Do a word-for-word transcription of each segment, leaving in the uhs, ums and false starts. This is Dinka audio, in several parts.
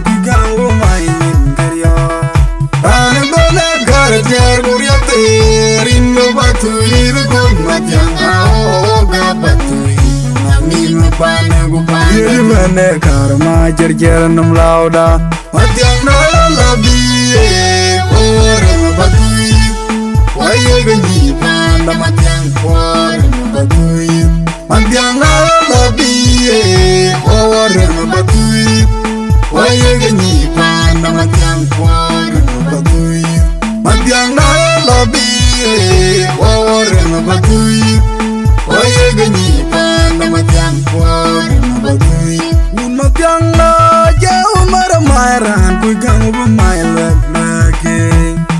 Ku gaŋ wo mai nyin kariɔ. Raan bɛ̈n ë gär tiɛɛr ku riɛth thëër, rin bä bä thuiir kun Mathiaŋ, aoga bä thuiir. Nɔŋ nin panë ku panë. Yï mɛn ë kär ma cɛrcɛr nɔm lauda. Mathiaŋ na la bï ye, wo rem bä thuiir. Wa ye bï nyi panda Mathiaŋ, wo rem bä thuiir. Mathiaŋ na la bï ye, wo rem bä thuiir. Wa ye bï nyi panda Mathiaŋ, wo rem bä thuiir. Mathiaŋ na la bï ye, wo rem bä thuiir. Wa ye bï nyi panda Mathiaŋ, wo rem bä thuiic. Wun Mathiaŋ la jɛ wun mär mai raan ku gaŋ bï mai lɛ̈k lɛ̈k.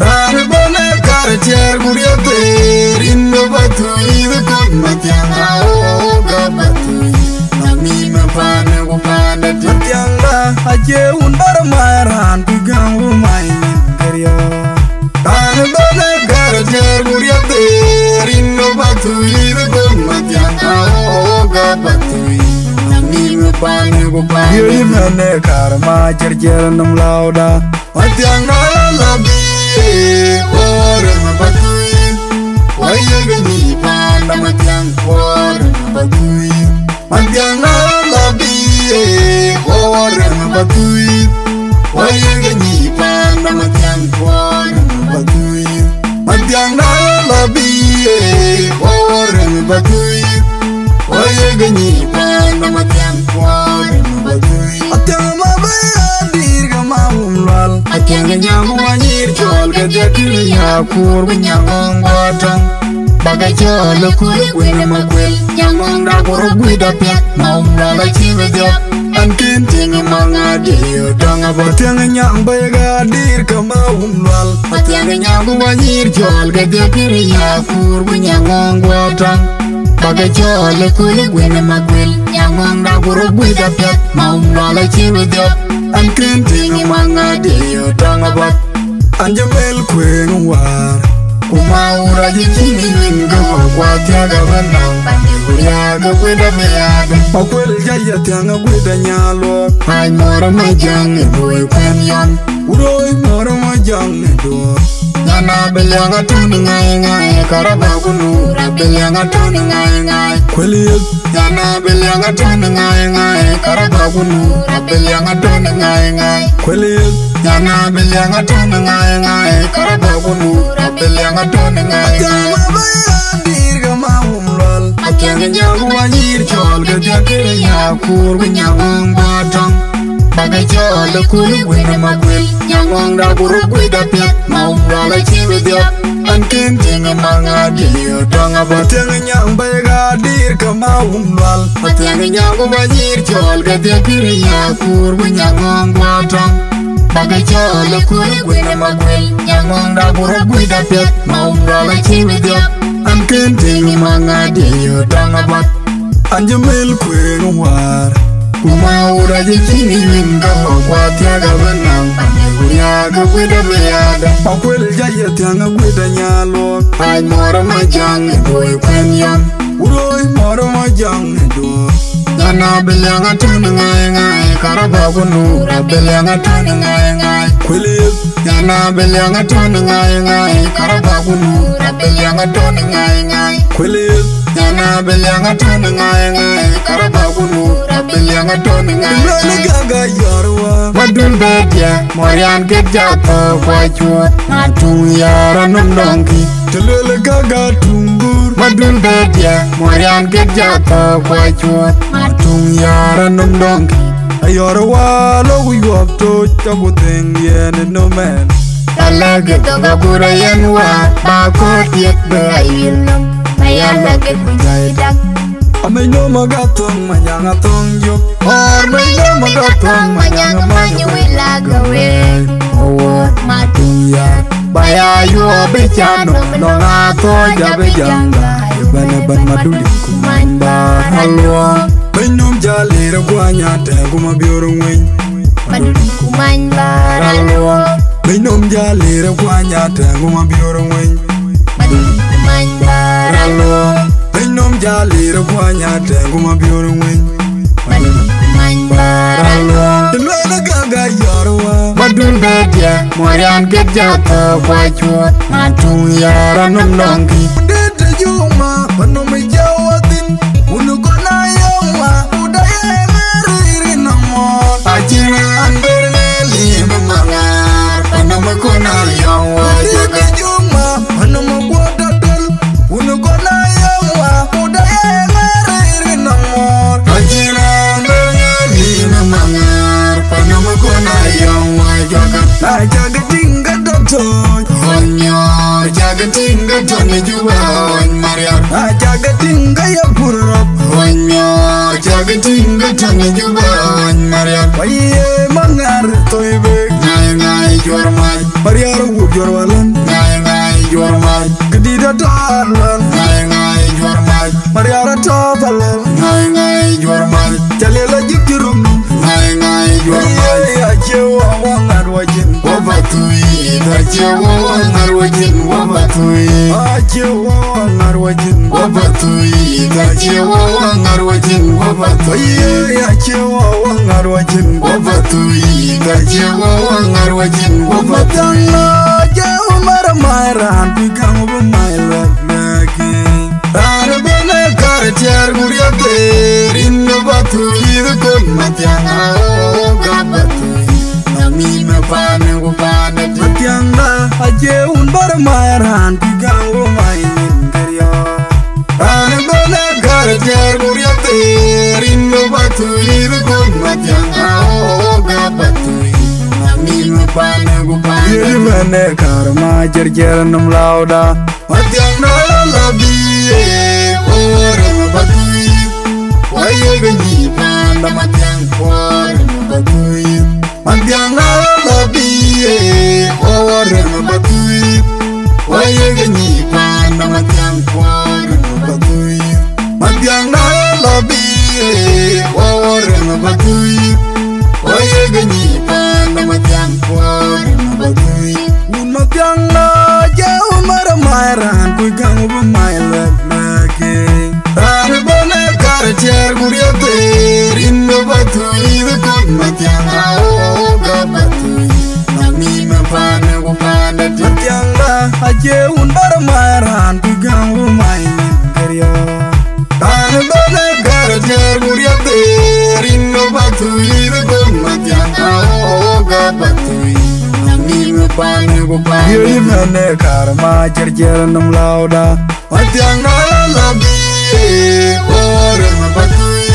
Raan bɛ̈n ë kär tiɛɛr ku riɛth thëër, rin bä bä thuiir kun Mathiaŋ, aoga bä thuiir. Nɔŋ nin panë ku panë. Mathiaŋ la acie wun mär mai raan ku gaŋ bï mai nyin kariɔ. Raan bɛ̈n ë gär tiɛɛr ku riɛth thëër, rin bä bä thuiir kun Mathiaŋ, aoga bä thuiir. Nɔŋ nin panë ku panë. Yï mɛn ë kär ma cɛrcɛr nɔm lauda. Mathiaŋ na la bï ye, wo rem bä thuiir. Wa ye bï nyi panda Mathiaŋ, wo rem bä thuiir. Mathiaŋ na la bï ye, wo rem bä thuiir. Wa ye bï nyi panda Mathiaŋ, wo rem bä thuiir. Mathiaŋ na la bï ye, wo rem bä thuiir. Wa ye bï nyi panda Mathiaŋ, wo rem bä thuiir. Mathiaŋ ma bï ya dïr ke ma wum lual. Mathiaŋ ke nyaŋ ku ma nyïïr cɔl ke dhiëth kï ya kuur ku nyaŋ ŋɔŋ guɔ tɔŋ. Bä ke cɔl ë kuur ë kuën ë ma kuel. Nyaŋ ŋɔŋ da ku rɔt guiëda piɛth, ma wum lual acï bï dhiɔp. An kën tïŋ ë ma ŋaat ye yöö tɔŋ abä. Mathiaŋ ë nyaŋ bä ye ɣa dïr ke ma wum lual. Mathiaŋ ë nyaŋ ku ma nyïïr cɔl ke dhiëth kï ya kuur ku nyaŋ ŋɔŋ guɔ tɔŋ. Bä ke cɔl ë kuur ë kuën ë ma kuel. Nyaŋ ŋɔŋ da ku rɔt guiëda piɛth, ma wum lual acï bï dhiɔp. An kën tïŋ ë ma ŋaat ye yöö tɔŋ abä. An jɔ mel kuëëŋ wäär, ku ma wur acï cïn ë win gɔ̈k, ku athiäk abä naŋ pande ku riääk ë kuëëda bï adë. Ma kuel jai athiäŋ ë kuëëda nyaal luɔk. Ai mɔr ë ma jäŋ ë boi kuɛn yɔn. Wuroi mɔr ë ma jäŋ ë duɔɔr. Nyan abï liaŋ atɔ̈n ŋai ŋai, karaba ku nuur abï liaŋ atɔ̈n ŋai ŋai. Kuel yeth. Nyan abï liaŋ atɔ̈n ŋai ŋai, karaba ku nuur abï liaŋ atɔ̈n ŋai ŋai. Kuel yeth. Nyan abï liaŋ atɔ̈n ŋai ŋai, karaba ku nuur abï liaŋ atɔ̈n ŋai ŋai. Athiäŋ abï ya dïr ke ma wum lual. Athiäŋ nyaŋ ku ma nyïïr cɔl ke dhiëth kï ya kuur ku nyaŋ ŋɔŋ guɔ tɔŋ. Bä ke cɔl ë kuur ë kuën ë ma kuel. Nyaŋ ŋɔŋ da ku rɔt guiëda piɛth, ma wum lual acï bï dhiɔp. An kën tïŋ ë ma ŋaat ye yöö tɔŋ abä. Mathiaŋ ë nyaŋ bä ye ɣa dïr ke ma wum lual. Mathiaŋ ë nyaŋ ku ma nyïïr cɔl ke dhiëth kï ya kuur ku nyaŋ ŋɔŋ guɔ tɔŋ. Bä ke cɔl ë kuur ë kuën ë ma kuel. Nyaŋ ŋɔŋ da ku rɔt guiëda piɛth, ma wum lual acï bï dhiɔp. An kën tïŋ ë ma ŋaat ye yöö tɔŋ abä. An jɔ mel kuëëŋ wäär, ku ma wur acï cïn ë win gɔ̈k, ku athiäk abï naŋ pande ku riääk ë kuëëda bï adë. Ma kuel jai athiäŋ ë kuëëda nyaal luɔk. Ai mɔr ë ma jäŋ ë boi kuɛn yɔn. Wuroi mɔr ë ma jäŋ ë duɔɔr. Nyan abï liaŋ atɔ̈n ŋai ŋai, karaba ku nuur abï liaŋ atɔ̈n ŋai ŋai. Kuel yeth. Nyan abï liaŋ atɔ̈n ŋai ŋai, karaba ku nuur abï liaŋ atɔ̈n ŋai ŋai. Kuel yeth. Nyan abï liaŋ atɔ̈n ŋai ŋai, karaba ku nuur abï liaŋ atɔ̈n ŋai ŋai. Luel gaga yɔr wä. Madun bë diɛ, morian gët ja thɔ̈k ku acuɔt. Ma tuŋ yɔr anɔm dɔŋkï. Të luel gaga tuŋ bur. Madun bë diɛ, morian gët ja thɔ̈k ku acuɔt. Ma tuŋ yɔr anɔm dɔŋkï. Ayɔr wä lok yuɔp toc, cɔk ku dhëŋ yɛn ë nöm ɛn. Ka lɛ̈k ë thok agur ayɛn wä, ba kɔ̈ɔ̈t thiëk bï ayïl nöm. Ba ya lɛ̈k ë ku jai dak. Amec nöm agat thöŋ, manyaŋ athöŋ yök. Ɣɔɔr mec nöm agat thöŋ, manyaŋ amany wïl agawëëk. Awuɔ̈ɔ̈r ma tuŋ yäär. Ba ya yuɔɔp bï ca nöm, nɔŋ athɔ̈ɔ̈c abï jaŋ daai. Ëbɛ̈n ëbɛ̈n madun dït ku many bäär aluɔɔr. Bɛ̈ny nöm jal lir ë kuany atɛ̈ɛ̈ŋ ku ma biöör ŋueny. Madun dït ku many bäär aluɔɔr. Bɛ̈ny nöm jal lir ë kuany atɛ̈ɛ̈ŋ ku ma biöör ŋueny. Madun dït ku many bäär aluɔɔr. Bɛ̈ny nöm jal lir ë kuany atɛ̈ɛ̈ŋ ku ma biöör ŋueny. Madun dït ku many bäär aluɔɔr. Të lueel ë gäk gäk yɔ̈. Morian ke jato kwa chuo, ma tung yara num longi. Dede yuma, panum jawatin, unu kona yoma, udaye meriri namo. Ajina anber meli mangar, panum kona yoma. Dede yuma, panum kuadadel, unu kona yoma, udaye meriri namo. Ajina anber meli mangar, panum kona yoma jaka. Na jaga tinga doto, honyo, jaga tinga toni juba, hon Mariar. Na jaga tinga ya purop, honyo, jaga tinga toni juba, hon Mariar. Waye mangar toibe, ngai ngai jor mai. Mariar wu jor walan, ngai ngai jor mai. Gdida dalan, ngai ngai jor mai. Mariara tɔ̈ palal, ŋai ŋai juɔr mal. Jalila jik jurum, ŋai ŋai juɔr mal. Ye acie wa wa ŋat wa jin, wa ba thui. Acie wa wa ŋat wa jin, wa ba thui. Acie wa wa ŋat wa jin, wa ba thui. Acie wa wa ŋat wa jin, wa ba thui. Ye acie wa wa ŋat wa jin, wa ba thui. Acie wa wa ŋat wa jin, wa ba thui. Mathiang na je umar mai ran, pi kang bu mai lak laki. Raan ëbën ë kar tiɛɛr ku riɛth ë rin ë bä thuc yïth kony Mathiang, aoga bä thuc. Nɔŋ mïïm ë paan ë ku paan ë tïŋ. Mathiaŋda acie wun bär mac raan kuc gäm wo mac nyin kë riɔ̈ɔ̈k. Raan ëbën ë kar tiɛɛr ku riɛth ë rin ë bä thuc yïth kony Mathiang, aoga bä thuc. Nɔŋ mïïm ë paan ë ku paan ë tïŋ. Yïn ëbën ë kar mac cër cër nɔm lauda. Mathiang na la la bi ye, ore ma batui. Wa ye ga ni panda Mathiang, ore ma batui. Mathiang na la la bi ye, ore ma batui. Wa ye ga ni panda Mathiang, ore ma batui. Mathiang na la la bi ye, ore ma batui. Wa ye ga ni panda Mathiang, ore ma batui. Wun Mathiang na jeu mara mai raan kuc gäm wo bï mai lɛ̈k lɛ̈k. Raan ëbën ë kar tiɛɛr ku riɛth ë rin ë bä thuc yïth kony Mathiang, aoga bä thuc. Nɔŋ mïïm ë paan ë ku paan ë tïŋ. Mathiaŋda acie wun bär mai raan kuc gäm wo mai nyin kë riɔ̈ɔ̈k. Raan ëbën ë kar tiɛɛr ku riɛth ë rin ë bä thuc yïth kony Mathiang, aoga bä thuc. Nɔŋ mïïm ë paan ë ku paan ë tïŋ. Yïn ëbën ë kar mac cër cër nɔm lauda. Mathiang na la la bi ye, ore ma batui.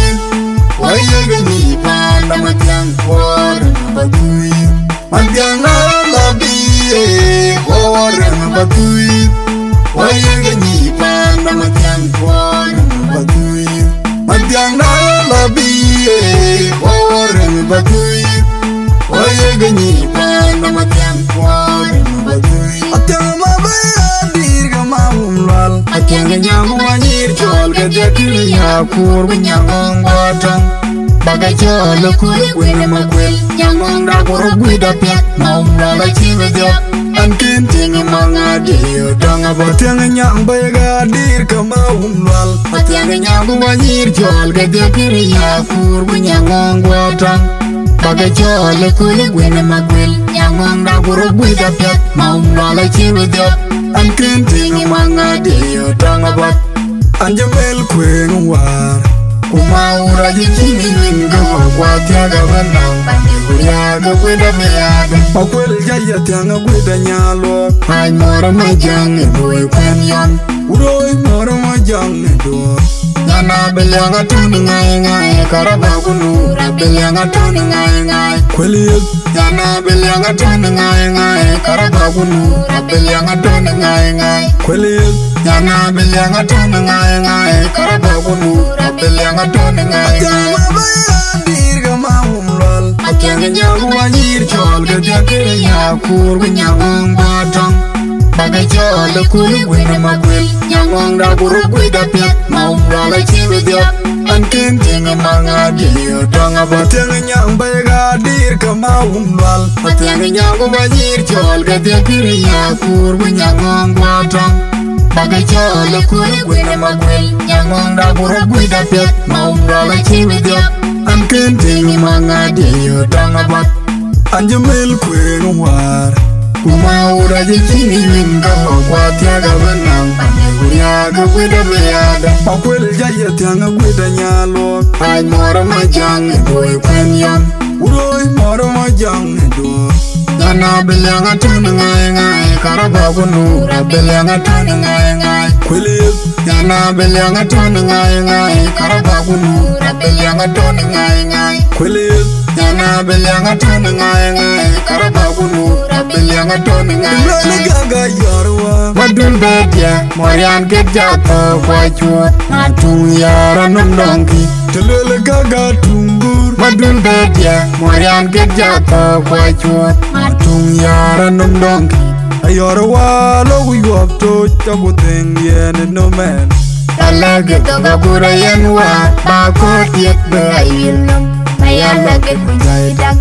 Wa ye ga ni panda Mathiang, ore ma batui. Mathiang na la la bi ye, ore ma batui. Wa ye ga ni panda Mathiang, ore ma batui. Mathiang na la la bi ye, ore ma batui. Wa ye ga ni panda Mathiang, ore ma batui. Mathiang ma ba ya dir ga ma wum lal. Mathiang ga nyam wa nyir cɔl ga dia kiri ya kur bi nyam ngong botong. Ba ga cɔl ku ri ku ne ma kwel. Nyam ngong da ku ro gui da pia. Ma wum lal a chi bi dia. An kin ting ma nga di yo dong a ba. Mathiang ga nyam ba ga dir ga ma wum lal. Mathiang ga nyam wa nyir cɔl ga dia kiri ya kur bi nyam ngong botong. Ba ga cɔl ku ri ku ne ma kwel. Nyam ngong da ku ro gui da pia. Ma wum lal a chi bi dia. An kin ting ma nga di yo dong a ba. An jë mel kueŋ war. Ku ma wura jë cïn yïn ke wä kua thiak a bä naŋ. Pande ku riak ke kuet a bï yaak. Ma kuel jä yɛ thiaŋ a guet a nyaal luɔk. Ai mɔr ma jaŋ ë duöi kuɛn yɔn. Wuroi mɔr ma jaŋ ë duöi. Nyana bï liaŋ a tun ŋai ŋai karaba ku nu. Rap bï liaŋ a tun ŋai ŋai. Kuel yeth. Nyana bï liaŋ a tun ŋai ŋai, karaba ku nu, rap bï liaŋ a tun ŋai ŋai. Kuel yeth. Nyana bï liaŋ a tun ŋai ŋai, karaba ku nu, rap bï liaŋ a tun ŋai ŋai. Athiang ma ba ya dir ga ma wum lual. Athiang nyam wa nyir cɔl ga dia kiri ya kur ku nyam wong ba tong. Ba ga cɔl ku ri ku ne ma kwel. Nyam wong da ku ru ku da piat. Ma wum lual a chi bi dia. An kin ting ma nga di yo dong a ba. Tiang nyang ba ga dir ka ma wum lual. Tiang nyang ba nyir cɔl ka dia kiri ya kur bu nyang ngong gua tong. Ba ga cɔl kur bu na ma kwel. Nyang ngong da kur bu da pet ma wum lual a chi bi dia. An kin ting ma nga di yo dong a ba. An jë mel kueŋ wäär, ku ma wut acï cïn ë win ka lɔ kuat thiäk abï naŋ, an jë ku riääk ë wit abï yada. Akuël jɔ ye thiäŋ ë guit anya luɔk, ai mɔr ë ma jaŋ ë duöi kuën yɔn. Wuroi mɔr ë ma jaŋ ë duöi. Yana bï liäŋ atön ŋai ŋai, karaba ku nuur abï liäŋ atön ŋai ŋai. Kuël yeth. Yana bï liäŋ atön ŋai ŋai, karaba ku nuur abï liäŋ atön ŋai ŋai. Kuël yeth. Yana bï liäŋ atön ŋai ŋai, karaba ku nuur abï liäŋ atön ŋai ŋai. Lëlë gaga yɔr wä. Madun bë diɛ, morian kek ja thok wa cuɔt. Ma tuŋ yɔr anum dɔŋki. Të lëlë gaga tuŋ bur. Madun bë diɛ, morian kek ja thok wa cuɔt. Ma tuŋ yɔr anum dɔŋki. Ayɔr wä lok yuɔp toc tɔku dhëŋ yɛn ë nömɛn. Ba lɛ̈k ë thok agur ayen wä, ba kööt yeth bï ayïl nöm. Ba ya lɛ̈k ë ku jai dak.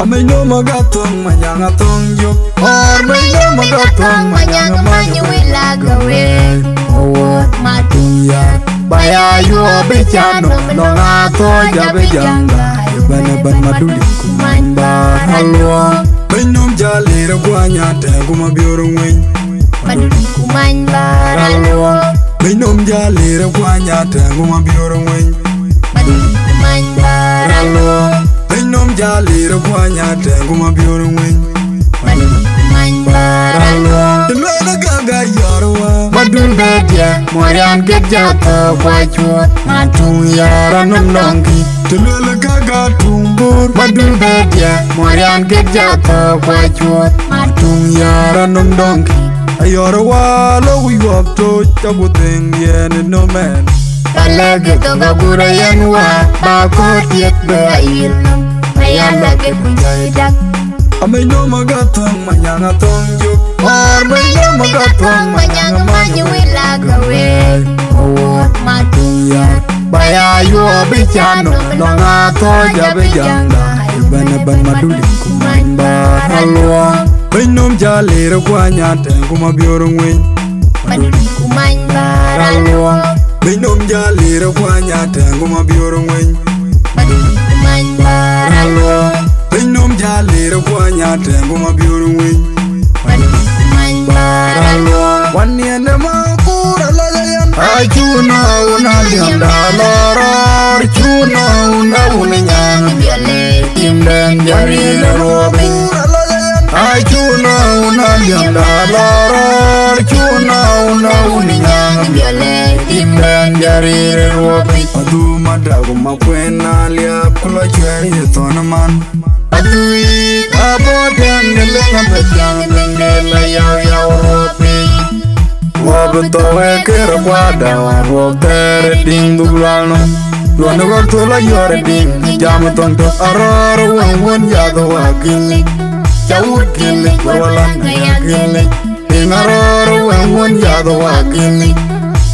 Amec nöm aga thöŋ manyaŋ athöŋ yök. Ɣɔr mec nöm aga thöŋ manyaŋ many wël aga wël. Owuɔ̈t ma tuŋ yär. Ba ya yuɔɔp bï can nöm lɔŋ athöc abï jaŋda. Ëbɛ̈n ëbɛ̈n madulï ku many bär aluɔɔm. Mec nöm jal lir ë kuany atɛ̈ɛ̈ŋ ku ma biöör ŋueny. Madulï ku many bär aluɔɔm. Mec nöm jal lir ë kuany atɛ̈ɛ̈ŋ ku ma biöör ŋueny. Madulï ku many bär aluɔɔm. Mec nöm jal lir ë kuany atɛ̈ɛ̈ŋ ku ma biöör ŋueny. Madulï ku many bär aluɔɔm. Të lueel ë gäk gäk yɔr wä. Madun bë diɛ, morian kek ja thok wa cuɔt. Ma tuŋ yɔr anum dɔŋki. Të lueel ë gäk gäk tuŋ bur. Madun bë diɛ, morian kek ja thok wa cuɔt. Ma tuŋ yɔr anum dɔŋki. Ayɔr wä lok yuɔp toc tɔku dhëŋ yɛn ë nömɛn. Ba lɛ̈k ë thok agur ayen wä, ba kööt yeth bï ayïl nöm. Ba ya lɛ̈k ë ku jai dak. Amec nöm aga thöŋ manyaŋ athöŋ yök. Ɣɔr mec nöm aga thöŋ manyaŋ many wël aga wël. Owuɔ̈t ma tuŋ yär. Ba ya yuɔɔp bï can nöm lɔŋ athöc abï jaŋda. Ëbɛ̈n ëbɛ̈n madulï ku many bär aluɔɔm. Mec nöm jal lir ë kuany atɛ̈ɛ̈ŋ ku ma biöör ŋueny. Madulï ku many bär aluɔɔm. Mec nöm jal lir ë kuany atɛ̈ɛ̈ŋ ku ma biöör ŋueny. Madulï ku many bär aluɔɔm. Mec nöm jal lir ë kuany atɛ̈ɛ̈ŋ ku ma biöör ŋueny. Madulï ku many bär aluɔɔm. Wan niɛn ë ma kuur alɔc ayen. Acu na wun aliɛmda lɔrɔr, cu na wun awun nyaŋ biɛl ë tim den jari le ruɔpi. Acu na wun aliɛmda lɔrɔr, cu na wun awun nyaŋ biɛl ë tim den jari le ruɔpi. Adhum ada ku ma kuën aliap ku lɔ cuɛɛr ye thɔn man. Adhui abɔ̈ tɛ̈n ke lëŋ abï thiäŋ dhëŋ de la yau yau ruɔp piny. Ruɔp thou ë kërë kuada wan ruɔp thɛɛr ë diŋ dhuk lual nɔm. Duɔ̈n ë ɣɔ̈k thol ayɔ̈r ë diŋ jam ë thɔŋ tök arɔ̈ɔ̈r ë wëŋ wën yath ë wä gilic. Ca wut gilic wër walan aya gilic. Piŋ arɔ̈ɔ̈r ë wëŋ wën yath ë wä gilic.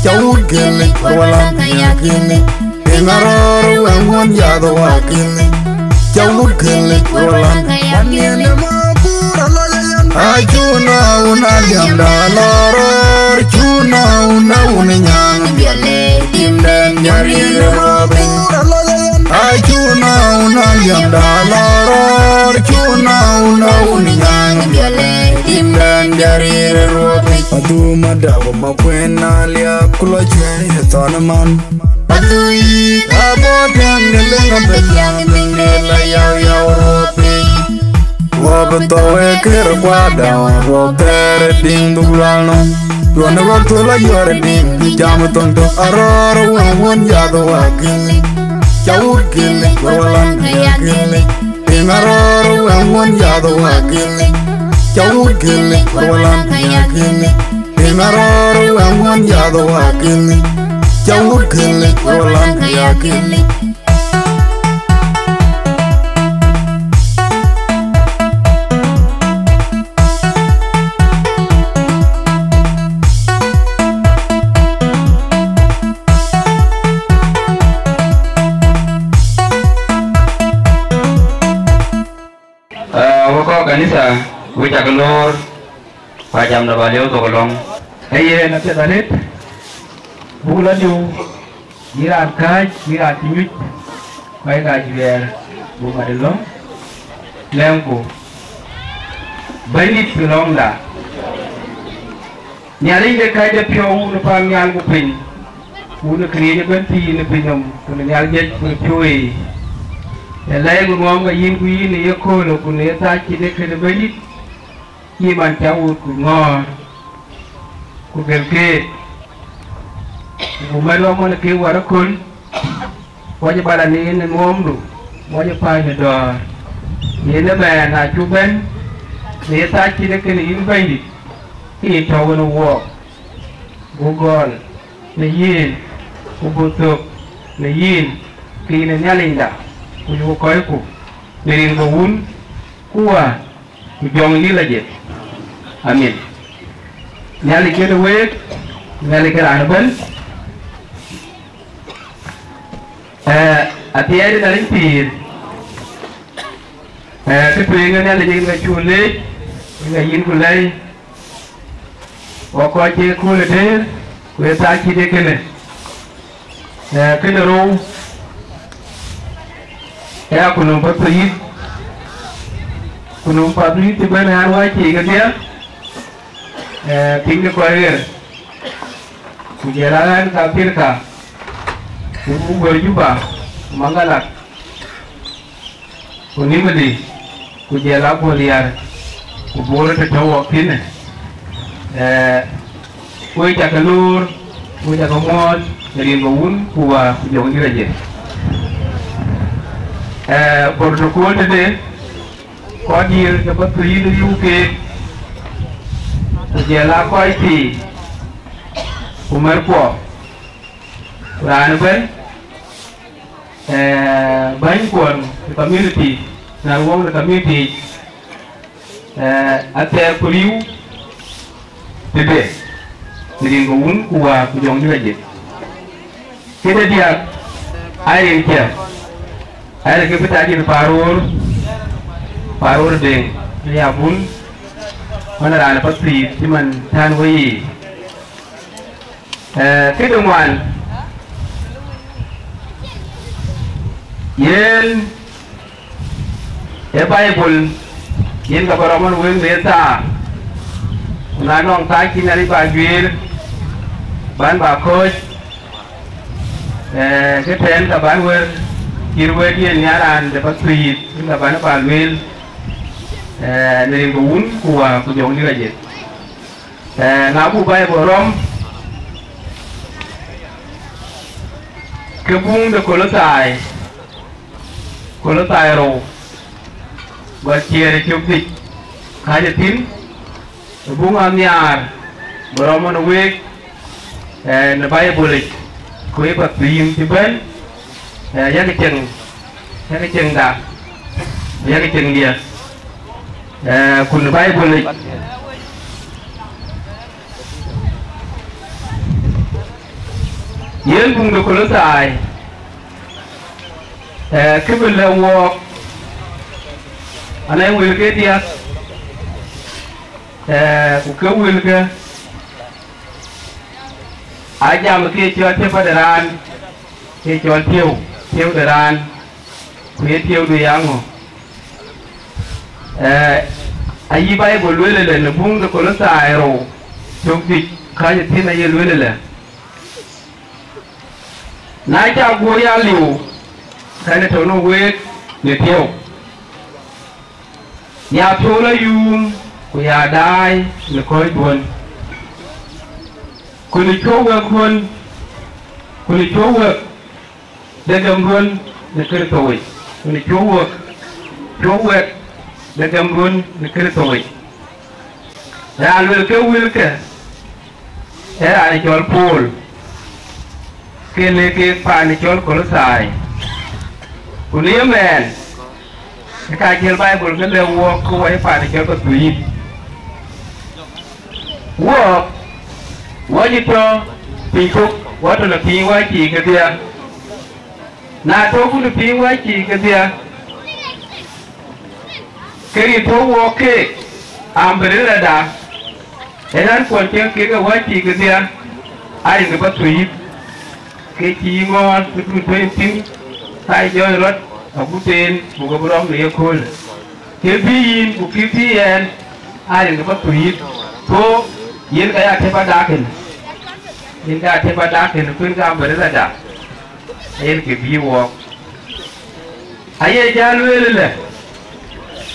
Ca wut gilic wër walan aya gilic. Piŋ arɔ̈ɔ̈r ë wëŋ wën yath ë wä gilic. Ca wut gilic wër walan. Wan niɛn ë ma kuur alɔc ayen. Acu na wun aliɛmda lɔrɔr, cu na wun awun nyaŋ biɛl ë tim den jari le ruɔpi. Acu na wun aliɛmda lɔrɔr, cu na wun awun nyaŋ biɛl ë tim den jari le ruɔpi. Adhum ada ku ma kuën aliap ku lɔ cuɛɛr ye thɔn man. Adhui abɔ̈ tɛ̈n ke lëŋ abï thiäŋ dhëŋ de la yau yau ruɔp piny. Ruɔp thou ë kërë kuada wan ruɔp thɛɛr ë diŋ dhuk lual nɔm. Duɔ̈n ë ɣɔ̈k thol ayɔ̈r ë diŋ jam ë thɔŋ tök arɔ̈ɔ̈r ë wëŋ wën yath ë wä gilic. Ca wut gilic wër walan aya gilic. Piŋ arɔ̈ɔ̈r ë wëŋ wën yath ë wä gilic. Ca wut gilic wër walan aya gilic. Piŋ arɔ̈ɔ̈r ë wëŋ wën yath ë wä gilic. Ca wut gilic wër walan aya gilic. Ah, wek kɔc kanitha, wek cak loor, ku acamda ba lieu thok lɔŋ. Ee yen apiɛth arëët, buk lɔ liu, yïn raan kääc, yïn raan cï nyuc, kɔc kääc riɛɛr, buk mat ë lɔ̈ŋ. Lɛ̈ŋku, Bɛ̈nydït ë lɔ̈ŋda. Nhialic de kɛ̈cde piɔ̈u, wun ë paannhial ku piny, wun ë këriëëc ëbɛ̈n thïn ë pinynhom, ku në nhial jiëc ku në piööcë. Ë lɛ̈i ku ŋɔ̈ɔ̈m ke yïn ku yïn ë yeköölë, ku në ye thac cït ee kënë Bɛ̈nydït, yï man cä wut ku ŋɔ̈ɔ̈r, ku gël keek, ku mɛt ɣɔ̈k mɔn ë kek wär ëköl, wacï bal anin ë ŋɔ̈ɔ̈mdu, wacï pääc në dɔ̈ɔ̈r. Yen ëmɛɛn, na cuk bɛ̈n në ye thac cït ee kënë yïn Bɛ̈nydït, ke yïn tɔ̈u wenë wook, buk gɔl në yïn, ku buk thök në yïn, ke yïn ë Nhialicda, ku yuk kɔcku, në rin ke Wun, ku Wät, ku Jɔŋdït Lajik. Amin. Nhialic kenë week, Nhialic ke raan ëbɛ̈n. Ee, athiɛɛi de Nhialic pïïr, ee, kë tueŋ ë Nhialic yen ka cuk leec, yen ka yïn ku lɛ̈i, wɔ kɔc cï kööl ë tëër, ku ë thac cït ee kënë. Ee, kënë rou, ee, akunɔm Pathuyith, kunɔm Pathuyith cï bɛ̈n ɣän wäc cï kedhie, ee, piny de kɔc ɣer, ku jɔl a ɣän ka Afrika, ku, ku gör Juba, ku Maŋgala, ku Nimule, ku jɔl a Boliar, ku Bor tëtök wɔ kënë. Ee, wek cä ke loor, wek cä ke muɔɔc, në rin ke Wun, ku Wät, ku Jɔŋdït Lajik. Ee, protocol tëde, kɔc dït ke Pathuyith ë yuk keek, ku jɔl a kɔc thii, ku märkuɔ, ku raan ëbɛ̈n, ee, bänykuɔn ë community, na wok në community, ee, athɛɛr ku riëëu tëde, në rin ke Wun, ku Wät, ku Jɔŋdït Lajik. Këde diäk, aa rin kiɛ̈, aa rin ke bï tak yen Paror, Paror Deŋ, ë ya bun, man raan ë Pathuyith cï man tän wei yiic. Ee, këde ŋuan, yen ë Baibul, yen ka bä rɔm ɣɔn wek në thaa, ku na nɔŋ thaa cï Nhialic bä guiëër, bän bä kɔ̈ɔ̈c, ee, kë tɛ̈ɛ̈n ka bän wek cït wek yen nhial raan de Pathuyith, yen ka bän bä lueel, ee, në rin ke Wun, ku Wät, ku Jɔŋdït Lajik. Ee, na buk Baibul rɔm, ke buŋ de Kolothai, Kolothai rou, gɔl ciëër ë cök dhïc, kääc ë thïn, ë buŋ anhiaar, bä rɔm ɣɔn week, ee, në Baibul yic, ku ë Pathuyith cï bɛ̈n, ee, yak cieŋ, yak cieŋda, yak cieŋdiɛ̈, ee, ku në Baibul yic. Yen buŋ de Kolothai, ee, kë bï lɛ̈k wɔɔk, anɛn wëlke diäk, ee, ku ke wëlke, aa jam ke cɔl tiëp de raan, ke cɔl tiëu, tiëu de raan, ku ye tiëudu ya ŋö? Ee, ayï Baibul lueel ëlë në buŋ de Kolothai rou, cök dhïc, kääc ë thïn aye lueel ëlë, na cä guöör ya liu, kɛn ë tɔ̈ në week në tiëu, ya thöl ayuum, ku ya daai në kɔ̈ɔ̈cduön, ku në cuɔp wek duön, ku në cuɔp wek de gemduön në Kërtho yic, ku në cuɔp wek, cuɔp wek de gemduön në Kërtho yic. Raan luel ke wëlke, ee raan cɔl Paul, ke le kek paan cɔl Kolothai. Ku në ëmɛɛn, ë ka jël Baibul ke lɛ̈k wɔɔk ke wɔ ye paan cɔl Pathuyith. Wɔɔk, wɔ cï tɔ̈ piny kök, wɔ tɔ̈ në piny wä cïï kedhie. Na tɔ̈ kun piny wä cïï kedhie, ke rin tɔ̈ wɔɔk keek, am bï ril ada, ë raan kuɔn cieŋ kek ë wä cïï kedhie, aa rin ke Pathuyith, ke cï yï ŋɔ̈ɔ̈r, ke dun tɔ̈ yïn thïn, ka yï jɔɔc rɔt, agut en, buk ke bï rɔm në yeköölë. Kë bï yïn ku kë bï ɣɛn, aa rin ke bä ku yïn. Ku yen ka ya tëp adak kën, yen ka ya tëp adak kën, kuën ka bä rëër ada, yen kë bï wɔɔk. Aye jal lueel ëlë,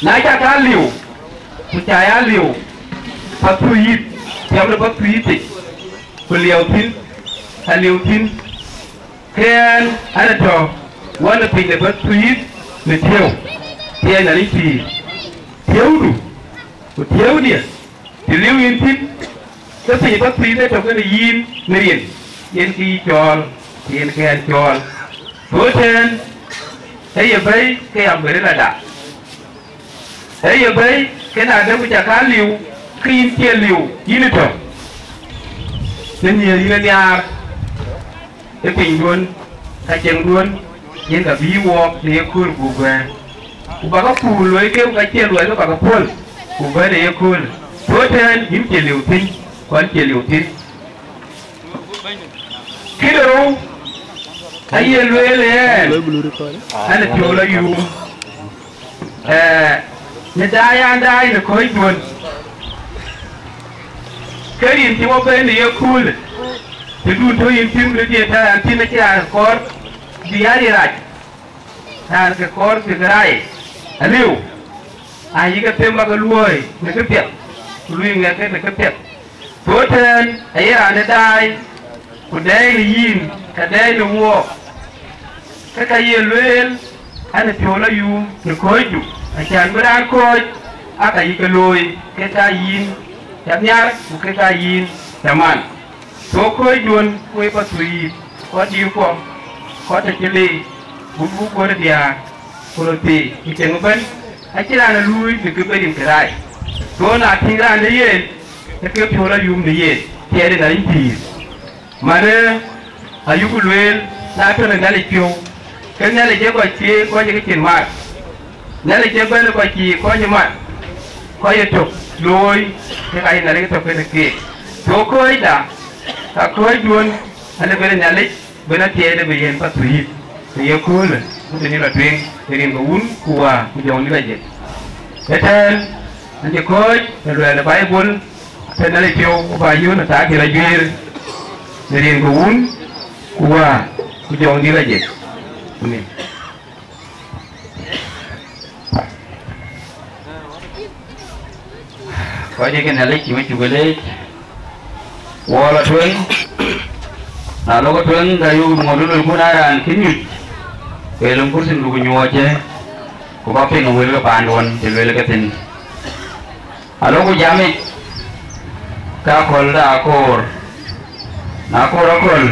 na ca ka liu, ku ca ya liu, bä ku yïn, tiɛm de bä ku yïn thïc, ku liɛu thïn, ka liu thïn, ke ɣɛn an, ë tɔ wän ë piny de bä ku yïn në tiëu, tiɛɛl Nhialic pïïr. Tiëudu, ku tiëudiɛ̈, të liu yïn thïn, ke piny bä ku yïn ë tɔ kënë yïn në rin, yen kë yï cɔɔl, yen kë ɣɛn cɔɔl. Ku ëtɛ̈ɛ̈n, ee ye bɛ̈i ke ya bɛ rëër ada. Ee ye bɛ̈i, ke na de ku ca ka liu, ke yïn cie liu, yïn ë tɔ. Të nhiëër yïn ë nhiaar ë pinyduön, ka ceŋduön, yen ka bï wɔɔk në yekööl ku guɛ̈ɛ̈r. Ku bä ka kuur luɔi ke, ku ka cie luɔi ke bä ke puɔ̈l, ku bɛ̈n ë yekööl. Ku ëtɛ̈ɛ̈n, yïn cie liu thïn, ku ɣɛn cie liu thïn. Kë de rou, aye lueel ë ɣɛn, an, ë piɔ̈u lɔ yuum. Ee, në daai an daai në kɔ̈ɔ̈cduön, ke rin cï wɔ bɛ̈n në yeköölë, të dun tɔ yïn thïn, në diëër tɔ an thïn acï raan kɔɔr bï aa ye rac, raan ke kɔɔr bï ke rac, aliu, ayï ke them bä ke luɔ̈ɔ̈i në këpiɛth, ku luui ŋɛk ke në këpiɛth. Ku ëtɛ̈ɛ̈n, aye raan ë daai, ku dɛɛi në yïn, ka dɛɛi në wɔɔk, ke ka ye lueel, an, ë piɔ̈u lɔ yuum në kɔ̈ɔ̈cdu, acän bï raan kɔ̈ɔ̈c, aa ka yï ke looi, ke ka yïn ca nhiar, ku ke ka yïn ca man. Ku kɔ̈ɔ̈cduön, wek bä thuëëc yï, kɔc dïïrkuɔ, kɔc tɔ cï leec, buk buk kuöt ë diäär, ku röt thii, ku ceŋ ëbɛ̈n, acïn raan ë luui bï ke bɛ̈n rin ke rac. Ku na tïŋ raan de yen, ke ke piɔ̈u lɔ yuum në yen, tiɛɛl ë Nhialic pïïr. Manë, ayuku lueel, na tɔ̈ në Nhialic piɔ̈u, ke Nhialic ee kɔc thieei, kɔc ee ke cin mat. Nhialic ee bɛ̈n kɔc cï kɔc mat, kɔc ë tök looi, ke ka ye Nhialic tök kenë keek. Ku kɔ̈ɔ̈cda, ka kɔ̈ɔ̈cduön, an, ë bɛ̈n Nhialic, bɛ̈n athiɛɛi de bï yen path ku yïth, në yeköölë, ku të nin lɔ tueŋ, në rin ke Wun, ku Wä, ku Jɔŋdït Lajik. Ëtɛ̈ɛ̈n, an, cï kɔ̈ɔ̈c në luɛɛl ë Baibul, Tënë lë piɔ̈u ku bä yöön ë thaak cï rɔt juëër, në rin ke Wun, ku Wä, ku Jɔŋdït Lajik. Amen. Kɔc ë ke Nhialic, we cuk leec, wɔ lɔ tueŋ, na lok tueŋ, ka yuk ŋot luelkun aa raan kï nyuc, ke lëŋ kurthin ku nyuɔɔc ë, ku bä piŋ wël ke paanduɔn cï luel ke thïn. Alok ku jamic, ka aköl da akoor. Na akoor aköl,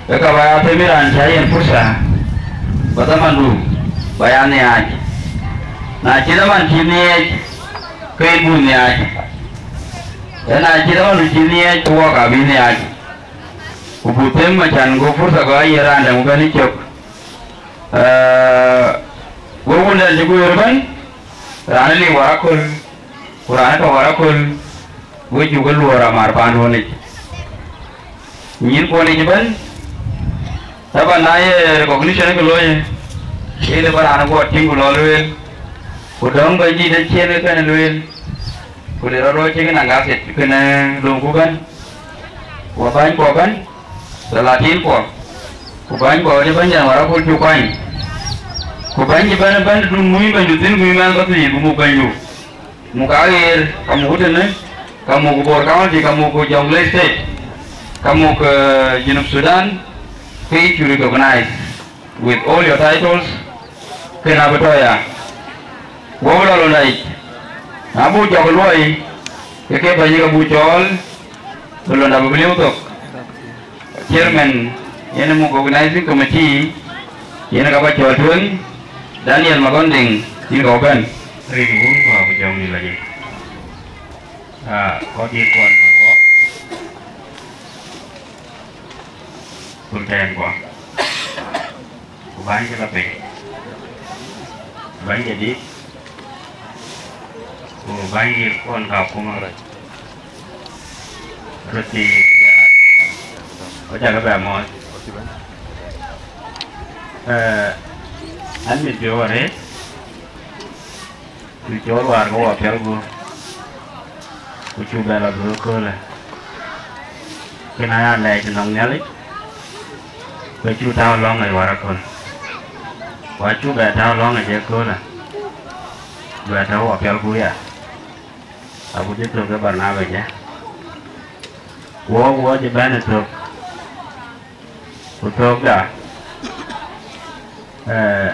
ke ka bä ya them ë raan cä yen fursa, bä dhamandu bä ya nhiaac. Na cï dhaman cï nhiɛɛc, ke yïn buk nhiaac. Ee na cï dhamandu cï nhiɛɛc, ke wɔk abï nhiaac. Ku buk them acan go fursa go aye raan dɛ̈ ku bɛ̈n ë cök. Ee, wek wun dɛn cï guëër ëbɛ̈n, raan ë liu wär aköl, ku raan ë tɔ̈ wär aköl, we cuk ke luɔɔr amär paanduɔ̈nic. Nyïïnkuɔnic ëbɛ̈n, thaban na ye recognition ke looi, yen ë bä raan ë guɔ tïŋ ku lɔ lueel, ku dɔ̈ŋ Bɛ̈nydït ë ciën ke kën lueel, ku le rɔt looi cï kën aŋa thit kën lööŋku ëbɛ̈n, ku abänykuɔ ëbɛ̈n, thelatinkuɔ, ku bänykuɔ ëbɛ̈n, bɛ̈ny dɛn wär aköl cuk kuany, ku bɛ̈ny ëbɛ̈n ëbɛ̈n dun mui bɛ̈nydu thïn, mui mɛnh bä thii, ku muk bɛ̈nydu. Muk aɣeer, ka muk tënë, ka muk Bor County, ka muk Jonglei State, ka muk, eh, Junub Sudan, ke yï cuk recognize with all your titles, ke na bï tɔ̈ ya. Wok lɔ londa yic, na buk jɔk luɔi, ke ke bɛ̈ny ke buk cɔɔl, ke londa bï liu thok. Chairman, yen muk organizing committee, yen ka bä cɔl tueŋ, Daniel Magɔnding, yïn ka bä bɛ̈n. Rin Wun, Wä ku Jɔŋdït Lajik. Ah, kɔc dït kuɔn ma wɔ. Kun tɛɛn kuɔ. Ku bäny cï lɔ piny. Bäny jadït. Ku bäny dït kuɔn ka kuma. Röt thii, ya. Kɔc cä ke bɛ mɔ̈ɔ̈th. Eh, an mit piɔ̈u arëët. Cɔl wäär ke wɔ piɛl gup, ku cuk bɛ lɔ bï ëköölë. Kën aya lɛɛc nɔŋ Nhialic, ku cuk tääu lɔ̈ŋ ë wäär aköl. Ku acuk bɛ tääu lɔ̈ŋ ë ëköölë, bɛ tɔ̈u wɔ piɛl gup ya. Aku cï thök ë barnabëcë, ku wɔ, wɔ cï bɛ̈n ë thök. Ku thökda, eh,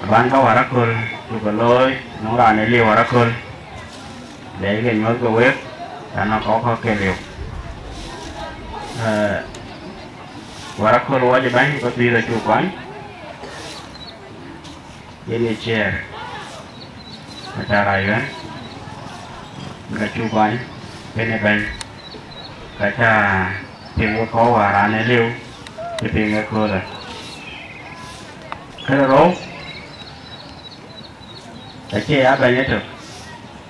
abän ka wäär aköl, cuk ke looi, nɔŋ raan ë liu wäär aköl, lɛc ke nyuɔ̈th ke wek, ka nɔŋ kɔc kɔ̈k ke liu. Eh, wäär aköl wɔ cï bɛ̈ny, ke thïïth acuk kuany. Yen ye chair, Macar Ayuɛn, ka cuk kuany, kën ë bɛ̈ny, ka ca piŋ wek kɔc wäär raan ë liu, cï piŋ ëköölë. Kë rou, acie ya bɛ̈ny ëtök,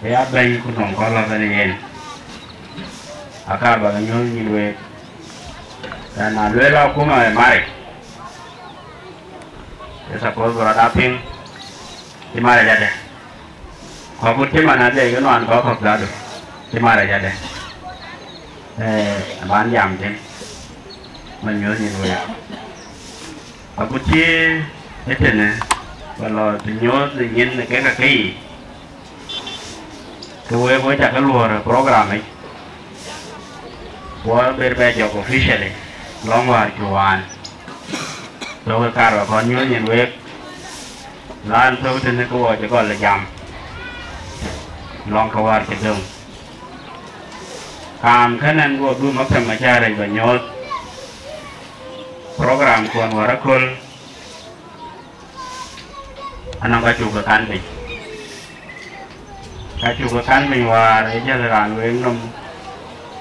ë ya bɛ̈ny ku nɔŋ kɔc lɔ bɛ̈n yen. Akaar ba ke nyuɔ̈th nyin week, na lueel akuma ë maric, ë suppose bï rɔt aa piŋ cï maric adë. Kɔ̈k ku cï man adë, ke nuan kɔ̈k kɔ̈k dhadu cï maric adë. Eh, abän jam thïn, man nyuɔ̈th nyin week. Aku cï ëtënë, ba lɔ të nyuɔ̈th nyin ke ka ke yic. Ke wek, wek cakë luɔ̈ɔ̈r ë program yic, wɔ ber bɛ jɔk officially lɔ̈ŋ wäär cuk waan. So ke kaar ba kɔn nyuɔ̈th nyin week, lan thök tënë ke wɔ cï gɔl ë jam lɔ̈ŋ ke wäär cï döŋ. Kaam kënë ŋuɔ̈t bï maktam Macar yic ba nyuɔ̈th program kuɔn wäär aköl. Anɔŋ ka cuk ke kan piny, ka cuk ke kan piny wäär ë jäl raan week nɔm,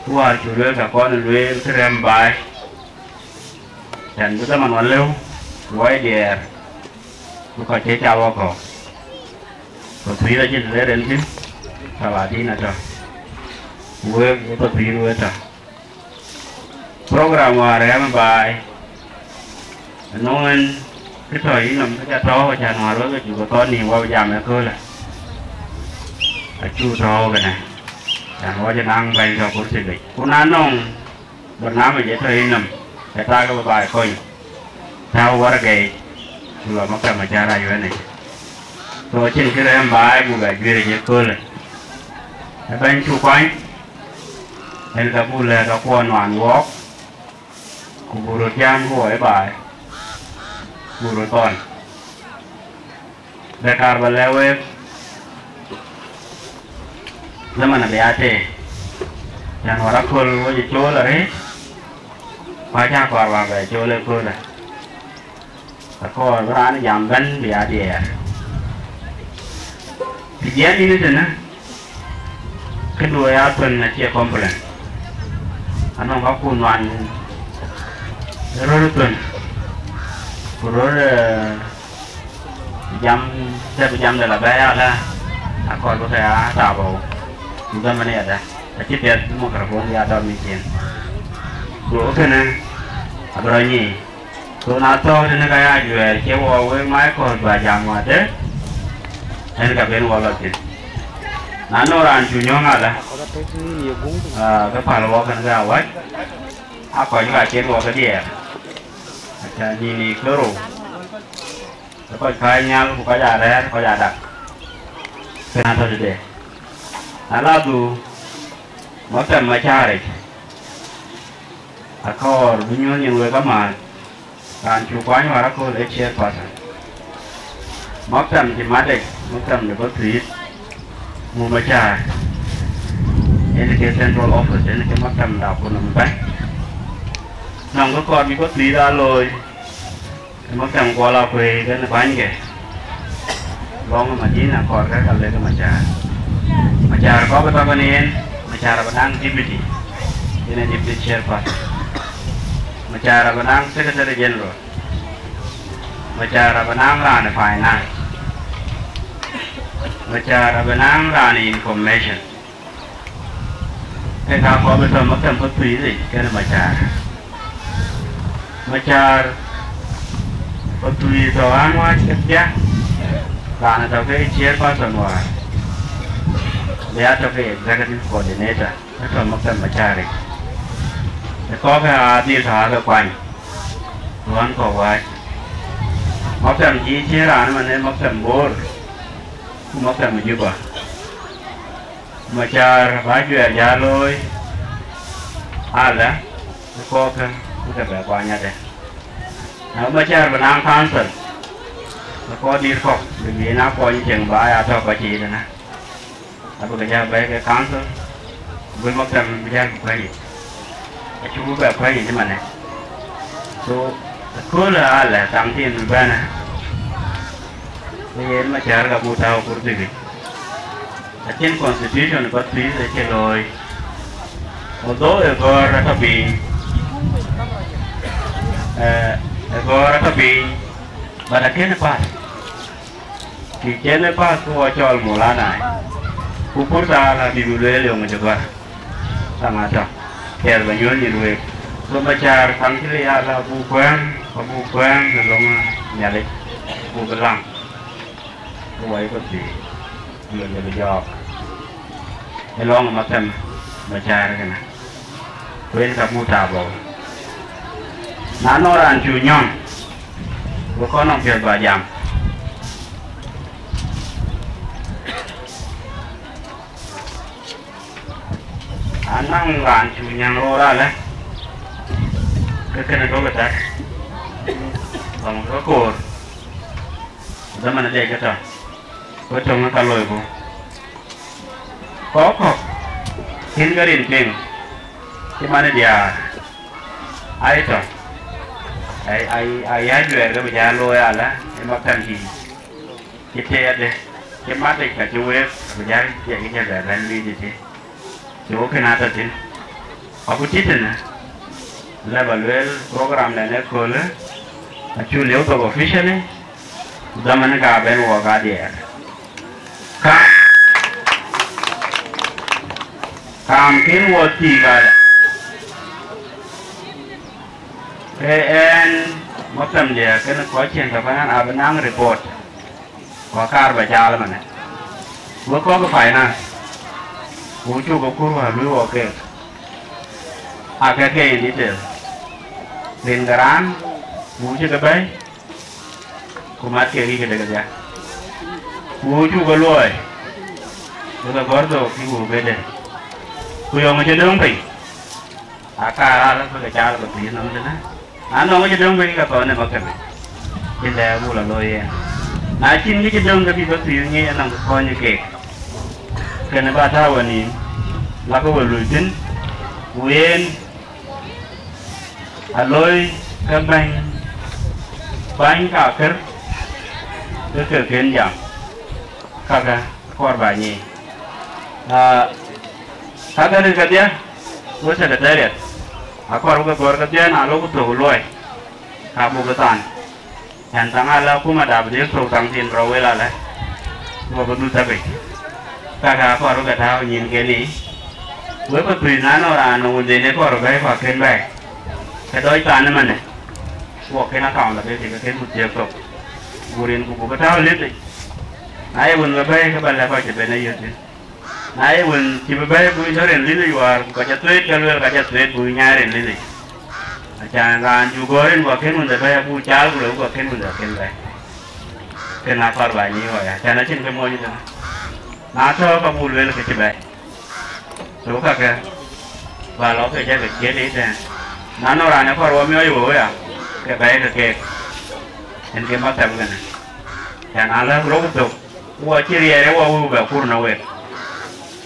ku wäär cuk lueel ka kɔn lueel kë rɛ̈m baai, tɛ̈n bï dhaman wä lëu, luɔi diɛɛr, bï kɔc cï ca wä kɔ̈u. Pathuyith acïn të le ren thïn, Saladin atɔ̈, ku week ë Pathuyith wek tɔ̈. Program wäär rɛ̈m baai, ënɔŋ en kë tɔ̈ yïnɔm kë ca tɔ̈u, acan wäär wek ke cuk ke thɔn nïïm wä bï jam ëköölë, acuk tɔ̈u kënë, acan wä cï naŋ bɛ̈ny tɔ̈ kurthi bei. Ku na nɔŋ barnamij ë tɔ̈ yïnɔm, ke tak bï baai kony, tääu waragɛic, ku lɔ maktam Macar Ayuɛn yic. So acïn kë rɛ̈m baai buk bɛ juëëric ëköölë. Ë bɛ̈ny cuk kuany, en ka buk lɛ̈k akuɔn nuan wɔɔk, ku buk röt jam ku wɔ ë baai, buk röt thɔn. Bɛ kaar ba lɛ̈k wek, dhaman abï ya tëë, acan wäär aköl wec ë cool arëët, ku acä kɔɔr ba bɛ cool ëköölë. Akɔɔr bï raan jam bɛ̈n bï ya diɛɛr. Të jiɛɛm yïn tënë, këdu aya thön acie complain. Anɔŋ ka kun nuan röl thön, ku röl, eh, jam, dɛ̈p jam de la bɛ̈ɛ̈i ala, akɔɔr bï ke ya taabou, ku dhaman yadä, acï piɛth microphone ya dɔm yïn cin. Go kënë abï rɔt nyiic. Ku na thɔ̈ɔ̈u tënë ka ya juɛɛr, cie wɔ wek Michael ba jam wadë, en ka ben wɔ lɔ thïn. Na nɔŋ raan cuk nyɔ̈ŋ ala, ah, ke päl wɔ kën ke awäc, a kɔc ka cïn wɔ ke diɛɛr. Aca nïn ë kërou, ke kɔc kääc nhial ku kɔc aa rɛ̈ɛ̈r, kɔc aa dak. Kën atɔ̈ tëde. Na la dhuk, maktam Macar yic, akɔɔr bï nyuɔ̈th nyin wek amääth. Raan cuk kuany wäär aköl ë chairperson. Maktam cï mat yic, maktam de Pathuyith, muk Macar, en ke central office, en ke maktam da ku nɔm bɛ̈n. Nɔŋ kë kɔɔr bï Pathuyith aa looi, ë maktam Kuɔl Akuëi kenë bänyke. Lɔŋ ë Madina kɔɔr ke ka lek Macar. Macar kɔ̈k ë tɔ̈ kenë yen, Macar abï naŋ deputy, yen ë deputy chairperson. Macar abï naŋ secretary general. Macar abï naŋ raan ë finance. Macar abï naŋ raan ë information. Ke ka kɔɔr bï tɔ̈ maktam Pathuyith yic kenë Macar. Macar Pathuyith tɔ̈ ɣän wääc kedhia, raan ë tɔ̈ ke chairperson wäär. bï ya tɔ̈ ke executive coordinator, ë tɔ̈ maktab Macäär yic. Ë kɔ̈k aa dhil tɔ̈ aake kuany, ruɔ̈n kɔ̈k wääc. Maktab cï cïn raan ëmën ë maktab Bor, ku maktab Juba. Macäär bä juɛɛr jä looi, alä, ë kɔ̈kkë, ku ke bɛ kuany adë. Na Macäär bï naŋ council, ë kɔc dït kɔ̈k, bï bï na kuɔny cieŋ bä ya tɔ̈ kɔc yiic ënë. Abï ke jä bɛ̈ɛ̈i ke council, ku bï maktab bï jä bï kuany yic. Acuk bï bɛ kuany yic ëmënë. So, ëköölë alɛ thaŋ thiin bï bɛ̈n ë, ë yen Macäär ka buk tääu kurthi yic. Acïn constitution ë Pathuyith acï looi. Although ë gɔ̈ɔ̈r atɔ̈ piny, eh, ë gɔ̈ɔ̈r atɔ̈ piny, but akënë pass. Kë cïn ë pass ku wɔ cɔl Maulana, ku pur thaal abï bï lueel yöŋ ë cï gɔ̈ɔ̈r. Thaŋ atɔ̈, cɛɛr bä nyuöl nyin week. So Macäär kaŋ cï lë ya lä abuk kuɛ̈ɛ̈ŋ, abuk kuɛ̈ɛ̈ŋ në löŋ Nhialic, ku bï läŋ, ku wai Pathuyith, ku lon de bï jɔɔk. Ë lɔŋ ë maktab Macäär kënë, ku en ka buk tääu bɔ̈. Na nɔŋ raan cu nyɔ̈ŋ, ku kɔn nɔŋ piɛth bä jam. Anɔŋ raan cu nyäŋ roor alë, ke kënë duɔ̈kï thar, lɔŋ ke koor, ku dhaman adek ke tɔ̈, ku töŋ ka loiku. Kɔ̈k kɔ̈k, kën ke rin piŋ, cï man ë diäär, ai tɔ̈, ai, ai, ai, ajuɛɛr ke bï jä looi alë, ë maktab cï, cï tëëkde, cï matic ka cï week, bï jä, cï, cï jä bɛ bɛ̈n bï tëtï. So kënë atɔ̈ thïn. Aku tïtënë, lë bä lueel program dɛn ëköölë, acu lieu thok officially, ku dhaman ka bɛ̈n wɔ ka diɛɛr. Ka, kaam kën wɔ thiik alë, ke ɛn maktab diɛɛr kënë kɔc cïn tɔ̈ ke ɣɛn abï naŋ report. Ku akaar bä caal ëmënë. Wek kɔ̈k ë finance, ku cuk ë kur wäär luui wɔ keek, aa kek ke in detail. Rin ke raan, ku cï ke bɛ̈ɛ̈i, ku mat kek yic këde kedhie. Ku cuk ke luɔi, wek ke gɔ̈r thook cï ku këde. Ku yɔŋ cï döŋ piny. Akaar alë bï ke caal ke pïïr nɔm tënë. Na nɔŋ cï döŋ bï ke thɔn ë maktab, cïn dɛ buk lɔ looi yen. Na cïn kë cï döŋ ke bï bä pïïr ŋic anɔŋ kɔny keek. Kënë bä tääu wenïïm, lakë we luui thïn, ku yen a looi ke bäny, bäny ka kër, ke ke kën jam. Kakë akɔɔr bä nyiic. Aa, kakë rin kedhie, wek secretariat, akɔɔr bï ke gɔ̈ɔ̈r kedhie, na lok thok luɔi, ka buk ke than. Cän thaŋ alë akuma dap dhil thok thaŋ thiin bï rɔ wel alë, bï bï dhuk thabic. Kakë akɔɔr bï ke tääu nyïïn keni. Wek bï thuc na nɔŋ raan nɔŋ wënden ë kɔɔr bɛ̈ɛ̈i ku akën bɛ̈ɛ̈i. Ke dɔc than ëmënë, wok kën accountability ke kën ku thiëëk thok. Buk rin ku buk ke tääu list yic. Na ye wën we bɛ̈ɛ̈i, ke bä lɛ̈k kɔc të ben ë yöt thïn. Na ye wën cï bï bɛ̈ɛ̈i, buk tɔ̈ rin list yic wäär, ku ka ca thueet, ke lueel ka ca thueet, buk nyaai rin list yic. Acan raan cuk gɔ̈ɔ̈r rin ku akën wënde bɛ̈ɛ̈i, abuk caal, ku lëu ku akën wënde akën bɛ̈ɛ̈i. Kën akɔɔr bä nyiic wɔ ya, acan acïn kë mony tënë. Na tɔ̈ ka buk lueel ke cï bɛ̈ɛ̈i. So kakë, bä lɔ ke jɛ ke ciëët ëtɛ̈ɛ̈n. Na nɔŋ raan ë kɔɔr wɔ miɔɔc wëu ya, ke bɛ̈ɛ̈i ke keek. En ke maktab kënë. Cän alë rok thok, wɔ cï riɛɛr ë wɔ wëu bɛ kur në wek.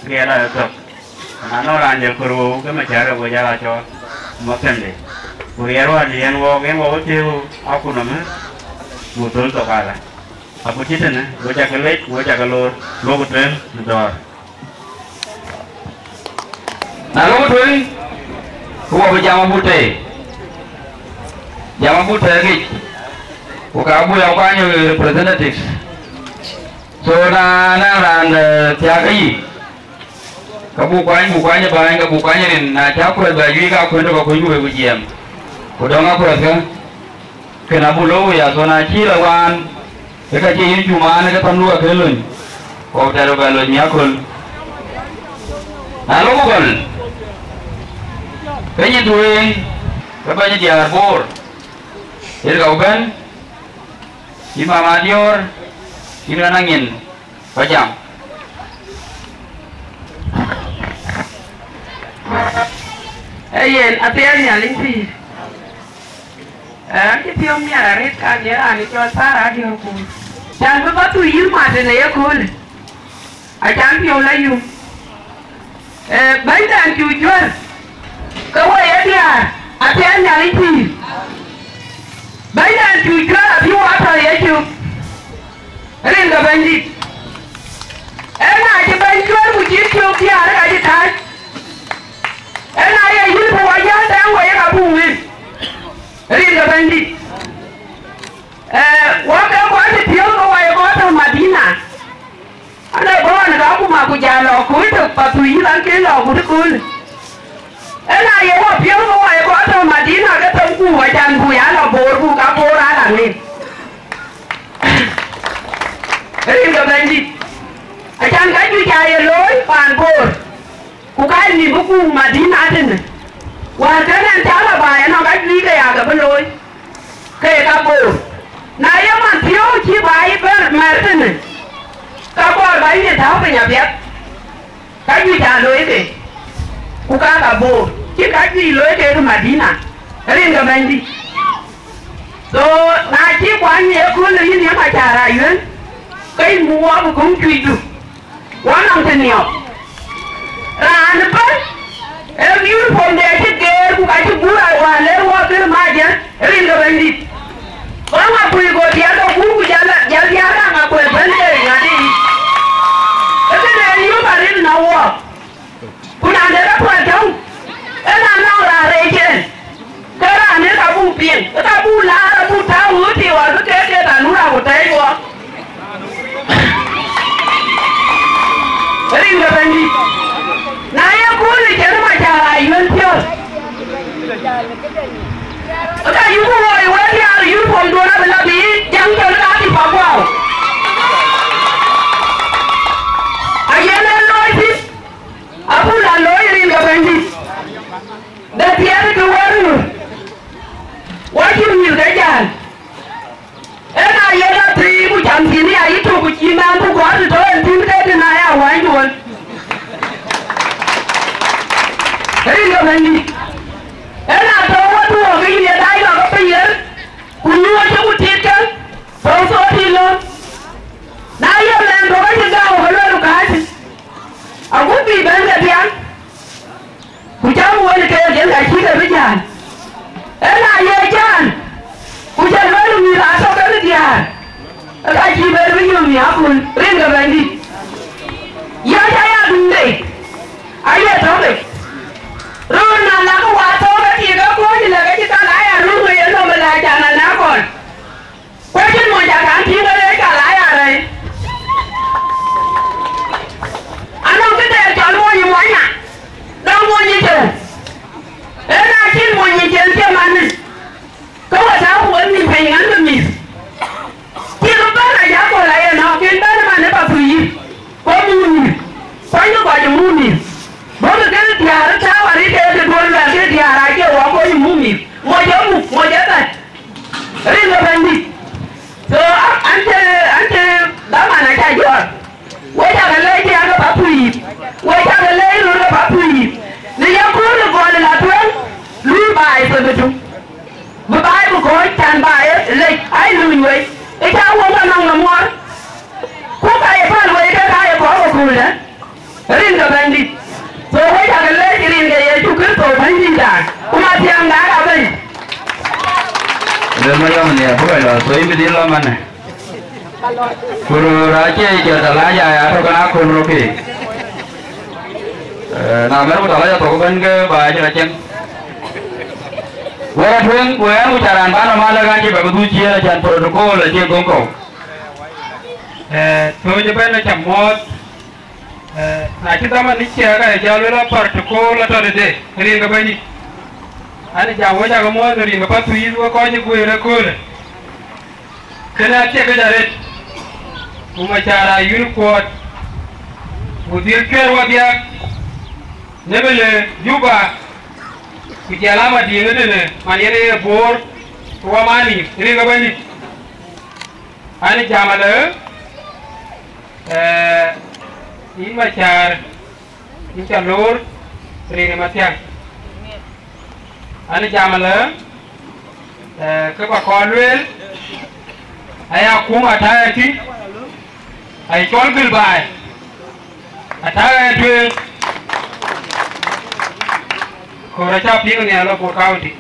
Riɛɛr aa thök. Na nɔŋ raan jël kör wëu, ke macäär ë wec ala cɔɔl, maktabde. Ku riɛɛr wä liɛɛn wɔɔk, en wɔ wä thiëëu akun nɔm, buk thöl thok alë. Aku cï tënë, wek cä ke lec, wek cä ke loor, luɔk tueŋ në dɔ̈ɔ̈r. Na luɔk tueŋ, ku wɔ bï jam abut tei. Jam abut tei gic, ku ka buk ya kuany representatives. So na, na raan, eh, thiak ke yic, ka buk kuany, buk kuany ë bäny, ka buk kuany rin, na cä kuɛth bɛ juëc ka kuën tök, ka kuënyku wek bï jiɛɛm. Ku dɔ̈ŋ akuɛthkë, kën abuk lok wei athon acï lɔ waan, ke ka cie yïn cuk maan ke thɔ̈ndu akën lony, kɔk tɛ̈r bɛ lony miäk köl. Na lok ku gɔl, ke nyin tueŋ, ke bɛ̈ny diäär Bor, yen ka ku bɛ̈n, yïn mama diäär, yïn ɣɛn aŋiɛn, ba jam. Ee yen, athiɛɛn Nhialic pïïr. Ee, cï piɔ̈u miɛt arëët kan ye raan ë cɔl Thar Adiɔ̈ɔ̈r Kuur. Can bï bä thu yïn mat tënë ye köölë. Acan piɔ̈u la yum. Ee, bɛ̈nydan cu juäär, ke wo ye diäär, athiɛɛn Nhialic pïïr. Bɛ̈nydan cu juäär abï wo atɔ̈ yecök, rin ke Bɛ̈nydït. Ëna cï bɛ̈ny juäär ku cï cök diäär ka cï kääc. Ëna ye yïn ku wa jäl tɛ̈ɛ̈ŋ wo ye ka buk ŋic, rin ke Bɛ̈nydït. Ee, wok ke kɔc cï piɔ̈u ke wa ye kɔc tɔ̈ Madina. Ane bɔ̈ në ka kuma ku ja lɔ kuc tök Pathuyith yen ke lɔ ku tëköölë. Ëna ye wɔ piɔ̈u ke wa ye kɔc tɔ̈ Madina ke themku acan ku ya lɔ Bor ku ka Bor aa la ŋic. Rin ke Bɛ̈nydït. Acan ka juëc aa ye looi paan Bor. Ku ka nïm bï kuum Madina tënë. Wäär kën ɛn cä lɔ baai ënɔɔk ka juëc ke ya ke bï looi. Ke ka Bor. Na ye man piɔ̈u cï baai bɛ̈n mɛ̈r tënë, ka Bor ba yïn tääu piny apiɛth. Ka juëc aa looi ke, ku ka ka Bor, cïn ka juëc looi kek Madina, rin ke Bɛ̈nydït. So, na cï kuany ë köölë yïn ye Macar Ayuën, ke yïn bï wɔ bï köŋ cuëcdu. Wɔ nɔŋ të niɔp. Raan ëbɛ̈n, ee uniform de acï geer, ku ka cï guur a wäär ler wɔ dhil mac ë, rin ke Bɛ̈nydït. Go ŋa kuc go diɛɛr ke guur, ku jal, jal diäär raŋ akuɛth bɛ̈n ke ŋadï. Ee këde yök aril në wɔ. Ku na de rɔt tuɔl tɔ̈u, ee na nɔŋ raan rɛɛc en. Ke raan ë ka buk piŋ, ë ka buk laar abuk tääu ɣööt ë ɣɔn bï keek ke ka nu raan ku tɛ̈ɛ̈c wɔ. Rin ke Bɛ̈nydït. Na ye kööl ë cïn Macar Ayuën piɔ̈ɔ̈th. Ë ka yuk wɔ ë wek diäär uniform duön abï la bï jäŋ cɔl ka tï pa guɔ̈u. Ayen en looi thïn. Abuk la looi rin ke Bɛ̈nydït. De thiëëth ke wɛ̈ɛ̈r nu, wɔ cï mïth ke jäl. Ëna yen athii ku cam thïn ya yï tök ku cï mɛnh ku gɔ̈ɔ̈r tëtö en thïn ke tëna ya wäny duön. Rin ke Bɛ̈nydït. Ëna tɔ̈u wɔ duɔ̈ɔ̈k ke yïn ye daai lɔ ke piny yen, ku nyuɔɔc cï ku tiit ke, tɔ̈u thok tït lɔ. Na ye mɛnh tök acï gäu ke luel kääc. Agut bï bɛ̈n ke diäk. Ku cam wël keek yen ka cï ke bï jään. Ëna ye jään, ku cä luel mïth atɔ̈ ke bï diäär, ka cï bɛ̈n bï yök miäkun, rin ke Bɛ̈nydït. Yäc aya duŋde, aye tɔ̈ ke. Röör na lak wa thɔ̈k ke tik ke kuɔ̈c lë ke cï thal aya röör ke ye nɔm ë la can anakɔn. Ku acïn mony ca kaŋ tïŋ ke rɛɛc ka la ya rɛɛc. Anɔŋ këde cɔl mony ë mony na, nɔŋ mony ë cëu. Ëna cïn mony ë cen cï man ni, ke we tääu ku we mïth piny ŋän ke mïth. Cï ke bɛ̈n ajaköl aye nɔ̈k, kën bɛ̈n man ë Pathuyith, ku muk mïth, kuany ke kɔc ë muk mïth. Bɔ̈ ke kënë diäär ë tääu arëët ke ke duöl luɛl ke diäär acie wɔ kony ë muk mïth. Moc ë muk, moc ë thɛ̈t. Rin ke Bɛ̈nydït. So, an cï, an cï dhaman acä jɔt. We cä ke leec diäär ke Pathuyith. We cä ke leec röör ke Pathuyith. Në ye kööl ë gɔl ë la tueŋ, luui baai themëdu. Bï baai bï kɔ̈ɔ̈c can baai ë lec, ai luny wei. Ë cä wok anɔŋ në muɔɔr. Ku ka ye päl wei ke ka ye kɔ̈ɔ̈k ë kööldä. Rin ke Bɛ̈nydït. So, we cä ke leec rin ke Yecu Kërtho Bɛ̈nydïtda, ku Mathiäŋda ka Bɛ̈ny. Lël ma yɔm nhiaar bï kɔc lɔ, so yïn bï dhil lɔ manë. Ku röör acie jɔt alac aya tök kën akön röt keek. Eh, na mɛr ku tɔ lac athok ëbɛ̈n ke ba cï rɔt cieŋ. Wek atueŋ, ku ɣɛn ku ca raan ba nɔm alëk an cï bɛ bï dhuk ciëën acan protocol acie göŋ kɔ̈u. Eh, thööc ëbɛ̈n acä muɔɔth. Eh, na cï dhaman ë ciɛɛk, aye jɔ luel apär të kööl atɔ̈ tëde, rin ke Bɛ̈nydït. An, jam wec akë muɔɔth në rin ke Pathuyith, wek kɔc ë guëër ëköölë. Kënë acie këc arëët, ku Macar Ayuën kuɔɔt, ku dhil cuɛ̈ɛ̈r wadiäk, Në bï le Juba, ku jɔl a Madiŋ ëtënë, man yen ye Bor, ku wamani, rin ke Bɛ̈nydït. An jam alë, ee, yïn Macäär, yïn ca loor, rin ë Mathiäŋ. An jam alë, ee, kë ba kɔn lueel, aya kum ataya tïŋ, ai cɔl gël baai, ataya tueŋ, ku rɔt ca piŋ nhial ë Bor County.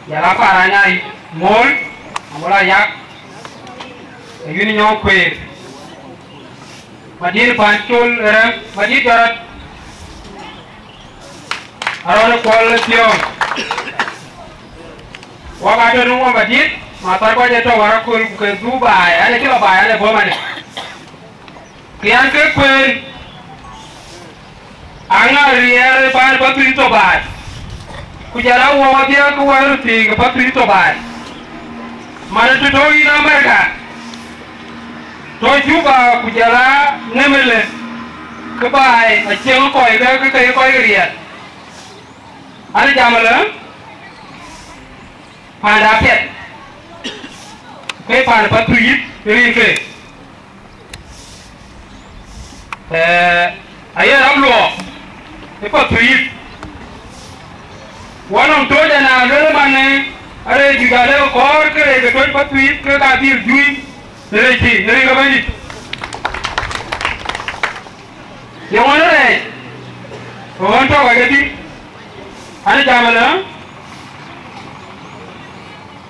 Jɔl a Paranya Mol, Amol Ayak, ayïn nyɔk kueer. Madït pan col rɛm, madït jɔt rɔt, arɔn ë Kuɔl ë Thiɔ̈ɔ̈ŋ. Wak atɔ̈ në wɔ madït, ma thar kɔc ë tɔ̈ wär aköl ku ke dhuk baai, an ë cï lɔ baai, an ë bɔ̈ manë. Ke an ke kueen, aŋa riɛɛr ë paan Pathuyith tɔ̈ baai, ku jɔl a wɔ wadhiɛ ke wɛ̈ɛ̈r röt thiëëc ke Pathuyith tɔ̈ baai. Man ë të tɔ̈u yïn Amerika, tɔ̈ Juba ku jɔl a Nimule, ke baai acieŋ kɔc ke ke ke kɔc riɛɛr. An jam ëlë, panda apiɛth, ke paan Pathuyith rin ke. Ee, aye rɔt luɔɔk ë Pathuyith. Wɔ nɔm tooc ëna luel ëmanë, arëëc juëc alëk kɔɔr ke rëëc ke tooc Pathuyith ke ka dhil juëc në rëëc thïn, në rin ke Bɛ̈nydït. Ye ɣɔn rɛɛc, ɣɔn tɔ̈ kɔc kedï, an jam ëlë,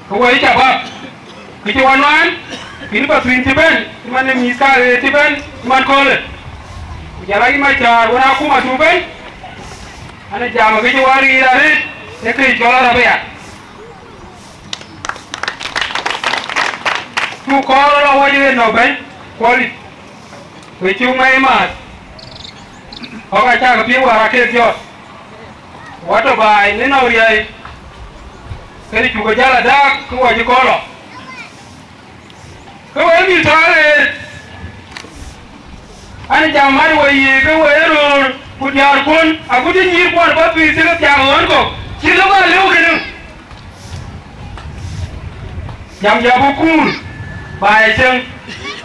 ke wɔ ye cabap, ke cï wɔ nuan, ke yïn Pathuyith cï bɛ̈n, cï man ë mïth kaarë cï bɛ̈n, cï man köölë. Ku jɔl a yïn Macäär wën akuma tu bɛ̈n, an jam ke cï wɔ riir arëët, ee kë cɔl arabia. Cuk kɔɔr lɔ wɔ jël nɔ bɛ̈ny, Kuɔl. Ku cuk mɛi maath, ɣɔk acäk piŋ wäär akek jɔt. Wɔ tɔ̈ baai në nɔm riäi, kënë cuk ke jäl adääk ke wɔ cï kɔn lɔ. Ke wek mïth tɔ̈ arëët, an jam mat wɔ yiic ke wek röör ku diäärkuɔn, agut cï nyïïrkuɔn ë Pathuyith cï ke thiaak ɣɔn kɔ̈k, cï lëu bä lëu kënë. Jam jam bï kuur, ba ye cieŋ,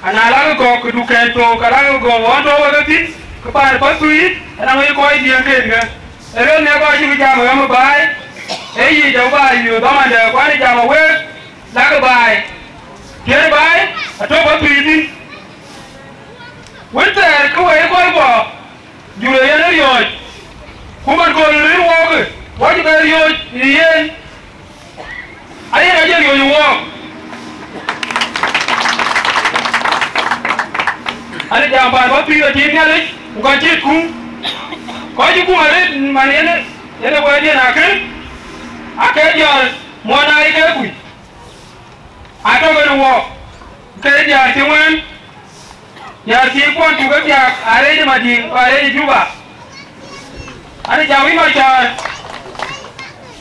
ana lakï gɔ̈k, këdu kɛn thou, ka lakï gɔ̈k ɣɔn tɔ̈u wek ë thïn, ke paan Pathuyith anaŋ yic kɔc diëëŋ ken ke. Ee röl në kɔc cï bï jam ë ɣäm ë baai, ee yic dau ba yööth dhamandɛ, ku an jam ë week, lakï baai. Tiɛ̈t baai, atɔ̈u Pathuyith thïn. Wën thɛɛr ke wek kɔc guɔ, jur ë yen ë riɔ̈ɔ̈c, ku man kööl rin wɔɔkë, wɔ cï bɛ riɔ̈ɔ̈c ë yen, ayen acï riɔ̈ɔ̈c ë wɔɔk. An jam paan bä pïïr acï Nhialic, ku ka cït kuŋ. Kɔc cï kuŋ arëët man yen, yen ë wɛ̈ɛ̈tdiɛn akën, ake jɔl muɔn aa ye ke kuc. Atɔ̈ kën wɔɔk, ke diäär cï ŋuɛ̈ɛ̈n, diäär cï kuɔn cuk ke thiaak, arëëc ë Madiŋ, ku arëëc ë Juba. An jam wïc Macäär,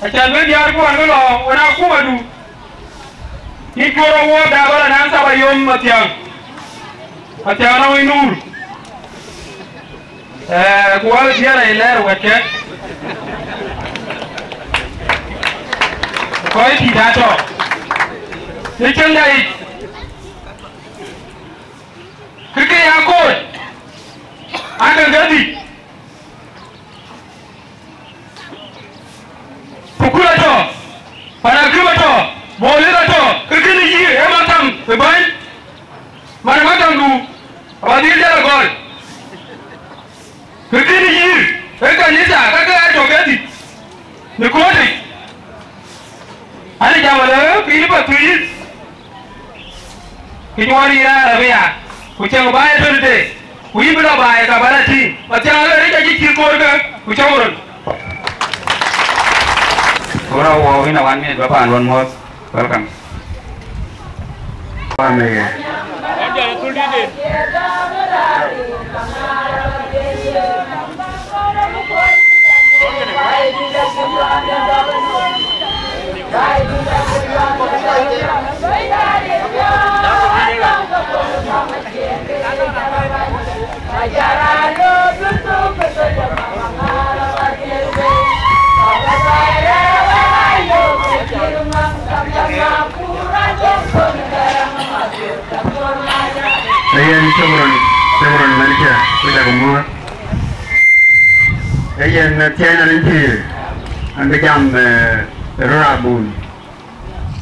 acän bï diäär kuɔn ke lɔ wën akumadu. Yïn cuɔr ë wuɔɔk da bä lɔ naŋ thap ayom Mathiäŋ, Mathiäŋ nɔŋ yï nuur. Ee, ku wal diɛɛr ë lɛɛr wɛ̈tkë, kɔc dït atɔ̈ në cieŋda yic, kë ke ya kooc, an ke ke dhïc, thukul atɔ̈, panakïm atɔ̈, bolir atɔ̈, ke kënë yï ë maktam ë bäny, man ë maktamdu abä dhil jal agɔl. Kë kënë yï ë kanitha, ka ke aa tɔ̈ kedhïc në köötic. An jam alë, ke yïn Pathuyith, ke cuɔr yïn arabia, ku cieŋ baai ë tɔ̈ tëde, ku yïn bï lɔ baai ka bä lɔ tïŋ. Mathiäŋ alë rec acï cït koor ke, ku cɔk röl. Ora wo, in a one minute, ba paan ruɔn muɔ̈th. Welcome. Amen. Ee yen, shukran, shukran, manager, ku cak muɔ̈ɔ̈th. Ee yen, eh, thiɛɛn arëëny pïïr, an bï jam, eh, röör abun.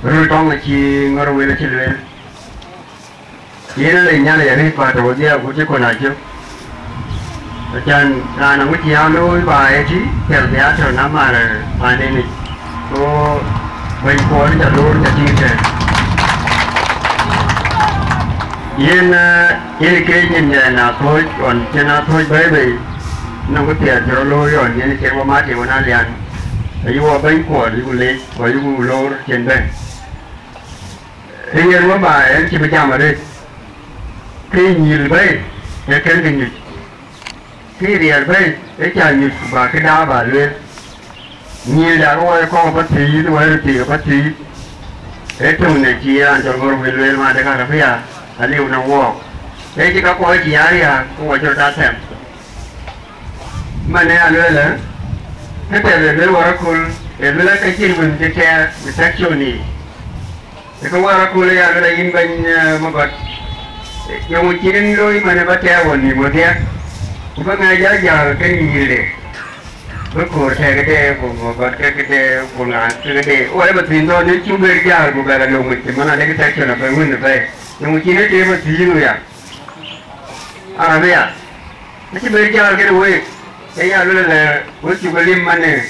Röör tɔŋ acï ŋɔ̈r wël acï lueel. Yen alec Nhialic arëët, ba tɔ̈ wedhie agut cï kɔn a cök. Acan raan aŋuc cï ya looi ba ë tï, piɛl bï a tɔ̈ na mar paanden yic. Go bɛ̈ny Kuɔɔr ca loor ca tïŋ tɛ̈ɛ̈n. Yen, eh, yen ke nyin ë na thööc ɣɔn cïn a thööc bɛ̈ɛ̈i bei, nɔŋ kë piɛth cï rɔt looi ɣɔn yen cïn wɔ mat ye wën alian. Ayï wɔ bɛ̈ny Kuɔɔr ayï ku lec, ku ayï ku loor cïn bɛ̈n. Ee yen wɔ ba en cï bï jam arëët. Kë nyïl bɛ̈i, ee kën kë nyuc. Kë riɛɛr bɛ̈i, ee cä nyuc, ku ba këda ba lueel. Nyïlda ke wɔ ye kɔ̈k ë pathïïth, wɔ ye röt thiëëk ë pathïïth. Ee töŋ në cï raan cɔl Gɔ̈r wël lueel, ma de ka rɔt bï ya, aliu në wɔɔk. Ee cï ka kɔc cï ya riääk, ku wɔ cï röt aa thɛm. Man ë alueel, ë, kë tɛ̈ bï lueel wär aköl, ee lueel ke cïn wën cï tɛɛr në section yic. Ë ke wär aköl ë ya lueel ayïn bɛ̈ny, eh, Magɔt. Yeŋö cïn looi man ë ba tɛɛr wɔ nïïm wedhie? Ku ba ŋɛk jal jäl ke nyïïrde. Bï köör tɛ̈ këde, ku Magɔt ke këde, ku ŋa ke këde. Wɔ ë ba thïn dhɔ̈n ë cuk ber jäl, ku bɛ la löŋ wec, man adek section abɛ wën ëbɛ̈i. Yeŋö cïn ë tëë ba thïn wia? Arabia. Acï ber jäl këde week. Ë ya lueel ë, wek cuk lim man ë.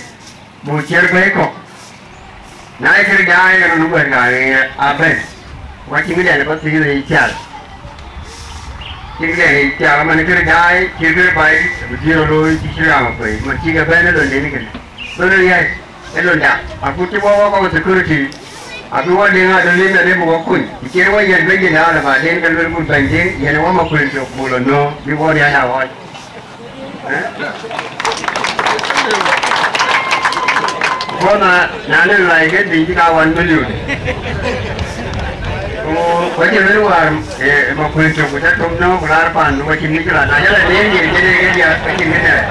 Buk ciɛ̈r bɛ̈i kɔ̈k. Na ye kërë daai, ɣɛn ɣɔn guɛ̈t ŋa ɣeer abɛ̈n. Ku acïn këdɛn ë pathïïth ë yic pial. Cïn këdɛn ë yic pial, aman kërë daai, cïn kërë pai, bï dhiëër looi, cï cïn raan ë pei, man cï ke bɛ̈n ë londen kënë. Bï lon yäc, ë londa, akut cï wɔ wɔ kɔ̈k security, abï wɔ deŋ adöl lim adë bï wɔ kuny. Cïn wɔ yɛn bɛ̈nydiɛn alë baden ke luel ku bɛ̈nydiɛn, yɛn ë wɔ ma kuën cök buk lɔ nöö, bï wɔ riäc a ɣɔc. Kɔn na, na lëk luɔi ke dhïc ka one million. Ku, ku acïn wën wäär, eh, ma kuën tök ku ca tök nɔ̈k ku laar pan, ku acïn mïcïla. Na jɔl a den yen jël ke diäk, acïn kë nɛ̈k.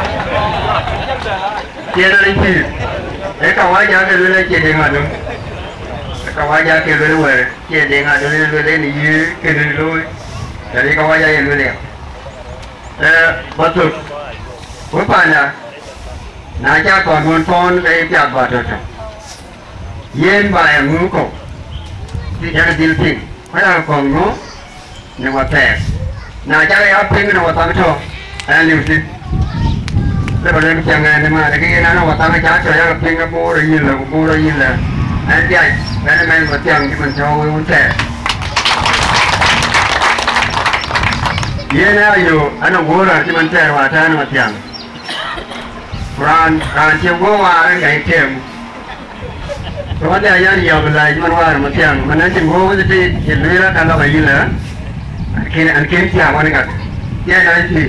Tiɛn an pïïr. Ee ka wac ake luel acie deŋ adöŋ. Ee ka wac ake luel wɛ̈ɛ̈r, acie deŋ adöŋ, luel en yï kënë looi. Tɛ̈ ka wac aye luel ya. Eh, ba thök. Wek panda, na ca kɔn wën pɔ̈n ke ye piath ba tɔ̈ tɔ̈. Yen ba ya ŋu kɔ̈u, cï yak dhil piŋ. Ku yak kɔ̈u ŋu në wathɛɛr. Na ca ya piŋ në wathak tɔ̈, aya liu thïn. Le ba lëk piɛŋ ɛn ëmën, ke yen an wathak ca tɔ̈ yak piŋ ke boor yïn lë, ku boor yïn lë. Ɛn dhiac, ɛn ëmën ba thiaŋ cï man tɔ̈ wëu thɛɛr. Yen aya yo, an aguɔ raan cï man thɛɛr wa tɛ̈ɛ̈n ëmën thiaŋ. Ku raan, raan cï guɔ waar ë ŋɛc tem. Ku wën de ayan yɔ̈ɔ̈k lɛc man waar ëmën thiaŋ, man acïn guɔ wëth ti cï lueel aka lɔk ayï lë. An kën, an kën thiaŋ wën gak. Thiaŋ an cï.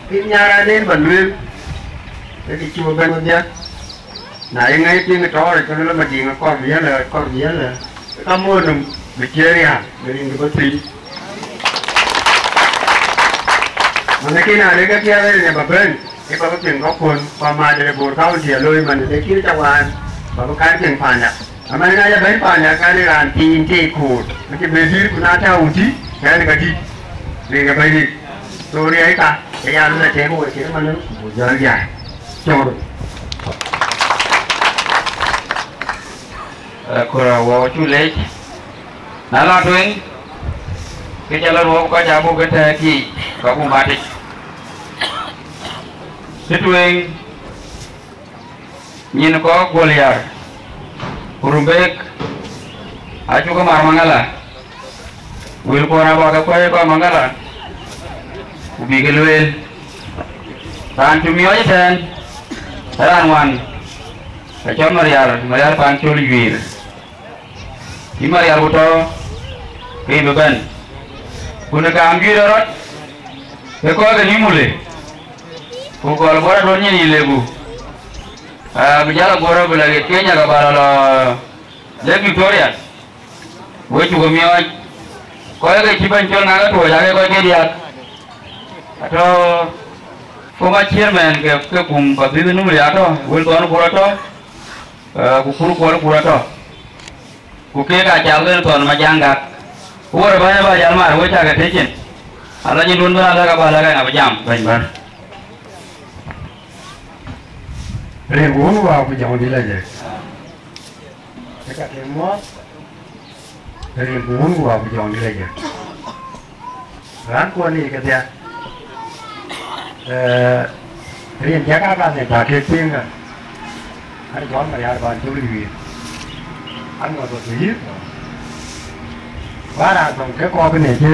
Kën nyaar an en ba lueel. Ë kë cï wek bɛ̈n wedhie. Na ye ŋɛc piŋ ë tɔɔr, ke luel Madiŋ akɔɔr bï yɛn lɛ, akɔɔr bï yɛn lɛ. Ka muɔ̈ɔ̈r nɔm bï ciëër ya, bï rin kë bä thïn. Mana kën a rek ke piɛth rin ë ba bɛ̈n, ke ba bï piŋ kɔ̈kkuɔn, ku amaat de Bor County alooi man, lakin ca waan, ba bï kaar piŋ panda. Aman na ya bɛ̈n panda, kan raan piny tëë koor, ku cï bɛ dït, ku na tääu tï, kɛn ka dït, rin kë bɛ̈n dït. So riɛ̈i ka, ke ya luel atek wek cït man, ku jɔl ya. Cɔɔr. Eh, kura wɔ cu lec. Na la tueŋ, ke ca la ruɔp kɔc abuk ke tɛ̈ɛ̈k yiic, ka buk matic. Cï tueŋ, nyin kɔ̈k Guɔl Yar, ku Rumbek, acuk ke mar Maŋala. Wël kuɔn abä ke kuɛ̈i kɔc Maŋala, ku bïk lueel. Raan cï miɔɔc ëtɛ̈ɛ̈n, raan ŋuan, acɔl Marial, Marial Pancol Juiir. Yï Marial ku tɔ̈, ke yïn bï bɛ̈n. Ku në kaam juiir ë rɔt, ke kɔc ke nïïm mule, ku gɔl guɔ̈r aduɔ̈n nyin yï leku. Aa, bï jäl aguɔ̈r bï la ɣet Kenya, ke bä la lɔ Lake Victoria. Wek cuk miɔɔc, kɔc ke cï bɛ̈ny cɔl ŋak atuɔɔc, aake kɔc ke diäk. Atɔ̈ former chairman ke, ke kum Pathïth Numlia atɔ̈, Wilson Kur atɔ̈, eh, ku Kur Kuɔl Kur atɔ̈. Ku keek aa cath wën Thɔn Majaŋ Gak. Ku wär bäny abä jal mar, wek cä ke tëcin. Ala nyin dun bä ala ka bä ala ka na bä jam bɛ̈ny bär. Rin wun wa ku jɔŋ di la jɛ. Ka ke mo. Rin wun wa ku jɔŋ di la jɛ. Ran ko ni ke dia. Eh, rin ja ka ka ne ta ke pinga. An jɔl Marial ban cök luiir. An ŋɔt ɣöt yïth. Bä raan thöŋ ke kɔɔk ne cï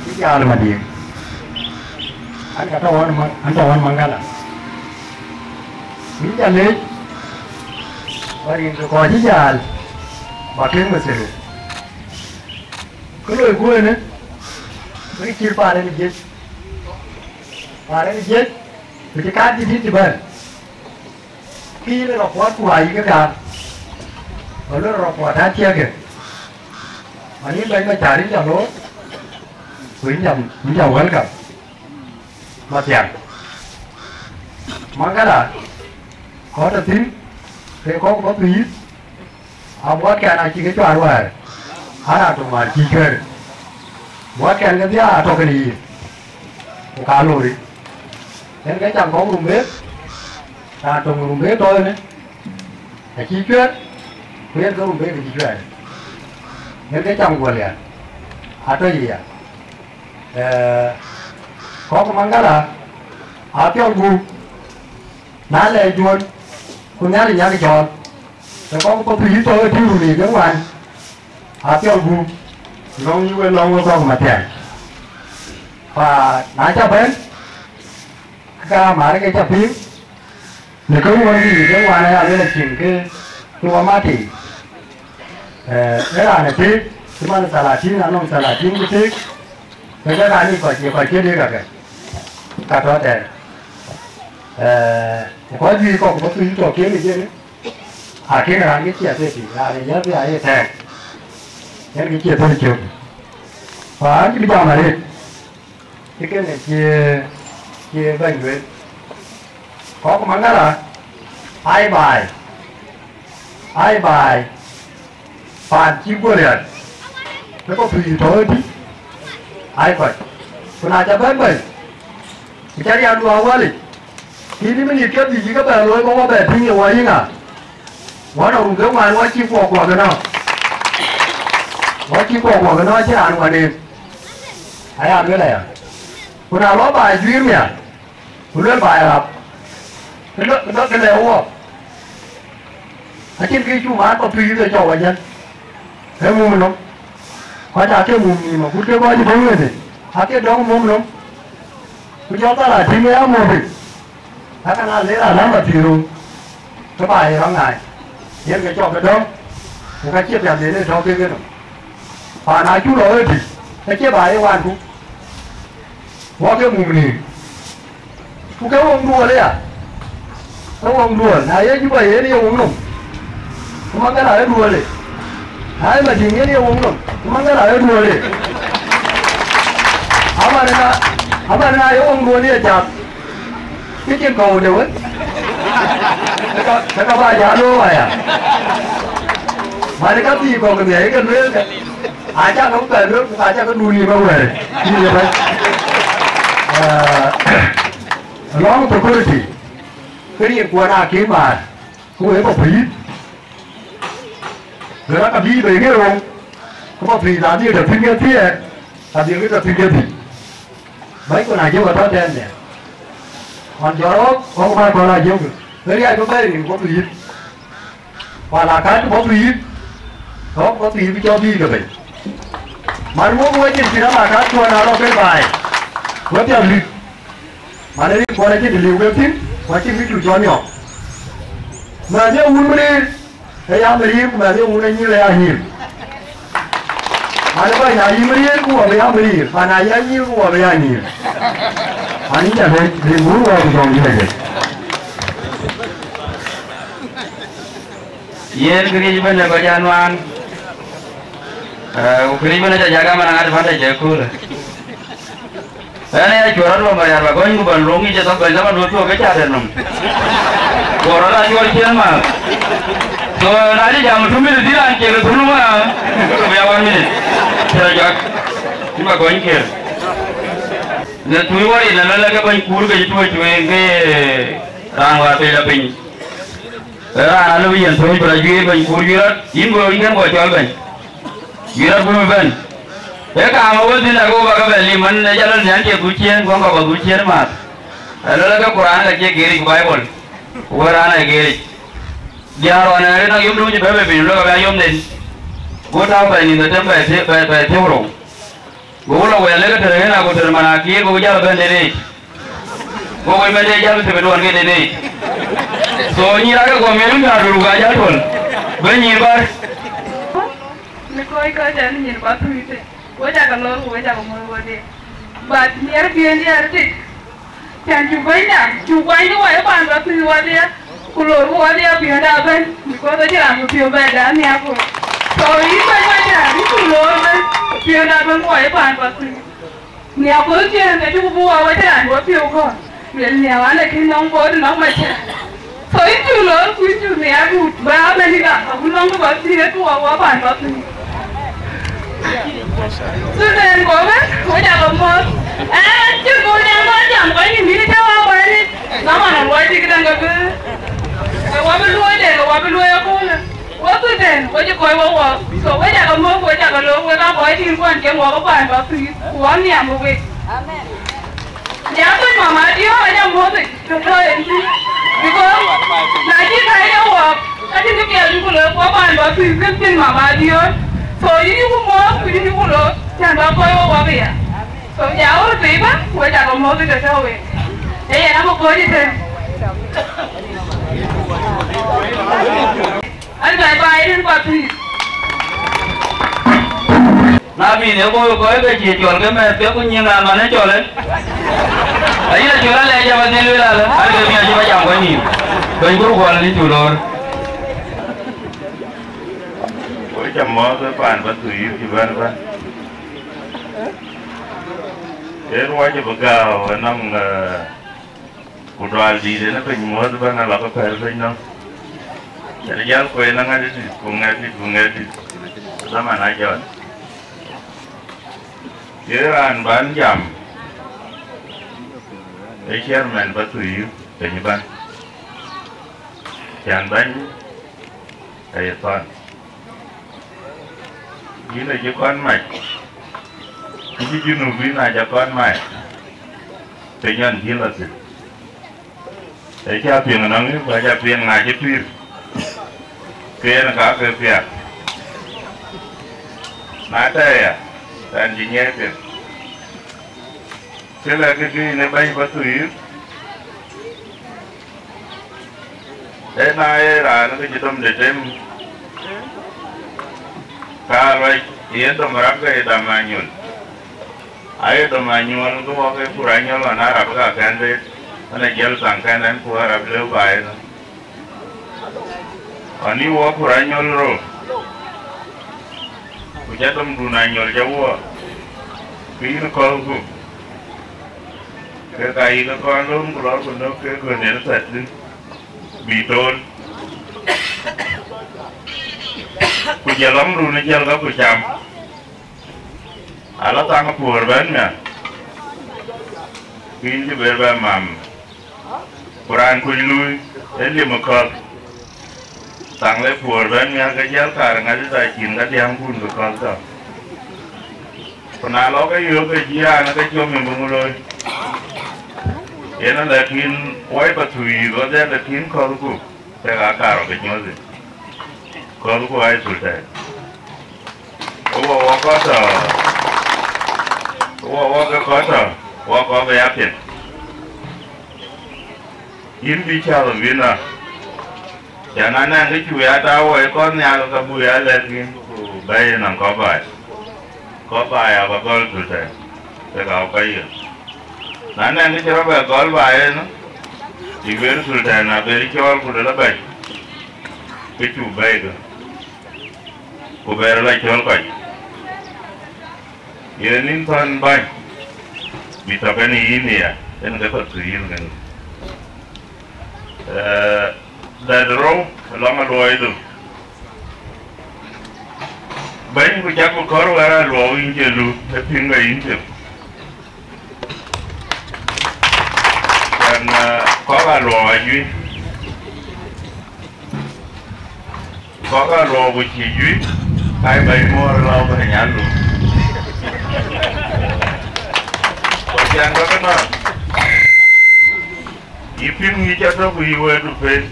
cï jaal Madiŋ. An ka tɔ ɣɔn Maŋ-, an tɔ ɣɔn Maŋgala. Yïn ca leec, bä rin ke kɔc cï jaal, bä kek methelu. Kë loi ku ënë, ke cït paan en jiëc. Paan en jiëc, ku cï kaat dït dït cï bɛ̈n. Kï yïn rɔt puɔt ku ayï ke gam. Ba luel rɔt puɔt aa thiëëkë. Mani bɛ̈ny Macar yïn ca loor, ku yïn ca, yïn ca welcome. Mathiaŋ. Maŋgala, kɔc tɔ thïn, ke kɔ̈k bä pïïr. A buɔtkɛn acï ke cuaar wäär, a raan töŋ wäär cï cuɛ̈ɛ̈r. Buɔtkɛn kedhie aa tɔ kën yiic, ku ka lori. Yen ke cam kɔ̈k Rumbek, raan töŋ Rumbek tɔ ënë, acï cuɛ̈ɛ̈r, ku yen ke Rumbek acï cuɛ̈ɛ̈r. Yen ke cam guɔl ya, a tɔ yiya. Eh, kɔ̈k Maŋgala, a piɔl gup, na lɛɛc duön, ku Nhialic nyak cɔɔl. Të kɔŋ path yï tɔ̈u ë tïŋ runi ke ŋuan, apiɔl gup, lɔ̈ŋ yï we lɔ̈ŋ we kɔ̈k Mathiaŋ. Pa na cä bɛ̈n, ke ka määr ke cä piŋ, në ke ŋuɔ̈n yï ke ŋuan aya luel acïn ke, ke wä mat yiic. Eh, ë raan ë tëëk, cï man thalatin, anɔŋ thalatin cï tëëk, ke ke raan yic kɔc, ye kɔc cï dëëk akë, ka tɔ̈ tɛ̈ɛ̈n. Eh, ku kɔc juëc kɔ̈k bä piny tɔ kieŋ ë jënë, akënë raan ke cie thëëk, raan ë yäth ya ye tɛ̈ɛ̈n, yen ke cie thëëk cök. Ku an cï bï jam arëët, cï kënë cie, cie bɛ̈ny lueel. Kɔ̈k Maŋgala, ai baai, ai baai. Paan cï Goliath, ke kɔc pïïr tɔ ëtï, ai kɔc. Ku na ca bɛ̈n bɛ̈ny, ku ca riandu awälic, kïn ë minit kedhie cï ke bɛ looi, ke wä bɛ tïŋ ye wä yï ŋa? Wä nɔ rum ke ŋuan, wä cï kuɔk kuɔk ënɔ. Wä cï kuɔk kuɔk ënɔ, acïn raan wä neem. Aya luel aya. Ku na lɔ baai juiir mia, ku luel baai rap, ke dɔ-, ke dɔ-, ke lɛ̈k wɔ. Acïn kë cu mat kɔc pïïr ke cɔk wä jël, ee mum nɔm. Kɔc aake mum nïïm, agut ke kɔc ë bɔ̈ wëëtë, aake dɔ̈ŋ mum nɔm. Ku jɔ thal a tïŋ ë ya mum piny, ka ke na le raan namba thiëër rou, ke ba ye rɔt ŋaai, yen ke cɔk ke dɔ̈ŋ, ku ka cie piath yen ë tɔ̈u kek enɔm. Paan aa cuk lɔ ëtï, ke cie ba ye wanku. Wɔ ke mum nïïm. Ku ke woŋ duɔl aya. Ke woŋ duɔl. Na ye Juba yen ye woŋ nɔm, ke Maŋgala ye duɔl ë. Na ye Madiŋ yen ye woŋ nɔm, ke Maŋgala ye duɔl ë. Aman na, aman na ye woŋ duɔl ye cath, ke cïn kɔ̈u de wën. Ke ka, ke ka ba ja looi aya. Man ka thii kɔ̈k ke nhiac ke lueel ke. Acä ke bɛ luel, ku acä ke dun yï bä wɛ̈ɛ̈r, yïn ye bɛ̈ny. Eh, lɔŋ security, ke riɛnkuɔn akï maar, ku wek bä pïïr. Bï rɔt abï bei ŋeer woŋ, ku bä pïïr adhil tɔ thïn ke thiëër, adhil ke tɔ thïn ke dhïc. Bäny ku na jëu atɔ tɛ̈ɛ̈n nhial. Ɣɔn jɔt ɣɔ̈k, ɣɔ̈k bä kɔn a jëu, ke riac bä bɛ̈ɛ̈i rin ku bä pïïr. Wala kat bɔ̈ pïïr, kɔ̈k bɔ̈ pïïr bï cɔl bïï ke bei. Man wok wecin cïn ama kat cuɔn alɔ ke baai, we piath lik. Man ë rin kuɔn acïn të liu wek thïn, ku acïn kë cu cɔl niɔp. Mɛnh ye wun mïriir, ë ya mïriir, ku mɛnh ye wun ë nyïïr, ë ya nyïïr. Man ë bäny na yï mïriir, ku wɔ bï ya mïriir, man na yï anyïïr, ku wɔ bï ya nyïïr. An yïn ca lec, rin wun wɔ ku jɔŋ dït acï. Yen këriëëc ëbɛ̈n ë kɔc aa nuaan, eh, ku këriëëc ëbɛ̈n ë ca jak aman advantage ë köölë. Ɣɛn aya cuɔt rɔt lɔ Marial bä gɔny, ku bä luɔŋ yic ë thɔ̈k bɛ̈ny, lama duöt tuɔɔk ke ca tɛ̈n nɔm. Guɔ rɔt aa cuɔt ciëën ma. So, na cï jam two minute, dï raan ciëën ke thun ma, ke bï ya one minute. Cï rɔt jɔt. Yïn bä gɔny kiër. Në tui wär yen alɔ lɛ̈k ke bɛ̈ny kuur ke cï tuɔɔc tueŋ ke raan wäär piny la piny. Raan alɔ bï yen tuɔɔc bï la juëër bɛ̈ny kuur juëër rɔt, yïn go yïn kën guɔ cɔl bɛ̈ny. Juëër rɔt bï bɛ̈n. Ee kaam ë wël thïn, ago bä ke bɛ lim, man ë jɔ lɔ nhial cie dhuk ciëën, guɔ̈ŋ kɔ̈k bä dhuk ciëën maath. Alɔ lɛ̈k ke Kuran ka cie giric Baibol. Ku wër raan ë giric. Diäär ɣɔn ë rin ayom duuc bɛ bɛ piny, lɔ ke bɛ ayomden. Go tääu bɛ nïn dhetem bɛ thiëu, bɛ, bɛ thiëu rou. Go lɔ wɛl lek tëde yen, ago tëde man akïr, go jäl bɛ̈n deet yic. Go wëi mɛnhde jäl bï thëpë duɔn ke deet yic. So nyïïr ake guɔ miɛt wun tääu dur, ku ka jäl tuɔl. Bɛ̈ny nyïïr bär. Në kɔc kɔc tɛ̈n nyïïr bä thuui thïn. Wek cä ke lor, ku wek cä ke mɔ̈th wodhie. But nhiɛɛr piëëndiɛ̈ arëtic. Cän cuk bɛ̈nyda, cuk kuany ke wɔ ye paan bä thuui wodhie. Ku lor ku wodhie piɔ̈nda ëbɛ̈n, because acïn raan bï piɔ̈u bɛ daan nhiaak ku. So yïn bɛ̈ny wɔ cä, yïn cuk loor ëbɛ̈n, piɔ̈nda ëbɛ̈n ku wɔ ye paan bä thuui. Nhiaak ku cïn ke cuk bï wɔ wɔ cïn raan bï wɔ piɔ̈u kɔ̈ɔ̈r. Luel nhiaak an, ee kïn nɔŋ boot nɔŋ macä. So yïn cuk loor ku yïn cuk nhiaak ku bä ëbɛ̈n ëka, abï nɔŋ kë bä thiëëk ku wɔ wɔ paan bä thuui. Student kɔ̈k, wek cä ke mɔ̈th. Ɛn cïn bï wek jam, kɔc jam kɔc nïïm bï tɔ̈u wä wɛ̈ɛ̈r yic. Dhaman wä cï këdäŋ ke bï, ke wä bï luɔi de, ke wä bï luɔi ëköölë. Wek student, wek cï kɔc wä wä. So wek cä ke mɔ̈th, wek cä ke loor, wek aa kɔc tiiŋ kuan cï wä ke paan bä thuiir, ku wä nhiam wek. Amen. Nhiam wek mama diɔ̈ɔ̈r, wek cä mɔ̈th. Because na cï ka ye wɔɔk, ka cïn kë piɛth cï ku looi, ku abä bä pïïr kën cïn mama diöör. So yïn yï ku mɔ̈ɔ̈th, ku yïn yï ku looi, cän bä kɔc wok wak aya. So ja ɣöt pei bä, ku we cä ke mɔ̈ɔ̈th ë tëtö wek. Ee yen amë kɔc ëtën. An bä bä yen bä pïïr. Na bï ne bɔ̈ kɔc ke cïï cɔl ke mɛ̈thke, ku nyiëëŋ raan man ë cɔl ë. Ayï la cɔl alɛɛc jam adhil lueel alë, an ke miɔc cï bä jam kɔc nïïm. Bɛ̈ny Gurguɔl, yïn cuk loor. Wek cä mɔ̈ɔ̈th ë paan bä thuk yïth cï bɛ̈n bɛ̈n. Ee ruɔc ë bï gääu ënɔm, eh, Ku dual dïït en ë piny muɔ̈th ëbɛ̈n alɔ ke pɛ̈l piny nɔm. Yen jäl kueen aŋätdït, ku ŋɛ̈tdït, ku ŋɛ̈tdït. Dhaman Ajɔn. Ye raan bän jam, ee chairman bä thuk yïth piny ëbɛ̈n. Cän bɛ̈ny aye thɔn. Yïn acï kɔn mac, ku cï Junubin acä kɔn mac, piny ɣɔn cïn lɔ thïn. Ë cä piŋ ënɔŋ, ku acä piŋ ŋa cï pïïr, ke yen ka ke piath. Na tɛ̈ɛ̈ ya, ɣɛn cï nyiɛɛi piŋ. Kë lɛ̈k kë kï yïn ë bɛ̈ny bä thuk yïth, ee na ye raan ke cï dom de tem, ka luɔc ye dom rap ke ye dam anyuɔl. Aye dom anyuɔl ke wɔ ke kur anyuɔl ɣɔn Arab ka kɛn de, ɣɔn ë jiël thaŋ kɛn ɛn ku Arab lëu baai ënɔn. Ani wɔ kur anyuɔl rou, ku cä domdun anyuɔl cä wuɔ, ku yïn kɔ̈lku, ke ka yï ke kɔn lööm ku lɔɔr ku nök ke gön en thɛt thïn, bï tool. Ku jël lɔŋdun ë jiël ka ku cam. Ala thaŋ puɔ̈r bɛ̈n mia, ku yïn cï ber bɛ mam. Ku raan kuc luui ë lim ë kɔ̈th, thaŋ le puɔ̈r bɛ̈n mia ke jäl kaar ŋäth ë thac cïn ka diäŋkun ke kɔ̈th tɔ. Ku na lɔ ke yöök ke cï raan ke com yïn bï ŋö looi? Yen alɛ̈k yïn wai pa thuk yïth ɣɔn dhɛ̈l lɛ̈k yïn kɔ̈thku. Kek aa karou ke nyuɔ̈th yic, kɔ̈thku aa ye thul tɛ̈ɛ̈n. Ku wɔ wɔ kɔc tɔ, ku wɔ wɔ ke kɔc tɔ, wɔ kɔc bï ya piɛth. Yïn bï cäth ë bï nɔ̈k, cän anɛŋ kë cuk ya tääu wɔ ye kɔn nhial, ke buk ya lɛ̈k yïn, ku bɛ̈ɛ̈i ënɔŋ kɔc baai. Kɔc baai abä gɔl thul tɛ̈ɛ̈n, kek aa kɔc yiëk. Na nɛŋ kë cï rɔt bɛ gɔl baai ënë, yï ber thul tɛ̈ɛ̈n, na ber cɔɔl ku lël abɛ̈c, ke cuk bɛ̈ɛ̈ikë, ku ber la cɔl kɔc. Yen yïn thɔ̈n bäny, bï tɔ kɛn yïn aya, yen ke tɔ thuk yïth kën. Eh, dɛ̈t rou ë lɔŋ ë luɔidu. Bɛ̈ny, ku cak ku kɔ̈r wɛ̈ɛ̈r aluɔu yïn cï lu, ë piŋ ke yïn cï. Kɔ̈k aluɔɔk ajuëc, kɔ̈k aluɔɔk ku cï juëc, ka ye bɛ̈ny muɔɔr lɔ bɛ̈ny alu. Ku ciɛɛŋ ke kënɔn, yï piŋ yï cä tök ku yï wɛ̈ɛ̈tdu pek.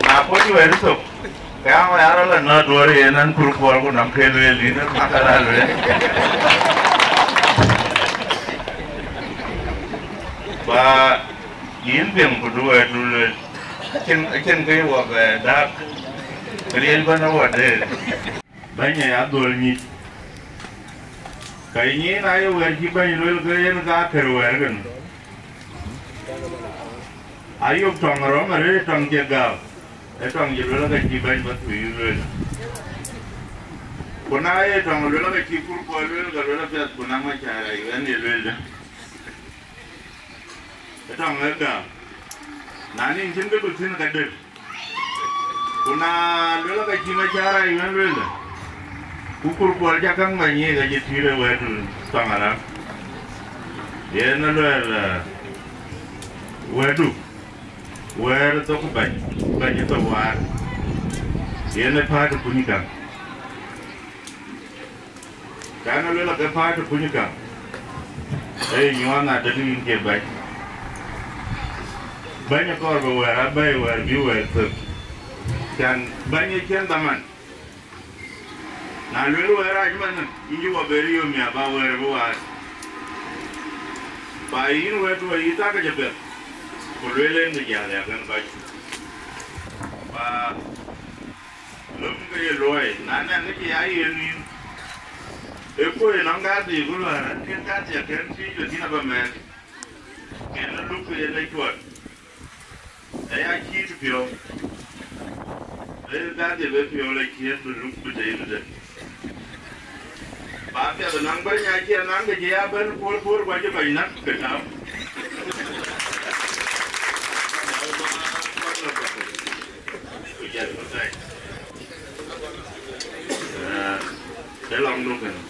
Na kuɔc wɛ̈ɛ̈t thok, ke aŋ ya rɔt la nɔ̈k duɔ̈ɔ̈r yen an, kur kuɔl ku nɔm ke lueel, yïn ë mak ala lueel. Ba yïn piŋ ku du wɛ̈ɛ̈tdu lueel, acïn, acïn kë wɔ bɛ dak, ke riëëc bɛ̈n ë wɔ deer. Bɛ̈ny aya dhöl nyic. Ka yï nyin aye wɛ̈ɛ̈r cï bɛ̈ny lueel ke yen ka kër wɛ̈ɛ̈r kën. Ayök tɔŋ rɔ̈m arëët tɔŋ cï gääu, ee tɔŋ cï lueel ke cï bɛ̈ny bä thuëëc lueel. Ku na ye tɔŋ lueel ke cï kur kuɔl lueel, ke lueel apiɛth, ku na ŋɔc cä rac wɛ̈n ye lueel dë. Ë tɔŋ ë gääu. Na nïn cïn kë du thïn ka dël. Ku na luel ka cï Macar ayuɛn luel, ku kur kuɔl cä käŋ bä nyiëëk acï tïït ë wɛ̈ɛ̈tdu tɔŋ arak. Yen ë luɛɛl, eh, wɛ̈ɛ̈tdu, wɛ̈ɛ̈r thok bɛ̈ny, bɛ̈ny ë thok waar. Yen ë päät ë kuny käŋ. Kan ë luel ake päät ë kuny käŋ, ee nyuɔɔth na tëkï yïn cie bɛ̈ny. Bɛ̈ny akɔɔr bï wɛ̈ɛ̈r abɛ̈i wɛ̈ɛ̈r bï wɛ̈ɛ̈r thök. Can bɛ̈ny ë cïn dhaman. Na luel wɛ̈ɛ̈r rac man, yïn cï wɔ ber yom ya ba wɛ̈ɛ̈r bï waar. Ba yïn wɛ̈ɛ̈r tuɔɔc yï thak kecë piɛth, ku lueel en kë jäl ya kën kɔc. Ba Lom ke ye luɔi, na nɛn ke cï ya yen nïn. Ë kuöc ënɔŋ kadhii ku luäär, an, kën kadhii akën thiëc, lakin abä mɛɛth. Kën luk ke yen ë cuɔt. Aya cït piɔ̈u. Ë kadhii bï piɔ̈u la ciëët bï luk bï tei bï dë. Ba piɛth ënɔŋ bɛ̈ny acie naŋ ke cï ya bɛ̈n puɔ̈r puɔ̈r, ku acï kɔc näk ke tääu. Ku jɛt ku thɛɛc. Ee, ë lɔŋdu kënë.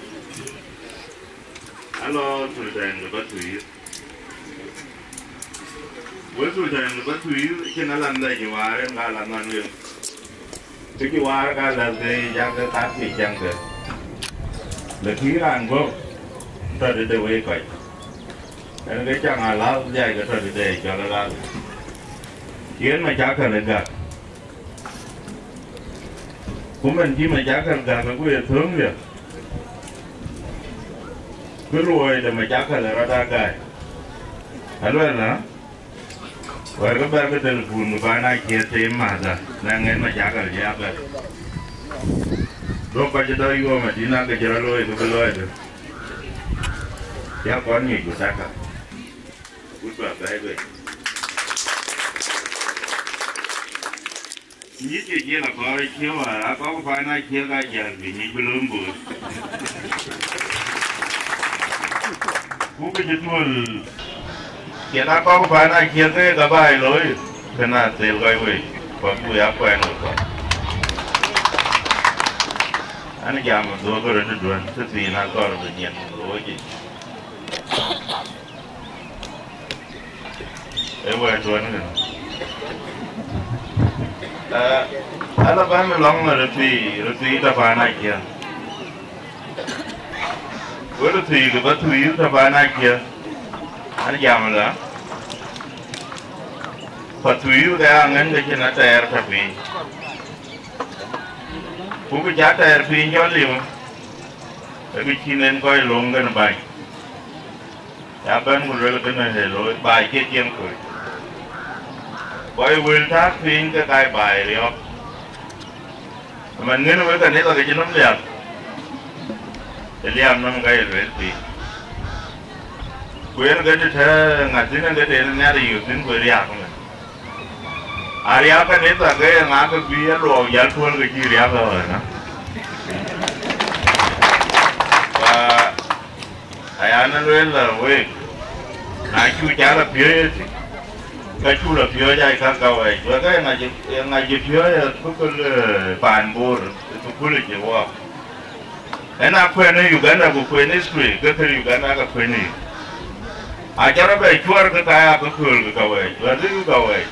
Alɔ Sultan de Batuir. Wek Sultan de Batuir, cïn alan dhɛc ë waar en ka alan nɔn wek. Kë cï waar ka läth ke jaŋ ke, ka thiëc jaŋ ke. Lakin raan guɔ̈p tɔ̈ tëde wei kɔc. Ɛn ke caŋ alath dhiac ke tɔ̈ tëde cɔl alath. Yen macakal ë gäk. Ku man cï macakal gäk, ku ye thöŋ riɛl, kë luɔi de macakal ë rɔt aa gäi. Aluɛl na, wɛ̈ɛ̈r ke bɛ̈ɛ̈r ke telefon, ku bän aa ciɛth tei mäthda, na ŋen macakal cï ya bɛ̈ɛ̈r. Duɔ̈k kɔc cï tɔ̈ yuɔɔm adïn, ake cï rɔt looi, ke bï looi dë. Ya kɔn ŋic ku taka. Gut bä bɛ̈ɛ̈i bei. Nyic ke jiël akɔɔr ë ciëë wäär, akɔk paan aciëk aa jäl bï nyic bï lööm boot. Ku ke cï tuöl, cïn akɔk paan aciëk ke ka baai looi, kën aa thel kɔc wei, kɔc ku ya kuɛɛn we kɔc. An, jam ë dhuɔ̈k röt ë duön, tëthiin akɔɔr bï nyin looi yic. Ee wɛ̈ɛ̈t tuɔn kënë. Ee, ala bän lɔ̈ŋ röt thii, röt thii tɔ paan acië. Wek röt thii kë bä thuiir tɔ paan acië. An jam la. Pa thuiir ke aŋën ke cïn atɛɛr tɔ piny. Ku kë cä tɛɛr piny jɔ liu. Ee kë cïn en kɔc löŋ kën bäny. Ya bɛ̈n ku luel kënë ë looi, baai cie cieŋ kɔc. Kɔc wël tääk piny ke ka ye baai riɔ̈ɔ̈k. Ëmën ŋën wek kanitha ke cï nɔm liap, ë liap nɔm ka ye lueel piny. Ku yen ke të tɛ̈ ŋa thïn, yen ke të yen nhiar yök thïn ku ë riääk ëmën. Ariääk kanitha ke ye ŋa ke bï ye luɔɔk jäl tuöl ke cï riääk ë ɣɔn ë? Ba Aya në lueel la week, na cu ca la piööc ëtï, ka cu la piööc ai ka gäu wɛɛc. Wek ee ŋac, ee ŋac piööc ë thukul, eh, paan Bor, ë thukul ë cï wɔɔk. Ëna kuɛn ë Uganda ku kuɛn history, ke kër Uganda ka kuɛn ë. Aca rɔt bɛ cuɔr ke ka ya ke kööl ke ka wɛɛc, wɛ̈t ke ka wɛɛc.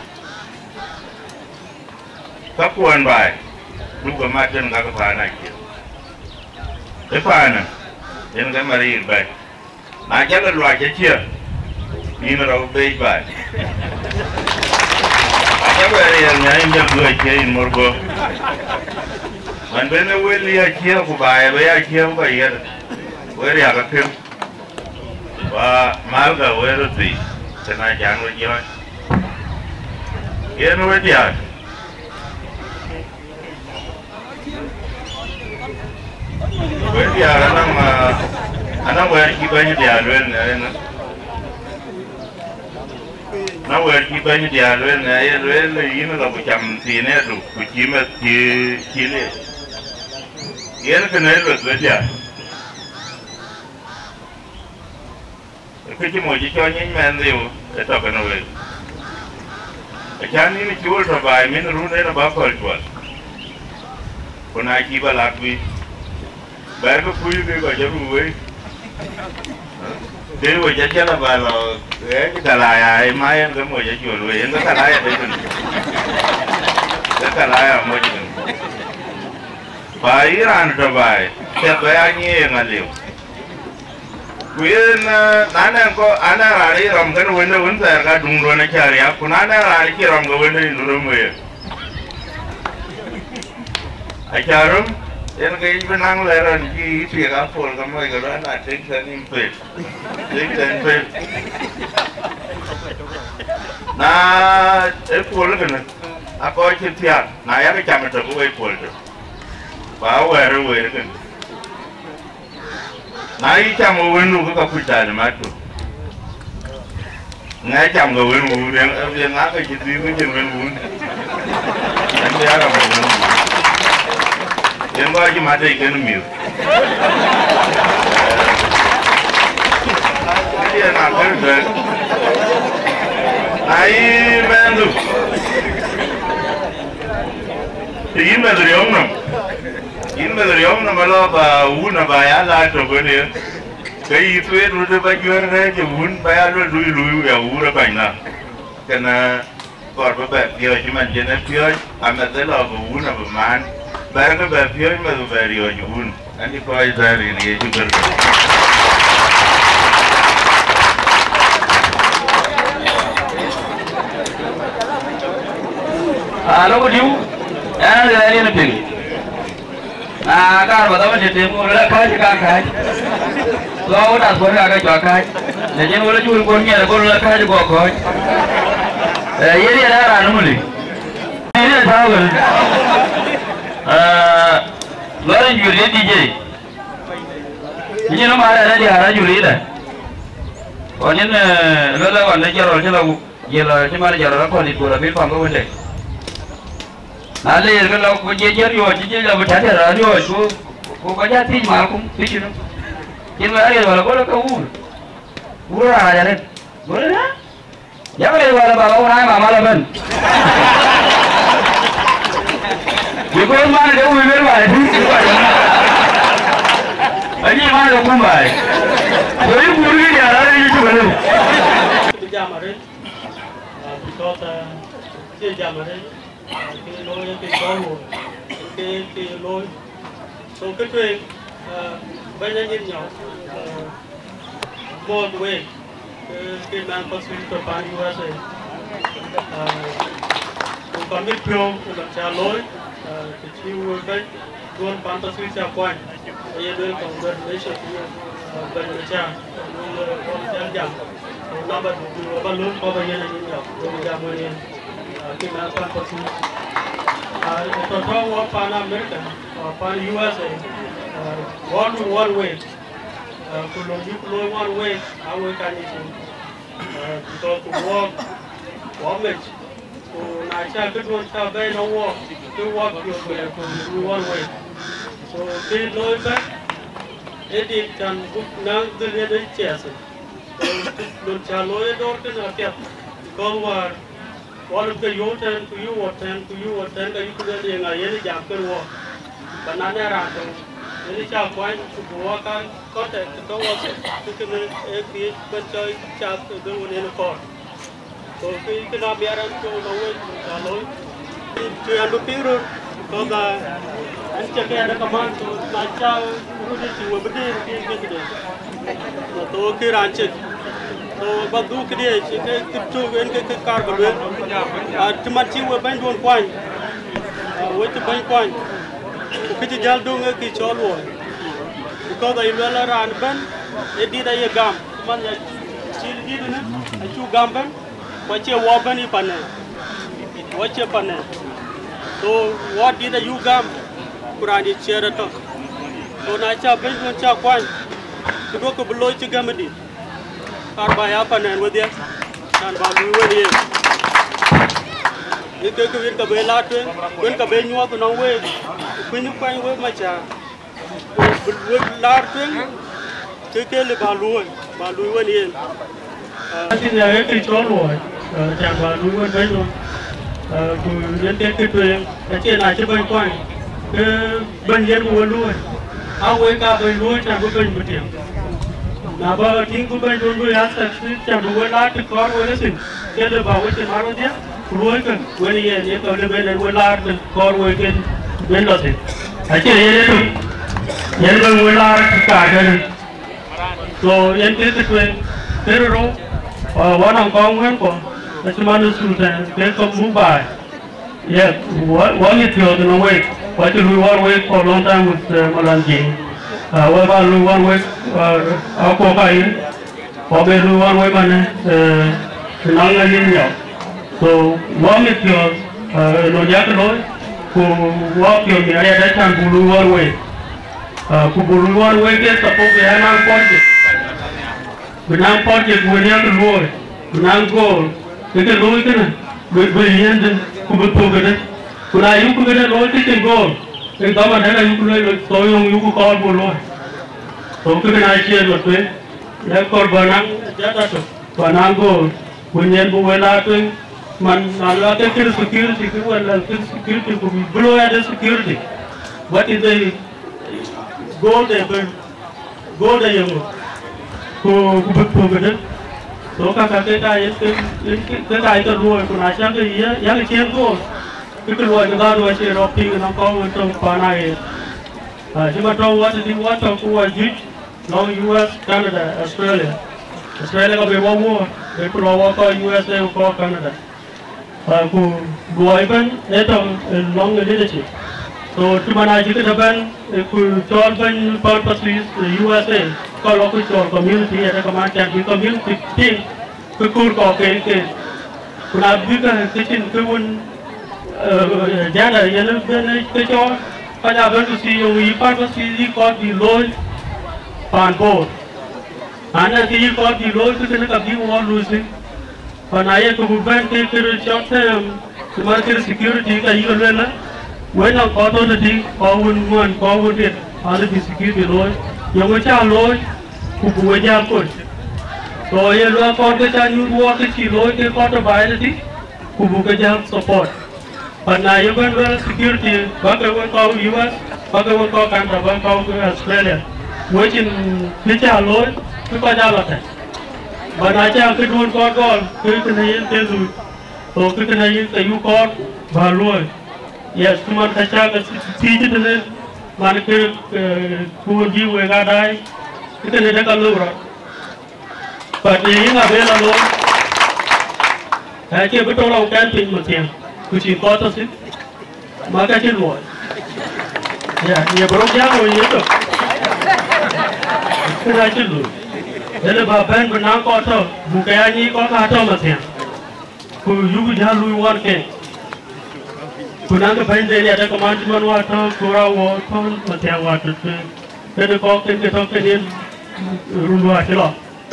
Ka kuɔn baai, duk ke mat kën ka ke paan acie. Ë paanë, yen ke mariir bɛ̈c. Na cä ke luac acie, yïn rɔt bec baai. Aca bɛ riɛl nya yïn jɔl duëë acie yïn mor guɔ. Man ben ë wël ya acie ku baai abï ya acie ku ba yiɛt. Wël riak akëm. Wa malkä wël röt thii, tën a can we jɔ̈ɔ̈ny. Yen we diäär. We diäär anɔŋ, ah, anɔŋ wɛ̈ɛ̈r cï bɛ̈ny diäär lueel në yen. Anɔŋ wɛ̈ɛ̈r cï bɛ̈ny diäär lueel në yen, lueel yïn la ku cam thiin ë du, ku cï meth cï, cï liep. Yen kënë lueth we diäär. Kë cï moc cï cɔl nyic mɛnh dhiu ë tɔ̈ kënë wek. Acän yïn cï wël tɔ̈ baai min run en abä kɔl cuɔl. Ku na cï bä lak bï, bɛ̈ɛ̈rkï kuc bï kɔc cä ruu wei. Dee wec acï lɔ bä lɔ ɣɛɛc Galaya, ë ma yen ke moc acuɔl wei, yen ke Galaya dee kënë. Ke Galaya moc kënë. Ba yï raan tɔ̈ baai, piɛth bä ya nyiëëŋ aliu. Ku yen, eh, na nɛn kɔ, anɛn raan ë rɔm kën wënde wën thɛɛr ka duŋduɔn acä riak, ku na nɛn raan cï rɔm ke wënde yïn röm wëë. Acä röm, yen ke yic bï naŋ lɛ̈ɛ̈r ɣɔn cï yï tiek apol ke mɔc ke luɛn a take the name fail. Take the fail. Na ë pol kënë, akɔc cï thiaak, na yak cam ëtök wei pol tök. Ba wɛ̈ɛ̈r ë wëër kënë. Na yï cam ë wëndu ke ka kuc talimatdu. Ŋɛk cam ke wën wun, yen, yen ŋa ke cï dhil ke cïn wën wun. Yen bï aram ke wën wun. Yen kɔc cï mat tei kën mïth. Yen akën tuɛk. Na yï mɛnhdu. Të yïn meth riɔ̈ɔ̈k nɔm. Yïn meth riɔ̈ɔ̈k nɔm alɔ ba wun aba ya laar tök ënë. Ke yï thueet röt ë ba juɛ̈r rɛ̈ɛ̈c ë wun, ba ya luel luui luui ya wur ë banyna. Kënë kɔɔr bï bɛ piɔ̈ɔ̈c cï man cïn ë piɔ̈ɔ̈c, amɛth ë lɔ bï wun abï maan. Bɛ̈ɛ̈rkï bɛ piɔ̈ɔ̈c meth bï bɛ riɔ̈ɔ̈c wun. Ɣɛn cï kɔc thɛɛr rin Yecu Kërtho. Aa, lok diu, ɣɛn ɣɛɛr yen piŋ. Na kaar ba dhaman cï tim, ku lɔ kääc ka kääc. Lɔ wä dath kuɔn ka ke cua kääc. Na cïn wä lɔ cur kuɔn nyiɛɛr, ku lɔ kääc guɔ kɔ̈ɔ̈c. Ee, yen yen ë raan ë muli. Yen ë tääu kënë. Ee, lɔ rin jur ye D J. Nyin ë maar ë diäär a jur yïdë. Ɣɔn nyin, ee, lɔ lɔ ɣɔn de jɔrɔl cï lɔ wuk. Jël, eh, cï man jɔt rɔt kɔn dït, ku lɔ bï pam ke wënde. Na le yen ke lɔ, ku jël jël riɔ̈ɔ̈c, cï jël lɔ bï tɛ̈t tɛ̈t rɔt riɔ̈ɔ̈c, ku, ku kɔc jɔ thiëc malkum, thiëc cïn. Cïn wek ariëth wala gɔl ke wur. Wur rac arëët. Gɔl ënë, yak ariëth wala baba wun ai mama lɔ bɛ̈n. Because man de wur wer wala tïŋ. Anyi man de kum baai. So yï wur kï diäär arëët yï cuk alëu. Bï jam arëët. Ah, because, ah, cie jam arëët, ah, ke looi, ke cɔl wo, ke, ke looi. So, ke tueŋ, ah, bɛ̈ny anyïn nyɔk, ah, both way, ke, ke mɛnh Pathuyith tɔ̈ pan U S A. Ah, ku kɔn bï piɔ̈u, ku lɔ ca looi, ah, ke cï wëu bɛ̈ny. Duɔ̈n pan Pathuyith cä kuany, aye luel congratulation to you, uh, bɛ̈ny Machar, luel, uh, wɔ cän jam. Ku na ba du, du ba lööm kɔ̈k ayen ayen jam, wɔ jam wën yen, uh, kë mɛnh pan Pathuyith. Uh, tɔ̈ tɔ̈ wɔ pan America, uh, pan U S A, uh, wɔ du one way, uh, ku löŋ yuk looi one way, a wek ka nyic. Uh, because ku wɔɔk, wɔɔk mec, ku na cä këduɔ̈n cä bɛ̈ɛ̈i lɔ wɔɔk, ke wɔɔk piɔ̈ɔ̈th wël ku luui one way. So, kë looi bɛ̈n, ë dit can buk naŋ dhil yen ë ciɛɛth. So, lon cä looi ë dɔ̈ɔ̈r kënë apiɛth, because wäär, wɔ lëp ke yöök tɛ̈n, ku yöök wɔ tɛ̈n, ku yöök wɔ tɛ̈n, ka yuk lueel ye ŋa yen ë jam kën wɔɔk. Ba na nɛn raan töŋ, Yen cä kuany ku bï wɔ kan contact tɔ̈ wɔ thïn, kë kënë ee kë bɛ̈n cɔl cath ë dhël wën yen kɔɔr. So kë kënë amiɛt ɛn cɔl nɔm wek cä looi. Cï ɛn bï piŋ röt, because, uh, ɛn cï ke ɛn kaman, so na cä röt cï we bï dëër piŋ ke këde. So kë raan cek. So ba dhuk këdië cï ke kë tök en ke kë kaar bï lueel. Ah, cï man cï we bɛ̈nyduön kuany. Ah, we cï bɛ̈ny kuany. Ku kë cï jäl döŋ ee kë cɔl luɔi. Because aye lueel raan ëbɛ̈n ë dït aye gam. Cï man ya cil dït ënë, acuk gam ëbɛ̈n, ku acie wɔ ëbɛ̈n ë panë. Wɔ cie panë. So wɔ dït ayuk gam, ku raan dït ciɛɛr ëtök. So na cä bɛ̈nyduön cä kuany, ku duɔ̈kkë bï looi cï gäm ë dït. Kaar ba ya panë ɛn wedhie, raan ba luui wën yen. Ë kek kë wën ka bë laar tueŋ, wën ka bë nyuɔɔth ënɔŋ week, kuïn kuany wek macä. Bï wek laar tueŋ, ke ke lë ba luööi, ba luöi wën yen. Ah, acïn ya ë kë cɔl luɔi, ah, can ba luöi wën bɛ̈ny nɔm. Ah, ku yen ke kë tueŋ, acie na cï bɛ̈ny kuany, ke bɛ̈ny yen ku we luööi. A wek ka bɛ̈ny luööi can bï bɛ̈ny bï tiam. Na ba tïŋ ku bɛ̈ny duön bï ya succeed can bï we laar të kɔɔr wek ë thïn, ke lë ba we cï mar wedhie. Ku luɔikë wën yen ye tɔ̈ lëbën en we laar të kɔɔr wek en ben lɔ thïn. Acie yen ë tök, yen ben we laar të kaar tënë. So yen ke kë tueŋ, kë rou, uh, wɔ nɔŋ kɔŋ wën kɔ, acï man ë thul tɛ̈n ke kɔm muk baai. Yes, wɔ, wɔ ŋic piɔ̈ɔ̈th nɔŋ wek, wɔ cï lui wär wek for long time with, uh, Malan Jiëŋ. Uh, wek ba lui wär wek, uh, akuɔk ayï. Kɔc bï luui wär wei manë, eh, të naŋ ŋäc yïn miɔɔk. So, wä mit piɔ̈ɔ̈th, eh, ë lon yak looi, ku wä piɔ̈ɔ̈th miɛt riɛt ë can buk luui wär wei. Eh, ku buk luui wär wei ke support bï ya naŋ project. Bï naŋ project wën yak luööi, bï naŋ goal, ke ke looi kënë, bï, bï yiëndë, ku bï thök këdë. Ku na yuk këdë looi ke cïn goal, ke dhaman dɛ̈t ayuk lueel, so yöŋ yuk kɔɔr buk luööi. So, kënë acie lɔ tueŋ. Ë kɔɔr bä naŋ jat atök, bä naŋ goal, ku nyin bï wël aa tueŋ, man na luaak ke kër security, kë wël aa kër security, ku bï looi ade security. What is the goal de bï, goal de yeŋö? Ku, ku bï thök ëdë. So, kaka ke ka yen ke, ke, ke ka ye ke luööi, ku na cäk ke ye, yak cien goal, ke ke luɔi ke dhadu acie rɔt piŋ ënɔŋ kɔ̈u wën tɔ̈u pan aɣeer. Ah, cï bä tɔ̈u wä tëdï wä tɔ̈u ku wä juëc, lɔŋ U S, Canada, Australia. Australia ka bï wä wuɔ̈ɔ̈r, bï ku lɔ wä kɔc U S A ku kɔc Canada. Ah, ku luɔi ëbɛ̈n ë tɔŋ ë lɔŋ ë leadership. So, cï man acï këde bɛ̈n, ë ku cɔl bɛ̈ny pan pathïth ë U S A, ka lɔ ku cɔl community, ë rɛ̈k man can bï community piŋ, ke kuur kɔ̈k ke ke. Ku na bï ke, ke cïn ke wun, eh, jana yen bɛ̈n ke cɔɔl, ka ja bɛ̈n ku thii yöŋ yï pan ku thii yï kɔɔr bï looi pan Bor. An, na ke yï kɔɔr bï looi, ke kënë ka bï wɔ luui thïn. Pan na ye ke bï bɛ̈n ke kërë short term, ku man kërë security, ka yï ke lueel, wën nɔŋ kɔɔr tɔ̈ tëtï, kɔɔr wun ŋuan, kɔɔr wun riɛt, an, bï security looi. Yöŋ ë cä looi, ku buk we jäl kony. Tɔ ye luaak kɔɔr ke ca nyuuth wɔɔk ke cï looi ke kɔɔr tɔ̈ baai tëtï, ku buk ke jäl support. But na ye bɛ̈n lueel security, bäk ke wek kɔɔr U S, bäk ke wek kɔɔr Canada, bäk kɔɔr Australia. Wecin kë ca looi, kë kɔc aa lɔ tɛ̈. But na ca këduön kɔɔr gɔl, kë kënë yen ke luui. So kë kënë yen ke yuk kɔɔr bä luööi. Yes, cï man ka cäk thiëc tënë, man kë, eh, ku wën bï wek aa daai, kë kënë dek ka lëu rɔt. But ye yïn abël alɔŋ, ka cie bï tɔ̈ lɔŋ kɛn piny mathiäŋ, ku cïn kɔc tɔ̈ thïn, ma ka cïn luɔi. Ya, ye bï rɔt jam wën ye tök. Kën acïn luɔi. Ënë bä bɛ̈n bï naŋ kɔc tɔ̈, buk ke ya nyic kɔc ka tɔ̈ mathiäŋ. Ku yuk jäl luui wän ke. Ku naŋ kë bɛ̈nyden ya dek man cï man wa tɔ̈, ku ra wɔ tɔ̈ mathiäŋ wa tɔ̈ tueŋ. Kënë kɔ̈k kën ke tɔ̈ kën yen run wa cï lɔ.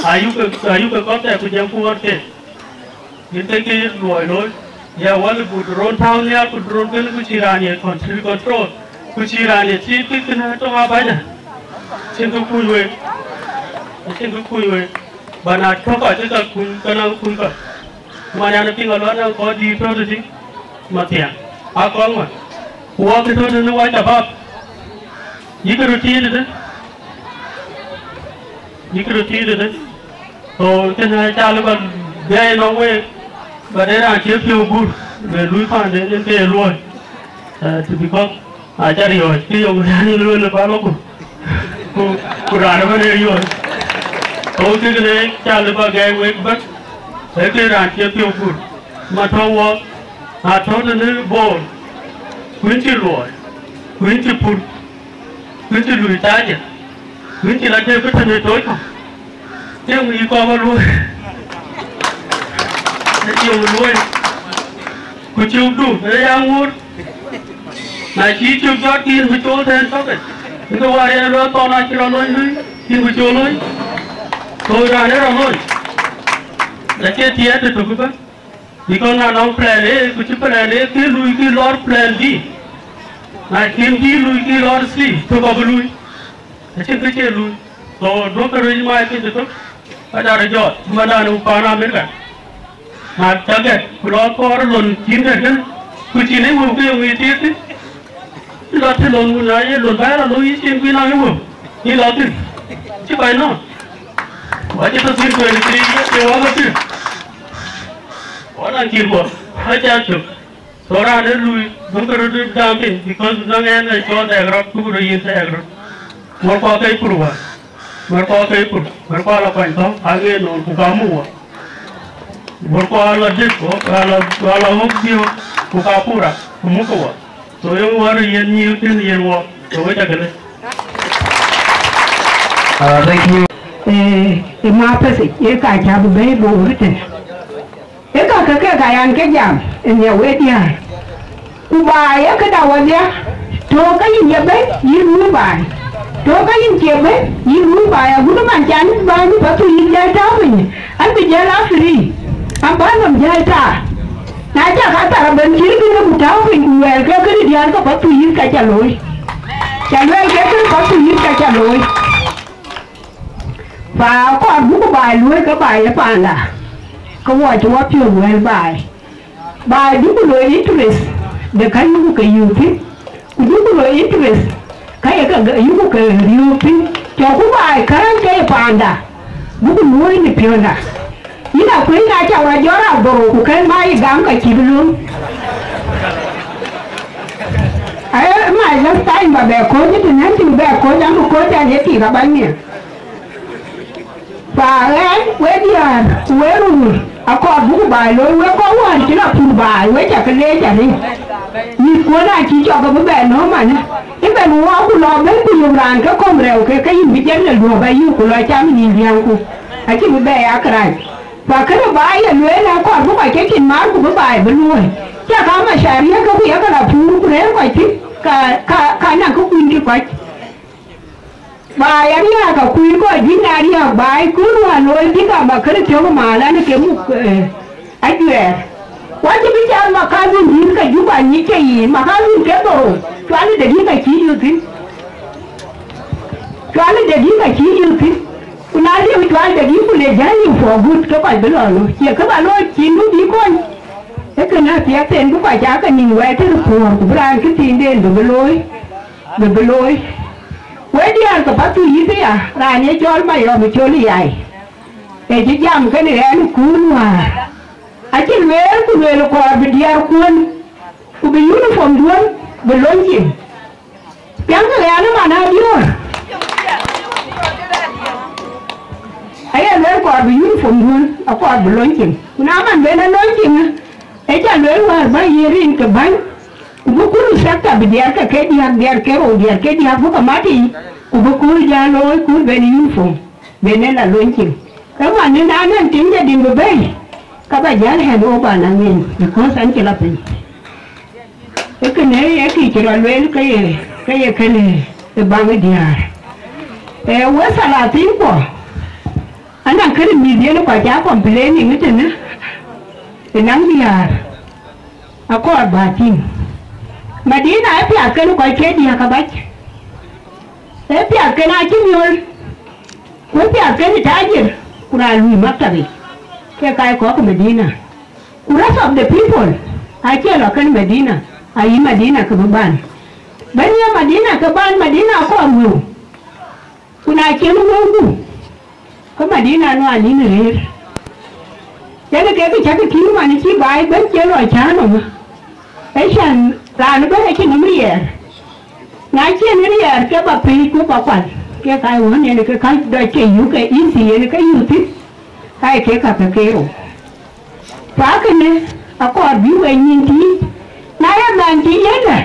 Ayuk ke, ayuk ke kɔ̈k tɛ̈ ku jam ku wän ke. Yen ke kë luɔi looi. Ya wal bu drone tääu nhial ku drone kënë ku cï raan ye control, control. Ku cï raan ye thiëëc kë kënë tɔ̈ abänyë. Cïn kë kuc wek. Cïn kë kuc wek. Bä na tɔ̈ kɔc cï ka kuny, ke na kuny kɔc. Man yan piŋ alɔ na kɔc dïït tɔ̈ tëtï mathiäŋ. Akɔŋ wä. Ku wɔ kë tɔ̈ tënë wa cabap. Yïkë röt tiit ëdë, yïkë röt tiit ëdë. So kënë aca lëu ba gɛɛi nɔm week, ba de raan cï piɔ̈u gur, be luui paanden en ke ye luɔi. Eh, to because aca riɔ̈ɔ̈c, kë yök raan lueel ba lɔ ku, ku, ku raan ëbɛ̈n ee riɔ̈ɔ̈c. So kënë aca lëu ba gɛɛi week bɛ̈n, ee ke raan cï piɔ̈u gur. Ma tɔ̈u wɔ, atɔ̈ tënë Bor, ku yïn cï luɔi, ku yïn cï pur. Wën cï lui taac, wën cï la tëëk tënë tooc kɔ̈k, tiëŋ yï kɔɔr bä luöi, ë tiëŋ luöi, ku cökdu ë ya ŋuöt. Na cï cök jɔt kïn bï cool tɛ̈ɛ̈n tɔ̈kë, bï ke wäär yen luɔi thɔn acï rɔt lony lui, kïn bï cool lony, thoi raan ë rɔt lony, acie tiɛɛt tëtök ëbɛ̈n. Because na nɔŋ plan A, ku cï plan A kë lui kï lɔr plan B. Na cïn B lui kï lɔr C, tök abï lui. Acïn kë cie lui. So, duɔ̈kkë röc mac kë cï tök. Ka jar jɔt, mandan ë paan Amerika. Na ca gɛt, ku lɔ kɔɔr lon cïn gɛt kënë, ku cïn ë wëu ke yöŋ ë tiëëk thïn. Lɔ të lon wun na ye lon bä rɔ looi yï cin kuïn aŋ wëu. Yï lɔ thïn. Cï kɔc nɔ̈k. Wa cï tɔ thïn twenty three years ye wa bä thïn. Wa na cin kuɔ. Aca cök. So raan ë lui, duɔ̈kkë röt dam piny, because nɔŋ ɛn ë cɔl thɛɛk rɔt, ku röt yïn thɛɛk röt. Märkuɔ ke pur wäär. Märkuɔ ke pur. Märkuɔ la kuany thɔ̈k, aŋeer noon, ku ka muk wɔ. Märkuɔ la dït, ku ala, ala ŋök biöök, ku ka pura, ku muk wɔ. So yöŋ wär yen nyïïr kën yen wɔ, so wec akënë. Uh, thank you. Eh, ë Matheth, ye ka cä bï bɛ̈i Bor tënë. Ë ka ke kek aa yan ke jam, ë nhiɛɛu wek diäär. Ku baai ee këda wadhia, tɔ̈ ke yïn ye bɛ̈i, yïn luui baai. Tɔ̈ ke yïn cie bɛ̈i, yïn luui baai, agut man can bäny bä thou yïn jäl tääu piny, an bï jäl a free, an bä nɔm jäl taar. Na cä ka thar abɛn cït kënë ku tääu piny ku luɛɛl ke kënë diäär ke bä thou yïn ka cä looi. Cä luɛɛl ke kënë bä thou yïn ka cä looi. Pa kɔɔr buk baai luöi ke baai ë paanda, ke wɔ cï wɔ piɔ̈ɔ̈th wɛ̈l baai. Baai buk loi interest de ka yuk ke yök thïn, ku buk loi interest ka ye ke yuk ke riöök thïn. Cɔku baai kääc ke ye paanda, buk luöi në piɔ̈nda. Yïn akuëc na cak rɔt jɔt raan dhorou ku kën ma yï gam ka cïï bï lööm. Aye my last time ba bɛ kony, të nɛn cï bï bɛ kony, an bï kony an ye tik abany nhial. Pa ɣɛn, we diäär, ku we röör, akɔɔr buk baai looi, wek kɔc wään cï la pur baai, we cä ke leec arëët. Mïthkuön acï cɔk ke bï bɛ nööm manë, ëbɛ̈n wɔ ku lɔ bɛ̈n ku yök raan ke kɔ̈m rɛu ke, ke yïn bï jɛn lɔ luɔ̈ɔ̈p ayï ku lɔ cam nïïm riääŋku, acï bï bɛ ya kërac. Pa kënë baai ye lueel, akɔɔr bï kɔc ke cin maar ku bï baai bï luööi. Cä ka macaria ke ku yakë la pur ku rëër kɔc thïn, ka, ka, ka naŋ kë kuny kï kɔc. Baai ariääk akuc kɔc juëc, na riääk baai kun wään looi bïk amakër thiɔ̈k ë maal an ke muk, eh, ajuɛɛr. Wa cï bï cath makadhin dït ke Juba nyic ke yiic, makadhin ke dhorou, cual ë dakika cï yök thïn. Cual ë dakika cï yök thïn. Ku na liu cual dakika ku le jäl liu for good, ke kɔc bï lɔ looi. Cie kë ba looi cïn du bï kony. Ee kënë apiɛth en bï kɔc aa ke nïn wɛɛc tëde puɔ̈ɔ̈r, ku bï raan këthiinden bï bï looi. Bï bï looi. Wek diäär ke Pathuyith aya, raan ye cɔl Mayɔm ë cɔl ë yai, ee cï jam kënë ɣɛn ë kuur wäär. Acï lueel ku lueel kɔɔr bï diäärkuön, ku bï uniform duön bï lony cin. Piɛŋkë ɣɛn ë man Adiöör. Aye lueel kɔɔr bï uniform duön, akɔɔr bï lony cin. Ku na man ben ë lony cin, ee cä lueel wäär bä yiëë rin ke bäny. Ku bï kulu sector bï diɛɛr ke ke diäk, diɛɛr ke rou, diɛɛr ke diäk bï ke mat yiic, ku bï kööl jäl looi, kööl ben uniform, ben en la lony cin. Ke man, në na nɛn tiŋ de dim bï bɛ̈i, ka ba jäl hand over na ŋen, because an cï la piny. Ee kënë ee kë cï rɔt lueel ke ye, ke ye kënë ë baŋ ë diäär. Ee, we thalathin kuɔ, anaŋ kënë mïth yen kɔc aa complaining ëtënë, ë naŋ diäär. Akɔɔr bä tïŋ. Madina ë piath kën kɔc ke diäk abac. Ë piath kën acï miöl. Ku ë piath kën tajir, ku raan lui maktabic, ke kac kɔ̈k Madina. Ku rest of the people acie lɔ kën Madina, ayï Madina ke bï ban. Bɛ̈n ye Madina ke ban Madina akɔɔr wëu, ku na cïn wëuku, ke Madina nuan nïn rëër. Yen ke kë cäkï tïŋ man cï baai bɛ̈n cï lɔ cä nɔm. Ëcän raan ëbɛ̈n acï nɔm riɛɛr. Na cïn riɛɛr ke ba pei ku ba kual, ke ka wën yen ke ka dɔc ke yuk ke easy yen ke yuk thïn, ka ye kek ka ke ke rou. Ku akënë akɔɔr bï we nyin tiic, na ye mɛn cï yiëndë,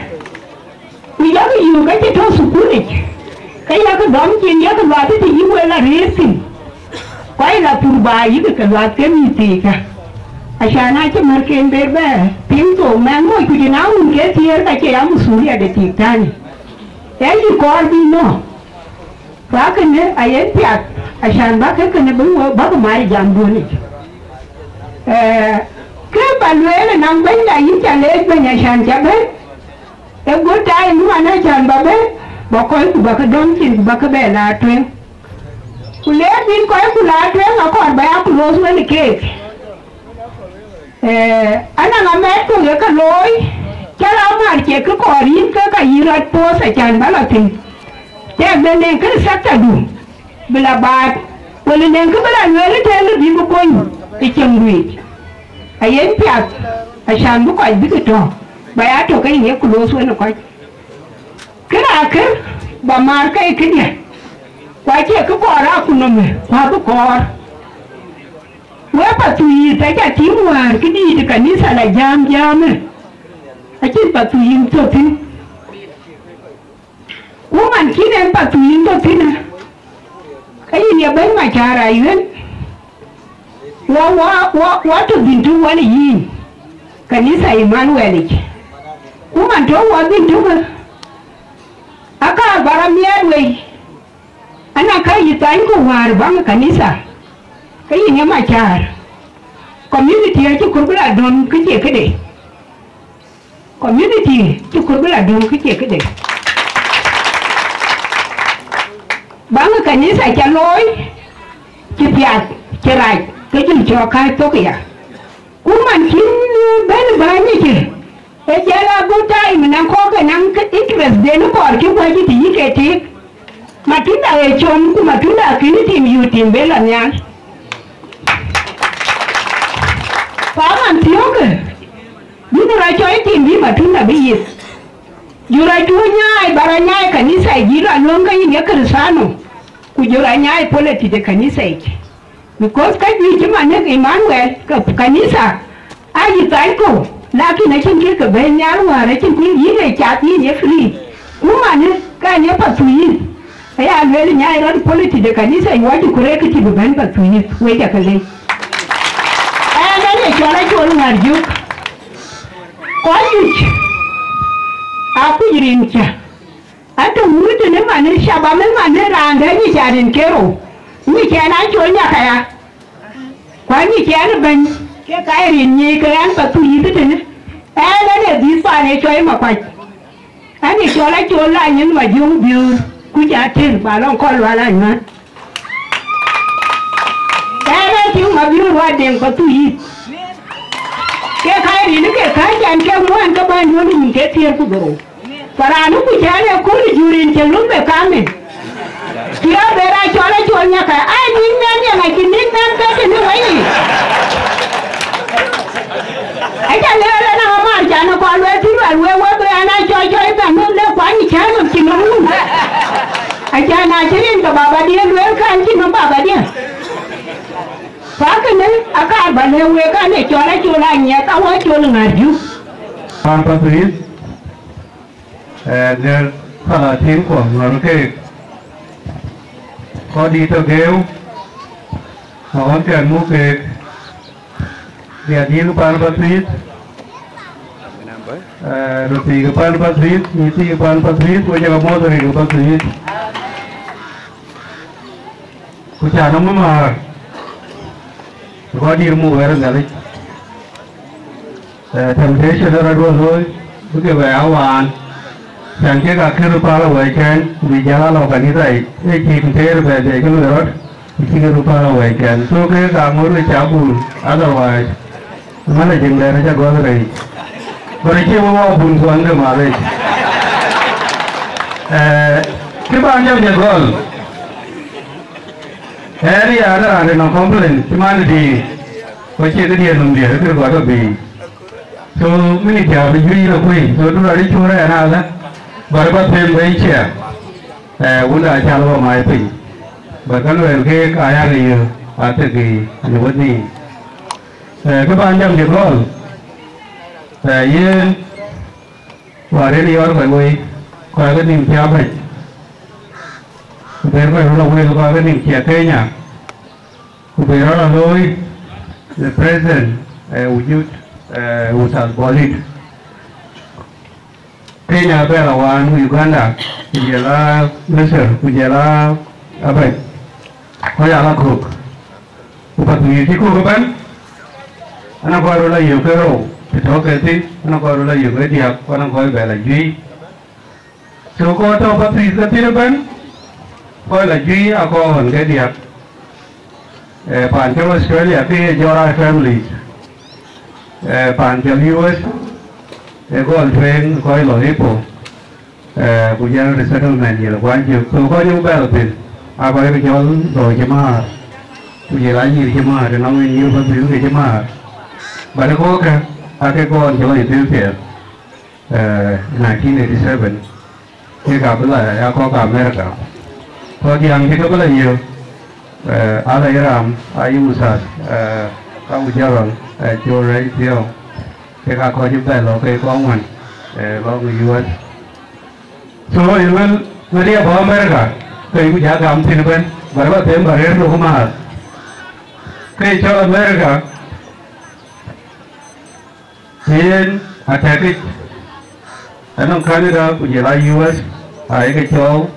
ku yakë yök ke cï tɔ̈ thukulic, ke yakë dɔm cin yakë luath të yï wël arëër thïn. Kɔc la pur ba yïkë ke luath ke mïth thiikä. Acan acï märken ber bɛ piŋ thok mɛn moc ku jï na wun ke thiëër ka cie ya masulia de tik tani. Ee yï kɔɔr bï nɔ̈k. Ku akënë ayen piath, acan bäk ke kënë bï wek bäk mac jamduɔ̈nic. Ee, kë ba lueel ënɔŋ bɛ̈nyda yïn ca leec bɛ̈ny acan ca bɛ̈n. Ee good time man acan ba bɛ̈n, ba kɔc ku ba ke dɔm cin ku ba ke bɛ la tueŋ. Ku leer bïn kɔc ku la tueŋ akɔɔr ba ya ku loth wën keek. Eh, anɔŋ amɛt kɔ̈k ye ke looi, cä la määr cie kë kɔɔr yïn ke ka yï rɔt poth acan ba lɔ thïn. Tɛ̈k de nɛŋ kë sector du bï la baat, wël nɛŋ kë bï la lueel ë tɛ̈n bï bï kony ë cieŋ duic. Ayen piath, acan bï kɔc bï ke tɔ̈, ba ya tök ke yïn ye ku loth wën ë kɔc. Kënë akër ba maar ke këdiɛ̈, ku acie kë kɔɔr akunomë, ku abï kɔɔr. Wek Pathuyith aca tïŋ wäär këdïït kanitha la jääm jäämë, acïn Pathuyith tɔ̈ thïn. Ku man cïn en Pathuyith tɔ̈ thïn, ke yïn ye bɛ̈ny Macar Ayuën, wa, wa, wa, wa tɔ̈ dhïn tök wën ë yïn, kanitha Emanuel yic. Ku man tɔ̈ wa dhïn tök, aka ba rɔt miɛɛt wei. Ana ka yï thany ku wäär baŋ kanitha, ke yïn ye Macar. Community acï kɔɔr bï la dɔm kë cie këde. Community cï kɔɔr bï la dɔm kë cie këde. Baŋ kanitha ca looi, cï piath, cï rac, ke jur cɔk kääc thok ya. Ku man cïn bɛ̈n bäny ëcë, ë jɛl a good time, naŋ kɔ̈k ë naŋ ke interest den kɔɔr cï guäc ë të yï ke tik. Matunda ë com, ku matunda akënë tim yï tim bë lɔ nhial. Pa man thiɔ̈kë, bï ku rɔt cɔɔc tim bï matunda bï yith. Jur acuö nyaai, ba rɔt nyaai kanitha yic, jï rɔt luɔ̈ŋ ke yïn ye Kërthiano, ku jur anyaai politics de kanitha yic. Because ka juëc cï man ë Emmanuel, ke kanitha, aa yï thany kɔ̈u, lakin acïn kë ke bɛ̈n nhial wäär, acïn kë yïn ë cath yïn ye free. Ku man ë, ka ye Pathuyith, aya lueel nyaai rɔt politics de kanitha yic, wacï ku rek kë cï bï bɛ̈n Pathuyith, wec akë lec. Ɛn, ɛn ye cɔl Acol Ŋäär Jök. Kɔc juëc, akuc rin cä. Atɔ̈ wut tënë man ë shabab ë man ë raan dɛ̈ nyic an rin ke rou. Nyic ɛn Acol Nyakaya. Ku anyic ɛn ë bɛ̈ny, ke ka ye rin nyic ke ɛn Pathuyith tënë. Ɛn, ɛn ee dhiëth paan ë cɔl Makuac. Ɛn ë cɔl Acol la nyin Majöŋ Biöör, ku ca tël ba lɔŋ kɔn lual anyuan. Ɛn ë tïŋ Mabiöör Ruac Deŋ Pathuyith. Ke ka ye rin ke ka can ke muɔ̈n ke bäny duɔ̈n wun ke thiëër ku dhorou. Ku raan ë ku cän ë kööl ë jur rin cï lum bë kamë. Cï rɔt bɛ raan cɔl Acol Nyakaya, ai, nickname ye ŋa cï nickname ke tënë wei yic. Aca lɛ̈ɛ̈r ënɔŋ amaar can ë kɔn lueel thïn, luɛl wek wek bï raan aa cɔl cɔl ëbɛ̈n, wek lek kuany cän nɔm cï nɔm wun. Aca na cï rin ke babadiɛ̈ lueel kan cï nɔm babadiɛ̈. Ku akënë akaar ba lɛ̈k wek, an, ë cɔl Acol Anyiɛth, awɔ Acol Ŋäär Jök. Paan Pathuyith, eh, gɛ̈r thalatin kuɔ ŋɔ̈l keek. Kɔc dït tɔ̈ geeu, aɣɔn kɛn muk keek. Riɛt dït ke paan Pathuyith, eh, röt thiik ke paan Pathuyith, nyïïr thiik ke paan Pathuyith, wek jɔkë mɔ̈ɔ̈th rin ke Pathuyith. Ku ca nɔm ë määr, kɔc dït muk wɛ̈ɛ̈r ë Nhialic. Eh, temptation ë rɔt wën looi, bï ke bɛ a waan, cän kek akën röt päl awɛɛckɛn, ku bï jäl a lɔ kanitha yic, ë cïk teer bɛ dhiɛc ke luɔi rɔt, ku cïk röt päl awɛɛckɛn. So kek ka ŋoot ke ca bul, otherwise, managing dɛn aca gɔl rɛɛc. But acie wek wa bul kuɔn ke malec. Eh, kë ban jam jɛ gɔl. Ɛn ya na raan de nɔŋ complain, cï man di, ko cie kë diɛɛr nɔm diɛɛr, kë gɔt tɔ biic. So, mini diaar bï juëc lɔ kuëi, so, du rɔt ë cur ɛn alë, bä rɔ bä them bɛ cia. Eh, wunda acal wä mai piny. Bä ka luɛɛl keek aya ke yö, athek ë në wët nïïm. Eh, kë ban jam jɛ gɔl. Eh, yen, Wäär yen yɔɔr kɔc wei, kɔc ke nïïm cï abɛ̈c, ku ber kɔc röt awël kɔc ke nïïm cï Kenya, ku ber rɔt alooi the president, eh, wujud, eh, Ustaz Bolid. Kenya bɛ̈ɛ̈r awaan, Uganda, ku jël a Misir, ku jël a abɛ̈c. Kɔc aa la kök, ku Pathuyith cï kök ëbɛ̈n, anɔŋ kɔc röt la yök ke rou të tɔ̈ ke thïn, anɔŋ kɔc röt la yök ke diäk, ku anɔŋ kɔc bɛ la juëc. So kɔc tɔ̈ Pathuyith ke thïn ëbɛ̈n, kɔc la juëc aa kɔc ɣɔn ke diäk. Eh, paan cɔl Australia ke ye jɔɔr aa families. Eh, paan cɔl U S, ë gɔl tueŋ kɔc lɔ ëpɔ. Eh, ku jɛn resettlement yel kuany cök. So kɔc ë bɛ̈ɛ̈r thïn, aa kɔc ke cɔl dhɔ̈ɔ̈c cï määr, ku jël anyïïr cï määr, të nɔŋ ë nyïïr bä thïn ke cï määr. But ë kɔ̈kkë, aa ke kɔn cï lɔ Ethiopia, eh, nineteen eighty seven, kek aa bï la ya kɔ̈k America. Kɔc diäŋ cï ke bï la yök, eh, ala Iram, ayi Usas, eh, ka ku Jarol, eh, Col Rɛc Thiɔ̈k, kek aa kɔc ë bɛ̈ɛ̈r lɔ ke kɔc ŋuan, eh, lɔ U S. So, ye luel, ŋadï abɔ̈ America, ke yïku ja gam thïn ëbɛ̈n, bä rɔ bä them bä rëër lok määr. Ke cɔl America, yen atɛ̈kic, anɔŋ Canada, ku jël a U S, ayeke cɔɔl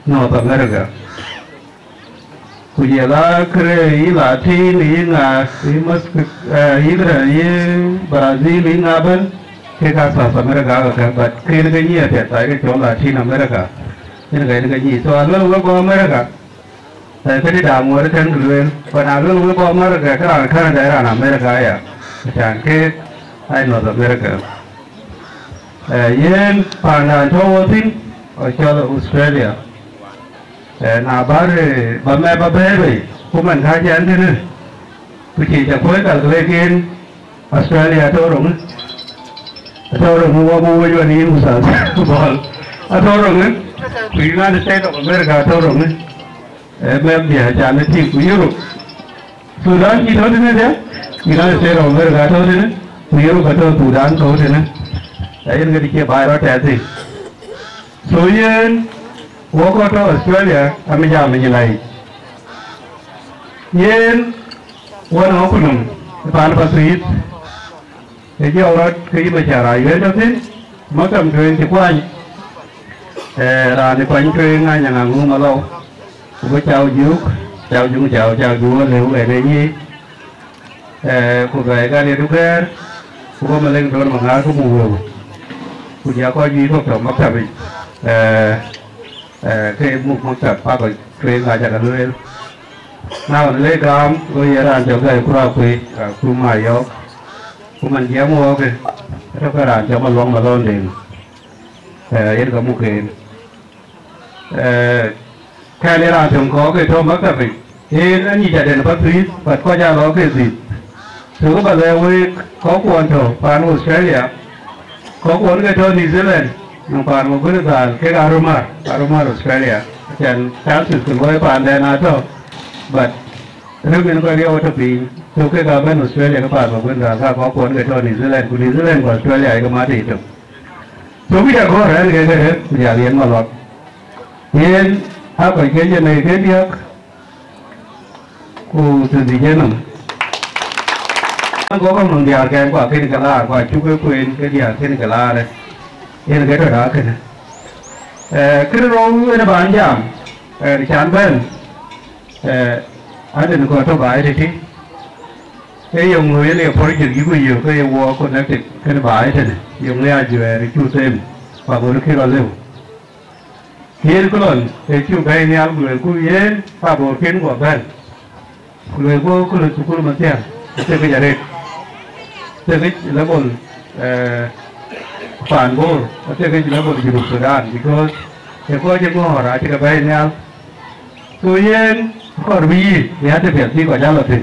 North America. Ku jël a kërë yï Latin, yï ŋa, yï Mex-, eh, yï kërë, yï Brazil, yï ŋa bɛ̈n, kek aa South America kakë, but kën ke nyic apiɛth, aye ke cɔl Latin America. Yen ke, yen ke nyic. So, aluel wek kɔc America, eh, këdï dam ŋuɔ̈t kën kë lueel. But na luel wek kɔc America, ke raan Canada, raan America aya. Acan kek, ai North America. Eh, yen paan raan tɔ̈ wɔ thïn, ɣɔn cɔl Australia. Eh, na bär, eh, bä mɛp bä bɛ̈ɛ̈i bei, ku man ka cɛn tënë, ku cï ca kuöc calculate yen Australia atɔ̈ roŋë, atɔ̈ roŋë wɔ bï wec wën yïn Ustaz Bol. Atɔ̈ roŋë, ku United States of America atɔ̈ roŋë. Eh, mɛp diɛ̈ acan ë tïŋ, ku Europe. Sudan cï tɔ̈ tënë diɛ̈, United States of America atɔ̈ tënë, ku Europe atɔ̈ Sudan tɔ̈ tënë. Ayen këdï cie baai rɔt tɛth thïn. So yen, wɔ kɔc tɔ̈ Australia, amï jam ë nyïn laic. Yen, wɔ nɔŋ kunum, ë paan Pathuyith, ë jɔɔk rɔt ke yï Macar Ayuɛɛr tɔ̈ thïn, maktam tueŋ cï kuany, eh, raan ë kuany tueŋ Anyaŋ Aŋum Alɔu, ku bï Cau Juk, Cau Juk, Cau, Cau Juk Alëu, ɣɛn ë nyic. Eh, ku bɛ̈ɛ̈i Gadiɛ̈t Dugɛ̈ɛ̈r, ku bɔ̈ Malek Dɔ̈ɔ̈r Maŋäär ke muk wëu, ku ja kɔc juëc kɔ̈k tɔ̈ maktabic, eh, eh, ke muk maktab, pakɔc tueŋ ka cä ke lueel. Na ɣɔn le gam, go ye raan cɔl Gai Kurakuei, Rakum Mayɔ̈ɔ̈k, ku man jiɛɛm wɔɔkë, atɔ̈ ke raan cɔl Maluaŋ Malɔn Deŋ, eh, yen ke muk en. Eh, kɛn ë raan töŋ kɔɔr ke tɔ̈ maktabic, en anyic aden Pathuyith, but kɔc aa lɔ ke dhïth. Tök bä lɛ̈k week, kɔckuɔn tɔ̈ paan Australia, kɔckuɔn ke tɔ̈ New Zealand, nɔŋ paan Maguëndhal, kek aa röt määr, aa röt määr Australia. Acän chances ke luɔi paandɛn aa tɔ̈, but rem en kɔc riɔu tɔ̈ piny, tök kek aa bɛ̈n Australia ke paan Maguëndhal, ka kɔckuɔn ke tɔ̈ New Zealand, ku New Zealand ku Australia ayek mat yic tök. So, wïc agɔ̈ɔ̈r ɛn ke këde, ku jal yen Maluak. Yen aa kɔc ke jënë ke diäk, ku thiërdhïc ë nɔm. Go kɔc nɔm diäär kɛn, ku akën ke laar, ku acuk ke kueen ke diäär kën ke laar, yen ke tɔ̈ daa kënë. Eh, kënë rou en ë bän jam, eh, can bɛ̈n, eh, aden kɔc tɔ̈ baai tëtï. Ee yeŋö yen ye project yïku yök ke ye wɔ connected kënë baai tënë? Yeŋö ye ajuɛɛr ë cuk them, ku agolikï rɔt lëu? Yen kë lɔn ë cuk bɛ̈ɛ̈i nhial, ku luelku yen ka Bor kën guɔ bɛ̈n, ku luelku ku lɔ thukul mathiäŋ, athiekic arëët, athiekic level, eh, paan Bor, athiekic level Junub Sudan, because Ë kɔc ë ŋɔ̈ɔ̈r acï ke bɛ̈ɛ̈i nhial. Ku yen kɔɔr bï yï, ya të piɛth bï kɔc aa lɔ thïn.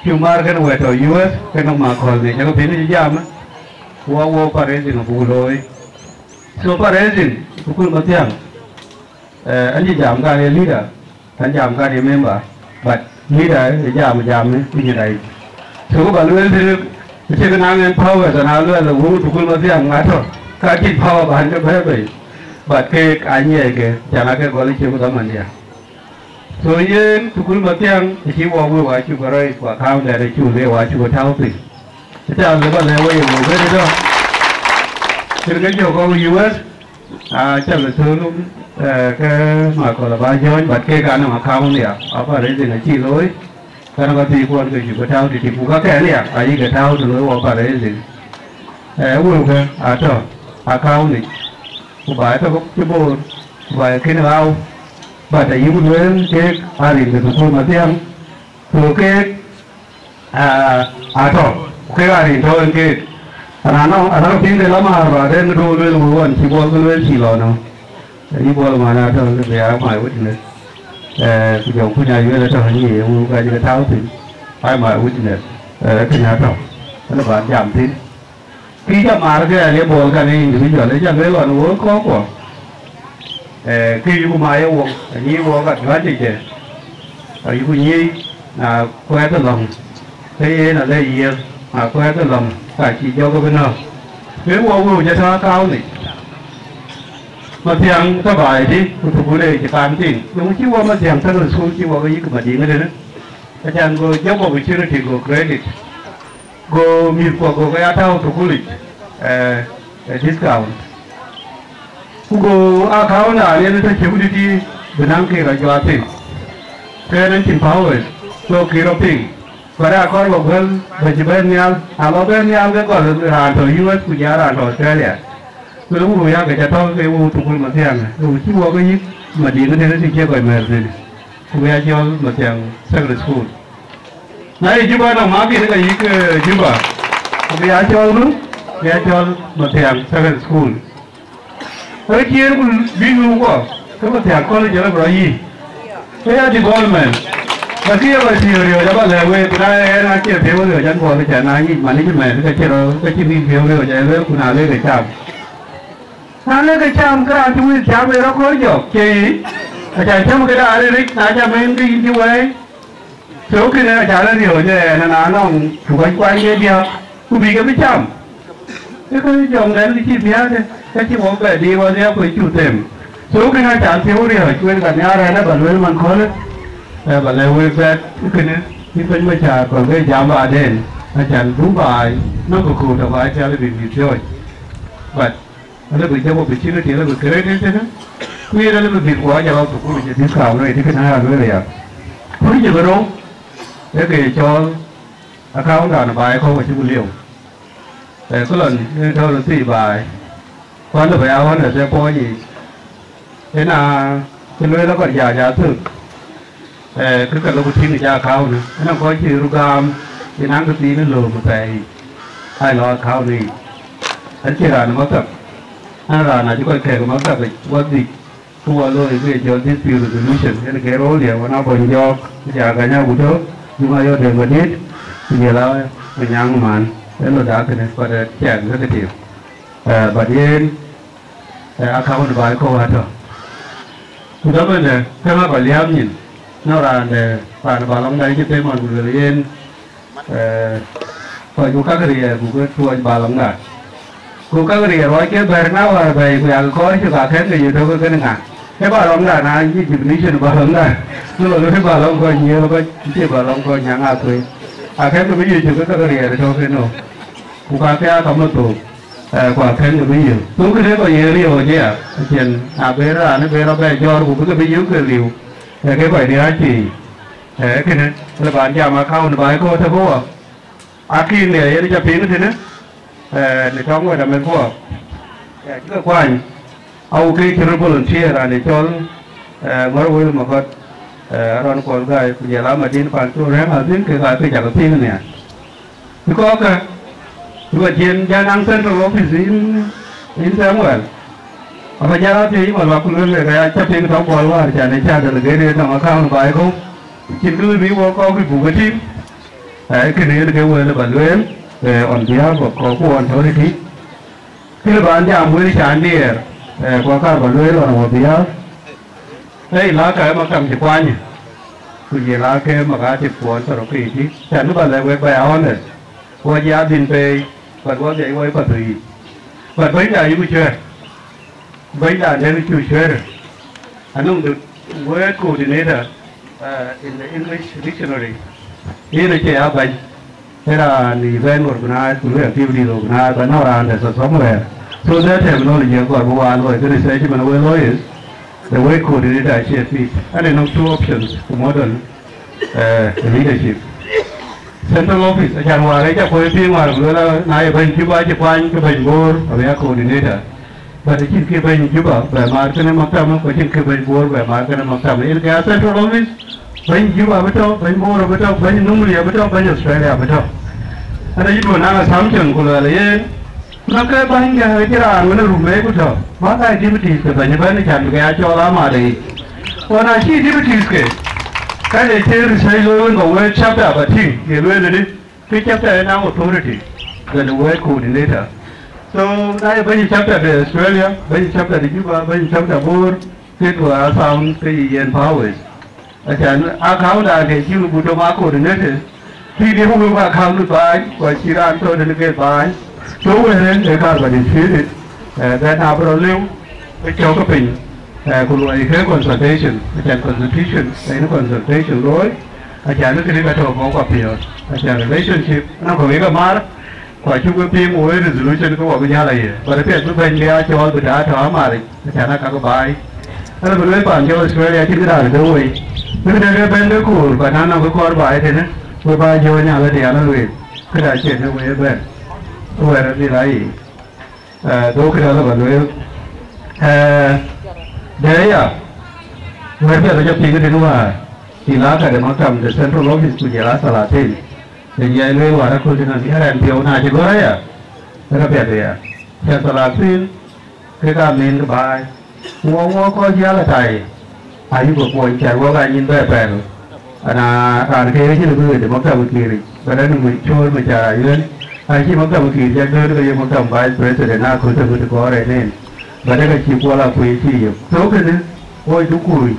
Cï maar kën wɛ̈t tɔ̈ U S, kën nɔm akɔ̈l në cä ke piŋ cï jam, ku wɔ wɔ fundraising abuk looi. So fundraising, ku kuc Mathiaŋ, eh, an cï jam kan ye leader, an jam kan ye member, but leader ë jam, jam ë piny rac. So ku ba lueel thïn, cïk naŋ en power, tën a lueel wun tukul Mathiaŋ ŋa tɔ̈, ka cïn power ban ke bɛ̈ɛ̈i bei. But keek aa nyiɛɛi ke, can ake gɔl cï ku dhamandiɛ̈. So yen tukul Mathiaŋ, acï wɔ wëu acuk rɔi, ku account dɛn acuk le wɔ acuk tääu piny. Ëtɛ̈ɛ̈n lë ba lɛ̈k wɔ ye wëu bɛ̈n ëtɔ̈. Kën ke jɔ kɔ̈k U S, aa, cä lɔ thöl, eh, ke Michael aba jɔ̈ɔ̈ny, but keek anɔŋ account ya, aba raising acï looi, kɛn ka thii kuɔn ke cuk ke tääu tëtï, ku ka kɛn ya, ayï ke tääu të looi wɔ aba raising. Eh, wëu ke atɔ̈ account yic, ku ba tɔ̈ cï boor, ku ba kën ɣau, but ayï ku lueel keek arin ke thukul Mathiaŋ, ku keek, ah, atɔ̈, ku kek arin tɔ̈ en keek. Ana nɔŋ, ana piŋ de la maar ba den do lueel wëu wan cï Bol ke lueel cï lɔ nɔ̈. Ayï Bol man atɔ̈ ke be a my witness. Eh, ku jɔ kuny a yuel atɔ̈ ni ye wëu ka cï ke tääu thïn. Ai my witness. Eh, kën atɔ̈. Kën ba jam thïn. Kë cä maar ke ɣɛn ye Bol kan ee individual, ë cä lueel ɣɔn wok kɔ̈k kuɔ. Eh, kë yuku ma ye wok, anyïï wok advantage de. Ayuku nyiëëi, na kuɛɛth ë lɔ̈ŋ, ke yen alë yiëër, na kuɛɛth ë lɔ̈ŋ, ka cï jɔk bï nɔ̈k. Ke wok wëu cä tɔ̈ account yic. Mathiaŋ tɔ̈ baai tï, ku thukul ë cï kan tïŋ. Yöŋ cï wok Mathiaŋ Secondary School cï wok ke yïk Madiŋ ëtënë. Acan go job opportunity go created. Go mïthkuɔ go ke ya tääu thukulic, eh, eh, discount. Ku go account raan yen tɔ̈ cï ku dït bï naŋ kë rɔt juak thïn. Ke yen cïn power, so kë rɔt piŋ. Ku rɛ̈ɛ̈r akɔ̈r lɔ guël bä cï bɛ̈n nhial, na lɔ bɛ̈n nhial ke gɔl raan tɔ̈ U S ku jɔ raan tɔ̈ Australia. Ku le wëu ya ke ca tɔ̈ ke wëu thukul Mathiaŋ, wëu cï wok ke yïk Madiŋ tënë të cie kɔc mɛ̈ɛ̈r thïn. Ku bï a cɔl Mathiaŋ Secondary School. Na ye Juba nɔm, ma kën ka yïk, eh, Juba. Ku bï a cɔl ŋö? Bï a cɔl Mathiaŋ Secondary School. Ë ciëën ku bï nu kɔ, ke Mathiaŋ College ë rɔt yï. Ke ya development. Ka kï ye kɔc thiëëu riɔ̈ɔ̈c aba lɛ̈k wek, ku na ɣɛn acie thiëëu riɔ̈ɔ̈c an, buɔɔth cä na nyic management, ka cï rɔt, ka cï bï thiëëu riɔ̈ɔ̈c ë lueel, ku na le ke cam. Na le ke cam, ke raan cï wël cam ë rɔt kööl jɔk, cie yic? Aca cäm këde arëëric, na cam en ke yïn cï wɛɛi. So kënë aca lɔ riɔ̈ɔ̈c ë ɣɛn, na nɔŋ cuk kɔc kuany ke diäk, ku bï ke bï cam. Ke ke jɔŋdɛn ke cï miääk, ke cï wok bɛ diik wadhiɛ ku cuk them. So kënë aca thiëëu riɔ̈ɔ̈c, wek ka nhiaar ɣɛn ë ba lueel man köölë, ë ba lɛ̈k wek bɛ̈t kënë, cï piny Macar kɔn ke jam baden, acan Dubai, nɔŋ ke kööt tɔ̈ baai pial bï bï piɔ̈ɔ̈c. But alë bï jɔk opportunity, alë bï create tënë, ku yen alë bï bïth kuɔ jɔl thukul cï discount rate, kënë aa lueel ya. Ku cï bï rou, ee ke cɔl account dan baai kɔ̈u acï ku lieu. Ee, ku lɔn yen tɔ̈ röt thii baai, ku alë bï ya ɣɔn ë tɛ puɔ̈ny yiic. Ëna cï lueel akɔr jaac athök, eh, kë ka lok tïŋ ë ja account, ëna kɔc cï röt gam, yen aŋ kë thiin ë lööm ë pɛɛi yic, aa lɔ account yic. Acïn raan ë maktab, ëna raan acï kɔc kɛ̈k ë maktab yic, wɔ dhïc, ku wɔ looi kë ye cɔl dispute resolution, yen ke röör liɛɛu, ëna bɔny jɔɔk, ja gäny agut tök, juŋ ayɔ̈ dëŋ bä diëët, ku jël a Manyaŋ man, ë lɔ dak kënë, but, eh, cɛɛn executive. Eh, but yen, eh, account baai kɔ̈u atɔ̈. Ku dhamënë, käŋ akɔc liääp nyin, nɔŋ raan de, raan de Balɔŋda cï them ɣɔn ku lueel yen, eh, kɔc ku kak riɛɛr ku ke tuɔɔc Balɔŋda. Ku kak riɛɛr ruɔc ke bɛ̈r na wäär bɛ̈ɛ̈i ku yak kɔɔr cök akɛ̈n ke yök tök ke kënë ŋa? Ke Balɔŋda na yï definition Balɔŋda. Në lɔ ke Balɔŋ kɔc nyiëër kɔc, cie Balɔŋ kɔc nyaŋ akuëë. Akɛ̈n ke bï yök cök ke kak riɛɛr tök ënɔ. Ku ka ke aa ka mathook, eh, ku akɛ̈n ke bï yök. Thok kënë kɔc ye riɔ̈ɔ̈c aya, acïn na ben raan ë ben rɔt bɛ jɔ̈ɔ̈r ku bï ke bï yök ke liu, ee ke kɔc riääc piny. Ee kënë, le ban jam account baai kɔ̈u tëkë wɔ. Akïn, eh, yen ca piŋ tënë, eh, në tɔŋ wɛ̈t amɛ̈thkuɔ. Eh, cï ke kuany. Au ke cï röt volunteer raan ë cɔl, eh, Ŋɔ̈r Wël Magɔt, eh, Aaron Kuɔl Gai, ku jɔl a Madin Pancol Rɛ̈ŋ Adhil, kek aa ke cak piŋ nhial. Bï kɔ̈k kë, bï kɔc cïn jal naŋ central office in, in Samuel. Aba jal a thiëëc, Malual, ku lueel wek aya, cä piŋ tɔ̈ Bol wäär, can ë cä delegate nɔŋ account baai kɔ̈u, cïn kë bï wok kɔ̈k bï buk ë tïŋ. Ee, kënë yen ke wël ë ba lueel, ee, on behalf of kɔ̈k ku authority. Kë lë bän jam wël can diɛɛr, ee, ku akaar ba lueel on our behalf. Ee, ilaka ë maktam cï kuany, ku jël ake makatib kuɔn tɔ̈ rɔt ke yïtï, can bï ba lɛ̈k wek ba ya honest. Wɔ jɔ adhil pei, but wɔ dhiɛc wɔ ë Pathuyith. But bɛ̈nyda ayuku cuɛ̈ɛ̈r. Bɛ̈nydan den cuk cuɛ̈ɛ̈r. Anɔŋ the word coordinator, uh, in the English dictionary. Yen acie ya bɛ̈ny. Ee raan event organize, ku luel activities organize, but nɔŋ raan dɛ̈ so somewhere. So that terminology akɔɔr bï wään looi, kë research man we looi is the word coordinator acie fit. Ade nɔŋ two options ku model, eh, leadership. Central office, acan wäär ë cä kuɔ̈c piŋ wäär ku luel, na ye bɛ̈ny Juba acï kuany, ke bɛ̈ny Bor abï ya coordinator. But acïn kë bɛ̈ny Juba bɛ maar kënë maktam, ku acïn kë bɛ̈ny Bor bɛ maar kënë maktam. Yen ke ya central office, bɛ̈ny Juba abï tɔ̈, bɛ̈ny Bor abï tɔ̈, bɛ̈ny Nimule abï tɔ̈, bɛ̈ny Australia abï tɔ̈. Ade yï duön naŋ assumption ku luɛl yen, na ke bäny ke cï raan wën ë rum mei ku tɔ̈, bä ka deputies ke bɛ̈ny ëbɛ̈n, can bï ke ya cɔɔl amat yic. Ku na cï deputies ke, ka de cï research looi wën ba wëët chapter ba tïŋ, ye lueel ëdï, ke chapter ë naŋ authority than a wëët coordinator. So na ye bɛ̈ny chapter de Australia, bɛ̈ny chapter de Juba, bɛ̈ny chapter Bor, ke duɔ̈ a sound ke yï yen powers. Acan account dan ke cï ku tɔ̈ ma coordinated, cï de ku account baai, ku cï raan tɔ̈ tënë ke baai. So wëren ë kar ba disputed, eh, then abï rɔt lëu, bï cɔ̈k piny, eh, ku luɔi ke consultation, acan constitution, yen consultation looi, acan kënë ka tɔ̈ kɔ̈k apiɔ̈ɔ̈th, acan relationship, na kɔ̈k ke mar, ku acuk ke piŋ wɔ ë resolution ke wɔ bï jäl aye. But apiɛth bï bɛ̈ny bï a cɔɔl bï taa tɔ̈ amaric, acan aa kak baai. Ala bï lueel pan cɔl Australia acïn këdan ke wei. Bï këde ke bɛ̈n ke koor, but na nɔŋ ke kɔɔr baai tënë, we ba jɔ nyal ë tian ë lueel. Këda cïn ë wei ëbɛ̈n. Wɛ̈ɛ̈r adhil ayic. Eh, dhok këda ala ba lueel. Eh, de ya, wɛ̈ɛ̈r piɛth acä piŋ tënë wäär, ilaka de maktam de central office ku jël a salatin. Yen ya lueel wäär aköl tënë, ya rɛn piɔ̈u na cï gɔ̈r aya, ke ka piɛth ya. Cä salatin, kek aa min ke baai. Ku wɔ wɔ kɔc jäl atai, ayuk ke kuɔny cän wɔ ka nyin bɛ pɛl. Ana raan ke cïn bï wëde maktam kiiric, bɛ rɛn mu cöör me cä ayuɛn. Acï maktam kiir cä döör ke ye maktam vice president na köl tëmit kɔɔr en en. Bɛ dek acï kuɔl akuëëc cï yök. So kënë, wɔ cuk kuny,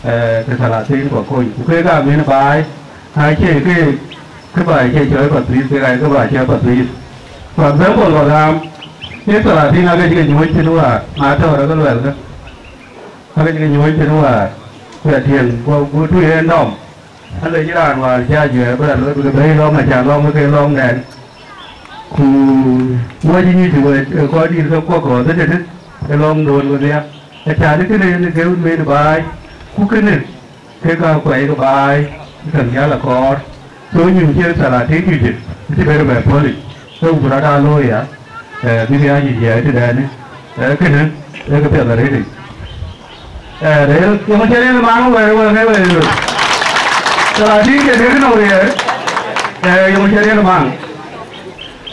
eh, ke thalathin kɔ̈k kony. Ku kek aa min baai, acie ke, ke baai cie cɔɔi Pathuyith, kek aa ke baai cie Pathuyith. For example, ba gam, ke thalathin ake cï ke nyuɔ̈c thïn wäär, na tɔ̈ rɔt ke luɛlkë. Ake cï ke nyuɔ̈c thïn wäär, ku ya tiɛŋ, go, go tui en dɔm. Alec raan wäär cä juɛɛr bï rɔt looi bï ke bɛ̈i lɔ̈ŋ, acan lɔ̈ŋ ke lɔ̈ŋdɛn. Ku wɔ cï nyuc wɛ̈t, eh, kɔc dït ke kuɔk kɔ̈ɔ̈th ëtënë, ë lɔ̈ŋdun wedhia. Acan kënë yen ke wën men baai, ku kënë, kek aa kuɛɛi ke baai, käŋ jäl akɔɔr. So nyuc cï thalathin nyuc, acï bɛ̈n bɛ puɔ̈lic, ke ku bï rɔt aa looi ya, eh, bïk ya nyuc ya tëdɛn, eh, kënë, ee ke piɛth arëëtic. Eh, rëër, yöŋ cï riɛl maŋ wɛ̈ɛ̈r, wɛ̈ɛ̈r, wɛ̈ɛ̈r, wɛ̈ɛ̈r. Thalathin ke kek nɔm riɛɛr, eh, yöŋ cï riɛl maŋ.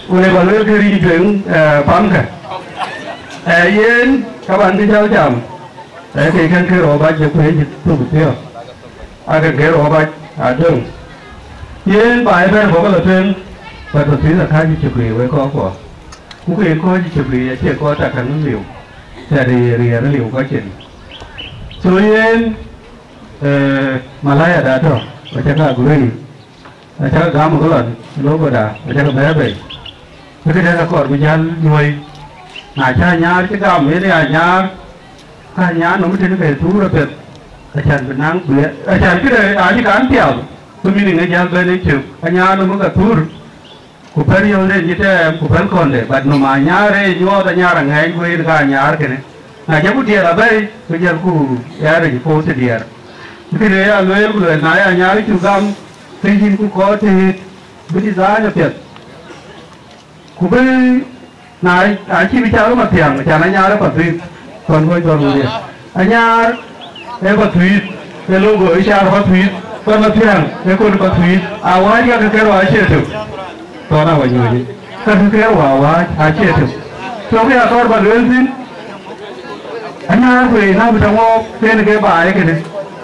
Ku le ba lueel ke ric tueŋ, eh, pamkë. Eh, yen, ka ban bï jäl jam. Ee, ke kën ke rɔɔk bac ke kuëëc thok thiɔ̈k, ake ke rɔɔk bac adöŋ. Yen ba ëbɛ̈n bɔ̈ ke lɔ tueŋ, but Pathuyith akäc cï cök riëëu wek kɔckuɔ. Ku ke kɔc cï cök riëëu acie kɔc tak käŋ liu, tɛ̈t ye riɛɛr liu kɔc cin. So yen, ee, malaya da tɔ̈, acä ka agree. Acäk gam ke lɔn, logoda, acäk bɛ̈ɛ̈i bei. Ke këdɛ̈ akɔɔr bï jäl luɔ̈i. Na cä Anyaar cï gam, yen ya Anyaar, ka Anyaar nɔm tënë ke thuur apiɛth. Acan bï naŋ bï, acan këdɛ̈ acï kan piath, bï meaning ë jäl bɛ̈n ë cök. Anyaar nɔm ke thuur, ku pɛ̈l yöl den cï tɛɛm, ku pɛ̈l kɔ̈nde, but nɔm Anyaar ë nyuɔɔth Anyaar aŋɛɛny, ku yen ka Anyaar kënë. Na jɔku diɛɛr abɛ̈i, ku jɔlku ya rec poth ë diɛɛr. Kënë ya lueel, ku lueel, na ya Anyaar cuk gam, ke yïn ku kɔɔr tëët, bï design apiɛth. Ku bï na acï bï cak Mathiaŋ, can Anyaar ë Pathuyith, kɔn kɔc kɔn wël. Anyaar ë Pathuyith, ë logo ë car Pathuyith, kɔn Mathiaŋ ë kɔn Pathuyith. Awääc ka ke kɛ̈r wä acie tök. Thɔn awä nyuɔ̈ɔ̈c, ka ke kɛ̈r wä awääc acie tök. Tök ya kɔɔr ba lueel thïn. Anyaar ku ë ŋa bï tɔ̈ wɔɔk, kën ke baai kënë.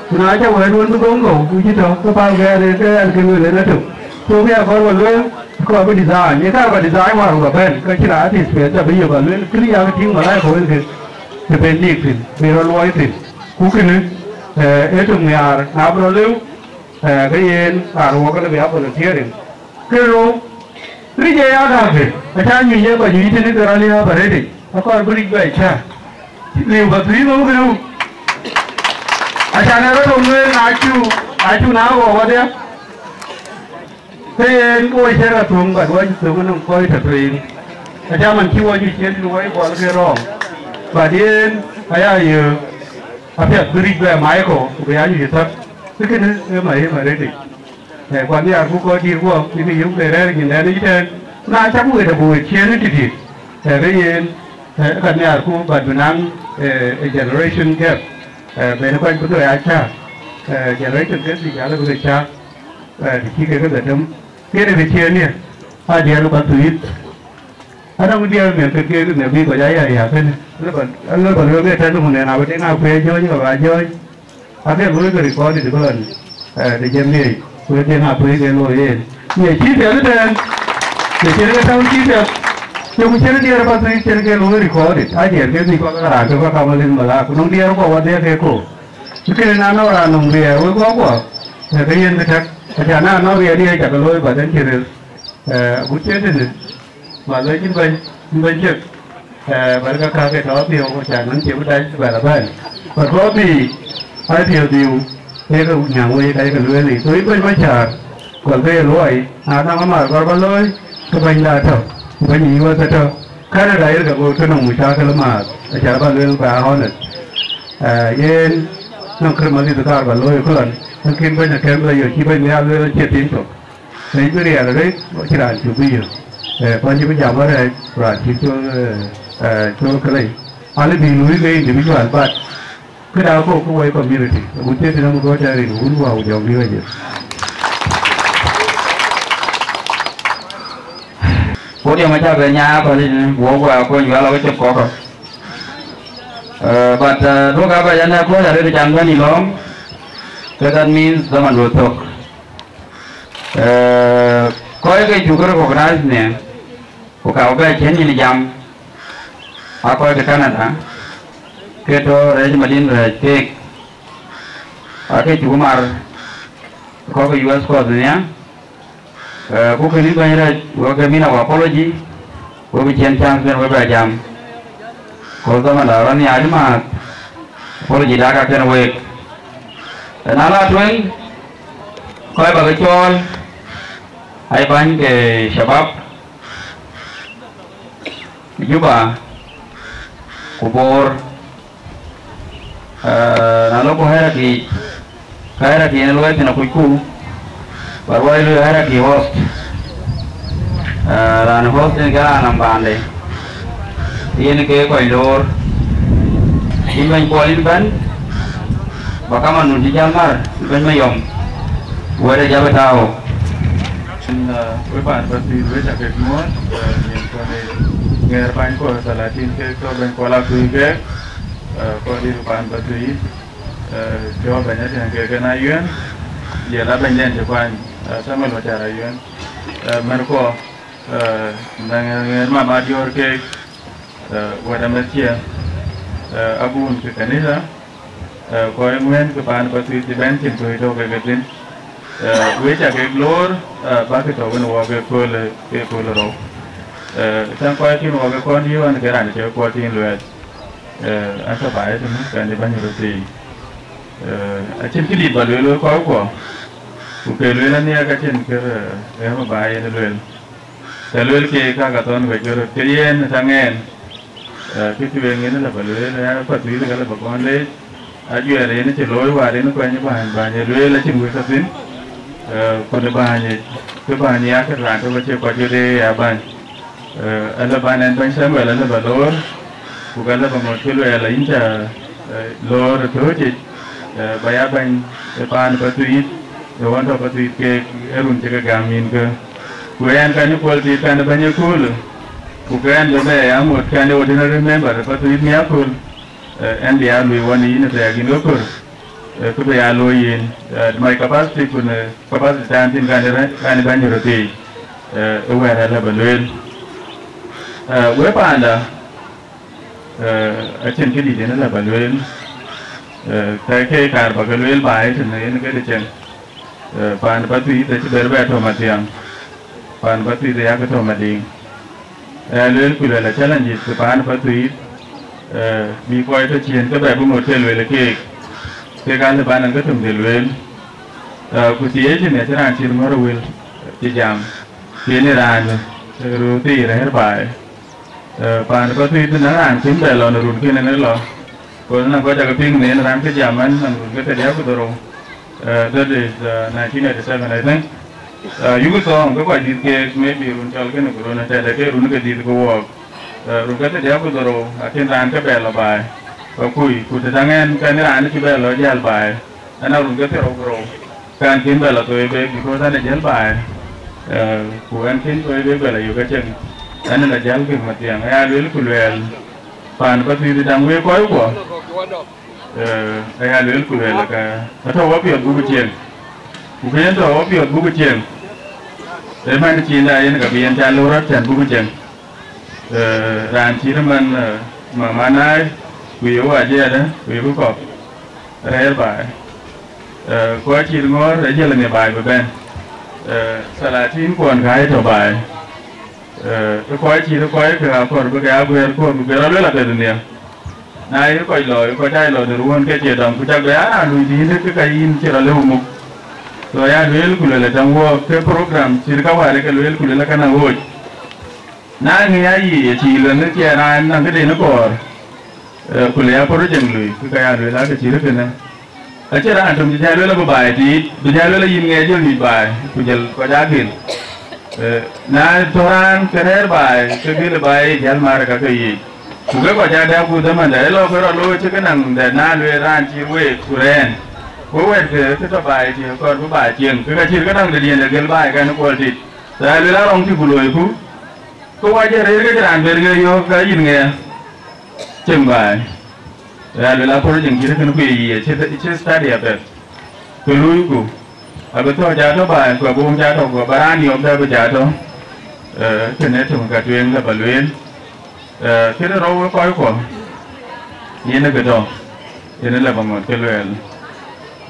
Ku na cä wɛ̈ɛ̈t wën bï goŋ kɔ̈u, ku cï tɔ̈, ke päl gɛɛr ë ke ɛn ke lueel en atök. So, ke akɔɔr ba lueel, akɔɔr bï design. Ye kaar ba design wäär ku ba bɛ̈n, ka cïn artist piɛth dap bï yök ba lueel, kënë yak tïŋ malaika wën ke, të ben nik thïn, bï rɔt luɔi thïn. Ku kënë, eh, ee tök nhiaar, na bï rɔt lëu, eh, ke yen raan wɔ ke lë bï ya volunteering. Kërou, ric ë ya gäk, acä nyuc ye kɔc nyuc tënë ke rɔt liääp arëtic, akɔɔr bï ric bɛ cä liu ba thïï ŋö kërou. Acan ë rɔt ŋuëën na cu, acu na ɣɔɔk wadhia. Ke yen ke wɔ cï rɔt thöŋ, but wɔ cï thöŋ ënɔŋ kɔc tɔ̈ tueŋ. Acä man cï wɔ nyuc cien tënë wɔ ë bɔl ke rɔɔm. But yen aya yöök, apiɛth bï ric bɛ mac kɔ̈u, ku bï ya nyuc ë thäk. Ke kënë ë mac ë ma rëtic. Eh, ku anhiaarku kɔc dït guɔ, bï ke yök ke rɛ̈ɛ̈r nyin dɛn yic tɛ̈ɛ̈n, na cäk wëët abï wëët ciëën ë tïtït, eh, ke yen, eh, ka nhiaarku, but bï naŋ, eh, ë generation gap, eh, ben kɔc bï ke ya cääk, eh, generation gap bï jäl bï ke cääk, eh, të cï kek ke dhetem, kën ë ke ciëën ye, aa diɛɛr ke Pathuyith. Anɔŋ diɛɛr miɛt ke kek në bï kɔc aya ya kënë, lë ba, lë ba lueel ke tɛ̈n ku nɛn abï tïŋ akuëë jɔ̈ɔ̈ny, ka ba jɔ̈ɔ̈ny. Ake looi ke recorded ëbɛ̈n, eh, de jam ŋic, ku ë piɛŋ apuëi ke looi yen. Ye cï piɛth ëtɛ̈ɛ̈n, të cïn ke tɔ̈u cï piɛth, cök cïn diɛɛr Pathuyith cïn ke looi recorded, a diɛɛr ke bï kɔc ke raan ke kɔc kaŋ wël in malak, ku nɔŋ diɛɛr kɔc wadhiɛ ke koor. Cï kënë na nɔŋ raan nɔŋ riɛɛr wek kɔc kuɔ, eh, ke yen kë tɛ̈k, acan na nɔŋ riɛɛr diɛɛr cak looi, but en cï ril. Eh, agut cï tënë, ma lɔ cïn bɛ̈ny, cïn bɛ̈ny cek, eh, bɛ̈n ka kääk ke tɔ̈ piɔ̈u, ku can nɔn cï bï dac bɛ̈n abɛ̈n. Ku tɔ̈ bï, ai piɔ̈u dhiu, ee ke nyääŋ wei ka ye ke lueel yic. So yïn bɛ̈ny Macäär, gɔl ke ye luɔi, na nɔŋ amaar gɔl ba looi, ke bɛ̈nyda tɔ̈, ku bɛ̈ny yï wɛ̈th tɔ̈. Canada yen ke goor ke nɔŋ mucakël amääth, acan ba lueel ba honest. Eh, yen nɔŋ kërë madhith kaar ba looi ë këlɔn, lakin bɛ̈ny akɛ̈m la yök cï bɛ̈ny nhial lueel acie piŋ tök. Rɛc bï riɛl arëët, acïn raan cuk bï yök. Eh, kuany cï bï jam arɛɛc, raan cï col, eh, eh, col kërɛc. Alë bï luui ke individual, but këda kok ke woi community. Agut cï tënë muk ɣöt tɛ̈ rin wun wäu jɔŋ bï ɣɛc. Podium acä bɛ nyaai apɛ̈l yic, wok wä kony wɛl awä cop kɔkɔ. Eh, but, eh, duɔ̈k abɛ yɛn ë kuɔ̈c arëët can bɛ̈n yï lɔ̈ɔ̈m, ke that means dhaman duɔ̈ thök. Eh, kɔc ke cuk recognize në, ku ka bɛ cïn nyin jam, aa kɔc ke Canada, ke tɔ̈ rɛ̈ɛ̈c madin rɛ̈ɛ̈c keek, aa ke cuk mar, kɔc ke U S kɔ̈th nhial, eh, ku kënë bɛ̈ny rɛ̈ɛ̈c, wek ke min awä apology, wek bï cïn chance ben wek bɛ jam. Ku dhaman da rɔt nhiaar amääth, apology da ka kën week. Na la tueŋ, kɔc ba ke cɔɔl, ai bäny ke shabab, Juba, ku Bor, eh, na lɔ ku hierarchy, ka hierarchy yen luɔi thïn akucku, ba ruɔi luɔi hierarchy host. Eh, raan host yen ke raan nɔm baande, yen ke kɔc loor. Yïn bɛ̈ny Kuɔl yïn bɛ̈n, ba kaman nun cï jäl mar, bɛ̈ny Mayɔm, wɛ̈t ë jabë tääu. Yen, eh, we paan Pathuyith we ca kek muɔ̈ɔ̈th, eh, yen kɔn ë ŋɛɛr bäny kɔc thalatin kek tɔ̈ bɛ̈ny Kuɔl Akuëi kek, eh, kɔc dït paan Pathuyith, eh, tɔ̈ bɛ̈ny Atɛ̈ŋ kek en Ayuɛn, jɔl a bɛ̈ny den cï kuany, eh, Samuel Macar Ayuɛn, eh, mɛ̈r kɔc, eh, na ŋɛɛr, ŋɛɛr mama diɔ̈ɔ̈r kek, eh, wɛ̈t amɛ̈thkiɛ̈, eh, abun ke kanitha, eh, kɔc ŋuɛ̈ɛ̈n ke paan Pathuyith cï bɛ̈n cïn kɔc tɔ̈ kek thïn. Eh, we ca kek loor, eh, bäk ke tɔ̈ wën wɔ ke kööl, ke kööl rou. Eh, tɛ̈n kɔc tïŋ wɔ ke kɔn yöön ke raan cï kuɔl tïŋ luɛɛl. Eh, an tɔ̈ baai tënë, kɛn ë bäny röt thii. Eh, acïn kë dït ba lueel wek kɔc kuɔ, ku ke lueel anhiɛɛk acïn kë, eh, ë ɣɛ̈m baai yen lueel. Të lueel keek, ka ka thɔ̈n kɔc ke röt, ke yen tɛ̈ŋ ɛn, eh, kë tueŋ yen lë ba lueel, eh, Pathuyith ka lë ba kɔn leec, ajuɛɛr yen cï looi wäär yen kuɛny bäny, bäny ë lueel acïn wël tɔ̈ thïn, eh, ku në bäny, kë bäny ya kë raan tök acie kɔc ke de ya bäny. Eh, alë bän ɛn bɛ̈ny Samuel alë ba loor, ku ka lë ba ŋot kë luɛɛl ayïn ca, eh, loor ë thööc yic, eh, ba ya bɛ̈ny ë paan Pathuyith, ë ɣɔn tɔ̈ Pathuyith keek ë run cï ke gäm yïn ke. Ku ɛn kɛn ë kuɔl tiit kɛn ë bɛ̈ny ëköölë, ku kɛn bï bɛ ya ŋot kɛn ë ordinary member ë Pathuyith nhiaköl. Eh, ɛn bï ya luui wɔ në yïn ë thɛɛk yïn ke kör, eh, kë bï ya looi yen, eh, my capacity ku në capacity dan thïn kan ë bɛ̈ny röt thiëëc, eh, ë wɛ̈ɛ̈r alë ba lueel. Eh, we paanda, eh, acïn kë dït yen alë ba lueel, eh, ke ke kaar ba ke lueel baai tënë yen ke de cieŋ. Eh, paan Pathuyith acï ber bɛ tɔ̈ Mathiaŋ, paan Pathuyith ë yakë tɔ̈ Madiŋ. Eh, lueel ku lueel a challenges ke paan Pathuyith, eh, bï kɔc tɔ̈ ciëën ke bɛ bï ŋot ke lueel keek, kek alë ban ke töŋ de lueel. Eh, ku thiëëc ënë acï raan cït ŋɔ̈r ë wël cï jam, kën ë raan röör thii rɛ̈ɛ̈r baai. Eh, paan Pathuyith na raan cïn bɛ lɔ në run kënë në lɔ, ku na kɔc akë piŋ në yen raan ke jam ɛn nɔn run ke thiërdiäk ku dhorou, eh, that is, eh, nineteen eighty-seven, I think. Eh, yuk thɔ̈ɔ̈ŋ ke kɔc dït keek, maybe run cɔl kënë ku run ë tɛ̈dë ke run ke dït ke wɔɔk. Eh, run ke thiërdiäk ku dhorou, akën raan ke bɛ lɔ baai. Ka kui, ku të daŋ ɛn kɛn raan cï bɛ lɔ jäl baai. Ɛn a run ke thiërrou ku rou, kan kën bɛ lɔ thoi bek, because ɛn a jäl baai, eh, ku ɛn kën thoi bek bɛ lɔ yök acieŋ, ɛn a jäl kën Mathiaŋ, aya lueel ku lueel, paan Pathuyith daŋ wek kɔc kuɔ, eh, aya lueel ku lueel, ka atɔ̈ wɔ piɔ̈th buk cieŋ, ku kën tɔ̈ wɔ piɔ̈th buk cieŋ, ë man cïn da yen ka bï yen ca lor rɔt cän buk cieŋ. Eh, raan cït man, eh, Mama Nai, ku ye wajiɛɛdë, ku ye kɔ̈k rɛ̈ɛ̈r baai. Eh, kɔc cït ŋɔ̈ɔ̈r ë jël ënë baai bï bɛ̈n. Eh, thalathin kuɔn ka ë tɔ̈ baai. Eh, ë kɔc cït ë kɔc ke akɔ̈r bï ke aguëër kuɔ̈r, ku bï rɔt luel abɛ̈th nhial. Na ye kɔc lɔ, kɔc aa lɔ në ruɔ̈ɔ̈n ke cie dɔm, ku cak bɛ aa raan luui dïït ke ka yïn cï rɔt lëu muk. So ya lueel ku lueel ë tɛ̈ŋ wɔ ke program cït ka wäär ke lueel ku lueel ë kënë ɣööc. Na ŋic ayï acï luel në cï raan nɔŋ këden ë kɔɔr, eh, ku le ya project lui, ke ka ya luel akë cït kënë. Acïn raan töŋ cï jal luel abï baai tiit, bï jal luel ayïn ŋɛɛc jɔl nyuc baai, ku jël kɔc aa gel. Eh, na tɔ̈ raan ke rɛ̈ɛ̈r baai, ke gel baai ë jäl maar ka ke yiic. Ku ke kɔc aa dɛ̈k ku dhamanda, ë lɔ ke rɔt looi cï ke naŋ dɛ na lueel raan cï week ku rɛ̈ɛ̈n. Ku wɛ̈t ke ke tɔ̈ baai tiëëk kɔɔr bï baai cieŋ, ke ka cït ke naŋ de diënde gel baai kɛn kuɔl tit. Thaa luel arɔŋ cï ku looi ku, ke wac ë rëër ke cï raan ber ke yɔ̈ɔ̈k ka yïn ŋɛɛ cieŋ baai. Thaa luel aköl cieŋ cït kënë ku ye yic acï, cï study apɛth. Ke luui ku, abï thɔ̈ɔ̈c ca tɔ̈ baai, ku abï wum ca tɔ̈, ku abï raan yɔ̈ɔ̈k dɛ bï ca tɔ̈, eh, kënë töŋ ka tueŋ lë ba lueel. Eh, këde rɔu wek kɔc kuɔ, yen ë ke tɔ̈, yen ë lë ba ŋot ke luɛɛl.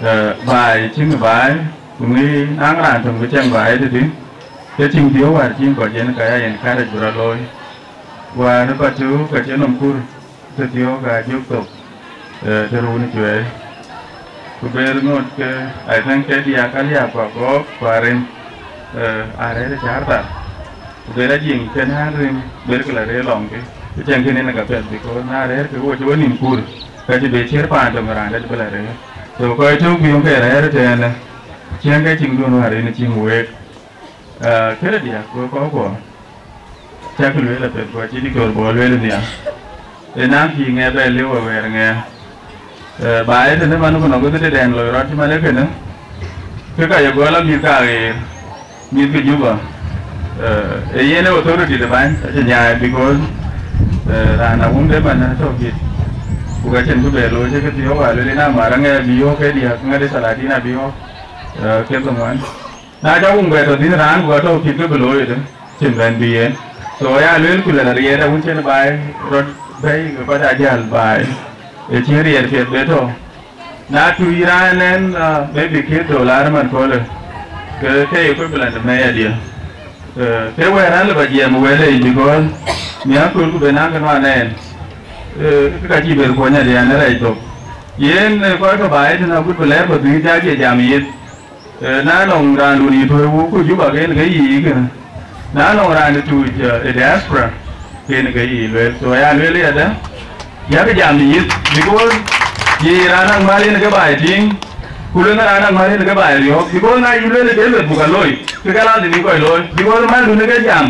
Eh, baai, cïŋ baai, ku ŋic naŋ raan töŋ bï cieŋ baai tëtï, ke tïŋ dhiëëu wäär cïŋ kɔc yen ka ya encourage bï rɔt looi. Wäär ë ba tëëu ka cïn nɔm kur, tëthiɔ̈k aa jök thok, eh, të run cuɛɛi. Ku ber ŋot ke, I think ke diäk aliap ku agɔɔk ku arin, eh, arɛ̈ɛ̈r ë cäär thar. Ku ber ajiŋ cïn ɣän rin, ber ke la rëër lɔŋkï. Ku cɛn kënë yen ka piɛth, because na rɛ̈ɛ̈r ke wo cï we nïm kur, ka cï be ciër paan töŋ raan dɛ̈t bï la rëër. So kɔc tök bï yöŋ ke rɛ̈ɛ̈r ëtɛ̈ɛ̈në, ciɛŋ ke ciŋdun wäär yen ë ciŋ week. Ah, këde diäk, wek kɔc kuɔ, cäkï lueel apiɛth, ku acï Diktor Bol lueel nhial. Ë naŋ kï ŋɛk bɛ lëu awɛɛr ŋɛk. Eh, ba ee tënë man ku nɔŋ këdï dɛn loi rɔt cï man ee kënë, ke ka ye gɔl a mïth ka ɣeer, mïth ke Juba. Eh, ee yen ee authority de bäny, acï nyaai, because, eh, raan awunde man atɔ̈ kït. Ku ka cïn kë bɛ looi cï kë thiɔ̈k, wa lueel yen amar aŋɛk abï yɔ̈ɔ̈k ke diäk, ŋäde thalatin abï yɔ̈ɔ̈k, eh, ke dhoŋuan. Na ca wuŋ bɛ tɔ̈ thïn raan, ku atɔ̈ kït ke bï looi ëdë, cïn bɛ̈n bï yen. So ya lueel ku lɛl ariɛɛt awun cïn baai rɔt bɛ̈i, ke kɔc aa jäl baai, ë cïn riɛɛt piɛth bï tɔ̈. Na tui raan ɛn, ah, maybe kë dollar man köölë, ke, ke equivalent më ya dië. Eh, ke wɛ̈ɛ̈r an, lë ba jiɛɛm wɛ̈ɛ̈r yic, because miäk kööl ku ben naŋ kë nuan ɛn, eh, ke ka cï ber kuɔny adiɛn ë rɛɛc thok. Yen, eh, kɔc tɔ̈ baai tënë agut bï lɛɛr bä dhuic, ca cie jam yith. Eh, na nɔŋ raan dun yï tuɔ̈i wuk ku Juba, ken ke yï kënë. Na nɔŋ raan ë tuuc, eh, ë diaspora, ken ke yï lueel. So ya lueel yadë, yakë jam yith, because yï raan nak mal yen ke baai tïŋ, ku lueel raan nak mal yen ke baai riɔ̈ɔ̈k, because na yï lueel ë ke lueth buk a looi, ke ka lazim yï kɔc looi, because mal dun ke jam.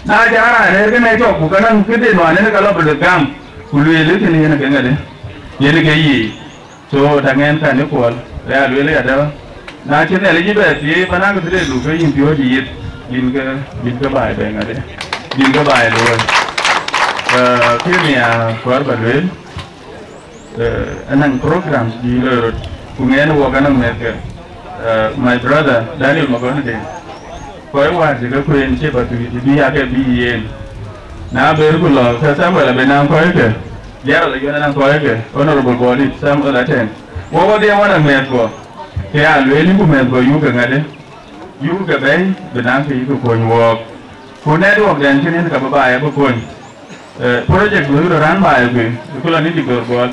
Na ca raan rɛ̈ɛ̈r ke nɛ̈i tɔ̈, ku ka naŋ këde nuan yen ke lɔ bï lueth gam, ku lueel ë kënë yen ke ŋadë, yen ke yï. So, taŋ ɛn kan ë kuɔl, aya lueel yadë, na cïn Nhialic cï bɛ thiëëc, bä naŋ këdï de du ke yïn piööcë yith, bïn ke, bïn ke baai bɛ ŋadë, bïn ke baai looi. Eh, kë mia kɔɔr bä lueel, Eh, anɔŋ programs bï loi rot, ku ŋɛn wok anɔŋ mɛ̈thke, eh, my brother Daniel Magɔ̈nde. Kɔc wäär cï ke kueen cï bä thuiic bï ya ke bï yen. Na ber ku lɔ, ke Samuel abï naŋ kɔckë, Gerald ayuɔn anɔŋ kɔckë, Honorable Bolit Samuel Atɛŋ. Wok wadhie wan amɛ̈thkuɔ, ke ya lueel yïn ku mɛ̈thkuɔ yuk ke ŋadë, yuk ke bɛ̈i bï naŋ kë yï ke kony wɔɔk. Ku network dɛn cïn yen ka bï baai abï kony. Eh, project bï röt raan baai kuï, ku lɔ në Diktor Guɔl.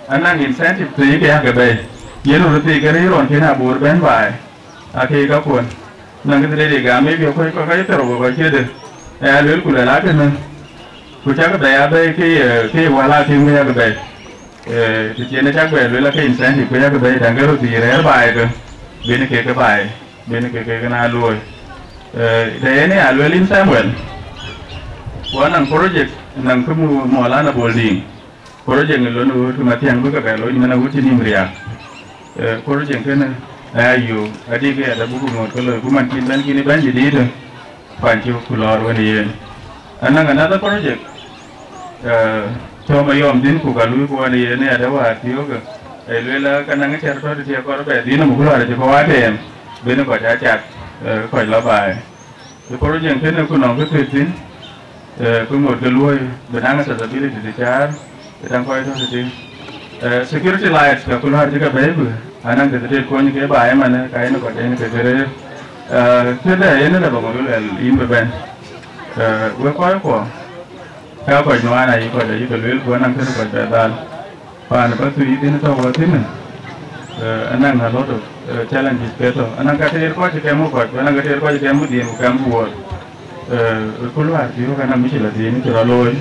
Anɔŋ incentive thii ke yak bɛ̈i. Yen röt thii ke rëër ɣɔn kën abur bɛ̈n baai. Akë ka kuɔn. Nɔŋ kë thii de gam maybe kɔc kɔc kɔc thërou kɔc ciëdë. Aya luel ku luel akënë. Ku cak bɛ̈i abɛ̈i ke ye, ke ye wäl akim ke yak bɛ̈i. Eh, të cïn cak bɛ̈i luel ake incentive ke yak bɛ̈i daŋ ke röt thii rɛ̈ɛ̈r baai ke. Bïn ke ke baai. Bïn ke ke na luɔi. Eh, de yen ya luel yïn Samuel. Ku anɔŋ project, nɔŋ kë mu Maulana Bol Diŋ. Project në lon wut ma thiäŋ bï ke bɛ loc mɛn awut cï nïm riaak. Eh, project kënë aya yöök adï ke yadë buk ŋoot ke loi ku man cïn bɛ̈n kïn bɛ̈n jadït, pan cï ku lɔɔr wën yen. Anɔŋ another project, eh, tɔ̈ Mayom dhïn ku ka luui ku wën yen yadë wäär thiöökë. Ee lueel ka naŋ cär tɔ̈ tëthië kɔr bɛ dhïn nɔm ku luaar cï kɔc atɛɛm, bïn kɔc aa cath, eh, kɔc lɔ baai. Ë project kënë ku nɔŋ kë kët thïn, eh, ku ŋot ke luɔi bï naŋ accessibility të caar, ë taŋ kɔc tɔ̈ tëthiin. Eh, security lights ka ku luaar cï ke bɛ̈i bï, anɔŋ ke tëthiin kony ke baai ëmënë, ka yen kɔc yen ke ke rëër. Eh, këdë yen lë ba ŋot luɛl yïn bï bɛ̈n. Eh, wek kɔc kuɔ, ka kɔc nuan ayï kɔc ayï ke lueel ku anɔŋ kënë kɔc bɛ dhal. Paan bä thii thïn tɔ̈ wä thïn, eh, anɔŋ a lot of, eh, challenges ke tɔ̈. Anɔŋ ka teer kɔc kɛm kɔc, anɔŋ ka teer kɔc kɛm diën ku kɛm wuɔɔr. Eh, ku luaar thiöök anɔŋ mïcïlë thiin cï rɔt looi.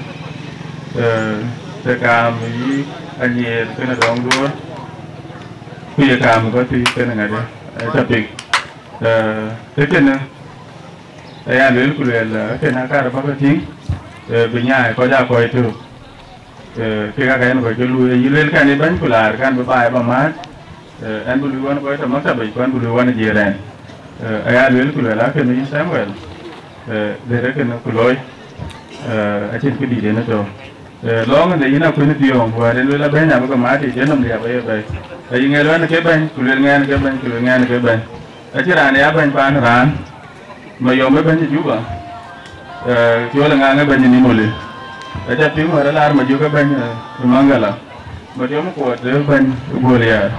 Eh, të kaam yï anyiëër kënë dɔŋ duöör, ku ye kaam bä thii kënë ŋadë, eh, tɔ piŋ. Eh, të kënë, aya lueel ku lueel, eh, kënë akaar bä ke tïŋ, eh, bï nyaai kɔc aa kɔc tök. Eh, kek aka yen kɔc ke luui, yï lueel kan ë bɛ̈ny ku laar kan bï baai bä määt, eh, ɛn bï luui wan kɔc tɔ maktab yic, ku ɛn bï luui wan ë jiëër ɛn. Eh, aya lueel ku lueel akënë yïn Samuel, eh, dërë kënë ku looi, eh, acïn kë dït en ë tɔ̈u. Eh, lɔɔŋ ënde yïn akuën ë thiöŋ, wäär en lueel abɛ̈ny abï ke määt yic, en nɔm riap aye bɛ̈i. Ayï ŋɛɛl wan ke bɛ̈ny, ku lueel ŋɛɛn ke bɛ̈ny, ku lueel ŋɛɛn ke bɛ̈ny. Acïn raan ya bɛ̈ny paan raan. Mayom ë bɛ̈ny ë Juba, eh, Cuɔl ë Ŋaŋ ë bɛ̈ny ë Nimule. Aca piŋ wär ë laar Majök ë bɛ̈ny, eh, ë Maŋgala. Majom Kuɔt ë bɛ̈ny ë Guɔl Yar.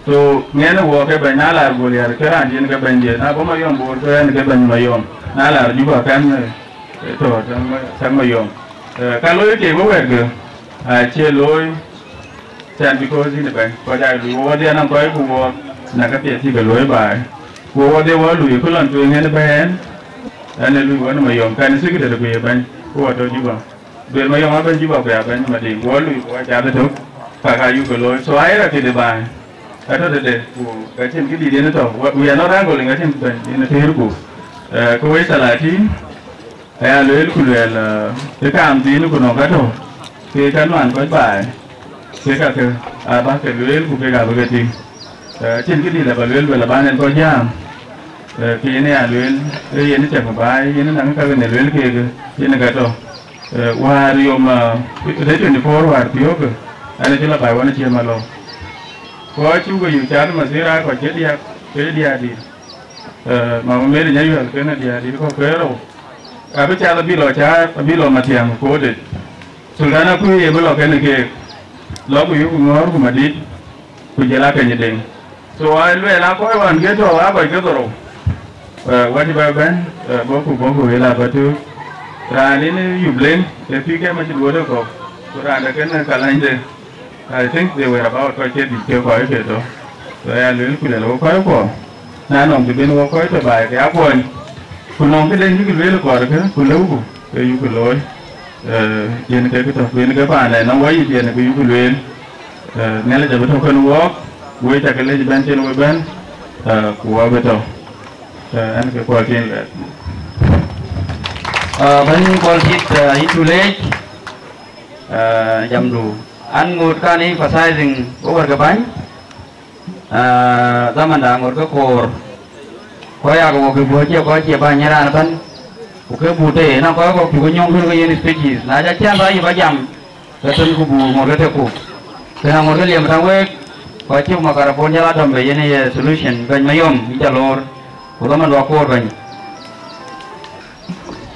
So, ŋɛn ë wɔɔk ë bɛ̈ny, na laar Guɔl Yar, ke raan diën ke bɛ̈ny diën. Na bɔ̈ Mayom Boor, ke ɣɛn ke bɛ̈ny Mayom. Na laar Juba, kɛn, eh, tɔ̈, tɛ̈ŋ Ma-, tɛ̈ŋ Mayom. Eh, ka looi keek wek wɛ̈ɛ̈tkë, acie looi, Cän because yïn ë bɛ̈ny, kɔc aa luui, wo wadhie anɔŋ kɔc ku wo na ka piɛth cï ke luöi baai. Ku wo wadhie wo luui, ku lɔn tueŋ en ë bɛ̈n, ɛn ë luui wën ë Mayom, kan ë secretary ku ye bɛ̈ny, ku wo tɔ Juba. Duel Mayom abɛ̈ny Juba ku ya bɛ̈ny Madiŋ, ku wo luui, ku wo cath ëtök, ka ka yuk ke looi. So ayï rɔt tëde baai, atɔ tëde, ku ka cïn kë dït en ë tɔ, we, we are not wrangling, acïn bɛ̈ny en ë tëër ku. Eh, ku wec thalatin, Aya lueel ku lueel, eh, ë kaam thiin ku nɔŋ ka tɔ̈, ke ka nuan kɔc baai, ke ka ke aa bä ke lueel ku kek aa bï ke tïŋ. Eh, acïn kë dït lë bä lueel, lueel aban en kɔc jääm, eh, ke yen aya lueel, ee yen cäk baai, yen naŋ ka ɣen ë lueel keek, yen ka tɔ̈. Eh, wäär yom, eh, de twenty four wäär piöökë, ɛn acï lɔ baai wan acie malɔ. Kɔc cuk ke yuk cath mathira kɔc ke diäk, ke diäk dït. Eh, Mama Mary Nyayuɛl kenë diäär dït kɔ̈k ke rou. Abï cath abï lɔ cäär, abï lɔ Matiaŋ kodet. Sultan Akuëi ye bï lɔ kenë keek. Lɔ ku yuk ŋɔ̈ɔ̈r ku madït, ku jël akeny deŋ. So, aa lueel aa kɔc wään ke tɔ̈u aa kɔc ke dhorou. Eh, wɛ̈t bä bɛ̈n, eh, bɔ̈ ku bɔ̈ ku wël aa bä tök. Raan yen yup leŋ, ë pïïr ke macï duööt ë kɔ̈k. Ku raan de kenë kalanyde. I think they were about kɔc ke dït ke kɔc ke tɔ. So ya lueel ku lɛl wo kɔc kuɔ. Na nɔŋ të ben wo kɔc tɔ baai ke akuɔny. Ku nɔŋ këden yïk lueel kɔɔr ke ku lëuku ke yuk looi. Eh, yen ke tɔ ku yen ke paan ë nɔŋ wɔ yic yen ke yuk lueel. Eh, Nhialic abï tɔ kën wɔɔk, wec cak lec bɛ̈n cïn we bɛ̈n, eh, ku wɔ bï tɔ. Eh, ɛn ke kuɔɔr cïn lueel. Ah, bɛ̈ny Kuɔl Cït, ah, yïn cu leec. Ah, jamdu. An ŋot kan emphasizing over ke bäny. Ah, dhamanda ŋot ke koor. Kɔc yak wok ke buɔ̈c cie kɔc cie bäny raan ëbɛ̈n. Ku ke but tei, na kɔc kɔ̈k cuk nyɔŋ kën ke yen speeches. Na ca cän ba yï ba jam, ke thön ku bu ŋot ke tek ku. Tënë aŋot ke liɛm tënë week, ku acï makarapon jɔl a dɔm bei yen ye solution, bɛ̈ny Mayom, yïn ca loor, ku dhaman dua koor bɛ̈ny.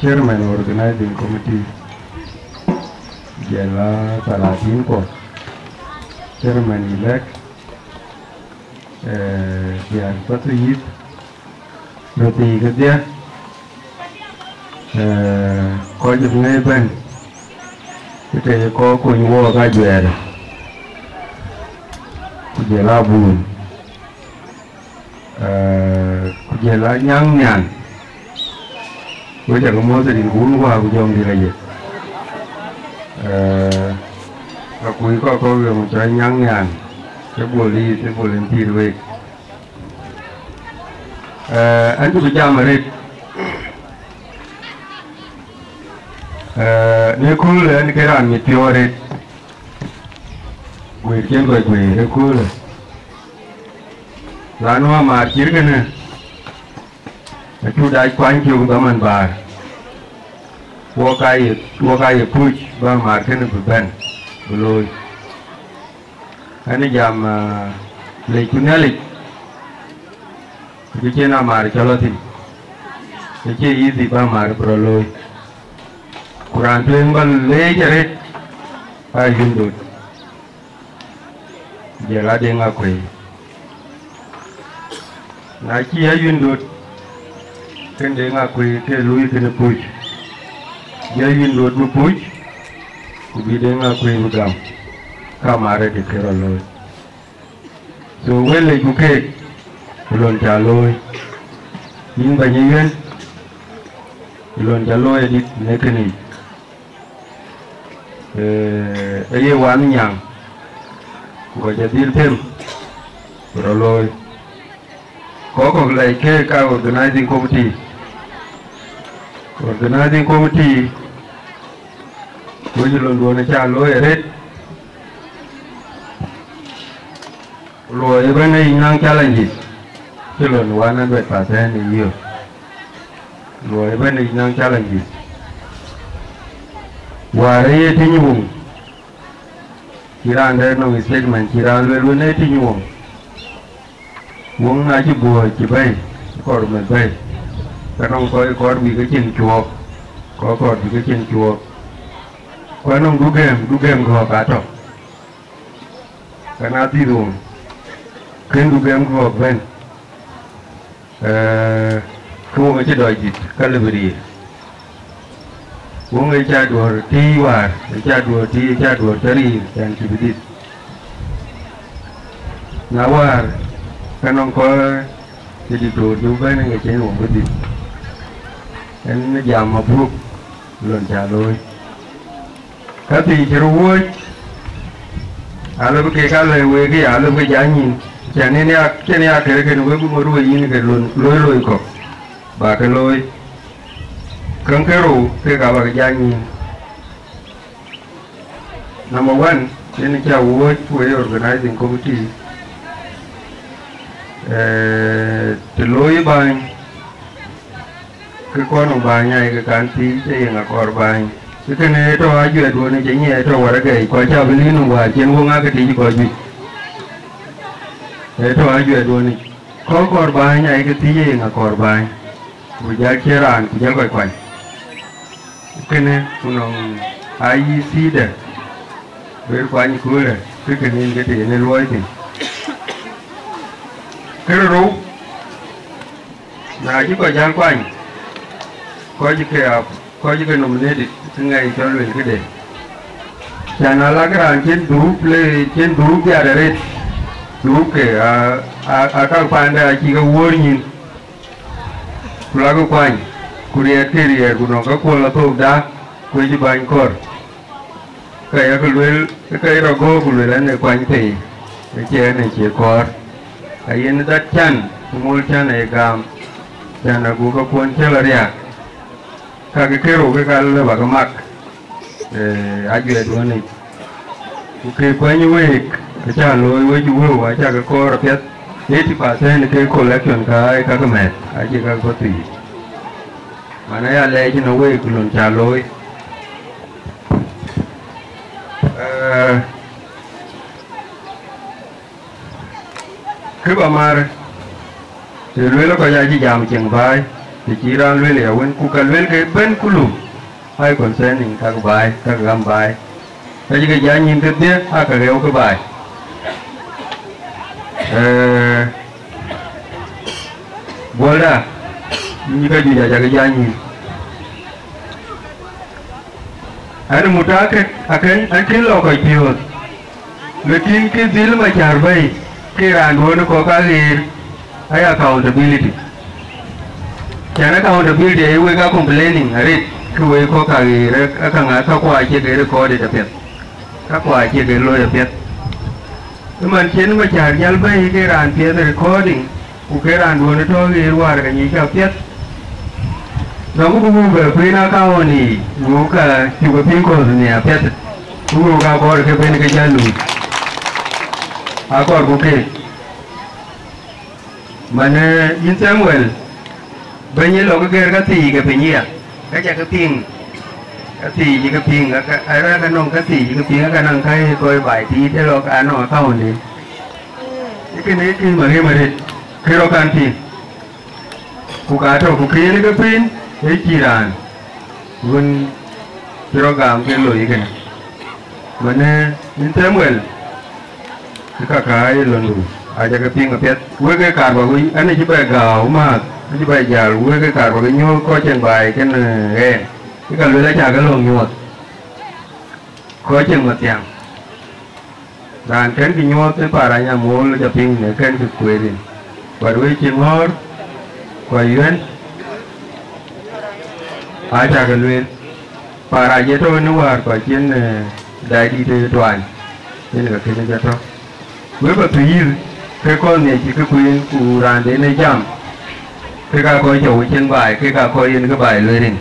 Chairman organizing committee, jɔl a thalatin kuɔ, chairman elect, eh, diäär Pathuyith, röt thii kedhie, eh, kɔc ë ŋɛ̈i bɛ̈n, ke ke kɔc kony wɔ ka juɛɛr, ku jɔl a buun, eh, ku jɔl a nyaŋ nhial, ku cä ke mɔ̈th rin ku wun wäär ku jɔŋdït aye. Eh, akuc kɔc kɔ̈k yɔŋ cɔl nyaŋ nhial, ke bol yiic, ke bol en pïïr week. Eh, an cuk jam arëët. Eh, në köölë, an ke raan mit piɔ̈u arëët. Guëër cïn kɔc guëër ë köölë. Raan nu amaar cït kënë, acuk dac kuany cök dhaman bäär. Wok aa ye, wok aa ye puc bä amaar kënë bï bɛ̈n, bï looi. An jam, ah, lec ku Nhialic, ku cïn amaar cɔl lɔ thïn, acie easy bä amaar bï rɔt looi. Ku raan tueŋ bä leec arëët, aa Ayuen Dot, jɔl a Deŋ Akuëi. Na cï Ayuen Dot, kën Deŋ Akuëi ke luui kënë puc. Bï Ayuen Dot bï puc, ku bï Deŋ Akuëi bï gam, ka amaar ë ke rɔt looi. So, wël lec ku keek, ë lon ca looi. Yïn bɛ̈ny Ayuen, ë lon ca looi adït në kënë yic. Eh, ë ye wan nyaŋ, ku kɔc adhil them, ku rɔt looi. Kɔc kɔ̈k lɛc ke ka organizing committee. Organizing committee, wec londuɔn aca looi arëët. Luɔi ëbɛ̈n ë yic naŋ challenges, cï lon one hundred percent ë yiëk. Luɔi ëbɛ̈n ë yic naŋ challenges. Wäär ë ye tïny woŋ, cï raan dɛ̈t nɔŋ statement, cï raan lueel wën ë tïny woŋ. Woŋ na cï buɔ̈ɔ̈c cï bɛ̈i, kɔɔr meth bɛ̈i, ke nɔŋ kɔc kɔɔr bï ke cin cuɔɔk, kɔc kɔɔr bï ke cin cuɔɔk. Ku anɔŋ du gɛ̈m, du gɛ̈m gɔ̈ɔ̈k atɔ̈. Ka na dhil woŋ, kën du gɛ̈m gɔ̈ɔ̈k bɛ̈n, eh, ke woŋ acï dɔc dït, ka lëbï riir. Woŋ ë ca duɔ̈ɔ̈r tïï wäär, ë ca duɔ̈ɔ̈r tïï, ë ca duɔ̈ɔ̈r cä riir, cän cï bï dït. Na wäär, ka nɔŋ kɔc cï dït toor cï bï bɛ̈n ë ŋic cïn woŋ bï dït. Ën jam mabruk, lon ca looi. Ka thii cï röt wuɔ̈c, alëu bï kek aa lɛ̈k week aya, alëu bï ke jai nyin, cän yen ya, cïn ya kërë kën wek bï ŋot wei yïn ke lon, loi loi kɔ̈k, ba ke looi. Käŋ ke rou kek aa bä ke jai nyin. Number one, yen cä wuɔ̈c wei organizing committee, eh, të looi bäny, ke kɔn nɔŋ bäny ayek kan thiëc, ë yeŋ akɔɔr bäny. Ke kënë ë tɔ̈ ajuɛɛrduön yic, ë nyiɛɛi tɔ̈ wäragɛi, kɔc cä bï lïïr nɔm wäär cïn wok ŋäk ke tïc kɔc juëc. Ë tɔ̈ ajuɛɛrduön yic. Kɔc kɔɔr bäny ayek thiëc, ë yeŋ akɔɔr bäny. Ku jäl cie raan, ku jäl kɔc kuany. Kënë ku nɔŋ I E C dɛ, bï kuany köölë, ke kënë yen ke të yen ë luɔi thïn. Kë rou, na cï kɔc jäl kuany, kɔc ke a, kɔc ke nominated, ke ŋɛi cɔl luel këde. Cän alak raan cïn dhurup le, cïn dhurup biat arëët, dhurup ke a, a, a kak paanda acï ke wuöör nyin. Ku lakï kuany, ku riɛɛtkï riɛɛt, ku nɔŋ käkuɔl athökda, ku ëcï bäny kɔɔr. Ka yakï lueel, ka ye rɔt gɔ̈ɔ̈r, ku lueel an, ee kuany thei, acie ɛn ë cie kɔɔr. Ayen that can, ku mol can aye gam, can aguk käkuɔn cä lɔ riääk. Kakë kerou kek aa lëu bä ke mak, eh, ajuɛɛrduön yic. Ku kek kuɛny week, acä looi wec wëu, acä ke kɔɔr apiɛth, eighty percent ke collection ka aa ye kakë mɛ̈th, acie kakë pathii. Man aya lɛɛc ënɔɔnë week lon cä looi. Eh, Kë bä mar, të luel kɔc acï jam cieŋ baai, të cï raan luel ya wën, ku ka luel ke bɛ̈n kulu, ai concerning kak baai, kak gam baai. Ka cï ke jany nyïn kedhie, aa ka ɣeu ke baai. Ee, Buɔlda, nyï ka juëc aca ke jany nyïn. Ani mutakit akën, akën lɔ kɔc piööth. Lakin kë dhil Macär bɛ̈i, ke raan duɔ̈n kɔ̈k aɣeer, aya accountability. Cän accountability ee wek a complaining arëët, ke wek kɔ̈k aɣeer, ë, ë, käŋ, käkua acie ke recorded apiɛth. Käkua acie ke looi apiɛth. Ëmën cïn Macär jäl bɛ̈i ke raan piɛth recording, ku ke raan duɔ̈n tɔ̈ ɣeer wäär ka nyic ka piɛth. Nɔŋ ku buk bɛ kueen akaun yiic, ku ka cuk piŋ kɔ̈th ni apiɛth, ku wok akɔɔr ke ben ke jäl luui. Akɔɔr ku keek. Mane yïn Samuel, bɛ̈ny ë lɔ ke gɛ̈ɛ̈r ka thii ke piny ya, ka ca ke piŋ, ka thii cï ke piŋ, ka, ka, arɛ̈ɛ̈r ka nɔŋ ka thii cï ke piŋ, ka naŋ ka ye kɔc baai tiit ë lɔ ka nɔŋ akaun de. Ë kënë ë kë mariëm arëët, kë rɔt kan piŋ. Ku ka tɔ̈ ku kë yen ke piŋ, ë cï raan wën cï rɔt gam ke loi kënë. Mane yïn Samuel, ë ka ka ye lɔndu, aca ke piŋ apiɛth. Wek ee kaar bä wïc, an, acï bɛ gääu määth, acï bɛ jäl, wek ee kaar bä ke nyuɔ̈th kɔc cieŋ baai kën, ee, ɣɛn. Ë ka luel aca ke lɔ̈ŋ nyuɔɔth kɔc cieŋ mathiaŋ. Raan kën kë nyuɔɔth ë Parac Amol, aca piŋ në kën kë kueer yen. But wek cï ŋɔ̈ɔ̈r, ku ayuɛ̈n, aca ke lueel. Parac ye tɔ̈u në wäär kɔc cïn, eh, daai dït ë tuany, yen ka kënë jɔ tɔ̈. Wek bä thuëëc yïth, ke kɔn nhiac cï ke kueen, ku raan de në jam, ke ka kɔc cä wec cieŋ baai, ke ka kɔc yen ke baai lueel rin.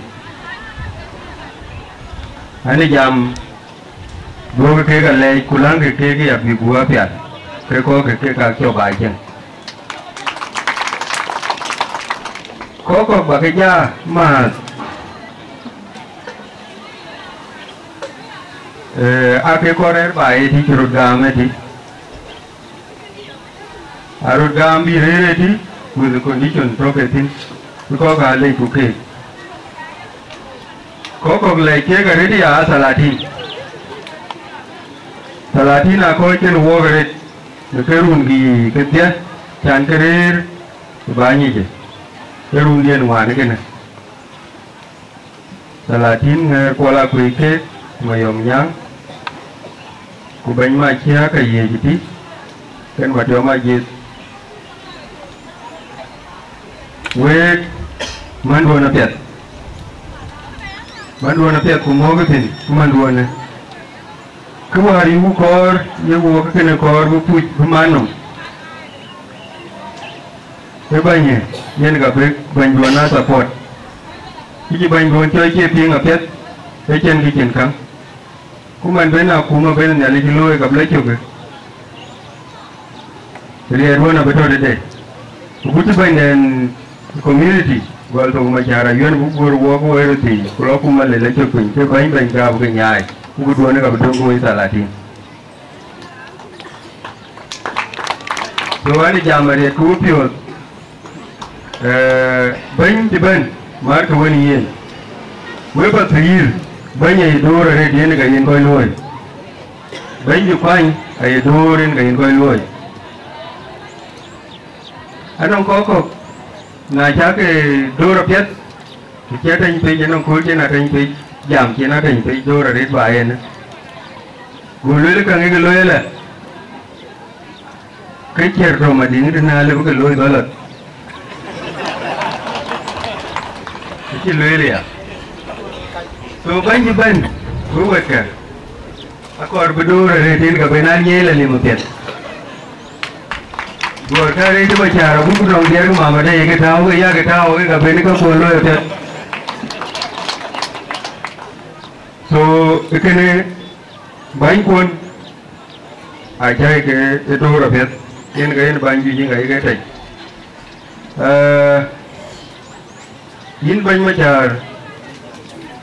Ani jam, duökï kek alɛɛc, ku läŋkï kek ya bï guɔ apiath, ke kɔ̈kkï kek ka cɔk aa cieŋ. Kɔc kɔ̈k bä ke ja määth, ee, aa kek kɔc rɛ̈ɛ̈r baai ëtï, cï röt gam ëtï. Aröt gam bï rëër ëtï, with the condition tɔ̈ ke thïn, bï kɔ̈k aa lec ku keek. Kɔc kɔ̈k lɛc keek arëët ya aa thalatin. Thalatin aa kɔc cïn wɔɔk arëët, në ke run kï kedhie, can ke rëër ë bä nyic ë, ke rundiɛn ŋuan kënë. Thalatin ŋɛɛr Kuɔl Akuëi keek, Mayɔm Nyaŋ, ku bɛ̈ny Maciëk Ayiëc ëtï, kën Matiɔm Ajiëth. Week, mänduön apiɛth. Mänduön apiɛth ku mɔ̈ɔ̈k thïn, ku mänduönë. Kë wäär yïku kɔɔr, ye wook kënë kɔɔr bï puc bï man nɔm. Ë bänyë, yen ka bï bɛ̈nyduön aa support. Kë cï bɛ̈nyduön cɔl cie piŋ apiɛth, ë cïn kë cïn käŋ. Ku man ben akuma ben Nhialic looi ka bï lɔ cök. Riɛɛt wën abï tɔ̈ tëde. Ku cï bɛ̈nyden community gɔl thok Macär Ayuɛn, ku guöör wok wëër thii, ku lɔ kuma lel acök piny, ke bɛ̈ny bɛ̈ny ka bï ke nyaai, ku ku duɔ̈në ka bï döŋ ke wec thalatin. So, an jam ariɛt ku piöth, eh, bɛ̈ny cï bɛ̈n, markï wën yen. Wek bä thiir, bɛ̈ny aye door arëët yen ka yen kɔc luööi. Bɛ̈ny cï kuany aye door yen ka yen kɔc luööi. Anɔŋ kɔc kɔ̈k, na cäk, eh, door apiɛth, ku cï atɛny pec, anɔŋ kööl cïn atɛny pec, jam cïn atɛny pec, door arëët ba yen. Go lueel, käŋ ke looi ëlä, ke ciɛɛr tɔ̈ Madiŋ tënë alëu bï ke looi dhɔlɔt. Acï lueel ya. So bɛ̈ny cï bɛ̈n, wek wɛ̈tkë, akɔɔr bï door arëët yen ka ben an nyiɛɛi lɔ lim apiɛth. Duɔ̈ɔ̈r ka rëëc ë Macär abuk nɔŋ diɛɛr ke mama de ye ke tääu, ke ya ke tääu, ke ka ben ke kuɔn looi apiɛth. So, ë kënë bäny kuɔn, acäi ke ë door apiɛth, yen ke yen bäny juëc yen ka ye ke tɛc. Eh, yïn bɛ̈ny Macär,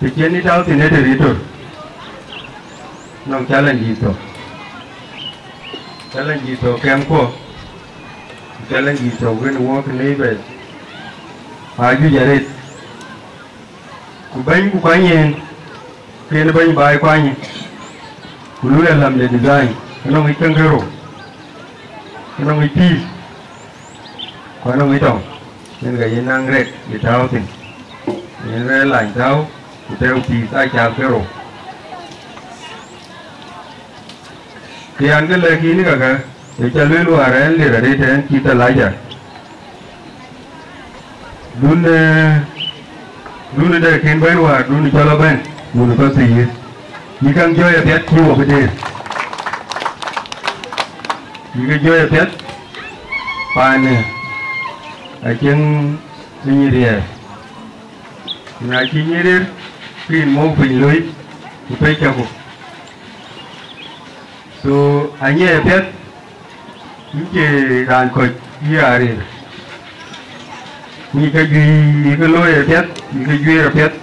të cïn yï tääu thïn ë territory, nɔŋ challenge yï thok. Challenge yï thok kɛmkuɔ. Challenges tɔ̈ kën wok neighbors aa juëc arëët. Ku bɛ̈ny ku kuany en, kën bɛ̈ny baai kuany, ku luui alam de design, anɔŋ yic käŋ kerou, anɔŋ yic peace, ku anɔŋ yic tɔŋ, yen ka yen naŋ rek ye tääu thïn, yen rɛɛr lany tääu, ku tɛ̈ɛ̈u peace aa cath kerou. Kë yan kë lɛ̈k yïn kakë, ë ca lueel wäär ɛn lir arëët ɛn cï thalaja. Dun, eh, dun ë dɛ kën bɛ̈n wäär, dun cɔl ëbɛ̈n, wun ë Pathuyith. Yï käŋ jɔ̈ɔ̈i apiɛth cï wok ë deer. Yï ke jɔ̈ɔ̈i apiɛth, paanë acieŋ ë nyin riɛɛr. Ku na cï nyin riɛɛr, ke yïn mɔ̈u piny loi, ku pec cäku. So, anyiɛɛi apiɛth, yïn cie raan kɔc yï aa rëër. Ku yï ke juëc, yï ke looi apiɛth, yï ke juëër apiɛth,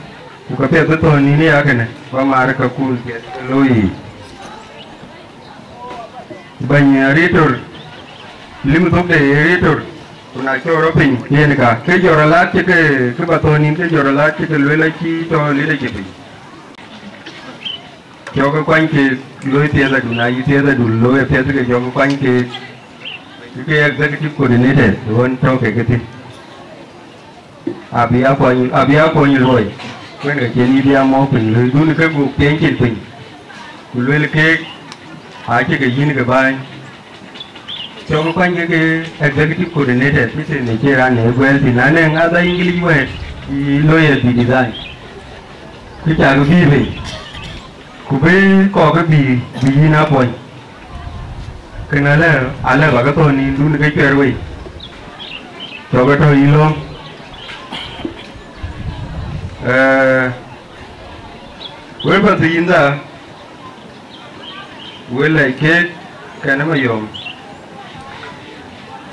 ku ke piɛth bï thɔ̈n nïn ë ya kënë, bä maar ë kakun piɛth ke looi yiic. Bɛ̈ny Ritor, lim thok de Ritor, ku na cɔɔr rɔt piny yen ka, ke jɔt rɔt laat cï ke, ke bä thɔ̈n nïn, ke jɔt rɔt laat cï ke lueel acï tɔ̈ leadership piny. Cɔk ke kuany ke loi thieth adun, na yï thieth adun loi apiɛth ke cɔk ke kuany ke, ke executive coordinator ɣön tɔ̈ ke ke thïn. Abï a kuany, abï a kuany luɔi, kuɛn ke cïn yï bï a mɔ̈u piny, loi dun ke guk piɛny cin piny, ku luel keek, acï ke yïn ke bäny. Cɔk kuany ke, ke executive coordinator, bï thïn ë cï raan ë guɛɛl thïn, na nɛŋ other English word, yï lawyer bï design. Kë cak bï bei, ku bï kɔk bï, bï yïn a puɔny. Kën alɛ, alɛ bä ke thɔ̈n nïn dun ke cuɛɛr wei. Cɔk ke tɔ̈ yï lɔ̈ŋ. Eh, wek bä thïn dha, wek lɛc keek kɛn ë Mayɔm.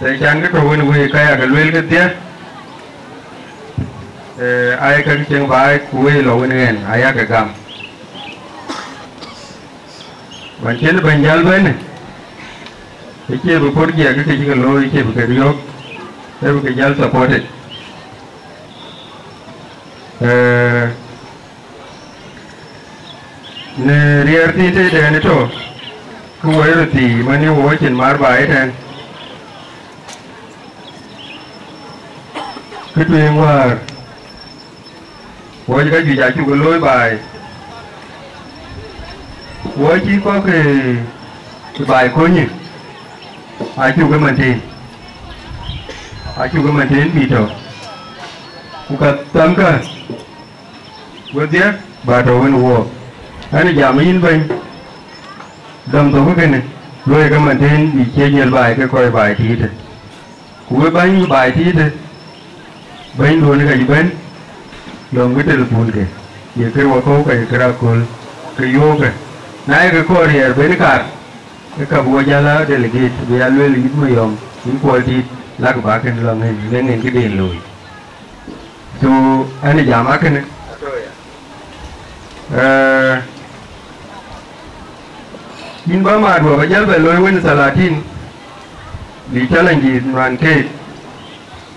Thɛɛr can ke tɔ̈ wën wëi ka yak lueel kedhie, eh, ayek ke cieŋ baai ku wëi lɔ wën ɣɛn ayak ke gam. Wën cïn bɛ̈ny jäl bɛ̈n, ë cie bï project ke cï ke looi, ë cie bï ke riɔ̈ɔ̈k, ë bï ke jäl supported. Eh, në riɛɛr thïn tëdɛn ë tɔ̈, ku woi röt thii, mɛn ë wɔ cin maar baai ëtɛ̈ɛ̈n. Kë tueŋ wäär, wɔ cï ka juëc acuk ke looi baai, wɔ cï kɔ̈k ke baai konyë, acuk ke maintain, acuk ke maintain bï tɔ̈, ku ka thamkë wedhie bä tɔ̈ wën wook. Ɣɛn ë jam yïn bɛ̈ny, dɔm thok kënë, luɔi ke maintain bï cie jiël baai ke kɔc baai tiitë. Ku we bäny baai tiitë, bɛ̈nyduön ka cï bɛ̈n, lɔ̈ŋkï telephone ke, ye kër wakɔ̈u ka ye kër aköl, ke yöökë. Na ye ke kɔɔr riɛɛr ben kaar, ke ka bï wɔ jäl aa delegate, bï ya lueel yït Mayɔm, yïn Kuɔl Tiit, lak bä kën lɔ̈ŋ en, leŋ en këden looi. So, ɣɛn ë jam akënë. Eh, yïn bä maat wä bä jäl bɛ looi wën thalatin, bï challenges nuan keek,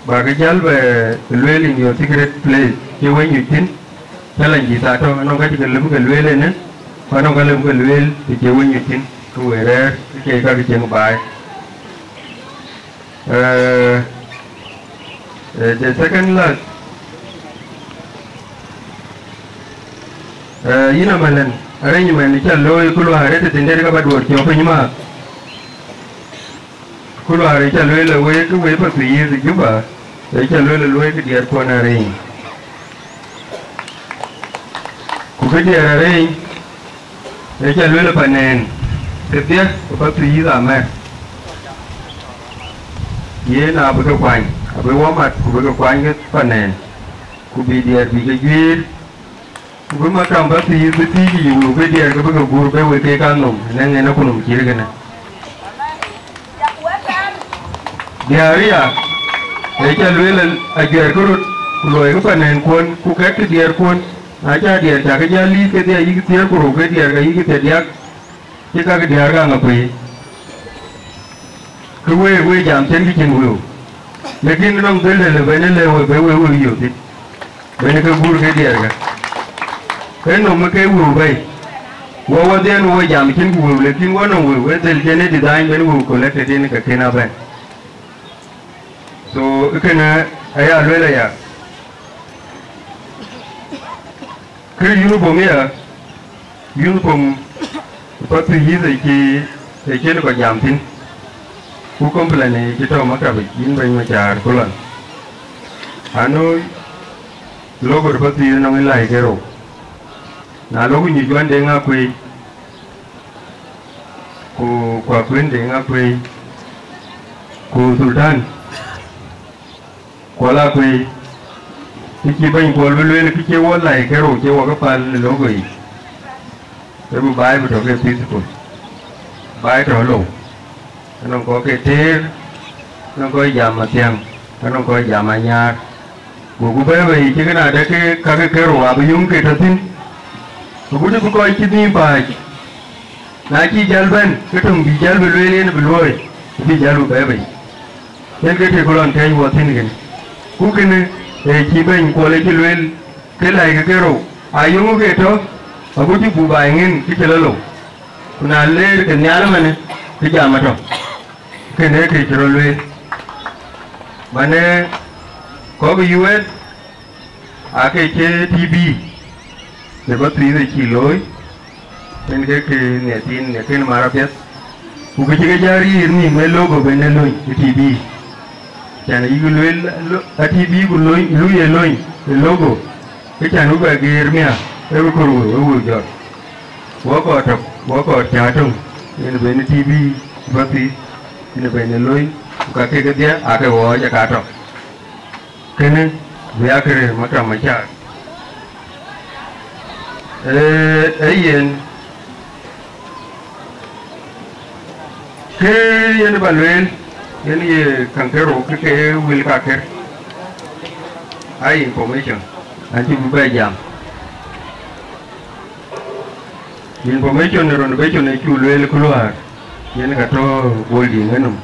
bä ke jäl bɛ lueel in your secret place, cï we nyuc thïn, challenges atɔ̈, anɔŋ ka cï ke lëmë ke lueel enë, ku anɔŋ ka lëmë ke lueel, të cï we nyuc thïn, ke we rɛ̈ɛ̈r, ke cï ka ke cieŋ baai. Eh, eh, the second last, eh, yïn amalen, arrangement ca looi ku luaar ë tëthiin dɛ̈t ka bä duɔɔr cɔk piny maath. Ku luaar ë ca lueel ë wek, ke wek Pathuyith Juba, ë ca lueel ë luɔi kë diɛɛr kuɔn arrangement. Ku kë diɛɛr arëëny, ë ca lueel ë panɛn, kedhie ë Pathuyith amɛ̈r, yen abï ke kuany, abï wɔ mat, ku bï ke kuany ke panɛn, ku bï diɛɛr bï ke juiir, ku bï makam Pathuyith bï thiic yic, ku ke diɛɛr ke bï ke guur be wek keek anhom, ënɛŋ en akunhom cït kënë. Diäär aya, ë ca lueel ajuɛɛrkï röt, ku luɔikï panɛnkuön, ku kɛ̈tkï diɛɛrkuön, na ca diɛɛr cakï jäl liic kedhie ayïk thiëër ku rou, ke diɛɛr ka yïk thiërdiäk, cï kakï diäär ka ŋa kuëi. Ke wëu, wëu jam cïn kë cïn wëu. Lakin nɔŋ dhël dhël bɛ̈n ë lëu wëu, bë wëu wëu yök thïn. Bɛ̈n ke guur ke diɛɛr ke. Ke nɔm ke wëu bɛ̈i. Wɔ wɔ dhiɛn wɔ jam cïn kë wëu, lakin wɔ nɔŋ wëu, wëu dhël cïn ë design bɛ̈n wëu collected in ke kën abɛ̈n. So, kënë aya lueel aya. Kë uniform ya, uniform Pathuyith ë cï, ë cïn kɔc jam thïn. Ku complain ë cï tɔ̈u maktab yic, yïn bɛ̈ny Macäär ku lɔn. Anu logo Pathuyith nɔŋ ë läi ke rou. Na logo nyuc Juan Deŋ Akuei, ku, ku Akuën Deŋ Akuei, ku Sultan, Kuɔl Akuei, kë cï bɛ̈ny Kuɔl bï lueel, kë cï wɔ läi ke rou cï wɔ ke päl në logo yic. Ke bï baai bï tɔ̈ ke peaceful. Baai tɔ̈ lou. Anɔŋ kɔc ke teer, anɔŋ kɔc jam Mathiäŋ, anɔŋ kɔc jam Anyaar. Goku bɛ̈ɛ̈i bei cï kën adë ke kakë ke rou abï yöŋ ke tɔ̈ thïn. Agut bï kɔc cï nhïïm pääc. Na cï jäl bɛ̈n, ke töŋ bï jäl bï lueel yen bï luɔ̈ɔ̈i, bï jäl bï bɛ̈ɛ̈i bei. Yen ke tëëk lɔn kɛ̈ɛ̈c wɔ thïn kën. Ku kënë, ee cï bɛ̈ny Kuɔl ë cï lueel, ke läi ke ke rou, aa yöŋ ke tɔ̈, agut cï buk baai ŋën kë cï lɔ lou. Ku na leer ke nhial ëmënë, ke jam atɔ̈. Kënë ke cï rɔt lueel. Manë kɔ̈k ë U S, aake cï T B në Pathuyith ë cï looi, yen ke ke nhiɛthiin në kën mar apiɛth, ku kë cï ke jɔ riir nhïïm ë logo ben ë lony ë T B. Cän ayï lueel lo-, a T B ku lony, lui ë lony ë logo, ke cän bï bɛ geer miäk, ee bï kɔɔr wëu, ee wëu jɔt. Wɔ kɔɔr tök, wɔ kɔɔr cä töŋ, yen ben ë T B Pathuyith, yen ben ë lony, ku ka kek kedhie aake ɣɔɔc ë ka tɔ̈. Kënë bï ya kërë maktam Macäär. Ee, ee yen, kë yen bä lueel, yen ye käŋ ke rou kë ke wël ka kër. Aa information, acï bï bɛ jam. Information renovation ë cu lueel ku luaar, yen ka tɔ̈ Bol Diŋ enɔm.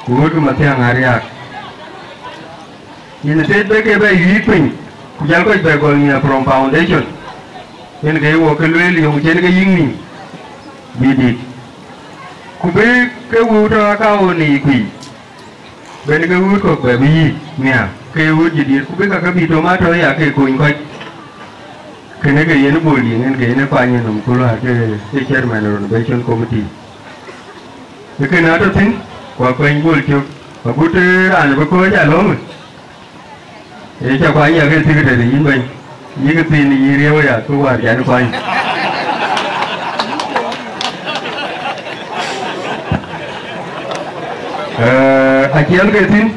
Ku ɣöötkï Mathiäŋ Ariak. Yïn tëët bë ke bɛ yuiik piny, ku jäl kɔc bɛ gɔl nyiɛɛr from foundation. Yen ke ye wɔ ke lueel yöŋ cïn ke yïk nïïm, bï dït. Ku bï ke wëu tɔ̈ akaoon yiic kuic, ben ke wëu kɔ̈k bɛ bï yïk miäk, ke ye wëu jidit, ku bï ka ke bï tɔ̈ ma tɔ̈ ya ke kony kɔc. Kënë ke yen Bol Diŋ, yen ke yen ë kuany ë nɔm ku luaar ke, ke chairman renovation committee. Ë kënë atɔ̈ thïn, ku akuɛny Bol cök, agut, ee, raan bï kɔ̈ɔ̈c alɔ̈ɔ̈më. Ee, ca kuany ya ke secretary yïn bɛ̈ny, yïk thiin yï riëëu ya, ke wäär jan kuany. Ee, aciɛl ke thïn,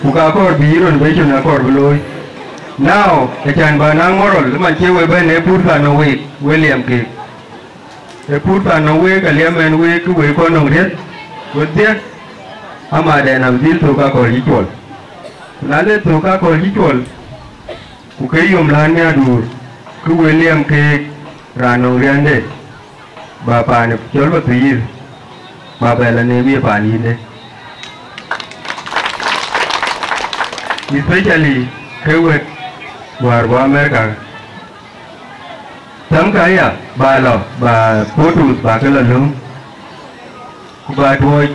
ku ka kɔɔr bï renovation akɔɔr bï looi. Now, acän bä naŋ moral, man cie we bɛ̈n ë pur than nɔŋ week, we liɛm keek. Ë pur than nɔŋ week, aliɛm ɛn week, ke week kɔn nɔŋ riɛth, we dhiëk, amadɛn abï dhil thök akɔ̈l cï cuɔl. Ku na le thök akɔ̈l cï cuɔl, ku ke yom län miäkduur, ke we liɛm keek raan nɔŋ riɛnde, bä paan cɔl Pathuyith, bä bɛ lɔ neem ye paan yïnde. Especially ke wek wäär bɔ̈ America. Thämkë aya, bä lɔ, bä photos bä ke lɔ lööm, ku bä tuɔɔc.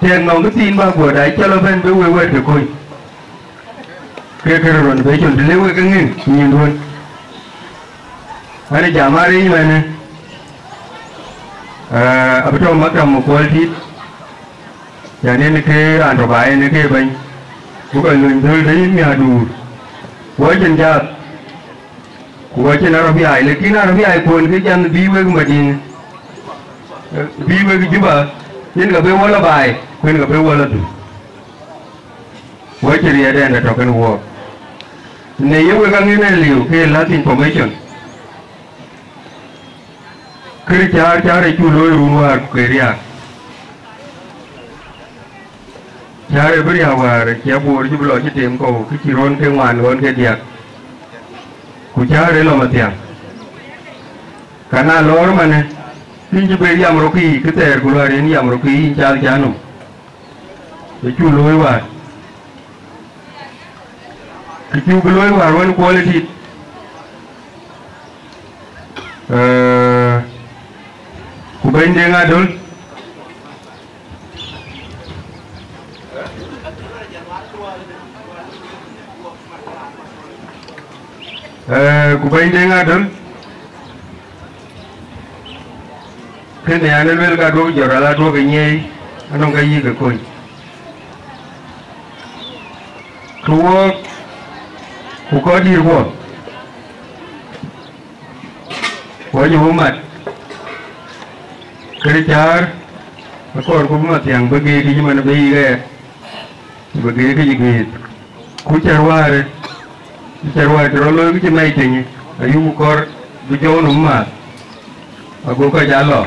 Tɛ̈k nɔŋ kë thiin bä guɔ̈t, acä lɔ bɛ̈n bï wek wɛ̈ɛ̈tkë kony. Ke kërë rɔn bï cɔl të le wek ke ŋic nyin duön. Ɣɛn ë jam aric mɛnë, ee, abï tɔ̈u maktam ë Kuɔl Tït, cän yen ke raan tɔ̈ ba yen ke bɛ̈ny, bï kɔc luny dhöl de yïn miäkduur. Ku acïn jaath, ku acïn arabiai, lakin arabiai kuön ke jam bï wek Madiŋ, bï wek Juba, yen ka bï wɔ lɔ baai, ku yen ka bï wɔ lɔ dhuk. Wɔ cï riɛɛt ɛn ë tɔ̈ kën wuɔɔk. Në ye wek aŋiɛn ë liu ke last information. Kërë cäär, cäär ë cu looi run wäär ku ke riääk. Cäär ë bï riääk wäär ë cie Bor cï bï lɔ cï tem kɔ̈u, kë cï rɔ̈n ke ŋuan ɣɔn ke diäk. Ku cäär ë lɔ Mathiäŋ. Ka na lɔɔr manë, Kïn cï bɛ̈n yam rɔt kï, kë thɛɛr ku luaar yen yam rɔt kï, yïn cal cä nɔm. Ë cuk looi wäär. Kë cuk bï looi wäär wën quality. Ee, ku bɛ̈ny Deŋ Adöl. Ee, ku bɛ̈ny Deŋ Adöl. Kënë an, ë luel ka duɔ̈k jɔt, ala duɔ̈k ë nyiɛɛi, anɔŋ ka yïk ë kony. Ku wɔɔk, ku kɔc dïïr guɔ, ku acï wä mat, këde cäär, akɔɔr ku bï Mathiaŋ bï geet yic man bï yïk ɣɛɛr, bï geet yic geet. Ku cär wäär, cär wäär cï rɔt looi, ku cï mɛc piny, ayuku kɔɔr bï jɔu nɔm maath, ago kɔc aa lɔ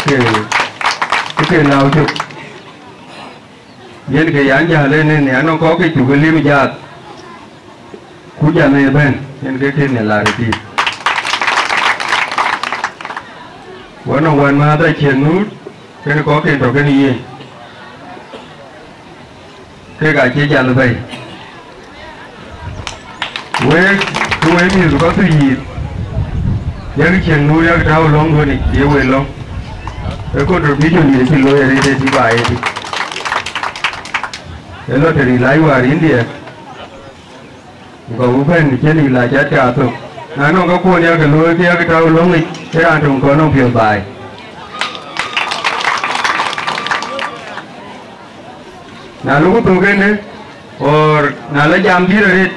ke, ke lääu cök. Yen ke yan jäl ënë, në anɔŋ kɔ̈k ke cuk ë lim jaath, ku jam ë bɛ̈n, yen ke kën ë lar ë pïïr. Wën nɔŋ wän määth Aciëk Nuur, kënë kɔ̈k ke tɔ̈ kënë yen, kek acï jäl bɛ̈i. Wek, ku wek mïth kɔc thïn yïth, yak Ciëk Nuur yak tääu lɔ̈ŋduön yic, ye wek lɔ̈ŋ. Ë contribution ye cï looi arëët ë tï baai ëtï. Ë lɔ të ril ai wäär India, ku ka wun bɛ̈n cïn ril a cat ke athök. Na nɔŋ ka kuɔn yak looi ke yak tääu lɔ̈ŋ yic, ke raan töŋ kɔn nɔŋ piɔ̈ɔ̈th baai. Na luk thok ënë, or na la jam dït arëët,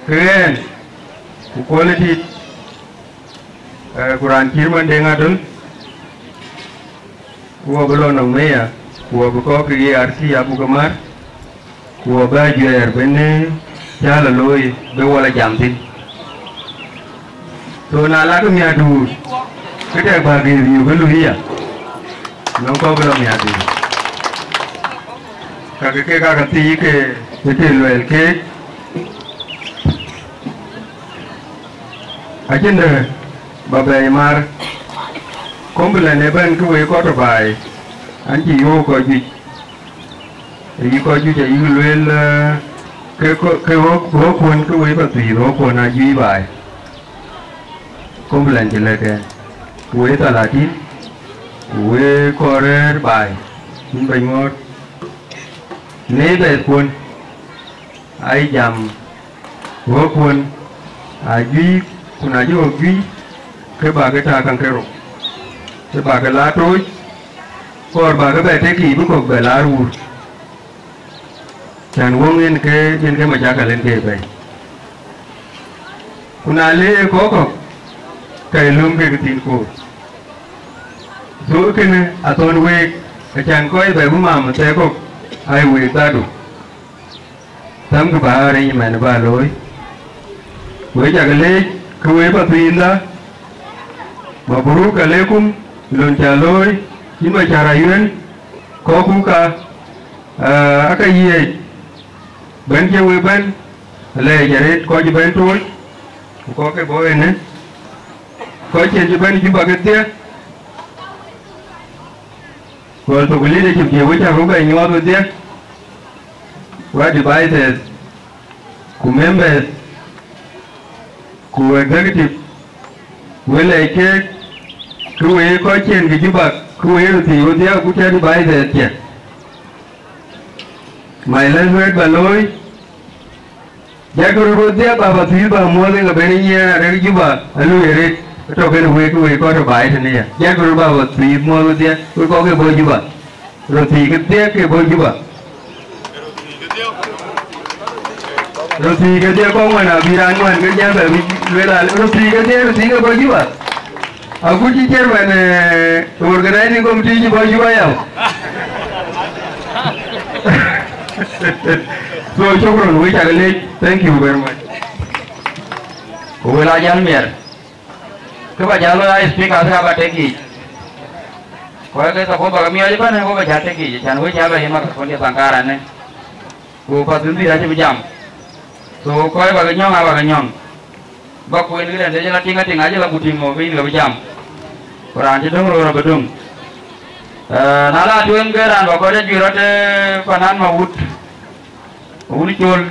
ke ɣɛn, ku quality, eh, ku raan cït man Deŋ Adöl, ku wɔ bï lɔ nɔm meya, ku wɔ bï kɔ̈k ke E R C abuk ke mär, ku wɔ bï ajuɛɛr bɛ̈n ë cä lɔ looi bï wɔ lɔ jam thïn. So na lakï miäkduur, ke tɛk bä gëëth yök ë luui ya, nɔŋ kɔ̈k bï lɔ miäkduur. Kakë kek aa ka thii ke, ke ke luɛɛl keek. Acïn dë bä bɛ̈ɛ̈i maar. Complain ëbɛ̈n kë wëi kɔt ë baai, an, cï yöök kɔc juëc. Ayï kɔc juëc ayï lueel, eh, ke kɔ-, ke ɣɔ̈k, ɣɔ̈k kuɔn ke wëi Pathuyith, ɣɔ̈k kuɔn aa juëc baai. Complain cï lɛ̈k ɛn, ku wëi Thalatin, ku wëi kɔc rɛ̈ɛ̈r baai, yïn bɛ̈ny ŋɔ̈ɔ̈r. Neighbours kuɔn, aa yï jam, ɣɔ̈k kuɔn aa juëc, ku na cï ɣɔ̈k juëc, ke bä ke tak käŋ kerou, ke bä ke la tooc, kɔɔr bä ke bɛ tek yiic bï kɔ̈k bɛ laar wuur. Cän wöŋ yen ke, yen ke macakal yen ke bɛ̈i. Ku na le kɔ̈k kɔ̈k, ke löŋ ke ke thïn koor. So kënë athɔ̈n week, acän kɔc bɛ bï maam thɛɛr kɔ̈k, aa yï week dhadu. Thamkï bä arrangement bä looi. Wek cak leec, ke wek Pathuyith, mabruk aleikum, lon cä looi, yïn Macär Ayuen, kɔ̈kku ka, aa, aka yiëëc, bɛ̈n cï wek bɛ̈n, alɛɛc arëët kɔc cï bɛ̈n tooc, ku kɔc ke bɔ̈ ënë, kɔc cïn cï bɛ̈n Juba kedhie, gɔl thok leadership cï wek cak röt bɛ nyuɔɔth wedhie, ku advisors, ku members, ku executive, wek lɛc keek, ke wek kɔc cïn ke Juba, ke wek röt thiëc wedhie, ku cï advisors cï. My last word bä looi, jat kë röt wedhie bä Pathuyith bä muɔ̈th ë ke ben ë nyiɛɛn arëk Juba, alui arëët, ë tɔ̈ kënë wek, ke wek kɔc tɔ̈ baai tënë ya. Jat kë röt bä Pathuyith muɔ̈th wedhie, wek kɔc ke bɔ̈ Juba. Röt thiëc kedhie ke bɔ̈ Juba. Röt thiëc kedhie kɔc ŋuan abï raan ŋuan ke jam bɛ bï lueel, röt thiëc kedhie, röt thiëc ke bɔ̈ Juba. Agut cï chairman, eh, organizing committee cï bɔ̈ Juba yau. So, shukran, we cak leec. Thank you very much. Ku wek la jäl miɛr. Kë bä jäl looi aa speaker, ka bä tek yiic. Kɔc ke thok bä ke miɔɔc ëbɛ̈n, ku bä jäl tek yiic, cän wek cä bä yï microphone cï thaŋ kaarane. Ku Pathuyith acï bï jam. So, kɔc bä ke nyɔ̈ŋ, abä ke nyɔ̈ŋ. Bä kueen këdɛn, të jël a tïŋ a tïŋ, acï la ku tïŋ ŋö, ke yïn ke bï jam. Ku raan cï döŋ röör abï döŋ. Eh, na la tueŋ ke raan bä kɔc ajuëc rɔt, eh, panan ma wut, ma wun col,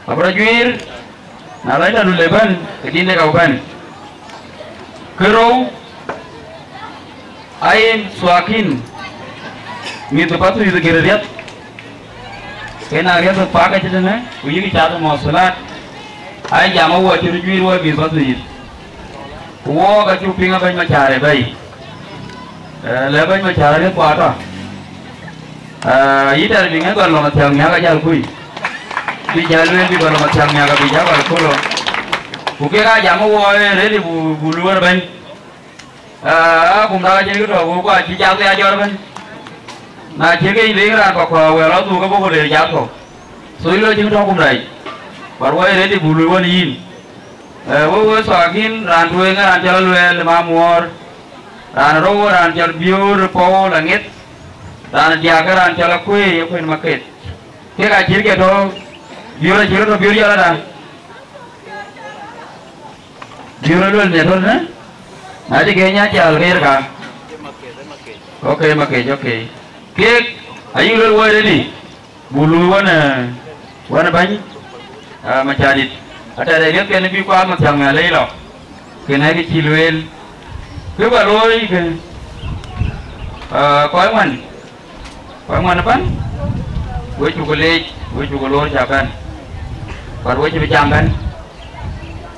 abï rɔt juiir, na la tɔ̈ dul ëbɛ̈n, ke dïn dek abï bɛ̈n. Kërou, ayen thuakin, mïth path mïth gër riɛth, ke na riɛth pak acï tënë, ku yïk cath mɔ̈th thulat, ai jam awuɔ cï röt juiir wɔ mïth path mïth. Ku wook acuk piŋ abɛ̈ny Macäär ë bɛ̈i. Eh, lɛ bɛ̈ny Macäär ariëth kuaar tɔ. Eh, yï tɛ̈r bï ŋɛk gɔl lɔ Mathiäŋ miäk ajäl kuc. Bï jäl lueel bï gɔl lɔ Mathiäŋ miäk abï jäl gɔl köl lɔ. Ku kek aa jam ë wɔ ë rëëdï bu, bu luöör bɛ̈ny. Eh, akum dak acïn kë tɔ wok ku acï cath ke ajɔr bɛ̈ny. Na cï ke yï leŋ raan kɔ̈k kɔ̈k wɛl rɔt dhuk ke bɔ̈ ku rëër jath kɔ̈k. So yï lɔ cïn kë tɔ kum rac. But wɔ ë rëëdï bu luöör wën yïn. Eh, wek, wek thuakin, raan tueŋ, raan cɔl Aluɛɛl Mamuɔɔr, raan rou, raan cɔl Biöör Paul Aŋeth, raan diäk, raan cɔl Akuëi, Akuëi Maket. Kek acït ke tɔ, Biöör acït ke tɔ, Biöör cɔl ada. Biöör Aluɛɛl miɛt tɔ tënë? Na cï ke nya cɔl ke yer ka. Ok, Maket, ok. Kek, ayï luel woi rëëdï. Buk luui wën, eh, wën bäny, ah, Macädït. Atɛ̈dɛ riëthken bï kuaar Mathiäŋ Miäk lei lɔ, kënë kë cï lueel. Kë bä looi kë, ah, kɔc ŋuan, kɔc ŋuan ëbɛ̈n, we cuk leec, we cuk loor cä bɛ̈n, but we cï bï jam bɛ̈n.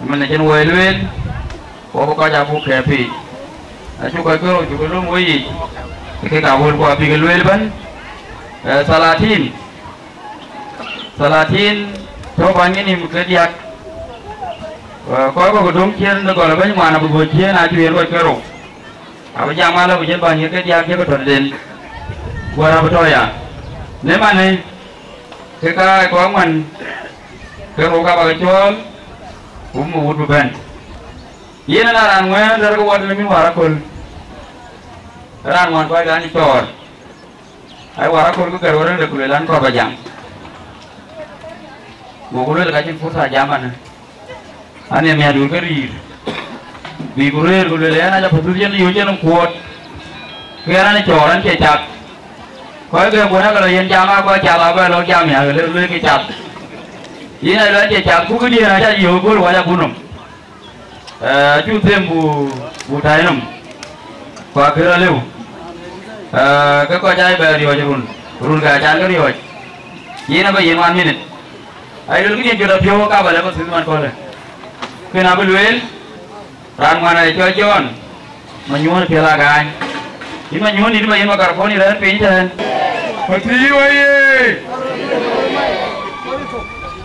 Ëmën acïn woi lueel, ku abï kɔc abuk kɛ̈ɛ̈p piic. Acuk kɔc ke rou cuk lum weyiic, ke kek awël ku abïk lueel ëbɛ̈n. Eh, thalatin, thalatin, tɔ̈ bäny ë nïm ke diäk. Eh, kɔc kɔ̈k döŋ ciëën ë gɔl ë bɛ̈ny ŋuan abï bɔ̈ ciëën, acï yen kɔc ke rou. Abï jam alɔ ku cïn bäny ke diäk jëkë tɔ̈ tëden. Guär abï tɔ̈ ya. Në manë, ke ka kɔc ŋuan ke rou ka bä ke cɔɔl, ku bï wut bï bɛ̈n. Yen ëna raan ŋuɛ̈ɛ̈n rɛ̈ɛ̈r ke wɔ tënë min wäär aköl, raan ŋuan kɔc raan cɔɔr. Ai wäär aköl ke gɛ̈r wërëŋde ku lueel an, kɔ̈r bä jam. Goku lueel ka cïn fursa jam anë. An, ee miäkduur ke riir. Bï ku rëër ku lueel an, aca position yöc en kuɔɔt. Ke an, an cɔɔr an, cie cath. Kɔc ke kuɔ̈n akë lɔ yen jam aa kɔc cath abɛ lɔ jam ya, ke lueel ke cath. Yen a lueel cie cath, ku këdiën aca yöök göl wac abun nɔm. Eh, acuk them bu, bu tai nɔm, ku akër alëu. Eh, ke kɔc aa bɛ riɔ̈ɔ̈c run, run ke acan ke riɔ̈ɔ̈c. Yen abä yen one minute. Ai luel këdiën jɔt apiɔ̈u ka bä lɛ̈k Pathuyith man kɔ̈lë. Kën abï lueel, raan ŋuan ë cɔl Jɔn, Manyuɔ̈ɔ̈n ë piɛl agaany. Yïn Manyuɔ̈ɔ̈n, yïn bä yen makarapon yï rɛ̈ɛ̈r piny tɛ̈ɛ̈n. Pathuyith wei ye!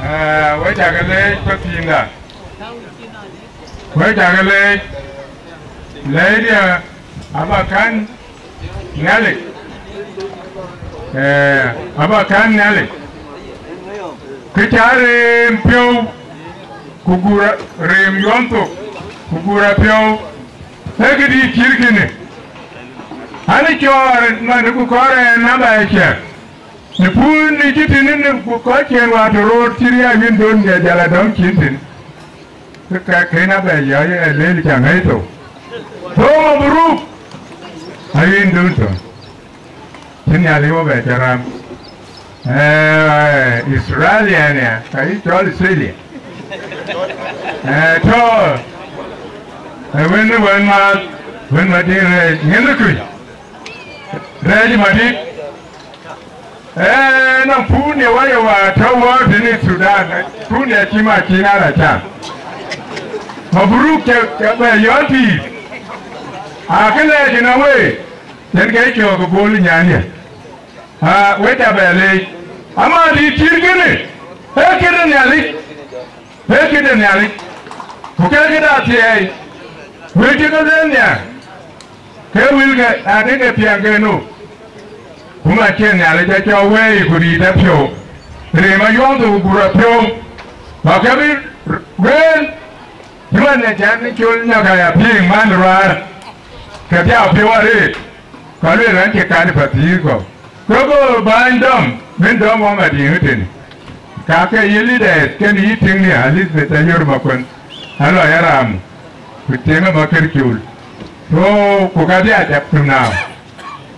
Eh, we cä ke leec Pathuyithda. Wek cä ke leec, lɛcdiɛ̈ abä kän Nhialic, ee, abä kän Nhialic. Kë cä reem piɔ̈u, ku guur reem yuɔm thok, ku guur apiɔ̈u, ee këdït cït kënë. An, ë cɔɔr man ku kɔɔr ɛn namba ë ciɛk. Në puun ë cï tïn në ku kɔc ciɛɛn wäär tɔ̈ röör cï riääk wïndon ke jal adɔ̈m cïn tïn. Ke ka kën abɛ yɔ̈ɔ̈c ë lëël cä ŋäc thou. Thou mabruk, ayï ndun thou. Cïn Nhialic wok ë cä ram. Ee, Australia nia, ka yï cɔl Australia. Ee, tɔ̈, ee, wën, wën maath, wën madït rɛɛc, ŋiɛ̈n röt tui. Rɛɛc madït. Ee, nɔŋ puun ye wä ye wä tɔ̈ wä tënë Thudan, puun ye cï ma cïn ara can. Mabruk cä, cä bɛ yɔ̈ɔ̈l pïïr. Akë lɛɛc ënɔŋ we, yen ke cɔɔk ë bol nyan ye. Aa, we cä bɛ leec. Ama dït cït kënë, ee këde Nhialic. Ee këde Nhialic, ku ke këde athiɛɛi, wël cï ke lueel nhial, ke wëlkë adï ke piɛŋ ke nu. Ku ma cïn Nhialic acɔk wëi ku dïït apiɔ̈u, rim ayuɔ̈ɔ̈m thok ku guur apiɔ̈u, bä ke bï wël, cï man ë cän col nyɔk aya piŋ man ruaar, ke piaau piɔ̈u arëët, ka lueel an, cï kan ë pathïïr kɔ̈u. Ke go bäny dɔm, min dɔm wä Madiŋ ëtënë. Ka ke ye leaders, kën yï tiŋ nia, Elizabeth Ayor Makuën, alɔ ya ram, ku tiŋ ë Makër Col. So, ku ka bï a cak tïm naaŋ.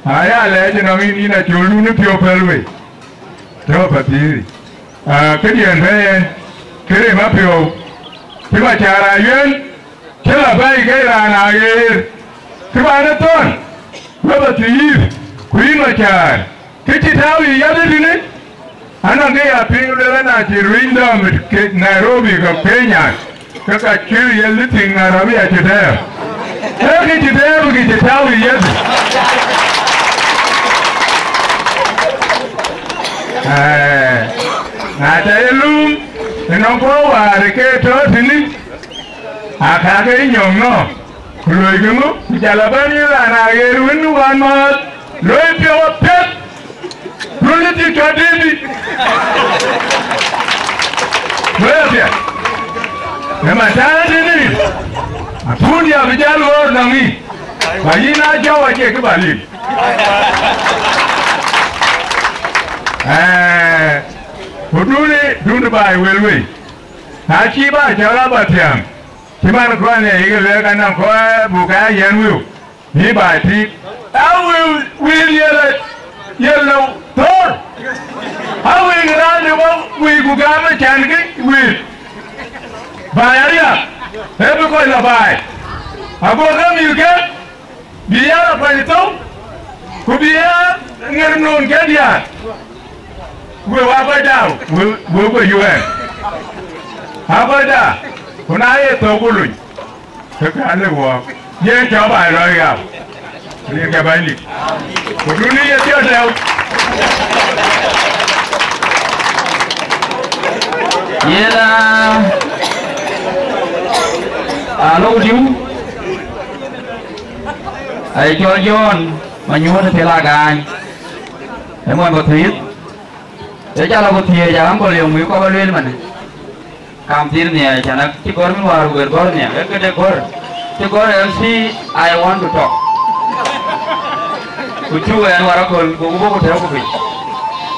Aya lɛɛc ënɔŋ yïn, yïn acol nu në piɔ̈u pɛ̈l wei. Tɔ̈ Pathïïr. Aa, këdiɛ̈n bɛ̈ɛ̈n, kë rem apiɔ̈u. Cï Macar Ayuɛn, cï la bɛ̈i ke raan aɣeer. Cï bän ë thɔ̈n, wek Pathïïr, ku yïn Macar. Kë cï tääu yï yäth tënë, anɔŋ kë ya piŋ lueel, na cï ruëëny dɔm ke Nairobi ke Kenya, ke ka cï riɛl në tiŋ Arabia cï tɛɛr. Ee kë cï tɛɛr, kë cï tääu yï yäth. Ee, na ca ye luŋ, ënɔŋ kɔc wäär ke tɔ̈ tënë, aa, ka ke nyɔŋ nɔ̈k, ku loi kë ŋö, ku jal a bɛ̈n yïn raan aɣeer wën wan mɔ̈ɔ̈th, loi piɔ̈u apiɛth, run ë tik tɔ dïït dï. Loi apiɛth. Ë ma taŋ tënë, apun ya bï jal ɣöör nɔŋ yï, ba yïn aa jɔu acie kë ba lim. Ee, ku duni, duni baai wël wei. Na cï ba cɔl aba thiäŋ, cï man kuan ë yïk lueel ka nɔŋ kɔc buk aa yɛn wëu, bï ba tït. Aa wëu, wëu yel, yel lɔ thor. Aa wëu raan de wɔ wëu ku gam ë can kë wëu. Baai ariap, ee bï kɔc lɔ baai. Ago ke mïthke, bï ya rɔt pany thou, ku bï ya ŋer noon ke diäär. Wek wa kɔc daau, wek, wek kɔc yuɛɛr. A kɔc daa, ku na ye thou ku luny, ke ka lëk wɔɔk. Yen cɔk baai lɔ yau. Rin ke bɛ̈nydït. Ku duni ye thiɔ̈k tɛ̈u. Yen a, a lok diu. Ai cɔl John Manyuɔ̈ɔ̈t ë Thil Agaany, ë muɔny Pathïïr. Ë jal a ku thiëëc a aŋkol yɔŋ wïïk kɔ̈k ë lueel manë. Kam thïn nhiɛɛr, can a cï gɔ̈r min wäär ku ber gɔ̈r nhiɛɛr, ee këde gɔ̈r. Cï gɔ̈r M C, I want to talk. Ku cuk ɛn wär aköl, goku bɔ̈ ku tɛ̈ɛ̈uku piny.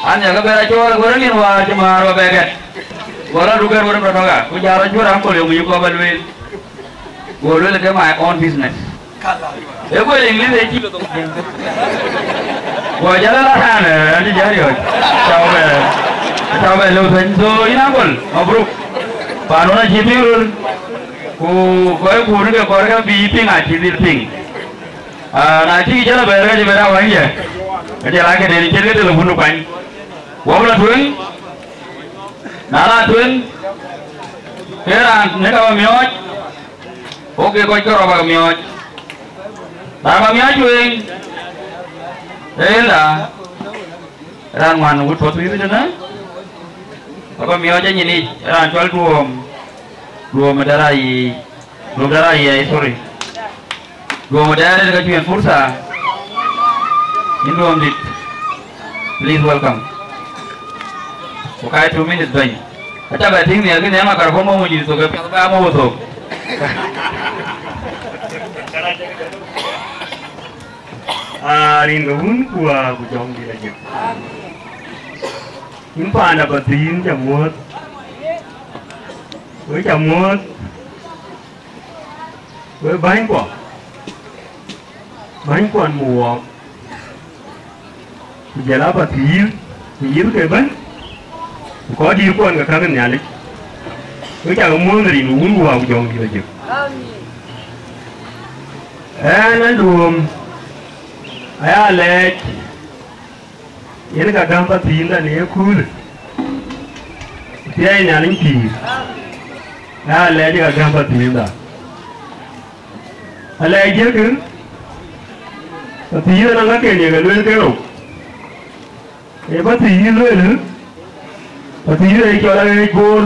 An, nya ke ber a cɔɔl, gɔ̈r ë nin wäär cï määr ba bɛ gɛ̈t. Gɔ̈r a duk gɛ̈t wär ë tɔ̈ tɔ̈ ka, ku jal a cuɔ̈r aŋkol yɔŋ wïïk kɔ̈k ë lueel. Go lueel ke my own business. Ë go English ë cï. Go jal la han, eh, an cï jal yɔ̈c. Cau bɛ, cau bɛ lëu thëny. So, yïn aŋkol, mabruk. Paan wën acï piŋ röl. Ku kɔc kuur ke kɔɔr ke bï piŋ acï dhil piŋ. Ah, na cï jal a bɛ̈ɛ̈r ke cï bɛ̈ɛ̈r a wany jɛ. Ke jal a ke den cït ke telefon kuany. Wok la tueŋ. Na la tueŋ. Ke raan në ka ba miɔɔc. Wok ke kɔc ke rɔt bäk miɔɔc. Raan bä miɔɔc tueŋ, ee la, raan ŋuan wut puɔth wïïr tënë, abä miɔɔc anyin yic, raan cɔl Duɔ̈ɔ̈m, Duɔ̈ɔ̈m ë Darayic, Duɔ̈ɔ̈m Darayic, sorry. Duɔ̈ɔ̈m ë Darayic ka cuɛn fursa, yïn Duɔ̈ɔ̈m dït, please welcome. Ku kaai two minutes bɛ̈ny. Aca bɛ tïŋ nhial, kë nhial makar bɔ̈ mɔ̈u nyïïn thok, ke piɛth bä mɔ̈u thok. Aa, rin ke Wun ku Wät ku Jɔŋdït Lajik. Yïn paan Apathïïr, yïn ca muɔ̈ɔ̈th. Wek ca muɔ̈ɔ̈th. Wek bänykuɔ. Bänykuɔn mu wɔɔk. Ku jɔl Apathïïr, ku yïth ke bɛ̈n, ku kɔc dïïrkuɔn ke käk Nhialic, ke cak muɔ̈ɔ̈th rin Wun ku Wät ku Jɔŋdït Lajik. Ɣɛn Aduɔ̈ɔ̈m, aya lɛɛc, yen ka gäm Pathïïrda në ye köölë, ku thiɛɛi Nhialic pïïr, aya lɛɛc ka gäm Pathïïrda. Alɛɛc jiëkë, Pathïïr ënɔŋ käkken ye ke lueel ke rou. Ee Pathïïr lueel, Pathïïr ee cɔl aɣeec boor.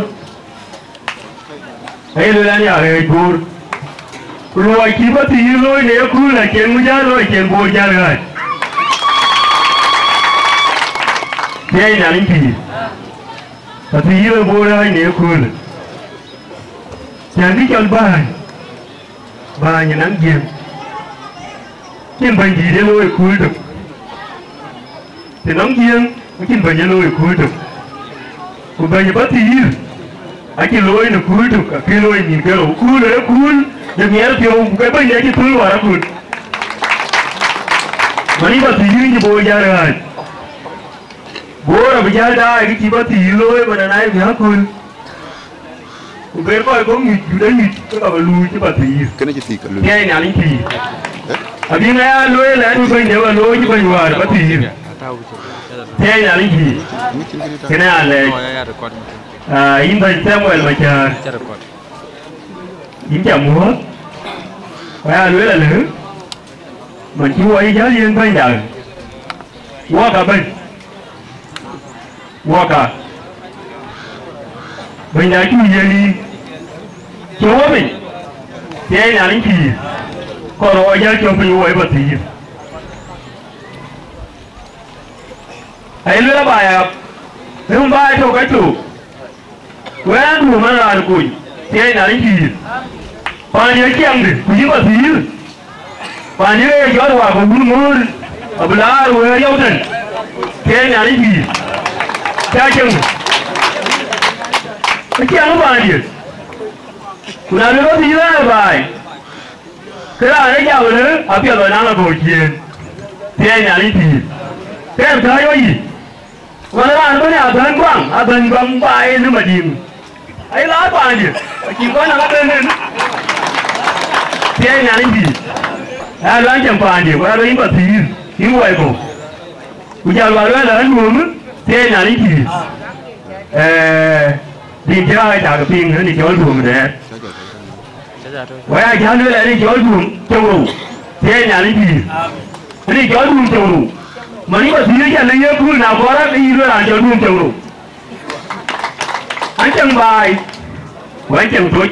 Aye lueel an, ya ɣeec boor. Ku luɔi cï Pathïïr looi në ye kööl, acïn ŋö jäl looi, acïn boor jäl ɣääc. Thiɛɛi Nhialic pïïr. Pathïïr ee boor ɣääc në ye köölë. Cän kë cɔl bääny. Bääny ë nɔŋ Jiëŋ, cïn bɛ̈nydïït ye looi ë kööl tök. Të nɔŋ Jiëŋ, acïn bɛ̈ny ye looi ë kööl tök. Ku bɛ̈ny ë Pathïïr acï looi në kööl tök, akë looi nïn ke rou. Kööl ee kööl de miɛt piɔ̈u, ku ke bɛ̈ny acï thöl wäär aköl. Mani ba thiir cï bɔ̈ jäl ɣääc. Bɔ̈ rɔt bï jäl daai kë cï ba thiir looi, man anai bï aköl. Ku ber kɔc kɔ̈k nyuc, jut anyuc, ke ka ba luui cï ba thiir. Kënë cï thiik ka luui. Thiɛɛi Nhialic thiir. Eh? Abï ŋa ya lueel ɛn bï bɛ̈ny de ba looi cï bɛ̈ny wäär ba thiir. Thiɛɛi Nhialic thiir. Kënë alɛɛc. Ah, yïn bɛ̈ny Samuel Macäär. Yïn ca muɔ̈ɔ̈th. Ku ya lueel alë, man cï wɔ yï jäl yen bɛ̈ny daai. Wɔ ka bɛ̈ny. Wɔ ka. Bɛ̈ny daai cuk yen yï. Cï wɔ piny. Thiɛɛi Nhialic thiir. Kɔn wɔ jäl cök piny wɔ yï ba thiir. Aye lueel aba ya, rem ba ya tök ka cök. Wɛ̈ɛ̈n duum man raan kuc, thiɛɛi Nhialic thiir. Paan ye ciɛɛŋdï, ku yï ba thiir. Paan ye jɔt waak ku wun ŋööt, abï laar wëër yɔu tën, thiɛɛi Nhialic thiir. Ca cieŋ. Ë ciɛɛŋ paandië. Ku na bï rɔt thiir raan baai, ke raan ë jam ëlë, apiɛth ɣɔn naŋ abɔ̈ ciëën. Thiɛɛi Nhialic thiir. Kɛn kääc wɔ yï. Wala raan bɛ̈n abɛ̈n guaŋ, abɛ̈n guaŋ baai në Madiŋ. Ai la paandië, acï kɔn na ka bɛ̈n rin. Thiɛɛi Nhialic bï. Aya luaŋ cäŋ paandië, ku aya luaŋ yïn ba thiir, yïn wai kɔ̈u. Ku jal ba luɛl an duöömë, thiɛɛi Nhialic bï. Ee, rin cä aa cak piŋ, ënë cɔl duöömë dɛɛr. Waya jäl lueel an, cɔl duum cök rou, thiɛɛi Nhialic bï. Ënë cɔl duum cök rou. Mani ba thiëëc an, ye kuul na kɔɔr rak, ke yï lueel an, cɔl duum cök rou. An cieŋ baai, ku an cieŋ toc.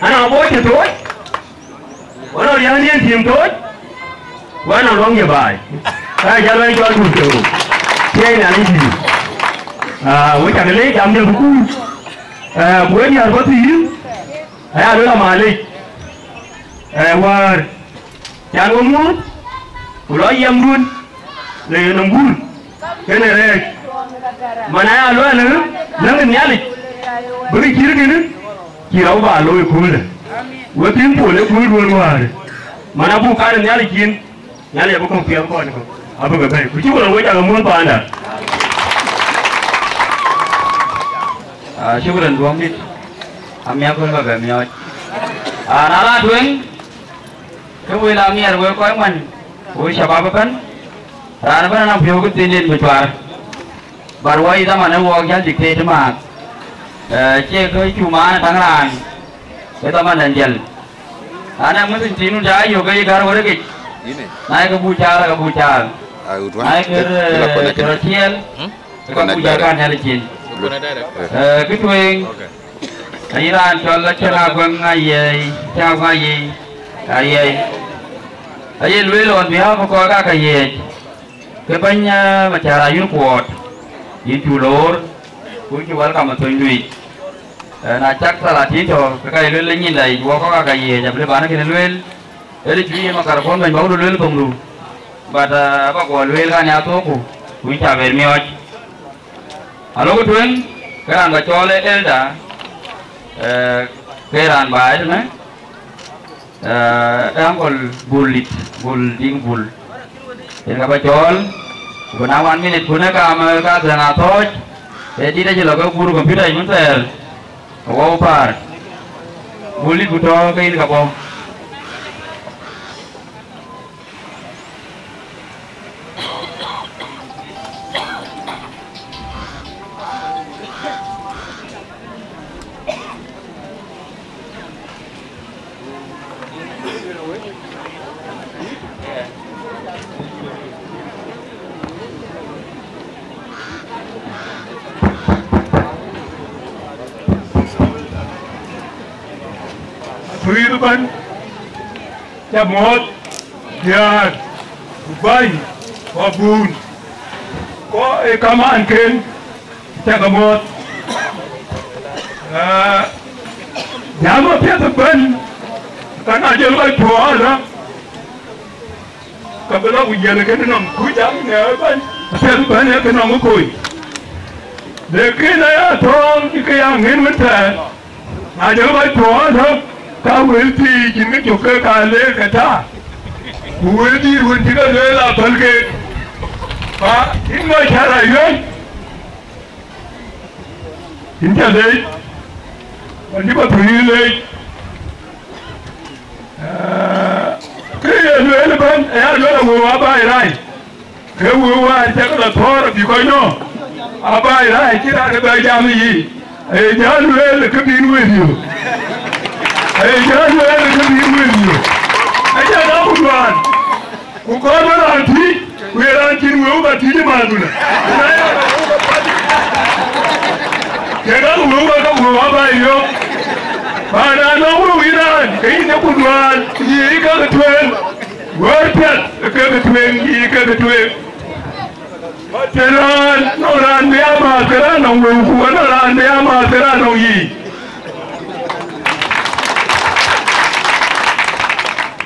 An a bɔ̈ cï toc, ku an riän yen tiim toc, ku an luaŋ ye baai. Ka jäl an cɔl duum cök rou. Thiɛɛi Nhialic bï. Ah, we cak leec jam de bï kuul. Eh, ku we diäär bɔ̈ thiir. Aya luel amalic, ee, wäär can we muɔ̈ɔ̈th, ku lɔ yɛmdun le nɔm guur, kënë rɛɛc. Man aya luɛl, ë, läŋ Nhialic, bï kë cït kënë, cï rɔt ba looi köölë. We piŋ pol ë kööl duön wäär, man abuk kaar Nhialic cin. Nhialic abï kɔ̈k piɛth kɔn kɔ̈k, abï ke bɛ̈i. Ku cï wun wec aa muɔ̈th paanda. Ah, shukran, duɔ̈ŋdït. Amiäk wën ba bɛ miɔɔc. Ah, na la tueŋ, ke wël amiɛr wek kɔc ŋuan, wek shabab ëbɛ̈n. Raan ëbɛ̈n anɔŋ piɔ̈u kë thiin den bï cuar. But wɔ yï dhaman ë wɔɔk jäl dictate ëmääth. Eh, cie kë cu maan ë täŋ raan, ë dhaman dɛn jäl. An, ë mïth thiinun cä yök ke yï gär wärëkic. Yïn ë? Na ye ke buk caal, ke buk caal. Ai, wut wä. Na ye ke, ke, ke la eh, connect. Cï rɔt ciɛɛl, hmm? Ke ka buk jal kan Nhialic cin. Connect direct. Eh, kë tueŋ. Okay. Ayï raan cɔl Acieŋ Aguɛŋ Ayiɛi, Acieŋ Aguɛŋ Ayiɛi, Ayiɛi. Aye lueel on behalf of kɔc ka ke yiëëc. Ke bɛ̈ny, eh, Macäär Ayuɔ̈n Kuɔɔt, yïn cu loor, ku yïn cï welcome ë thöny luic. Eh, na cak thalatin tɔ̈, ke ka ye lueel ë nyinda yic, wɔ kɔ̈k aa ka yiëëc, abï lëu bän kënë lueel, ëlë cu ye makarapon bɛ̈ny bä ku du lueel thoŋdu, but, eh, aba guɔ lueel kan ya thooku, ku yïn cä ber miɔɔc. Alok tueŋ, ke raan bä cɔɔl ë elder, eh, ke raan bä ëtënë, Eh, ë uncle Bul dït, Bul Diŋ Bul. Yen ka bä cɔɔl, ku na one minute, ku në kaam, eh, ka dhëŋ athɔɔc, ee dït acï lɔ ke guur computer yic mën thɛɛr, ke wɔ paar. Bul dït ku tɔ̈ ke yïn ka bɔ̈. Atuïïr ëbɛ̈n, ca muɔ̈ɔ̈th, diäär, ku bäny, ku abun, ku ë kamaan ken, cä ke muɔ̈ɔ̈th. Aa, jam apiɛth ëbɛ̈n, ka na jël kɔc puɔ̈ɔ̈r ëlä, ka bï lɔ ku jiël kënë nɔm, ku jam në ëbɛ̈n, apiɛth ëbɛ̈n ee kë nɔm ë kony. Lakin aya tɔ̈ɔ̈ŋ cï ke ya ŋën wën thɛɛr, na jël kɔc puɔ̈ɔ̈r ëlä, ka wël thiic cïn kë cök ke ka leer ke tääu. Ku wël dïït wën cï ke lueel apäl keek, ba yïn Macar Ayuën, yïn cä leec, wën cï Pathuyith leec. Aa, kë ye lueel ëbɛ̈n, aya lueel awëu aba ë rac. Ke wëu wäär cäk lɔ thɔ̈ɔ̈r abï kɔc nɔ̈k, aba ë rac cï raan ë bɛ jam ë yic. Aye jäl lueel kë bï yïn wël yök. Aye jäl lueel kë bï yïn wël yök. Aca dɔ̈k ku duaan. Ku kɔɔr bä raan tïc, ku ye raan cïn wëu bä tïc ë mathuna. Ku na ye wëu bä päl, kek aa wëu bä ke wëu aba yök. Ba na nɔŋ wëu yïn raan, ke yïn ee ku duaan, yï kek tueŋ. Wëër piɛth kek tueŋ, yï kek tueŋ. Të raan nɔŋ raan bï amääth ke raan nɔŋ wëu, ku wën nɔŋ raan bï amääth ke raan nɔŋ yiic.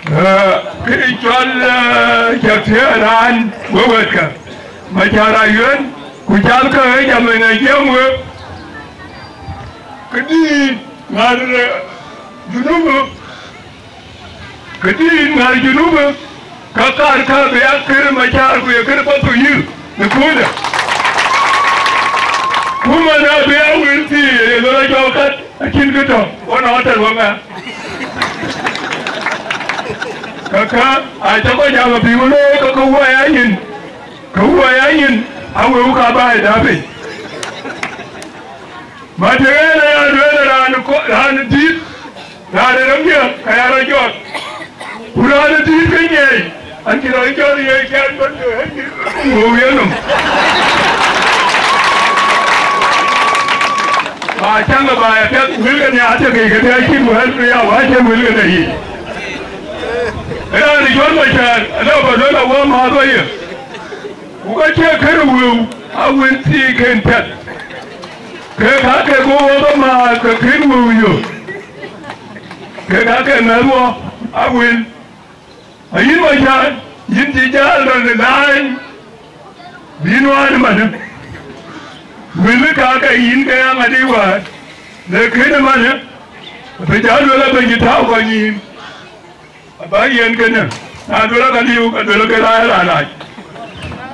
Ee, kë cɔl, ee, cäk thiëëk raan we wɛ̈ɛ̈tkë, Macar Ayuën, ku calkë ë jam ë jiɛɛm we, këdïït ŋäär, ee, Junub, këdïït ŋäär Junub, ka kaar ka bï ya kër Macar ku ye kër Pathuyith në köölë. Ku man abï ya wël thii ye lɔ jɔɔk kat. Acïn kë tɔ̈, wën ɣɔn tɛ̈n wä ŋa. Kakë, acä kɔc jam abï wä looi, kakë wä ya nyin, kë wä ya nyin, awëu ka bä ë dapë. Ma të ɣɛn aya lueel raan kɔ-, raan dït, raan ë rɔ̈m diɛ̈, ka ya rɔt jɔt. Ku raan ë dït ke nyiɛɛi, an cï rɔt jɔt ye cän bän de ɣɛn dït, wëu yenɔm. Ba cäŋ ë ba ya piɛth wëlkënë atök yic këdï acïn wël ya wä cïn wëlkënë yic. Raan ë cɔl Macar, alë ba luel awä määth wä ye. Ku ka cie kërë wëu, a wël thii kën piɛth. Kek aa kek wä wä ke määth ke kën wëu yök. Kek aa kek mɛ̈th wä, a wël. Ayïn Macar, yïn cï jäl rɔt ë laany, bï nuaan ëmanë. Wëlë ka ke yïn ke ya ŋadï wäär, le kën ëmanë, bï jäl wël abï cï tääu kɔc nyïïn. Aba yen kënë, na duël ka liu, ka duël ke rac, rac, rac.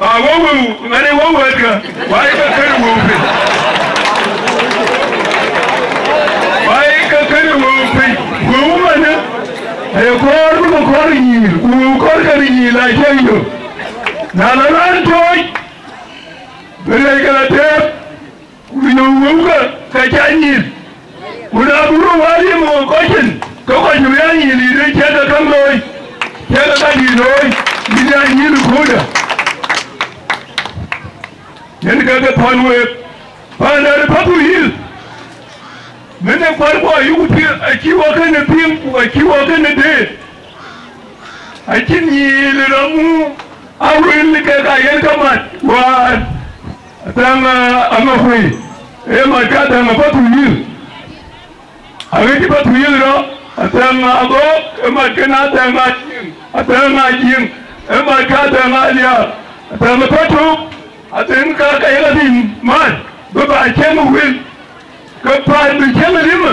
Ba wä wëu, ŋadï wä wɛ̈ɛ̈tkë, wai ke kën wëu piny. Wai ke kën wëu piny. Wëu manë, aye kɔɔr bï ke kɔɔr nyïïr, ku wëu kɔɔr ke nyïïr la cä yök. Na la raan tooc, bï rɛc ke la tëëk, ku yök wëu ke, ke cä nyïïr. Ku na bï röt wäär yï mɔ̈u kɔc cin, ke kɔc bï ya nyïïr yï rëc cä ke käŋ looi, cä ke ka dït looi, yïn ya nyïïr ë kööldä. Yen ke ke thɔ̈n week, paan dɛ̈t ë Pathuyith, mën ë kuarkuɔ ayuku piŋ, acï wä kënë piŋ, ku acï wä kënë deet. Acïn nyïïr ë rɔt muk, a wël ke ka yen ke mat wäär. Athɛŋ, aa, Aŋakuei, ee mat ke Athɛŋ ë Pathuyith. Aɣet cï Pathuyith rɔt, Athɛŋ Agɔɔk, ee mat kënë Athɛŋ Ajiëŋ, Athɛŋ Ajiëŋ, ee mat ke Athɛŋ Aliaak, Athɛŋ ë Patuk, Athɛŋ ka ka ye ka dhil mat, bï ba cieŋ ë wël. Ke paan bï cieŋ ë lim,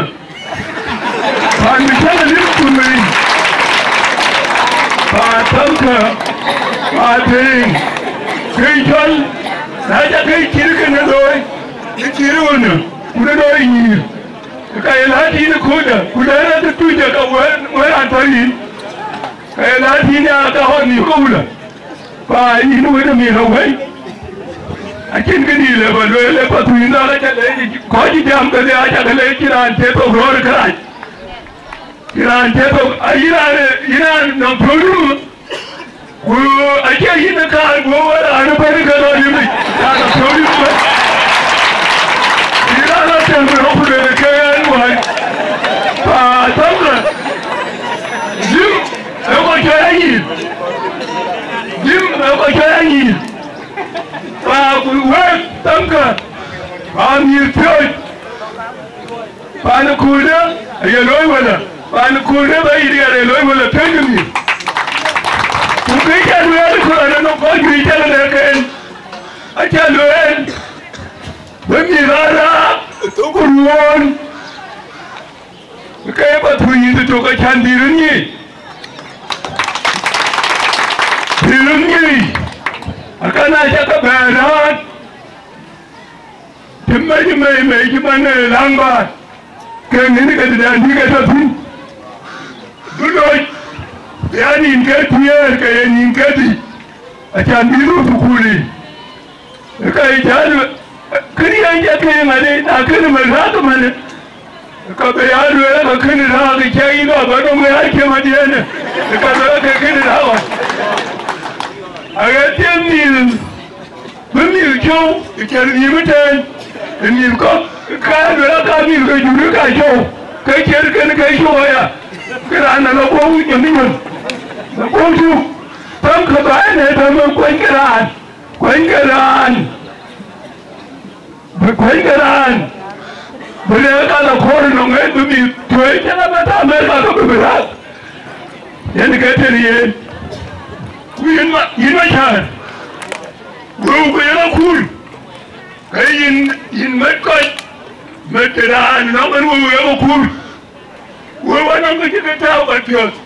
paan bï cieŋ ë lim ku mei, paan thämkë, paan tëëŋ, ke cɔl, na ca ke cït kënë looi, ke cït ɣönë, ku në looi nyïïr, ke ka ye lät yïn ë kööldä, ku lɛ̈k rɛ̈k ë tuucdä ka wëër, wëër an tɔ̈ yïn. Ee, na tïŋ ya ka ɣɔn nïïm ke wulë, pa yïn wën ë mïth awëi. Acïn kë dïït le bä lueel, ee Pathuyith, na ka ca leec, kɔc cï jam kedhie aca ke leec, cïn raan cie thok röör ë kërac. Cïn raan cie thok, ayïn raan, yïn raan nɔm piɔ̈u dï, ku acie yïn ë kaar, ku wek raan ë bɛ̈n ke lɔ yïn yic, raan nɔm piɔ̈u dï bɛ̈n. Yïn raan atɛ̈ɛ̈n bï rɔt ku lueel ke ɣɛn wääc, pa thämkë. Lim ë kɔc cɔl anyïïr. Lim ë kɔc cɔl anyïïr. Pa ku wek thämkë, pa mïth piööc. Pan ë kööldä aye looi wëlä, pan ë kööldä bä yï diɛɛr aye looi wëlä piööc ë mïth. Ku kë ca lueel ë kɔn ënɔɔnë kɔc juëc ca lɛ̈k en, aca lueel, bï mïth aa raak ë thok ku ruöön. Ke Pathuyith tök acän bï röt nyic. Nyei, akɛn aa cä ke bɛ̈ɛ̈r raan, cï mec mei mei cï man ë läŋ bä, ke ŋiɛ̈n ke tëdɛn bï ke tɔ thïn. Bï loc, bï a nïn ke thiëër ke ye nïn ke dhïc, acan bï röt thukul yiic. Ë ka ye cä lueel, kënë yen jɔ ke ŋadï, na kënë mën rääk ëmënë, ka bï ya lueel, ka kënë rääk, cä yïn lɔ bä dom ya cï madiɛ̈në, ka bï ke kënë rääk ɣɔn. Aɣet cï mïth, bï mïth cöu, ë cï rïïm ëtɛ̈ɛ̈n, ë mïth kɔ̈k, ka lueel, ka mïth ke jur ka cöu, ke ciɛ̈t kën ke cöu aya, ke raan ë lɔ guɔ̈u nyön nyön, lɔ guɔ̈u cuk, tɔ̈ŋ ke bä ënë tɔ̈ŋ ë kuany ke raan. Kuany ke raan, bï kuany ke raan, bï lɛ̈k ka la kɔɔr nɔŋ ë bï mïth tueec cïn abä tɔ Amerika ke bï bï raak. Yen ke tënë yen. Ku yïn ma, yïn ma cäär, wëu ke yen akuur, ke yïn, yïn mɛt kɔc, mɛt ke raan nɔŋ en wëu yen akuur. Wëu anɔŋ kë cï ke tääu kɔc piɔ̈ɔ̈th.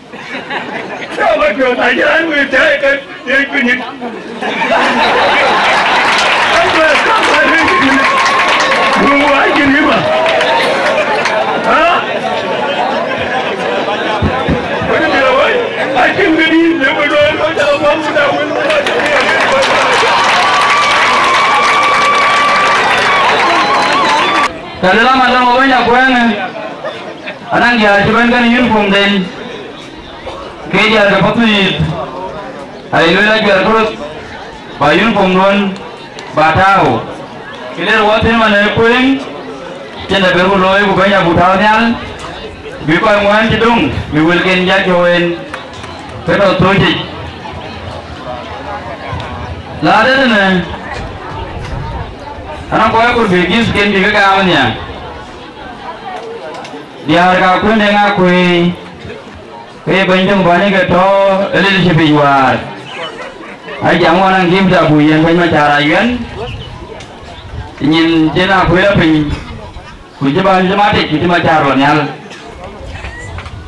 Tääu kɔc piɔ̈ɔ̈th, acïn raan wëu tääu ke thiëëc piny. Ka bɛ, ka bɛ rëëc piny. Wëu acïn rima. Ha? Wëu bï la wëi, acïn kë dïït, le bï luɔi, luɔi cä la guɔ̈m, wëu da wël, wëu da wël. Ka de la ma dɔm wëny akuɛɛŋë. Anɔŋ diäär cï bɛ̈n kenë uniform den, ke diäär ke Pathuyith, aye lueel ajuɛɛr këröth, ba uniform duɔ̈n ba tääu. Kë der wɔ thïn man ë kuëëŋ, cïn dɛ bï röt looi ku bɛ̈ny abuk tääu nhial, bï kɔc ŋuɛ̈ɛ̈n cï döŋ, bï wëlken jat cɔu en, ke tɔ thööc yic. La de tënë, anɔŋ kɔc akur bï gift ken bï ke gam nhial. Diäär ka kuënde ŋa kuëë, ke ye bɛ̈ny töŋ bäny ke tɔ ë leadership yic wäär. Ai jam ɣɔn an gift abuk yiɛ̈n bɛ̈ny Macar Ayuɛn, nyin cïn akuëë la piny, ku cï bäny cï matic, ku cï Macar lɔ nhial.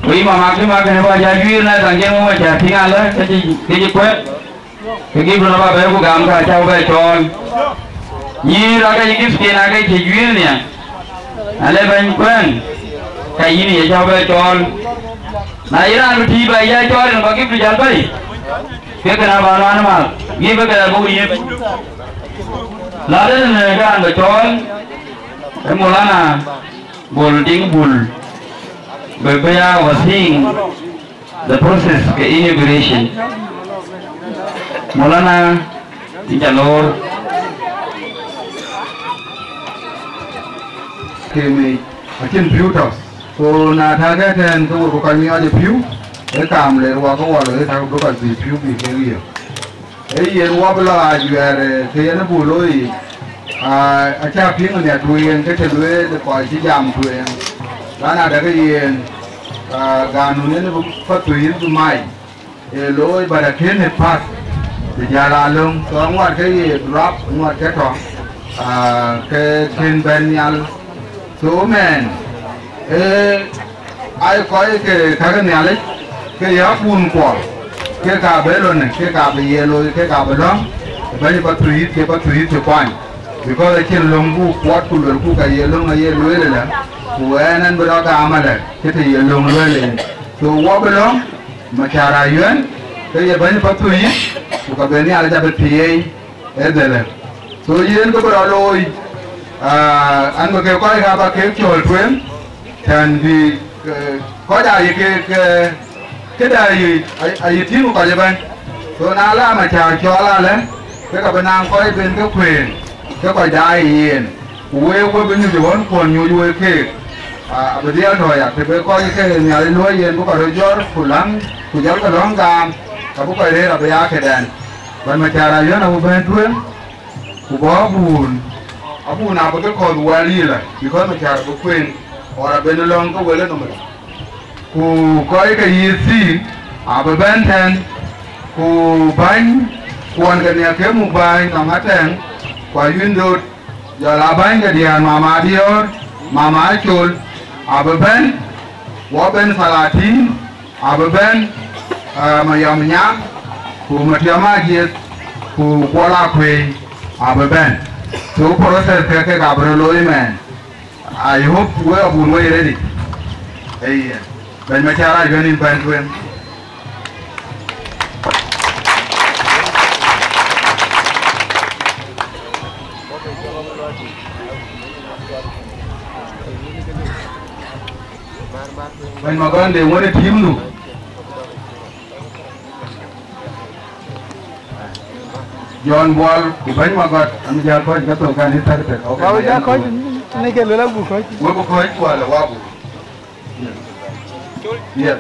Ku yï mama kï ma kënë bä ja juiir na thaŋ cïn wä Macar tïŋ alä, ke cï, ke cï kuɛ̈t. Ke gift rɔt abä bɛ̈ɛ̈i ku gam, ka cä bɛ cɔɔl. Nyïïr ake cï gift ken ake cï juiir nhial. Na le bɛ̈ny kuɛ̈ɛ̈n, ka yïn ye cä bɛ cɔɔl. Na ye raan bï tïï bä ya cɔɔl, yen bä gift jäl bɛ̈i. Ke kën abä raan mal, gift ke buk yiëk. La de në ke raan bɛ cɔɔl, ë Maulana Bol Diŋ Bul, bɛ bɛ ya wasiŋ. The process ke inauguration. Maulana, inca lor. Kemi, acïn piu tɔ̈. So na tääkë tɛ̈n ke wek ku kɔc miɔɔc ë piu, ë kaam le ruɔk ke wɔ loi, ë tääkë bï kɔc bï piu bï kek yiëk. Ee yen wɔ bï lɔ ajuɛɛr, eh, kë yen buk looi yic. Ah, acä piŋ nhiar tueŋ ke cï lueel kɔc cï jam tueŋ. Lan adäkë yen, ah, ganun yen bï Pathuyith bï mac, ee looi, but akënë path bï jäl alöŋ. So aŋuɔt ke ye drop, aŋuɔt ke tɔ̈, ah, ke kën bɛ̈n nhial. So mɛn, ee, ai kɔc ke käk Nhialic, ke ye abun kuɔl, ke ka bï lon, ke ka bï ye looi, ke ka bï lɔ̈ŋ, bɛ̈ny Pathuyith, ke Pathuyith cï kuany. Because acïn löŋ buk kuɔt ku luelku ka ye löŋ aye lueel ëlë, ku ɛn ɛn bï rɔt gam alë, ke të ye löŋ lueel en. So wɔ bï lɔ̈ŋ, Macar Ayuɛn, ke ye bɛ̈ny Pathuyith, ku ka bï Nhialic abï thiëëi. Ë dhëlë. So yen kë bï rɔt looi, ah, an, bï ke kɔc ɣap aa kek cɔl tueŋ, tɛ̈n bï, eh, kɔc aa ye kek, eh, këda aye, aye tïŋ kɔc ëbɛ̈n. So na la Macar cɔɔl alë, ke ka bï naŋ kɔc ben ke kueen, ke kɔc daai yen. Ku week we bï nyuc ɣön kuɔn nyuc wek keek, ah, abï dhiɛl tɔ̈ aya, të bï kɔc ke Nhialic luɔ̈i yen bï kɔc röt jɔt, ku läŋ, ku jɔlkï lɔ̈ŋ gam, ka bï kɔc rëër abï ya këdɛn. Bɛ̈ny Macar Ayuɛn abï bɛ̈n tueŋ, ku bɔ̈ abun, abun abï ke kɔ̈th wɛl yïlë, because Macar abï kueen, or abï në lɔ̈ŋ ke wël ë nɔm ëlë. Ku kɔc ke yï thii abï bɛ̈n tɛ̈n, ku bäny kuɔn ke nhiäk ke muk bäny nɔm atɛ̈ɛ̈n, ku Ayuɛn Dot, jɔl aa bäny ke diäär Mama Adiɔ̈ɔ̈r, Mama Acol, abï bɛ̈n, wɔ bɛ̈n Thalatin, abï bɛ̈n, eh, Mayɔm Nyaŋ, Ku Matiɔm Ajiëk, ku Kuɔl Akuëi abï bɛ̈n. So process ke kek abï röt looi mɛɛn. I hope we abun we ready. Eye. Bɛ̈ny Macar, ayuɛ̈n yïn bɛ̈n tueŋ. Bɛ̈ny Magɔ̈t, de ŋuɔ̈t ë tiim nu. John Buɔl, ku bɛ̈ny Magɔ̈t, an jäl kɔc ke thok kan ë thɛ̈k thɛ̈k. Okay, ma we ja kɔc, në ke luel abuk kɔc. We bï kɔc wala wa buk. Yes.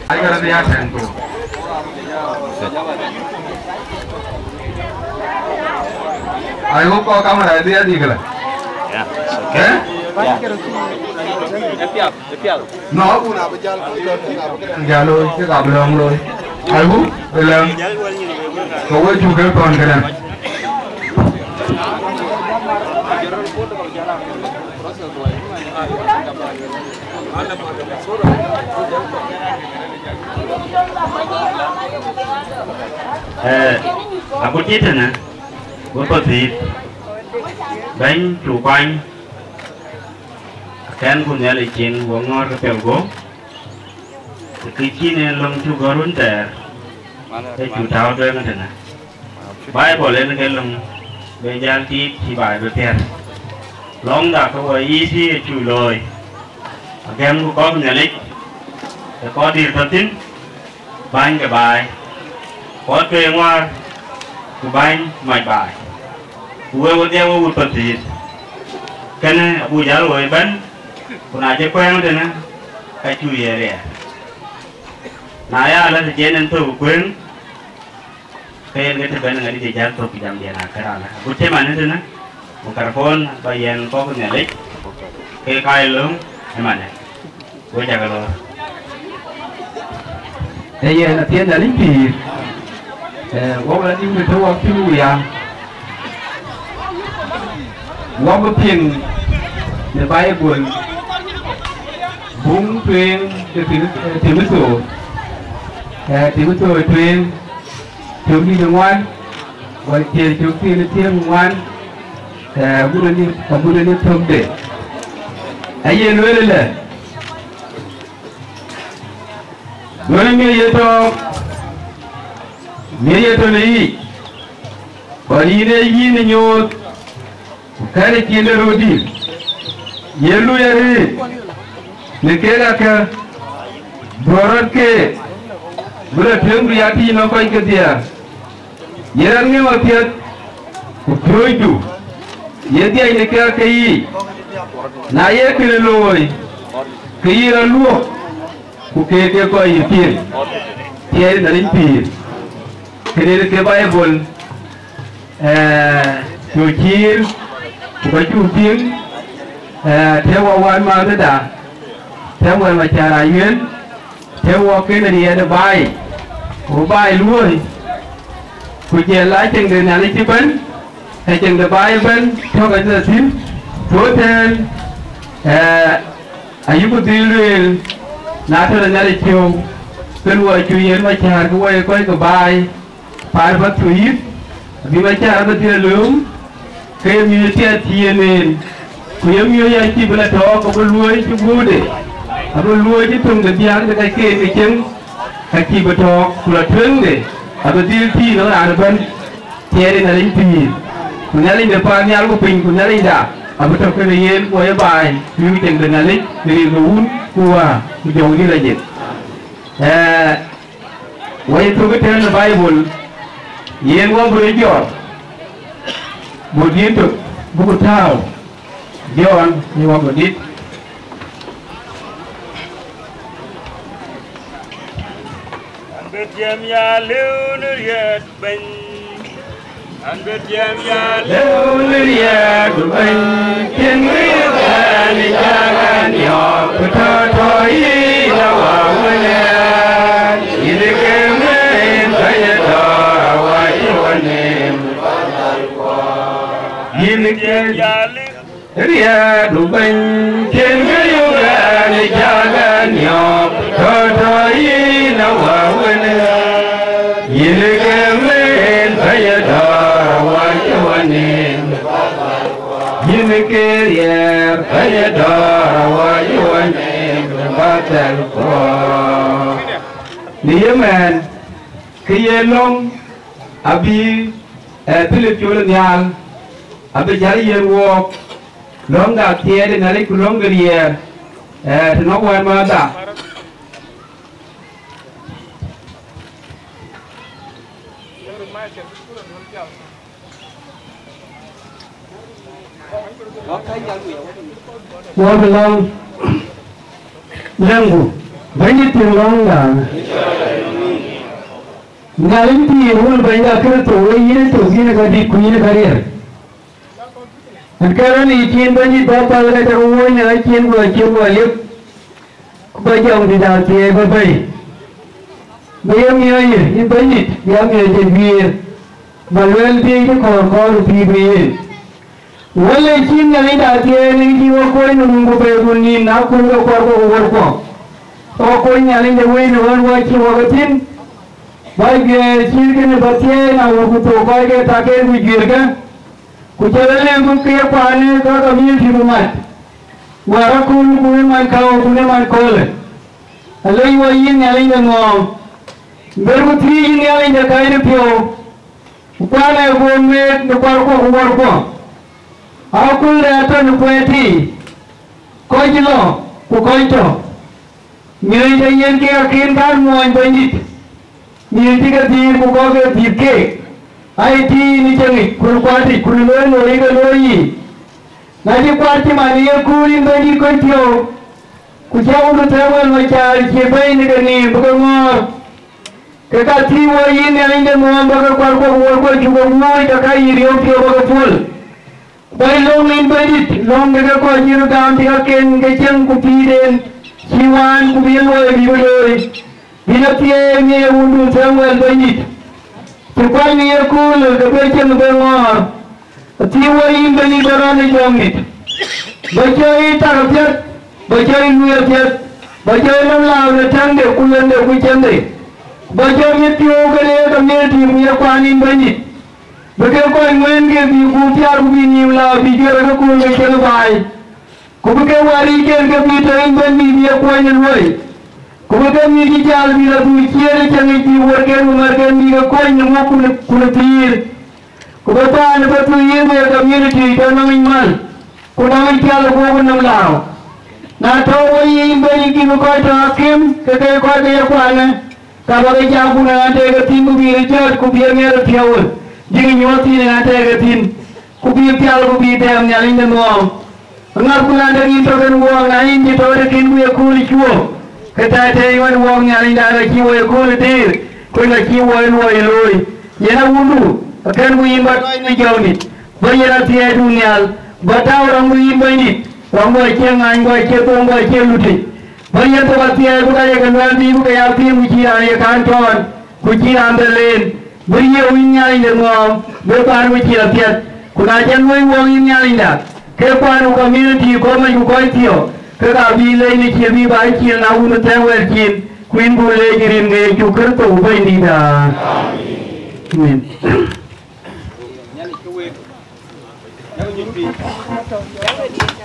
Ai, kërë bï ya tɛ̈n ku. I hope kɔc kamera bï ya dhil këlä. Yeah, it's okay. Eh? Yeah. No, abun abï jäl kɔc tɔ̈, kek abï jäl looi, kek abï lɔ̈ŋ looi. I hope ë lɛ̈ŋ. Ke we cuk ke thɔ̈n këdäŋ. Eh, agut cï tënë, we pathïïth, bɛ̈ny cuk kuany, akɛ̈nku Nhialic cin, we ŋɔ̈ɔ̈r ke piɛl guɔ̈p, të kë cïn en löŋ cuk gɔ̈t run thɛɛr, ke cuk tääu tueŋ tënë. Baibol en ke löŋ bï jäl tiit cï baai bï piɛ̈r. Lɔ̈ŋda ke wɔ yiic ë cuk looi, agɛ̈mku kɔ̈k Nhialic, ë kɔc dït tɔ̈ thïn, bäny ke baai, kɔc ke ŋuäär, ku bäny mac baai. Ku we wedhie we wut pathïïth, kënë abuk jäl woi ëbɛ̈n, ku na cï kuɛ̈ɛ̈ŋ tënë, ka cuk ye riɛɛr. Na ya lɔ të cï en en thök ë kuëëŋ, ke yen ke të bɛ̈n ŋadï të jäl thök jamdiɛn akëranë. Agut cï man ëtënë, microphone ba yɛn kɔ̈k Nhialic, ke ka ye löŋ ëmanë. We cak lɔ̈ɔ̈r. Ee yen athiɛɛn Nhialic pïïr, ee, wok la dïu të wok cï wun ya. Wok bï piŋ në Baibol, buŋ tueŋ de Timoth-, ee, Timotho, ee, Timotho tueŋ, cök dït ë ŋuan, wala ciëër cök thiin ë thiëëŋ ŋuan, ee, agut ë ni, agut ë ni thökde. Aye lueel ëlë, duɔ̈në miëë ye tɔ̈ɔ̈k, miëë ye tɔ̈ në yic, kɔn yïn ee yïn ë nyuöth, ku kɛ̈në cin de röördït, ye luui arëët në kek akë, duɔ̈ɔ̈r rɔt keek, bï lɔ tueŋdu ya tïc nɔm kɔc kedhie. Ye rɔt ŋiɛ̈ɛ̈u apiɛth, ku piööcdu, ye dhiac në kek akë yiic. Na ye kënë looi, ke yï rɔt luɔ̈k, ku keek ke kɔc yï piŋ, tiɛɛl Nhialic pïïr. Kënë ke Baibol, ee, cuk ciir, ku ka cuk piŋ, ee, të wɔ wänmääthda, të wɔ Macar Ayuën, të wɔ kënë riɛɛt ë baai, ku baai luööi, ku jël la ceŋ de Nhialic ëbɛ̈n, ke ceŋ de baai ëbɛ̈n tɔ̈ ke thïn, ku tɛ̈ɛ̈n, ee, ayïku dhil lueel, na tɔ̈ de Nhialic piɔ̈u, ke luɔi cuk yen Macar ke wɔ ye kɔc ke baai, paan Pathuyith, abï Macar abï dhil lööm, ke ye miɔ̈c piɛth cï yen en, ku ye miɔ̈c ya cïï bï lɔ tɔ̈ɔ̈k, abï luööi cï guöpde, abï luööi cï töŋ de biäk de kacken ke cieŋ, ka cïï bï tɔ̈ɔ̈k, ku lɔ tueŋde, abï dhil tïït nɔŋ raan ëbɛ̈n, tiɛɛl Nhialic pïïr. Ku Nhialic de paannhial ku piny, ku Nhialicda, abï tɔ̈ kënë yen, ku wɔ ye baai, ku yïk ceŋ de Nhialic, në rin ke Wun, ku Wät, ku Jɔŋdït Lajik. Ee, Wɔ ye thök ëtɛ̈ɛ̈n në Baibol, yen wɔ bï röt jɔt, buk diɛ̈n tök, buk tääu, Jɔn, ye wɔ bï dït. An bï tiɛm ya lëu në riɛt Bɛ̈ny. An bï tiɛm ya lëu në riɛt Bɛ̈ny, cïn wïïr bɛ̈n ë cak ɣɛn yɔ̈ɔ̈k, ku tɔ̈ tɔ̈ yï la wä wënë. Yïn ke riɛɛt du bɛ̈ny, cïn kë yök ɛn ë cak ɛn yɔ̈ɔ̈k, tɔ̈ tɔ̈ yïn awäu wën. Yïn ke mën bɛ̈ny ë dɔ̈ɔ̈r awäc ë wanin. Yïn ke riɛɛr bɛ̈ny ë dɔ̈ɔ̈r awäc ë wanin, bä thɛl kuɔ. Në ye mɛɛn, kë ye löŋ abï, eh, Philip col nhial, abï jäl yiɛ̈n wook, löŋ de athiɛɛi de Nhialic ku löŋ de riɛɛr, eh, të nɔ̈k wɛ̈ɛ̈t määthda. Wɔ bï lɔ̈ŋ lɛ̈ŋku, Bɛ̈nydït piŋ lɔ̈ŋda. Nhialic pïïr wun Bɛ̈nyda Kërtho, wek yïn ë thok, yïn ë ka dït, ku yïn ë ka riɛl. Ɛn kërɛn ë yï cin Bɛ̈nydït bä päl ka cä ke wuööc në ɣaciën, ku ɣaciën ku aliep, ku bä jɔŋdït athiɛɛi bä bɛ̈i. Bä ye miɔɔc ye, yïn Bɛ̈nydït, bï amiɔɔc cïn guiëër, bä luɛɛl bï cï kɔɔr kɔɔr ë pïïr bï yen. Wël ë cïn Nhialic de athiɛɛi në cï we kuöc në run ku pɛɛi ku nïn, na kun ke kuarkuɔ ku wärkuɔ. Ke we kuöc Nhialic de wëi në ɣän wä cï wä ke thïn, bä juɛɛr cït kënë bä thiɛɛi, na wën ku thok kɔc ke tak en ku juëërkë. Ku cä rɔt lëu ke kuanë ka community ku mat, wäär akööl ku ë man kau ku ë man köölë. Alec wɔ yïn Nhialic de ŋɔɔŋ, ber ku thiëëc yïn Nhialic de kac de piɔ̈u, ku kuan ë guöör meet në kuarkuɔ ku wärkuɔ, akööl de atɔ̈ në kuɛɛt tei, kɔc lɔ ku kɔc tɔ̈. Miɔɔc de yen kek akën kan muɔɔny Bɛ̈nydït, miɔɔc cï ke dhïïr ku kɔ̈k ke dhïïth keek, aa ye tïï në cieŋ yic, ku në kuat yic, ku në looi looi ke looi yiic. Na cï kuat cï man ë yekööl yïn Bɛ̈nydït kɔc piɔ̈u, ku cä wun ë thɛɛr wɛl macaar cie bɛ̈i në ke nïïm bï ke ŋɔ̈ɔ̈r, ke ka thïï wɔ yïn Nhialic de ŋɔ̈ɔ̈m bä ke kuarkuɔ ku wärkuɔ cuk ke wuööc, ke ka yï riɔ̈ɔ̈k piɔ̈u bä ke puöl. Bɛ̈ny löŋ yïn Bɛ̈nydït, löŋ de ke kɔc cï röt gam cï kaken ke cieŋ ku pïïrden cï waan ku bï luɔi bï bï looi, bï lɔ thiëëk në ye wundun Samuel Bɛ̈nydït. Cï kuany në yekööl ke bï cieŋ bï ŋɔ̈ɔ̈r, athiëëk wɔ yïn Bɛ̈nydït bä rɔt në jɔŋdït, bä cɔɔi tak apiɛth, bä cɔɔi luui apiɛth, bä cɔɔi nɔm lääu në täŋde ku luɛnde ku ciɛɛŋde, bä cɔɔi miëth piɔ̈u ke le community ku ye kuan yïn Bɛ̈nydït. Bï ke kɔc ŋuɛ̈ɛ̈n ke bï gup thiaar ku bï nïïm lääu bï juëc ke kuur ke cieŋ baai. Ku bï ke wäriic ken ke bï tɔ yïn Bɛ̈nydït bï ye kuɔny në luɔi. Ku bï ke mïth cï jäl bï lɔ dhuk ciëër ë cieŋ yic bï wärken ku märken bï ke kuɔny në ŋuɔ̈k ku në, ku në pïïr. Ku bï paan ë Pathuyith ye community tɔ nɔm yic mal, ku nɔm yic pial ë guɔ̈p ë nɔm lääu. Na tɔ wɔ yïn Bɛ̈nydït kï bï kɔc tɔ akïm ke ke kɔc ke ye kuanë, ka bä ke cak kun ënɔnthiinë ke thïn, ku bï röt jɔt, ku bï ë miɛt ë piɔ̈u, bïk nyuɔɔth thïn ënɔnthiinë ke thïn, ku bï pial, ku bï tɛɛm Nhialic de ŋɔɔŋ. Aŋäthku na de rin tɔ kën wɔɔk, na yïn cï tɔ de kën ku ye kööl cuɔɔk, ke tɛ̈tɛ̈ɛ̈c ɣɔn wɔɔk Nhialic da ka cï wɔ ye kööl ë tëër, ku ka cï wɔ ye luɔi looi. Yen awundu, akën ku yïn bä tɔc në jɔŋdït, bä yen athiɛɛidu nhial, bä tääu rɔŋdu yïn Bɛ̈nydït, rɔŋdu acie ŋany, ku acie thoŋ, ku acie lutic. Bä yen thok athiɛɛi bï ka ye ke luɛɛl bï ku ke ya piŋ, ku cïï raan ye kan tɔɔn, ku cïï raan bɛ leen. Bï ye wïc Nhialic de ŋɔɔm, bï paan ku cil apiɛth. Ku na cïn wëi wɔɔk yïn Nhialicda, ke kuan ku community kɔ̈k mac ku kɔc thiɔ̈k, ke ka bï leec në cil bï bä cil na wun ë thɛɛr wɛ̈ɛ̈r cin, ku yïn buk leec rin ke Yecu Kërtho Bɛ̈nydïïtda. Amen.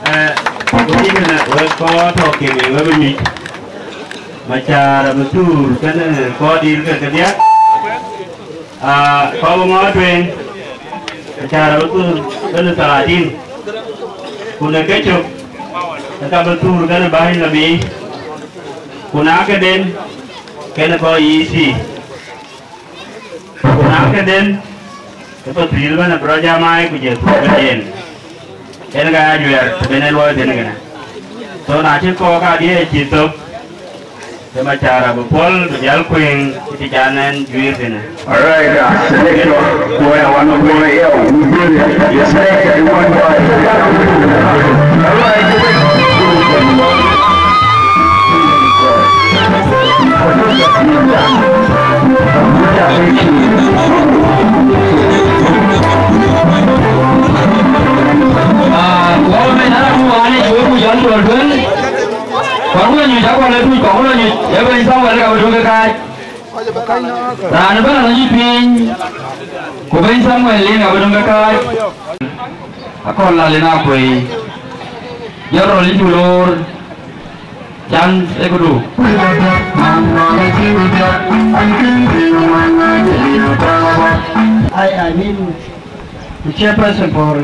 Eh, ku tik në wek kɔc tɔ kemi wek nyuc. Macar abï thuur kënë kɔc dït ke kedhie. Ah, kɔc bï ŋɔ̈ɔ̈th tueŋ, macar abï thuur kënë thalatin. Ku në kecök, ke ka bï thuur kënë bäny lɔ biic. Ku na këden, kënë kɔc yiic thii. Ku na këden, ke Pathuyith ëbɛ̈n abï rɔt jam ai, ku jël thok ëbɛ̈n yen. Yen ka ya juɛɛr, të ben ë luɔi thïn kënë. So na cï kɔɔr kadiɛ̈ cï thök, ke macar abï puɔl, bï jäl kuëëŋ, cï të can ɛn juiir thïn. All right, uh, select your boy, I want to go here. We do this. Yes, select everyone. All right. Cä kɔn ë tuc kɔŋ lɔ nyic, ee bɛ̈ny Samuel ka bï döŋ ke kaac. Raan ëbɛ̈n alɔ nyic piny, ku bɛ̈ny Samuel yen ka bï döŋ ke kaac. Akɔn lal yen akuei. Jɔt rɔl yï cu loor. Can ë këdu. I, I mean, the chairperson for,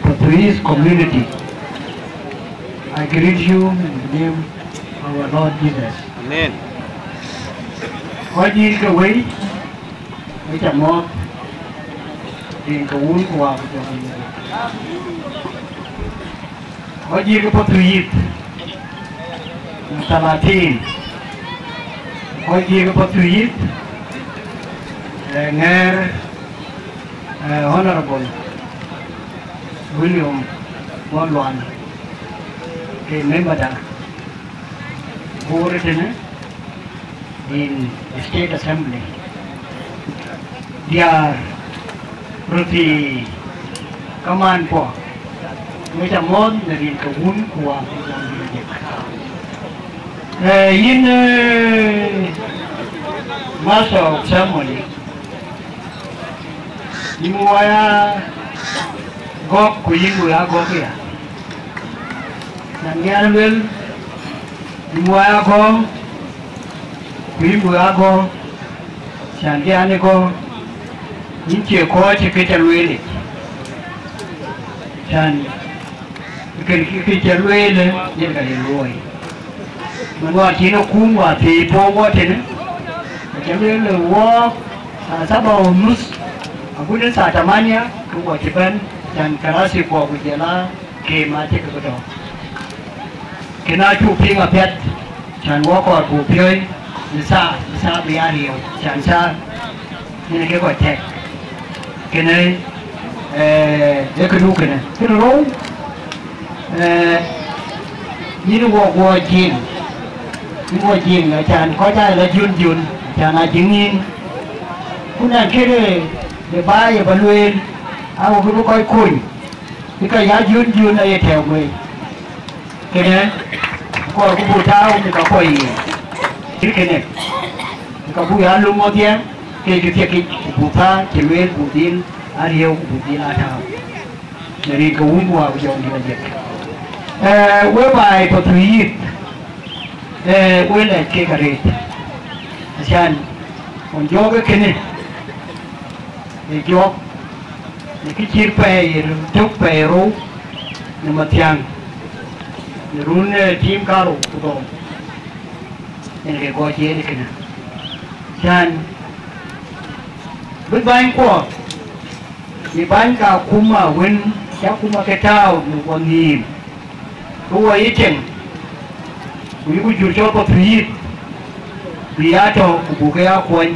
for Pathuyith community. I greet you in the name of our Lord Jesus. Amen. Kɔc nyïïr ke wei, wek ca mɔ̈ɔ̈th, rin ke wun ku waak ku jɔŋ. Kɔc nyïïr ke Pathuyith, na thalathin. Kɔc nyïïr ke Pathuyith, eh, ŋɛɛr, eh, Honorable William Won Lual, ke member da. Bor tënë in State Assembly. Diäär röt thii kamaan kuɔ, wek ca mɔ̈ɔ̈th në rin ke wun ku waak ku jɔŋ dït ajëk. Eh, yïn, eh, Master of Ceremony, yïn wä ya gɔ̈k ku yïn bï ya gɔ̈k ya. Nyan gɛn luel, yïn wä ya gɔ̈k ku yïn bï ya gɔ̈k. Can kë an, ë kɔ̈k, yïn cie kɔc cï kë ca lueel yic. Can kë, kë, kë ca lueel, yen ka ye luɔi. Mɛn wäär cïn ë kum wäär thiëëc puɔ̈u wɔ tënë, aca lueel ë wɔɔk saa saba u nuth, agut ë saa tamania, ke wɔ cï bɛ̈n, can karasi kuɔ ku jɔl a kem acï ke tɔ̈. Kën acuk piŋ apiɛth, can wɔ kɔɔr buk piɔ̈ɔ̈c në thaa, në thaa bï ya riëëu, can thaa yen ke kɔc tɛk. Kënë, eh, ee këdu kënë. Kënë rou, eh, yïn wɔ guɔ jiŋ, yïn wɔ jiŋ, acan kɔc aa la jun jun, acan aa jiŋ yïn. Ku na këde, de baai ë ba lueel, a wɔ bï kɔc kony. Bï ka ya jun jun aye tɛ̈ɛ̈u guëëi. Kënë, kɔɔr ku buk tääu në ka kɔc yiic. Cït kënë, ka buk ya löŋ wodhie, ke kë thiekic, ku buk thaa cï lueel, buk dhil a riëëu, ku buk dhil a tääu. Në rin ke wun ku waak ku jɔŋ dït ajëk. Eh, we baai Pathuyith, eh, we lɛc kek arëët. Acan, ɣɔn jɔɔk ë kënë, ë jɔɔk, në kë cït pɛɛi tök pɛɛi rou në Mathiaŋ, në run, eh, tiim karou ku dhɔ̈ɔ̈m, yen ke gɔ̈c yen kënë. Can bï bäny kuɔ, bï bäny ka akuma wën cï akuma ke tääu në wɔ nhïïm, ke wɔ yï cieŋ, ku yïku jur cɔl Pathuyith, bï ya tɔ̈ ku buk ke ya kuɔny.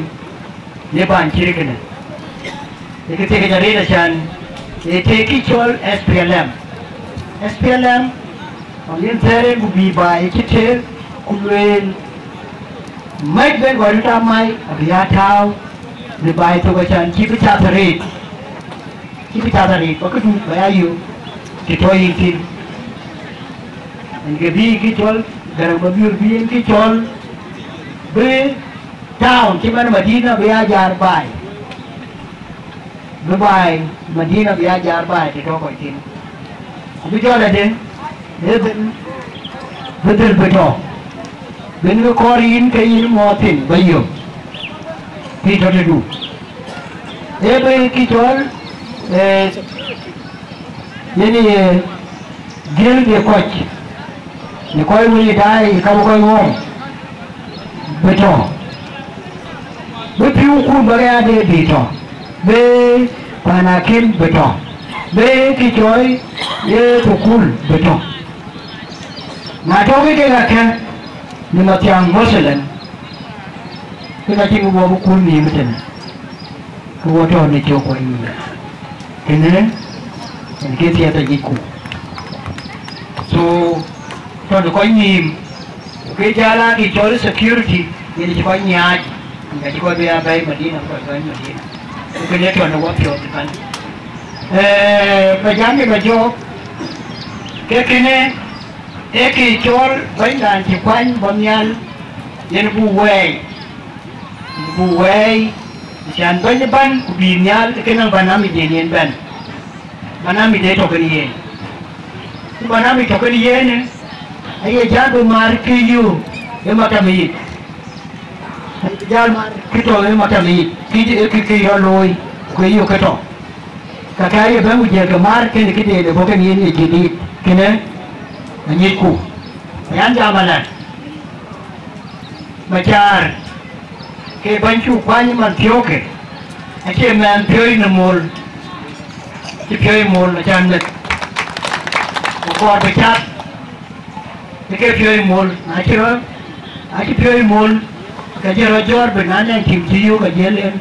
Në bäny cït kënë, ee kë thiekic arëët acan, ee tëëk kë cɔl S P L M. S P L M, ɣɔn yen thɛɛr en ku bï baai cï tëëk ku lueel, mac ben gɔl röt aa mac abï ya tääu në baai thok acan, cï bï cath arëët, cï bï cath arëët, ba këdu ba ya yök të tɔ̈ yïn thïn. Yen ke bï kë cɔl Garaŋ Mabiör bï yen kë cɔl bï town cï man Madina bï ya jaar baai, bï baai Madina bï ya jaar baai të tɔ̈ kɔc thïn. Ku bï jɔl adï, bï dhil, bï dhil bï tɔ̈, bïn bï kɔɔr yïn ke yïn mɔ̈ɔ̈th thïn ba yök, bï tɔ̈ tëdu. Ee bï kë cɔl, eh, yen ye gël de kɔc, në kɔc wël ë daai ë ka bï kɔc ɣɔ̈ɔ̈m bï tɔ̈, bï pïu kun bä ke ade bï tɔ̈, bï panakim bï tɔ̈, bï kë cɔɔi ye thukul bï tɔ̈. Na tɔ̈ ke kek akë në Mathiaŋ Mothelen, ke ka cïn wɔ bï kun nhïïm ëtënë. Ke wɔ tɔ̈ në cök wɔ yiic. Kënë, yen ke thiɛth ajïcku. So, tɔ̈ në kɔc nhïïm, ku ke jäl aa kë cɔl security, yen cï kɔc nhiaac, yen ka cï kɔc bï ya bɛ̈ɛ̈i Madina, ku kɔc bɛ̈ɛ̈i Madina. Ku kënë tɔ̈ në wɔ piɔ̈ɔ̈th ëbɛ̈n. Eh, ba jam ë ba jɔɔk, ke kënë, Ee kë cɔl bɛ̈nydan cï kuany bɔ̈ nhial, yen buk wɛɛi, buk wɛɛi, acan bɛ̈ny ëbɛ̈n ku bï nhial, ke nɔŋ barnamij yen yen bɛ̈n. Barnamij ee tɔ̈ kën yen. Ku barnamij tɔ̈ kën yen, aye jäl bï määr kë yök ë maktam yic. Jäl määr kë tɔ̈ ë maktam yic, kë, kë, kë yɔ̈ looi, ku kë yök kë tɔ̈. Ka kë aye bɛ̈n ku jiël ke määr kënë këden ë bɔ̈ kën yen ye jadid, kënë aŋicku. Yan jam alɛn. Macar, ke bɛ̈ny cuk kuany man thiɔ̈kë, acie mɛnh piööc në mol, cï piööc mol acan meth. Ku kɔɔr bï cath, ke piööc mol, na cï rɔt, acï piööc mol, ke jël rɔt jɔ̈ɔ̈r bï na nɛn tim cï yök ajiël en,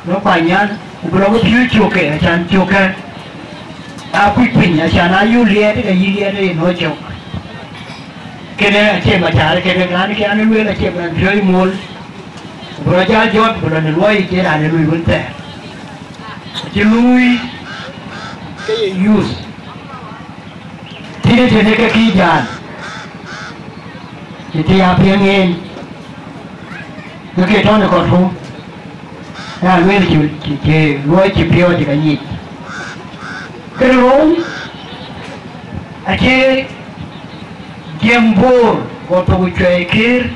rɔt kuany nyan, ku bï rɔt bï piööc cökkë, acan cökkë. Akuc piny, acan ayuul liɛɛt, ke yï liɛɛt ë yen ɣöö cök. Kënë acie Macar, kënë raan kë an lueel acie mɛnh piööc mol. Ku bï rɔt jäl jɔt, bï lɔ në luɔi yic, ë raan ë lui wën thɛɛr. Acï lui ke ye youth. Tënë tënë ke kï jäl. Cï të ya piɛŋ en. Ke ke tɔ̈ në kɔ̈t rum. Ya lueel cï, cï, cï luɔi cï piɔ̈ɔ̈c ka nyic. Kë rou, acie jiɛm Bor, guɔ thok cuɛi kër,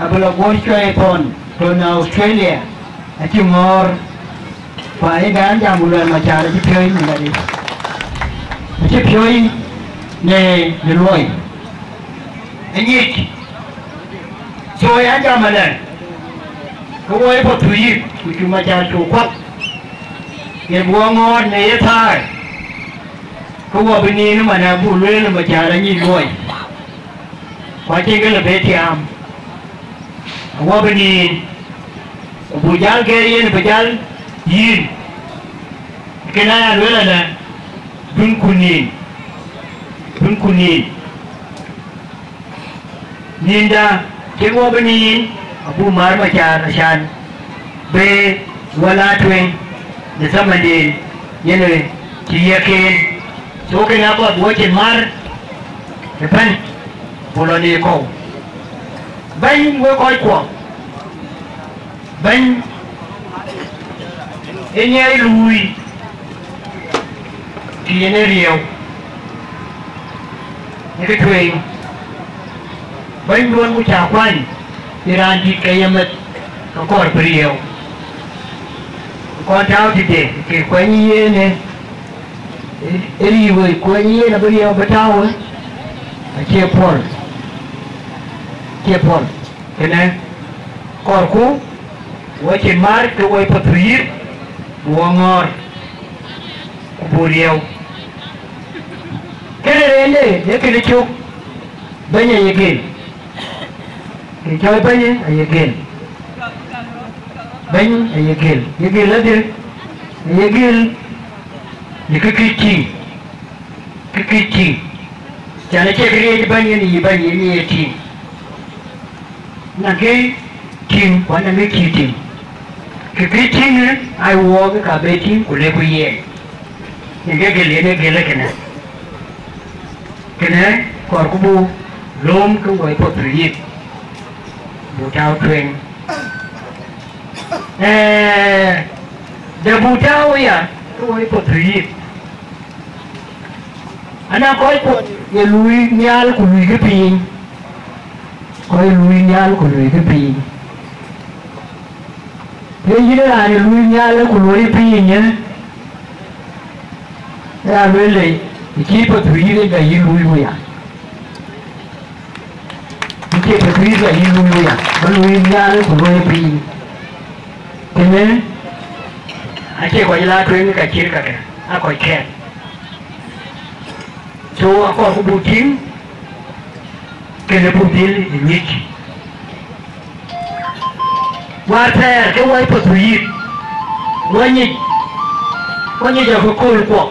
abï lɔ guɔ̈r cuɛi thɔn, tɔ̈ në Australia, acï ŋɔ̈ɔ̈r. Ku ayï gɛ̈ɛ̈n jam ku luɛl Macar acï piɔ̈ɔ̈c në ŋadï. Acï piɔ̈ɔ̈c në, në luɔi. Ë nyic. So, ya jam alɛn. Ke wɔ ë Pathuyith, ku cuk Macar cuk kuak. Yen bï wɔ ŋɔ̈ɔ̈r në ye thäär. Ke wɔ bï niin ëmën abuk lueel Macar anyic luɔi. Ku acïn kë lë bï tiaam. Awɔ bï niin, ku buk jäl gɛ̈ɛ̈r yen bï jäl yïn. Kënë aya lueel alë, dunku niin, dunku niin. Nïnda, cïn wɔ bï niin, abuk määr Macar acan bï wɔ la tueŋ në thamanden yen cï yiëk en. So kënë akɔɔr bï wɔ cin määr ëbɛ̈n, ku lɔ në kɔ̈u. Bɛ̈ny wek kɔckuɔ, bɛ̈ny ë nyiɛɛi luui, të yen ë riëëu në kë tueŋ. Bɛ̈nyduön ku cä kuany, bï raan dït ke ye meth, ke kɔɔr bï riëëu. Ku kɔn tääu tëde, ke kuɛny yen ë, ë riëëu, kuɛny yen abï riëëu bï tääu ë, acie puɔl, acie puɔl. Kënë kɔɔrku, wɔ cin määr ke wɔ Pathuyith, bï wɔ ŋɔ̈ɔ̈r, ku buk riëëu. Kënë rëënde, ee kënë cök, bɛ̈ny aye gël. Kë cɔl bɛ̈ny aye gël. Bɛ̈ny aye gël. Ye gël adï? Aye gël në kë këc tïŋ. Kë këc tïŋ. Can acie këriëëc bɛ̈ny yen yï bɛ̈ny yen ye tïŋ. Na kë tïŋ, ku na kë cïï tïŋ. Kë këc tïŋ, ë, aa wɔɔk ka be tïŋ, ku lëkku yen. Yen ke gël, yen ee gël ë kënë. Kënë kɔɔrku buk lööm ke wɔ Pathuyith, buk tääu tueŋ. Ee, de buk tääu aya ke wɔ Pathuyith. Ana kɔc kuɔn ye luui nhial ku luuikï piny. Kɔc luui nhial ku luuikï piny. Ye yïn raan ë luui nhial ku luɔi piny, ë, ya lueel, ë cï Pathuyith ë ka yïn luui wëya. Ë cï Pathuyith ka yïn luui wëya, ba luui nhial ku luɔi piny. Kënë acie kɔc la tueŋ ka cït kakë, aa kɔc kɛ̈ɛ̈k. So akɔɔrku buk tïŋ, kënë buk dhil ë nyic. Wäär thɛɛr ke wɔ Pathuyith, wɔ nyic, wɔ nyic akököl kuɔ,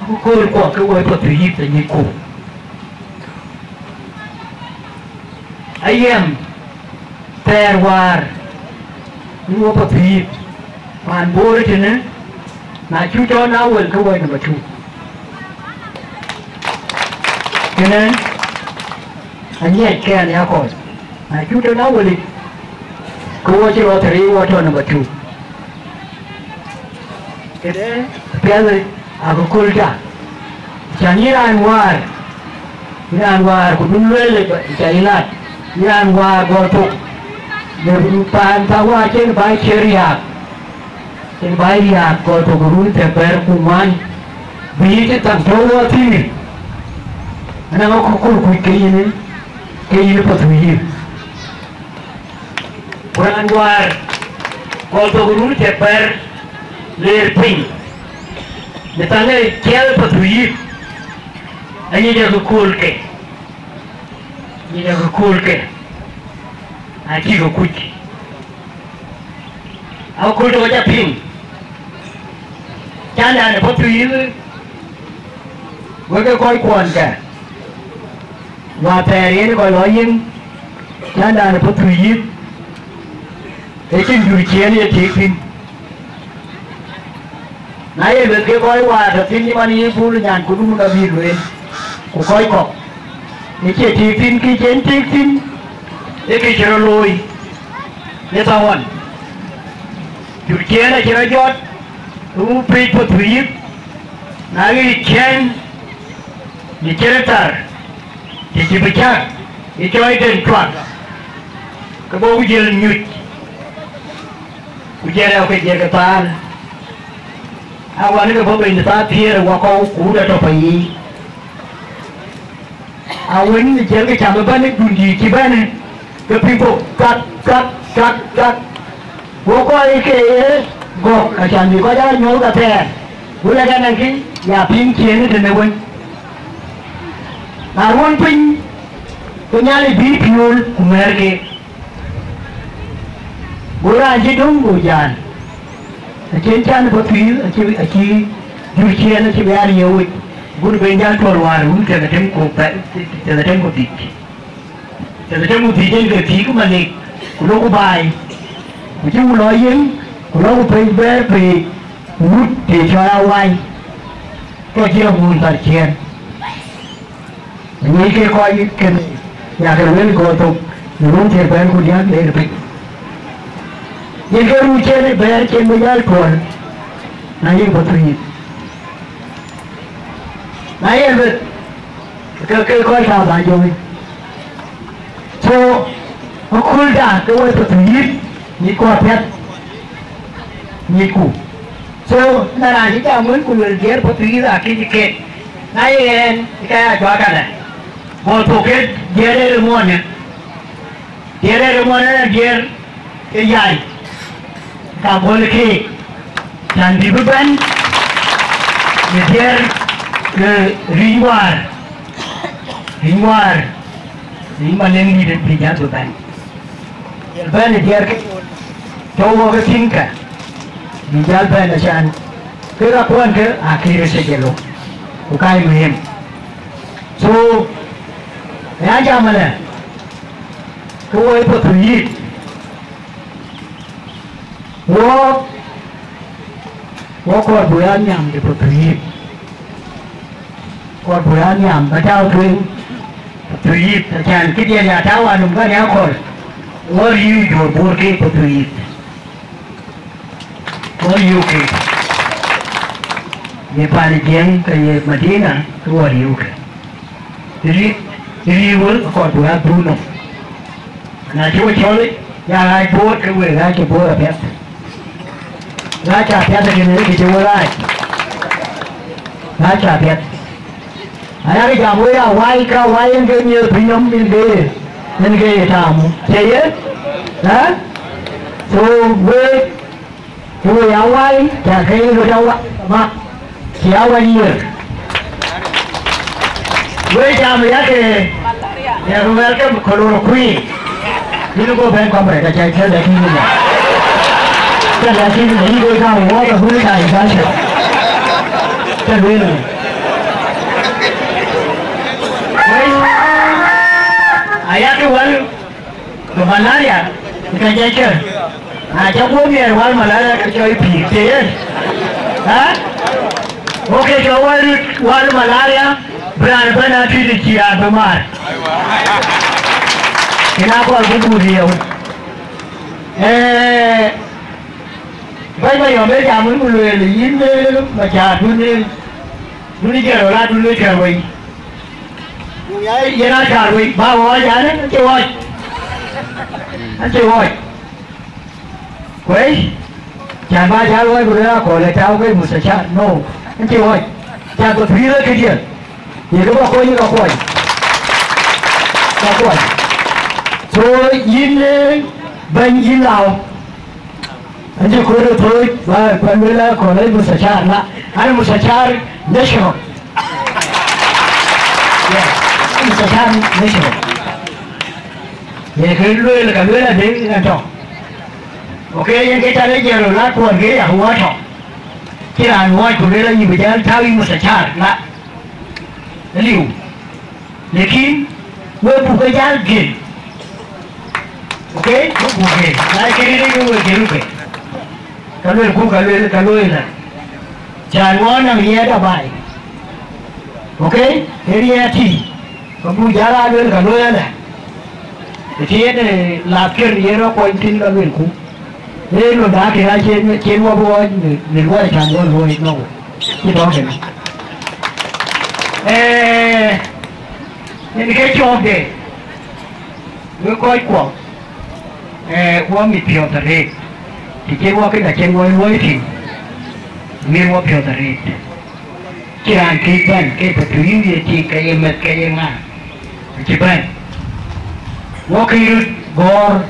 akököl kuɔ ke wɔ Pathuyith ë nyicku. Ayɛm thɛɛr wäär, në wɔ Pathuyith, paan Bor tënë, na cuk tɔ̈ në awel ke wɔ number two. Kënë, aŋiɛc ke an ya kɔc. Na cuk tɔ̈ na wëlic, ke wɔ cï rɔt thëri wɔ tɔ̈ number two. Këdë piɛth akököl ca, cän yïn raan wäär, yïn raan wäär, ku dun lueel ca yï lat, yïn raan wäär gɔl thok, në paan thawaar cïn bä cï riääk, cïn bä riääk gɔl thok run thiërbɛ̈t ku ŋuan, bï yï cï thaŋ tɔ̈u wɔ thïn, ënɔŋ akököl kuc ke yïn, ke yïn Pathuyith. Ku raan wäär gɔl thok run thiërbɛ̈t leer piny, në thaŋ ë ciɛɛl Pathuyith, aŋic akököl ke, aŋic akököl ke, acïk kuc. Akököl tök ca piŋ, cän dan ë Pathuyith, wek ke kɔc kuɔn kë. Wäthɛɛr yen kɔc lɔ yiëŋ, cän dan ë Pathuyith, ë cïn jur ciëën ye tik thïn. Na ye lueth ke kɔc wäär tɔ̈ thïn cï man yï bul nyan ku dum abï lueel, ku kɔc kɔ̈k, ë cie tik thïn, kë cïn tik thïn, ë kë cï rɔt looi, ë thaŋ ɣɔn. Jur ciëën acï rɔt jɔt, ku pec Pathuyith, na ɣic ciëën, në cï rɔt thar, të cï bï cäk, ë cɔɔc den cuak, ke bɔ̈ ku jiël nyuc, ku jiël rɛ̈u ke jiël ke thaal. Awän ke bɔ̈ bei në thaa thiëër ë wakɔ̈u, ku wut atɔ̈ payï. Awën ë jiël ke cam ëbɛ̈n ë dun dïït cï bɛ̈n, ke piŋ thok, kat, kat, kat, kat. Go kɔc ke ye gɔ̈k, acan bï kɔc aa nyuɔ̈th athɛɛr, ku lɛ̈k ɛn akï ya piŋ ciëën ë tënë wën. Na ruɔ̈n piny, ke Nhialic bï piööl ku mɛ̈ɛ̈r keek. Go raan cï döŋ go jaan, acïn can bɔ̈ thuiir, acï, acï jur ciëën acï bï aa riëëu wec, gun ben jäl tuɔl wäär wun thiërdhetem ku pɛ-, thiërdhetem ku dhïc. Thiërdhetem ku dhïc en ke thiëëk Malik, ku lok ku baai, ku cï ku lɔ yen, ku lɔ ku pec bɛ̈ɛ̈r pec, ku wut të cɔl Awai, tɔ cï rɔt ŋuun thar ciëën. Aŋic ke kɔc kën, ya ke lueel gɔl thok, në run thiërbɛ̈t ku diäk leer piny. Yen ke run cïn ë bɛ̈ɛ̈r cïn bï jäl tuɔl, na yen Pathuyith. Na yen beth, ke, ke kɔc ka bä jɔ̈ɔ̈i. So, aköl da ke wek Pathuyith, ŋic ku apiɛth, ŋic ku. So, na raan cï jam wën ku luel diɛɛr Pathuyith akëc kek. Na ye ɣɛn, ë ka ya cuak alɛ. Gɔl thok ke diɛɛr ë riŋuɔɔnë. Diɛɛr ë riŋuɔɔnë ë diɛɛr ke yai. Ka gɔl keek. Can bï bï bɛ̈n në diɛɛr ke ric wäär. Ric wäär. Ric Maleŋ dït bï jäl bï bɛ̈n. Jël bɛ̈n ë diɛɛr ke tɔ̈u wɔ ke tïŋ kë, bï jäl bɛ̈n acan, ke ka kuɔn ke akï röt cï jël lok, ku ka ye muhim. So, ya jam ëlë, ke wɔ ë Pathuyith, wɔ, wɔ kɔɔr bï ya nhiam de Pathuyith. Kɔɔr bï raan nhiam bä tääu tueŋ Pathuyith, acan këdiɛ̈n ya tääu anum kän ya kɔɔr. Wɔ riëëu jɔ̈ɔ̈r Bor ke Pathuyith. Wɔ riëëu ke. Ye paan ë Jiëŋ ke ye Madina, ke wɔ riëëu ke. Riëëu, riëëu wël kɔɔr bï raan dhuk nɔm. Na cï we cɔl, ya ɣaac Bor, ke we ɣaac ke Bor apiɛth. Ɣaac apiɛth akënë, ke cï we ɣaac. Ɣaac apiɛth. Ayak jam we ya Awai, ka Awai en ke miëth piny nɔm, en ke ye, en ke ye taamu. Cie yen? Ë? So, we, ke we ya Awai, ca ke ye röt Awai, ma. Cie Awai yer. We jam ya ke, ya ke welcome chloroquine. Yïn go bɛ̈n comrade, aca cä lɛ̈k yïn ëmɔ. Cä lɛ̈k yïn ëmɔ, yïn go ka wɔ ka bun ka infection. Cä lueel ëmɔ. Wei, aya ke wal, ke malaria, ka jɛ cä. Na cä guɔ miɛɛr wal malaria, ke cɔi pïïr, të yen. Ha? Okay, cɔ wal, wal malaria. Bï raan ëbɛ̈n aa tït cï raan bï maar. Yen akɔɔr bï guur yeu. Ee, bɛ̈ny Mayɔm ë jam wën ku lueel, yïn, ee, macäärdun, ee, dun ë jɛl ë ladun ë cär wei. Ku ya yen acär wei, bä ɣɔɔc an, acï ɣɔɔc. Acï ɣɔɔc. Kuei, cän bä jäl ɣɔɔc ku lueel akɔ̈l ë tääu ke mustashar. No, acï ɣɔɔc. Cän ke pïïr ë këdiɛ̈. Ye kë bä kony ka kuɔny. Ka kuɔny. So, yïn, ee, bɛ̈ny yïn Lääu. Acï kɔɔr ë thööc, bä, bä lueel akɔ̈l ë mustashar, la. An mustashar national. Yeah, mustashar national. Ye kë lueel, ka lueel adï, yen tɔ̈. Okay, yen ke ca lec jɛl ë lat kuɔn ke ya wɔ tɔ̈. Cï raan ɣɔɔc ku lueel ayï bï jäl tääu yï mustashar, la. Aliu. Lakin, we buk ke jäl gel. Okay? We buk gel. Na cï rëër ke we gel ke. Ka lueel ku, ka lueel, ka lueel la. Cän wɔ nɔm riɛɛt abaai. Okay? Ee riɛɛt tï. Ka buk jäl aa lueel ka lueel la. Ë tiɛɛt, ee, lath kër yen rɔt kuɔny thïn ka lueel ku. Ee, no, da kë acien, cien wɔ bï ɣɔɔc në, në luɔi cän wɔ luɔi nɔ̈k. Cï tɔ̈ kënë. Ee, yen ke cɔɔkde, wek kɔc kuɔ, ee, wɔ mit piɔ̈ɔ̈th arëët. Të cïn wɔ këda cïn wɔ luɔi tïŋ, mit wɔ piɔ̈ɔ̈th arëët. Cï raan këc bɛ̈n, ke Pathuyith ye tik, ke ye meth, ke ye ŋa, acï bɛ̈n. Wɔ këc röt gɔ̈ɔ̈r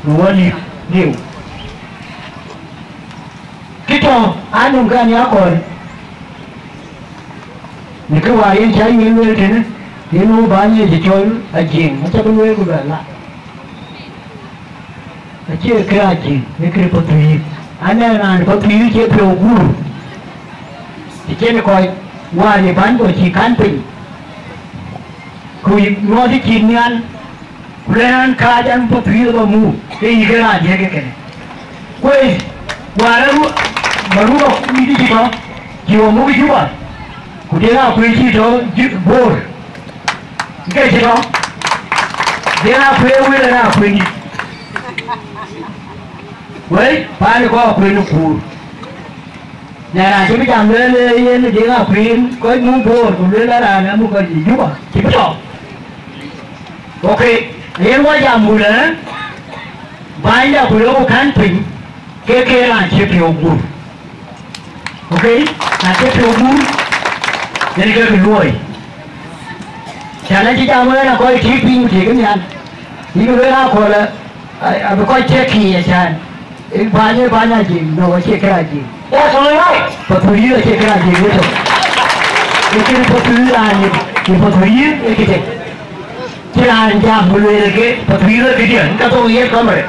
në wɔ lip liu. Kë tɔ̈ anɔm ke ania kɔ̈l, në kë wäär yen cä yen lueel tënë, yen wɔ bäny ë cï cɔl Ajiëŋ, acä bï lueel ku luɛl la. Acie kë Ajiëŋ, ee kë Pathuyith. Anɛn raan Pathuyith cie piɔ̈u guur. Të cïn kɔc wäär ye bäny kɔc cï kan piny, ku nyuɔɔth cït nhial, ku lɛ̈n an, kääc an, Pathuyith aba muk, ke yï ke raan diëk ë kënë. Kueeth, wäär aru, baruba mïth cï tɔ̈, cï wɔ muk Juba, ku Deŋ Akuëi cï tɔ̈ Ju-, Bor, ke cï tɔ̈. Deŋ Akuëi wël ë raan Akuëi dït. Wëi, paan ë kɔc Akuëi në kuur. Na raan cï bï jam lueel, ee, yen Deŋ Akuëi, kɔc muk Bor, ku lueel an, raan amuk kɔc Juba, cï bï tɔ̈. Okay, yen wɔ jam wulë, bänyda ku lok kan piny, ke ke raan cï piɔ̈u guur. Okay, na cï piɔ̈u guur, yen ke kë luɔi. Cän acï jam wën, akɔc tik piny ku tik nhial. Yïn lueel akɔ̈l, a, abï kɔc tek kï ye cän. Ee, bäny, ee, bäny Ajiëŋ, no, acie kë Ajiëŋ. That's all right. Pathuyith acie kë Ajiëŋ, wëtök. Ee kë Pathuyith raan yï, yï Pathuyith, ee kë tek. Cï raan jam ku lueel ke Pathuyith ee këdiɛ̈, ka thok yiëth kamare.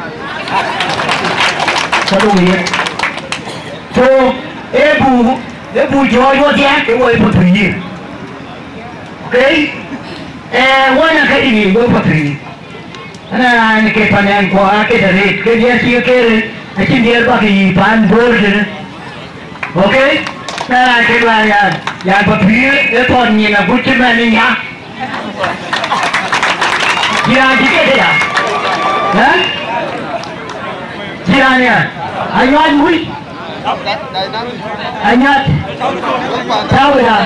Ka thok yiëth. So, ee bu, ee bu jɔɔc wɔ thiak, ke wɔ ye Pathuyith. Okay? Ee, wɔ na ka dï wɔ Pathuyith. Ana raan ke panen kuɔ ake da ret, ke diɛɛr cï ke ret, acïn diɛɛr bak yï pan Bor tënë. Okay? Na raan ke lueel yan, yan Pathuyith, ee thɔn nyin agut cï mɛn ë nya. Cï raan cï ke këya. Ë? Cï raan ya. Anyuat mui. Anyuat. Tawda.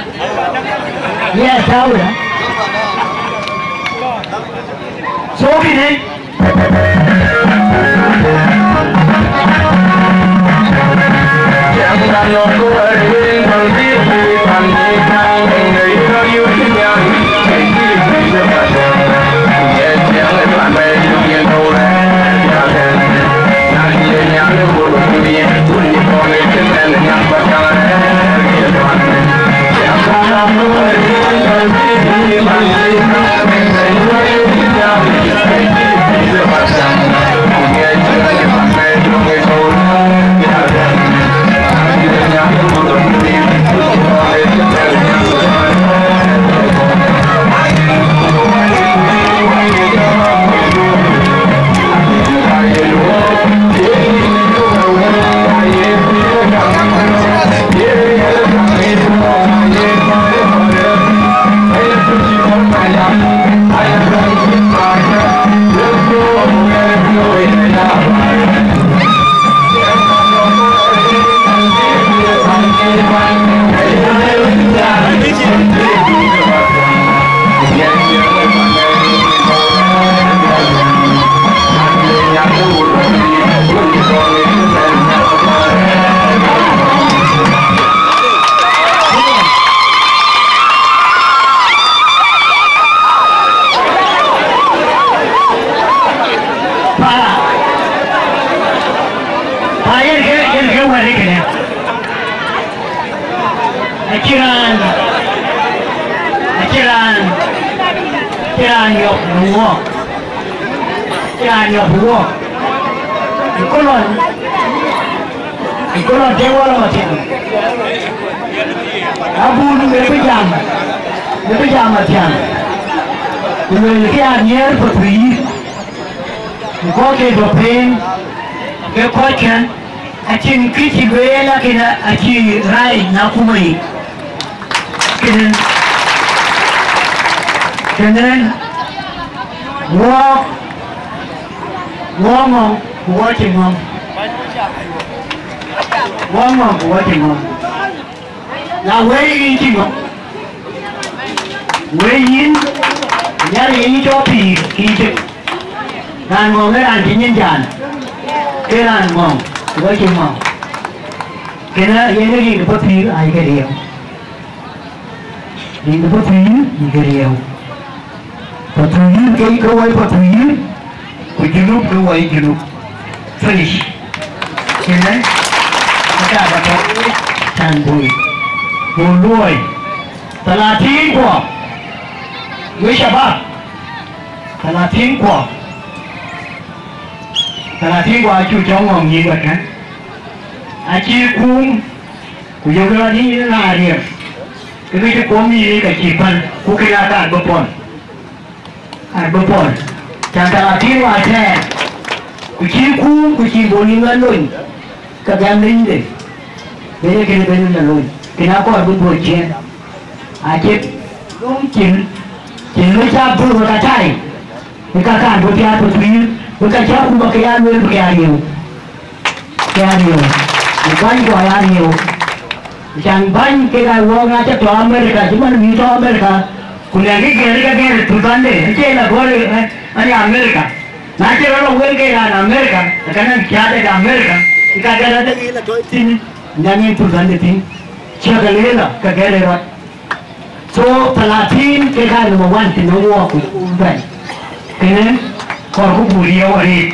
Yes, tawda. So kine. Pa, pa yen ke, yen ke wɛ̈t kënë. Acï raan, acï raan, acï raan yɔ̈k në wuɔɔk. Acï raan yɔ̈k në wuɔɔk. Ë kë lɔn, ë kë lɔn të wɔ lɔ Mathiaŋ. Abun ë bï jam, ë bï jam Mathiaŋ. Ku luel kë ya nhiɛɛr Pathuyith. Ku kɔc ke tɔ piny, ke kɔckɛn, acïn kë cï lueel, lakin acï rac në akuma yic. Kënë, kënë, wɔɔk, wɔɔk ŋɔ̈ŋ, ku wɔ cï ŋɔ̈ŋ. Wɔɔk ŋɔ̈ŋ, ku wɔ cï ŋɔ̈ŋ. Na wëi yïn cï ŋɔ̈ŋ, wëi yïn, Nhialic ë yï cɔk pïïr, kï yï cïk. Raan ŋɔ̈ŋ ë raan cï nyin jaan, ke raan ŋɔ̈ŋ, wɔ cï ŋɔ̈ŋ. Kënë yen ë rin ë Pathuyith ayï ke riëëu. Rin ë Pathuyith ayï ke riëëu. Pathuyith ke, ke wai Pathuyith, ku Junub ke wai Junub. Finish. Kënë, këda ba tɔ, can bui. Go luɔi. Thalathin kuɔ. Wek shabab. Thalathin kuɔ. Thalathin kuɔ acuk cɔk ŋɔ̈ŋ nyïïn wɛ̈t kɛ̈n. Acï kum, ku yök rɔt yïn raan riɛm. Ke kë cï kuɔm yïn ka cï päl, ku kënë akaar bï pɔ̈l. Abï pɔ̈l, can thalathin wäär thɛɛr, ku cï kuum, ku cï bɔ̈ nïn ɣɛn lony, ke gɛm lenyde, bɛ̈n ee kënë bɛ̈n ë lony, kënë akɔɔr bï dhuɔ̈k ciëën. Acït löŋ cïn, cïn löŋ cä bï röt atai, ë ka kaar bï piath bï pïïr, bï ka cä kum bä ke ya lueel bï ke ya riëëu. Ke ya riëëu, ku bäny ku aya riëëu. Can bäny kek aa wɔɔk na cä tɔ Amerika, cï man bï tɔ Amerika, ku lɛ̈ŋkï gɛ̈ɛ̈r ke gɛ̈ɛ̈r ë purthande, acie la gɔ̈ɔ̈r ë, ë, ë Amerika. Na cï rɔt lɔ wël ke raan Amerika, ë ka nɛ̈ŋ cäätde Amerika, ë ka gɛ̈ɛ̈r adek ë la tɔ thïn, nɛ̈ŋ en purthande thïn, cï ke lëë la, ke gɛ̈ɛ̈r ë rɔt. So, thalathin ke ka number one, të nɔŋ wɔɔk ku bɛ̈n. Kënë, kɔɔr ku buk riëëu arëët.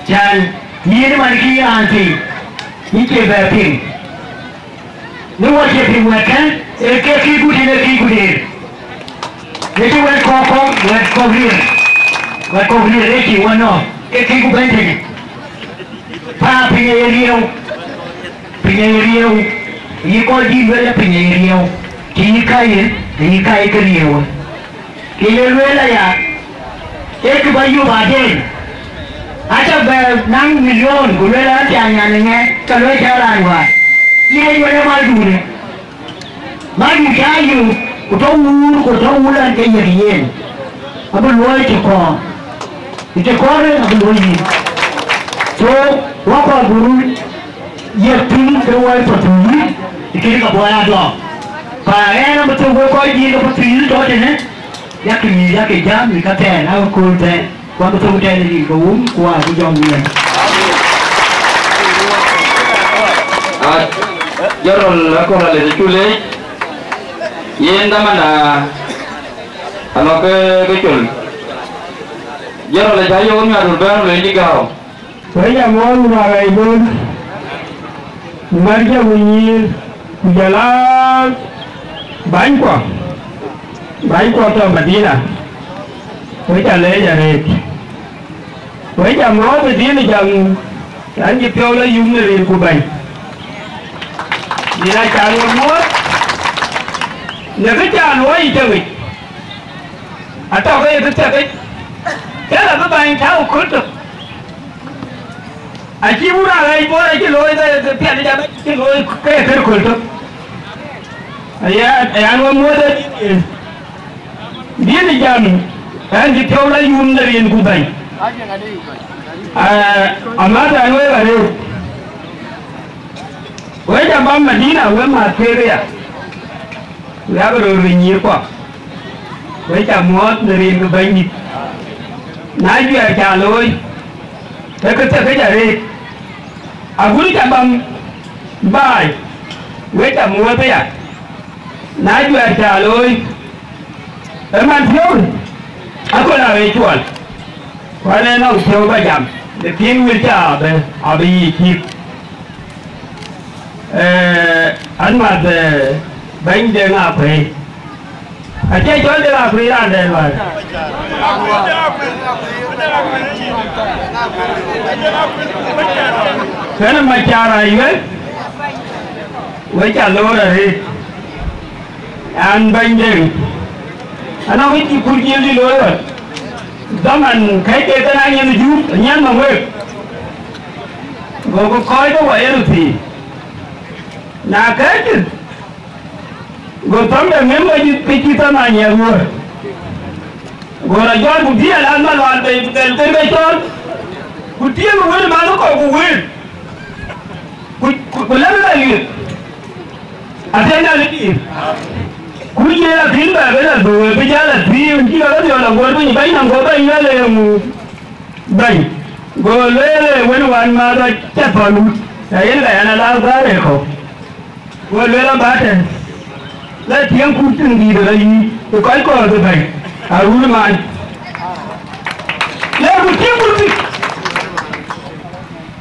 Can, yïn man kï raan thii, yïn cie bɛ piŋ. Në wɔ cie piŋ wɛ̈t kɛ̈n, ee ke kï gut, ee kï gut en. Në cï wɛ̈t kɔ̈k kɔ̈k, wɛ̈t kɔ̈k riëër. Wɛ̈t kɔ̈k riëër, ee cï wɔ nɔ̈k, ee kï ku bɛ̈n tënë. Pa piny aye riëëu, piny aye riëëu, yï kɔc dït lueel ë piny aye riëëu, cï yï ka ye, ayï ka ye ke riëëu. Ke ye lueel aya, ee kë bä yök aden, acä bɛ naŋ milion, ku lueel an, thiaŋ nyan ë ŋɛk, ke lueel cä raan wäär, yïn aye lueel ë mal duunë. Madu cä yök, ku tɔ wuur, ku tɔ wuur an, ke yiëk yen, abï luɔi të kɔɔr, të kɔɔr en abï luɔi yïn. So, wä kɔɔr bï run yiëk piny ke wai Pathuyith, ë kën ka bɔɔi adɔɔk. Pa ɛn abï thök wek kɔc dïït ke Pathuyith tɔ tënë, yak mïth, yak jam mïth ka thɛɛr, akööl thɛɛr. Ku abï thök tɛ̈n ë rin ke wum, ku abï jɔŋ wun. A General Akol Alec, acuk leec, yen dhamanda anɔk ke, ke col. General acä yök nyuaar röt bɛ̈n, lueel dï gääu. Wek jam ɣɔn, wun aa ɣɛc bööt, ku mär jɔk ku nyïïr, ku jɔl aa bänykuɔ, bänykuɔ tɔ Madina, wek ca leec arëët. Wek jam ɣɔn ë dhiën ë jam, an, cï piɔ̈u lɔ yum në rin ku bɛ̈ny. Yen acan we muɔ̈ɔ̈th, në kë ca luɔi yic tëŋic, atɔ̈ ke ye kë thiek yic, ke lɔ bï bäny tääu kööl tök. Acï wun aa ɣɛc bööt acï looi ke, ke piɛth jam acï looi ke ye kën kööl tök. Aya, ayan we muɔ̈ɔ̈th ë dhiën ë jam, ɛn cï piɔ̈u lɔ yum në rin ku bɛ̈ny. Aa, amäth ɛn wek arëët. Wek jam bä Madina, wek mäth keek aya. Ku yak röör ke nyïïrkuɔ, we ca muɔɔth në rin ke Bɛ̈nydït. Na juɛɛr ca looi, ke ke thiek këc arëët, agut ca bam baai, we ca muɔɔth aya. Na juɛɛr ca looi, ë man thiɔ̈u, aköl aa ɣet cuɔl, ku an, ë nɔŋ thiɔ̈u bä jam, lakin wël ca abï, abï yiic cïk. Eh, an, math, eh, bɛ̈ny Deŋ Akuëi. Acie cɔl Deŋ Akuëi raan dɛn wäär. Kënë Macar Ayuel, we ca loor arëët. An, bɛ̈ny Deŋ, anɔŋ kë cï kur jiël dï looi ɣɔn. Dhaman kɛ̈c ke kënë anyiɛth juuk, anyiɛth nɔm wek. Gokï kɔc ke wɔ yen thïn. Na kɛ̈ɛ̈ckï, go thɔ̈m de ŋëm ke cï, ke cï thɔ̈m anyiɛth wuöör. Go rɔt jɔt, ku dhiëël an, malual bei, ku dhɛl kën ke cɔɔl, ku tiëëk wël math kɔ̈k, ku wël, ku, ku, ku lɛ̈k ke lieth, athiɛɛny de pïïr. Ku ye akïn bɛ ke lɔ dhuk, bï jäl athiëëu, cï ke ke dhiɔl aguɔ̈r piny, bɛ̈ny nɔm, go bɛ̈ny lueel ë yeŋu bɛ̈ny. Go lueel ë wën wään math aca thɔ̈n wut, na yen ka yɛn alaak bäär ë kɔ̈u. Go lueel abä tɛ̈n, la tiɛŋ kur thiin dïït ë la yï, ku kɔc kɔɔr ke bɛ̈ny, arun man. Le ku tiëŋ kur thiin,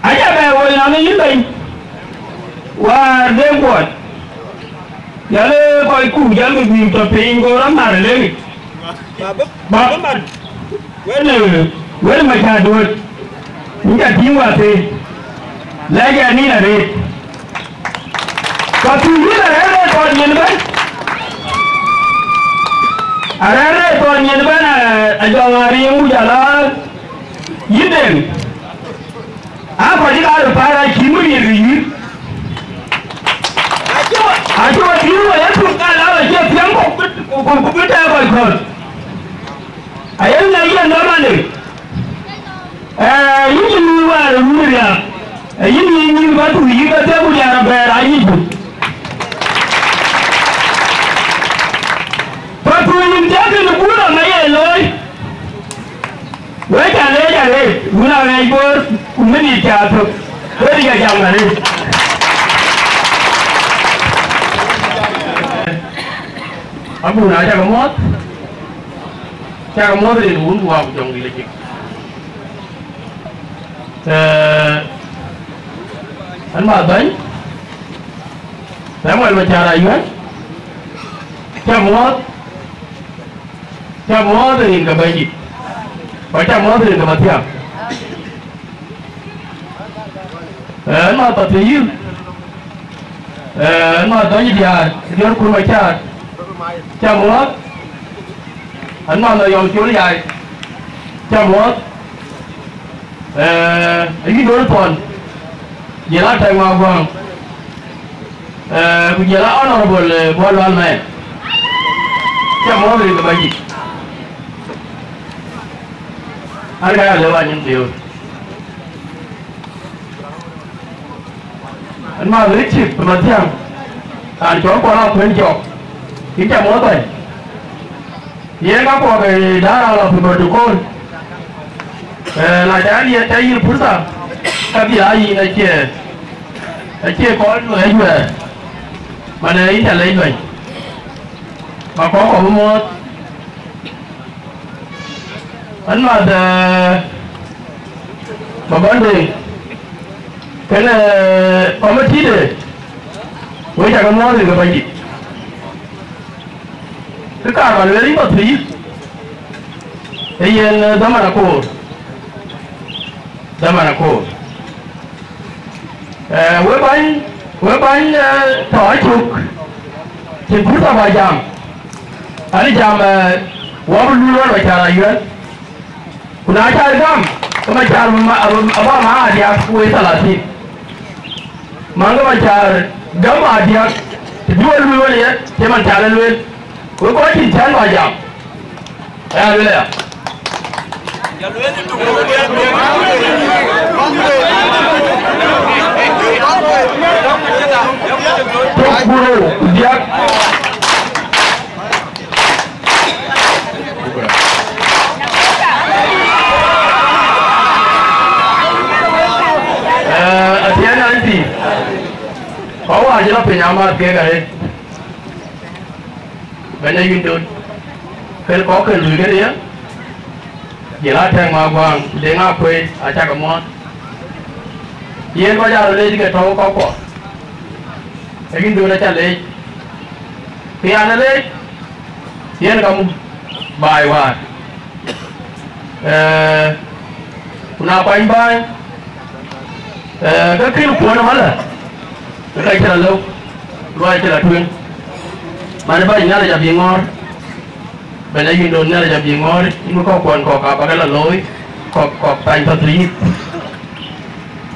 aca bɛ woi nɔm ë yïn bɛ̈ny, wäär de guɔt, jɔl ë kɔc ku jɔl ke dhil tɔ piny, go rɔt mar ë leŋic. Bä bï, bä bï mat. Wën, wën Macar Duööt, yïn ca tïŋ wäthii, lɛ̈k ɣɛn nïn arëët. Ku athuuc yïn arɛ̈ɛ̈r rɛɛr thɔn nyin ëbɛ̈n, arɛ̈ɛ̈r rɛɛr thɔn nyin ëbɛ̈n, eh, Ajɔŋ Ariëŋ ku jɔl a yïn Deŋ. Aa, kɔc cï kaar ë päl acï mïriëër ke yïïr. Acï wɔ, acï wɔ tiiŋ wɔ ye thuk ka la wɔ cie thiäŋ ku bï, ku, ku, ku bï tɛɛr kɔc kɔ̈th. Aye ŋɛk yɛn nɔm ande. Ee, yïn cï luui wäär ë wun riääk. Ee, yïn yï nyïïr bä thuk yï ke thiëk ku diaar abɛɛr aa yic bï. Ku thuk yïn thiëk kën ë buur ama ye looi. We ca leec arëët, wun aɣɛɛc Bor, ku minit ca thök, we ca jam arëët. Abun acä ke muɔɔth, cä ke muɔɔth rin wun ku Waak Jɔŋdït ë cïk. Ee, an ma bɛ̈ny, Samuel Macar Ayuɛn, cä muɔɔth, cä muɔɔth rin ke Bɛ̈nydït, ku cä muɔɔth rin ke Mathiaŋ. Ee, an ma Pathuyith, ee, an ma Dhɔny Diaar, Diɔ̈r Kur Macar, cä muɔɔth, an ma Yɔm Col Yai, cä muɔɔth, ee, ayï Dol Thɔn, jël a Tɛ̈ŋ Maguaŋ, ee, ku jël a Honorable, ee, Buɔl Lual Mɛɛn, cä muɔɔth rin ke Bɛ̈nydït. An ka ya lëu anyïn thiëëu. An ma Richard Mathiaŋ, raan cɔl Kuɔl Akuën Jɔk, yïn cä muɔɔth bɛ̈ny. Yen ka kuɔk ë däär a lɔ pï protocol. Ee, na ca yïn, ca yïn pursa, ka bï a yïn acie, acie kɔc luɔi ajuɛɛr. Manë yïn ca lec luɔny. Ma kɔk kɔk bï muɔɔth. An ma de, ma bande, kënë, ee, committee de, we ca ke muɔɔth rin ke Bɛ̈nydït. Kë kaar ba lueel yïn Pathuyith, ee yen, ee, dhaman akoor. Dhaman akoor. Ee, we bäny, we bäny, ee, tɔ̈ acök, cïn pursa ba jam. An jam, ee, wɔ bï luui wën Macar Ayuɛn. Ku na ca gam, ke Macar ma, aba, aba ma adiäk ku wei thalathin. Maŋ ke Macar gam adiäk, të bï we luui wën ye, cï man ca lɔ lueel. Wek kɔc cïn cän ba jam. Aya lueel aya. Tök ku rou ku diäk. Piny amääth kek arëët, bɛ̈ny Ayuïn Dot, kën kɔ̈k kën luui kënë ye, jël Atɛ̈ŋ Maguaŋ, Deŋ Akuei, acä ke muɔ̈ɔ̈th. Yen kɔc aa röt leec ke tɔ̈u kɔ̈kkuɔ, Ayuïn Dot acä leec. Kë yan ë leec, yen ka muk baai wäär. Ee, ku na kuany bäny, ee, ke kën kuɔn ë malä, ke ka cï rɔt lëu, luɔi cï rɔt tueŋ. Man bäny Nhialic abï ŋɔ̈ɔ̈r, bɛ̈ny Ayuïn Dot Nhialic abï ŋɔ̈ɔ̈r, yïn kɔ̈k kuɔn kɔ̈k abäkë lɔ looi, kɔ̈k, kɔ̈k thany pathriith.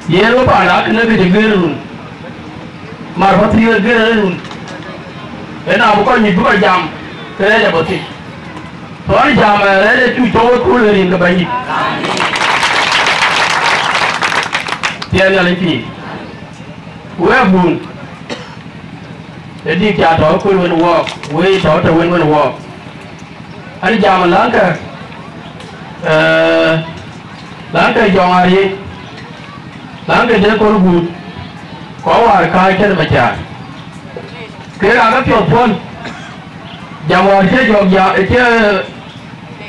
Yen we panda akënë kë cï guëër run, mar pathriith ë guëër run. Ëna bï kɔc nyuc bï kɔc jam, ke rɛɛc abɔ̈ thïn. Thɔn jam, eh, rɛɛc acuk cɔk ë kööl ë rin ke Bɛ̈nydït. Tiɛɛl Nhialic pïïr. Wek abun, ë dïk ca tɔ̈ ë kööl wën wɔɔk, wëi tɔ̈ tɔ̈ wën wën wɔɔk. An jam läŋkë, eh, läŋkë jɔŋ ariëc, läŋkë de kor guut, kɔc wäär kääc kën Macar. Kek aa ke piɔ̈th puɔ̈l, jam wäär cï jɔk ja-, cï,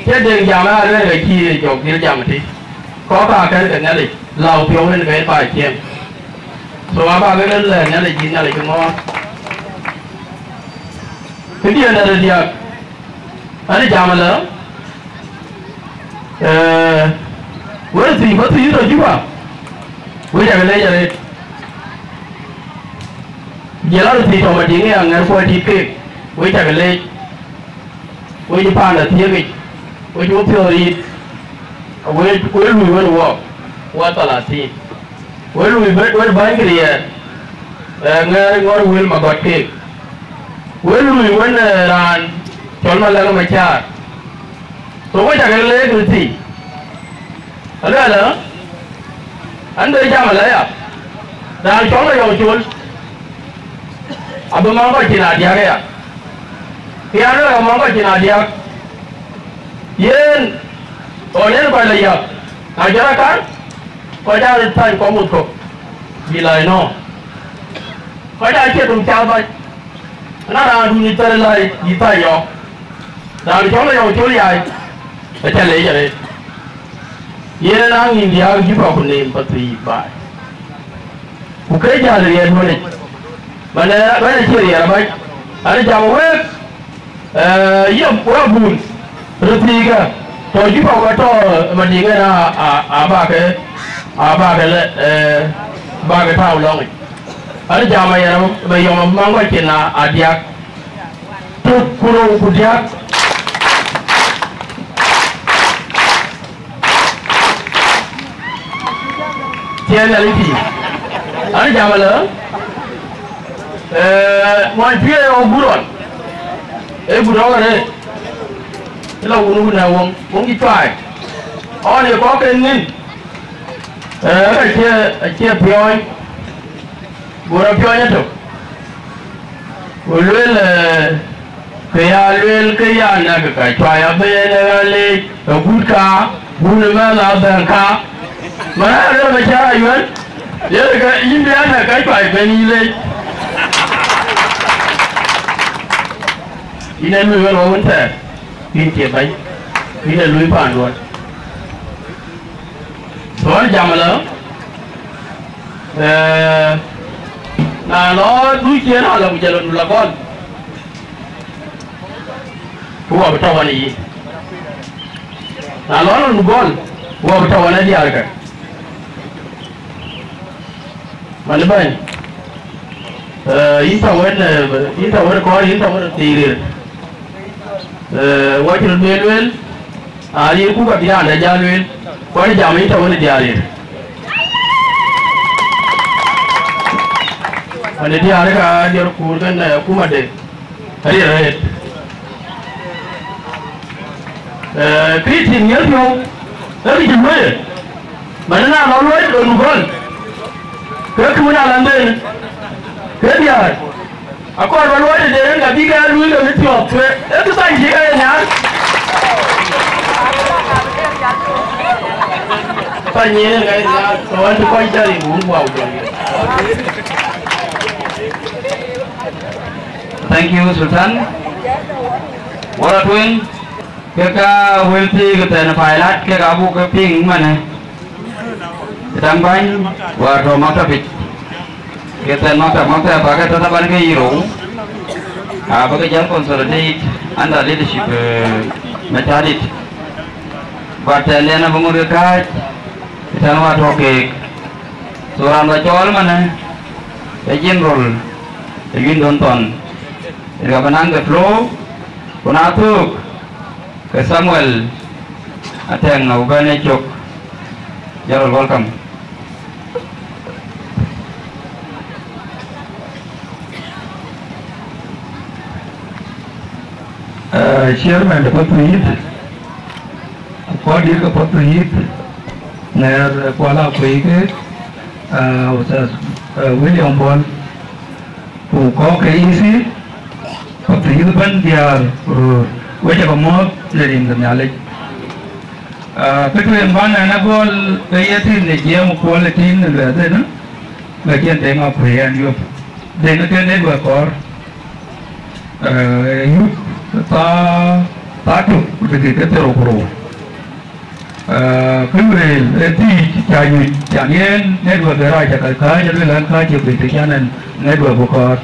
cï Deŋ jam ë aluɛɛl ke cï jɔk dhil jam tï. Kɔ̈k aa kɛ̈n ke Nhialic, lau piɔ̈u en ke en ba ciëŋ. So abä ke röt lɛ̈k Nhialic, yïn Nhialic ke ŋɔ̈ɔ̈r. Këdiën de diäk, an jam ëlë, ee, wën thii bä thii tɔ Juba, wek cä ke leec arëët. Jël arëët thii tɔ Madiŋ ë aŋɛ̈r kuɔ tiit keek, wek cä ke leec. Wek cï paan athiëëkic, wek cï wepiɔ̈ɔ̈th riit, wek, wek luui wën wɔɔk, wɔ thalathin. Wek luui bë-, wën bäny kë riɛɛr, ee, ŋɛ̈ɛ̈r ŋɔ̈ɔ̈r wël magɔt keek. Wek luui wën, ee, raan cɔl Malɛŋ Macaar. So wek cä ke leec röt thii. Aluɛlë, an, bë jam alë aya, raan cɔl Mayɔŋ Col, abï maŋ kɔc cin adiäk aya. Kë an, raan maŋ kɔc cin adiäk, yen ɣɔn en kɔc lɔ yäk, na jɔt akan, kɔc aa röt thany kɔk wuth kɔ̈k, bï lɔ ënɔɔnë. Kɔc aa cïï dum cath bac, na raandun ë thɛɛr lɔ yï thany yɔ̈ɔ̈k. Raan cɔl Mayɔŋ Col yai, acä leec arëët. Yen ë naŋ nïn diäk Juba ku neem pathii baai. Ku ke jäl riɛɛt wënic, man ë bɛ̈ny acï riɛɛr abac, an jam wek, ee, yïn wek abun, röt thiikë, tɔ Juba ku tɔ Madiŋ en a, a, a bä ke, a bä ke lɛ, ee, bä ke tääu lɔŋic. An jam ayɛn Mayɔŋ maŋ kɔc cin a, adiäk. Tök ku rou ku diäk. Tiɛɛl Nhialic pïïr. An jam ëlë, ee, muɔny pïïr ë ɣɔ̈k gut ɣɔn. Ee gut ɣɔ̈k arëët. Ë lɔ wun wun ë wöŋ, wöŋ cï cuaai. Ɣɔn ye kɔ̈k en ŋïn. Ee, ka cie, acie piɔ̈ɔ̈ny. Go rɔt piɔ̈ɔ̈ny etök, go lueel, ee, kë ya lueel kë ya näk ka cuai abëën ë ɣän leec, agut ka, wun ë mɛnh abɛ̈n ka. Man aa lueel Macar Ayuɛl, yen ke yïn bï a näk ka cuai bɛ̈n yï leec. Yïn ee luui wën wä wën thɛɛr, yïn cie bɛ̈ny, yïn ee luui paanduɔn. Thuɔɔr jam ëlë, ee, na lɔ du ciëën alë ku jël nu la gɔl, ku wɔ bï tɔ wan ë yï. Na lɔ nu gɔl, ku wɔ bï tɔ wan ë diäärkë. Man ë bɛ̈ny, ee, yïn tɔ wën, ee, yïn tɔ wën kɔɔr, yïn tɔ wën thii rir. Ee, wɔ cï röt bɛ lueel, aa, yïn ku ka bï raan dɛ jal lueel, kɔc jam yïn tɔ wën ë diäär rir. Man ë diäär ka diɛr kuur kën, ee, kumade. Ariɛl arëët. Ee, kë cïn ŋiɛ̈l piɔ̈u, ee kë cï lueel. Man ëna lɔ luɔi ë nu gɔl, ke kë wën alanden, ke diäär. Akɔɔr bä luɔi tëde en, ka bï ke luui ke bï piɔ̈ɔ̈th, ke ee kë thany cï ke ye nhiaar. Thany yen en ka ye nhiaar, ke ɣɔn cï kɔc cä rin wun guau jɔl. Thank you, Sultan. Wala tueŋ, ke ka wël thii ke thɛn pailat, ke ka buk ke piŋ manë. Daŋ bäny, wa tɔ̈ maktabic. Ke thɛn maktab, maktab ba ke tɔ̈ taban ke yï rou. A, ba ke jäl consolidate under leadership, eh, Machadit. But, eh, lɛn abï ŋot ke kääc, tɛ̈n wa tɔ̈ keek. So raan ba cɔɔl manë, ee General, ee Yundon Thɔn. Yen ka bï naŋ the floor, ku na thök, ke Samuel Atɛŋ abï bɛ̈n ë cök. General, welcome. Eh, chairman de Pathuyith, ku kɔc dït ke Pathuyith, ŋɛɛr, eh, Kuala Kuei ke, eh, Ustaz, eh, William Bol, ku kɔc ke E C, Pathuyith ëbɛ̈n diäär, ku röör, wek ca ke mɔ̈ɔ̈th në rin ke Nhialic. Ah, kë tueŋ bän ɛn agɔl ke ye tïŋ në jiɛɛm kuɔl ë tïŋ në luɛɛth ënë, ke cïn Deŋ Akuëi ɛn yop. Deŋ ë kën ë luɛɛth kɔɔr, eh, yup thaa, thaa tök ku dëkï ke thiërrou ku rou. Eh, kë lueel ë thiic ca nyuc, can yen network ë rac ca ka kääc, alueel an kääc ë kuëc të can ɛn network bï kɔɔr.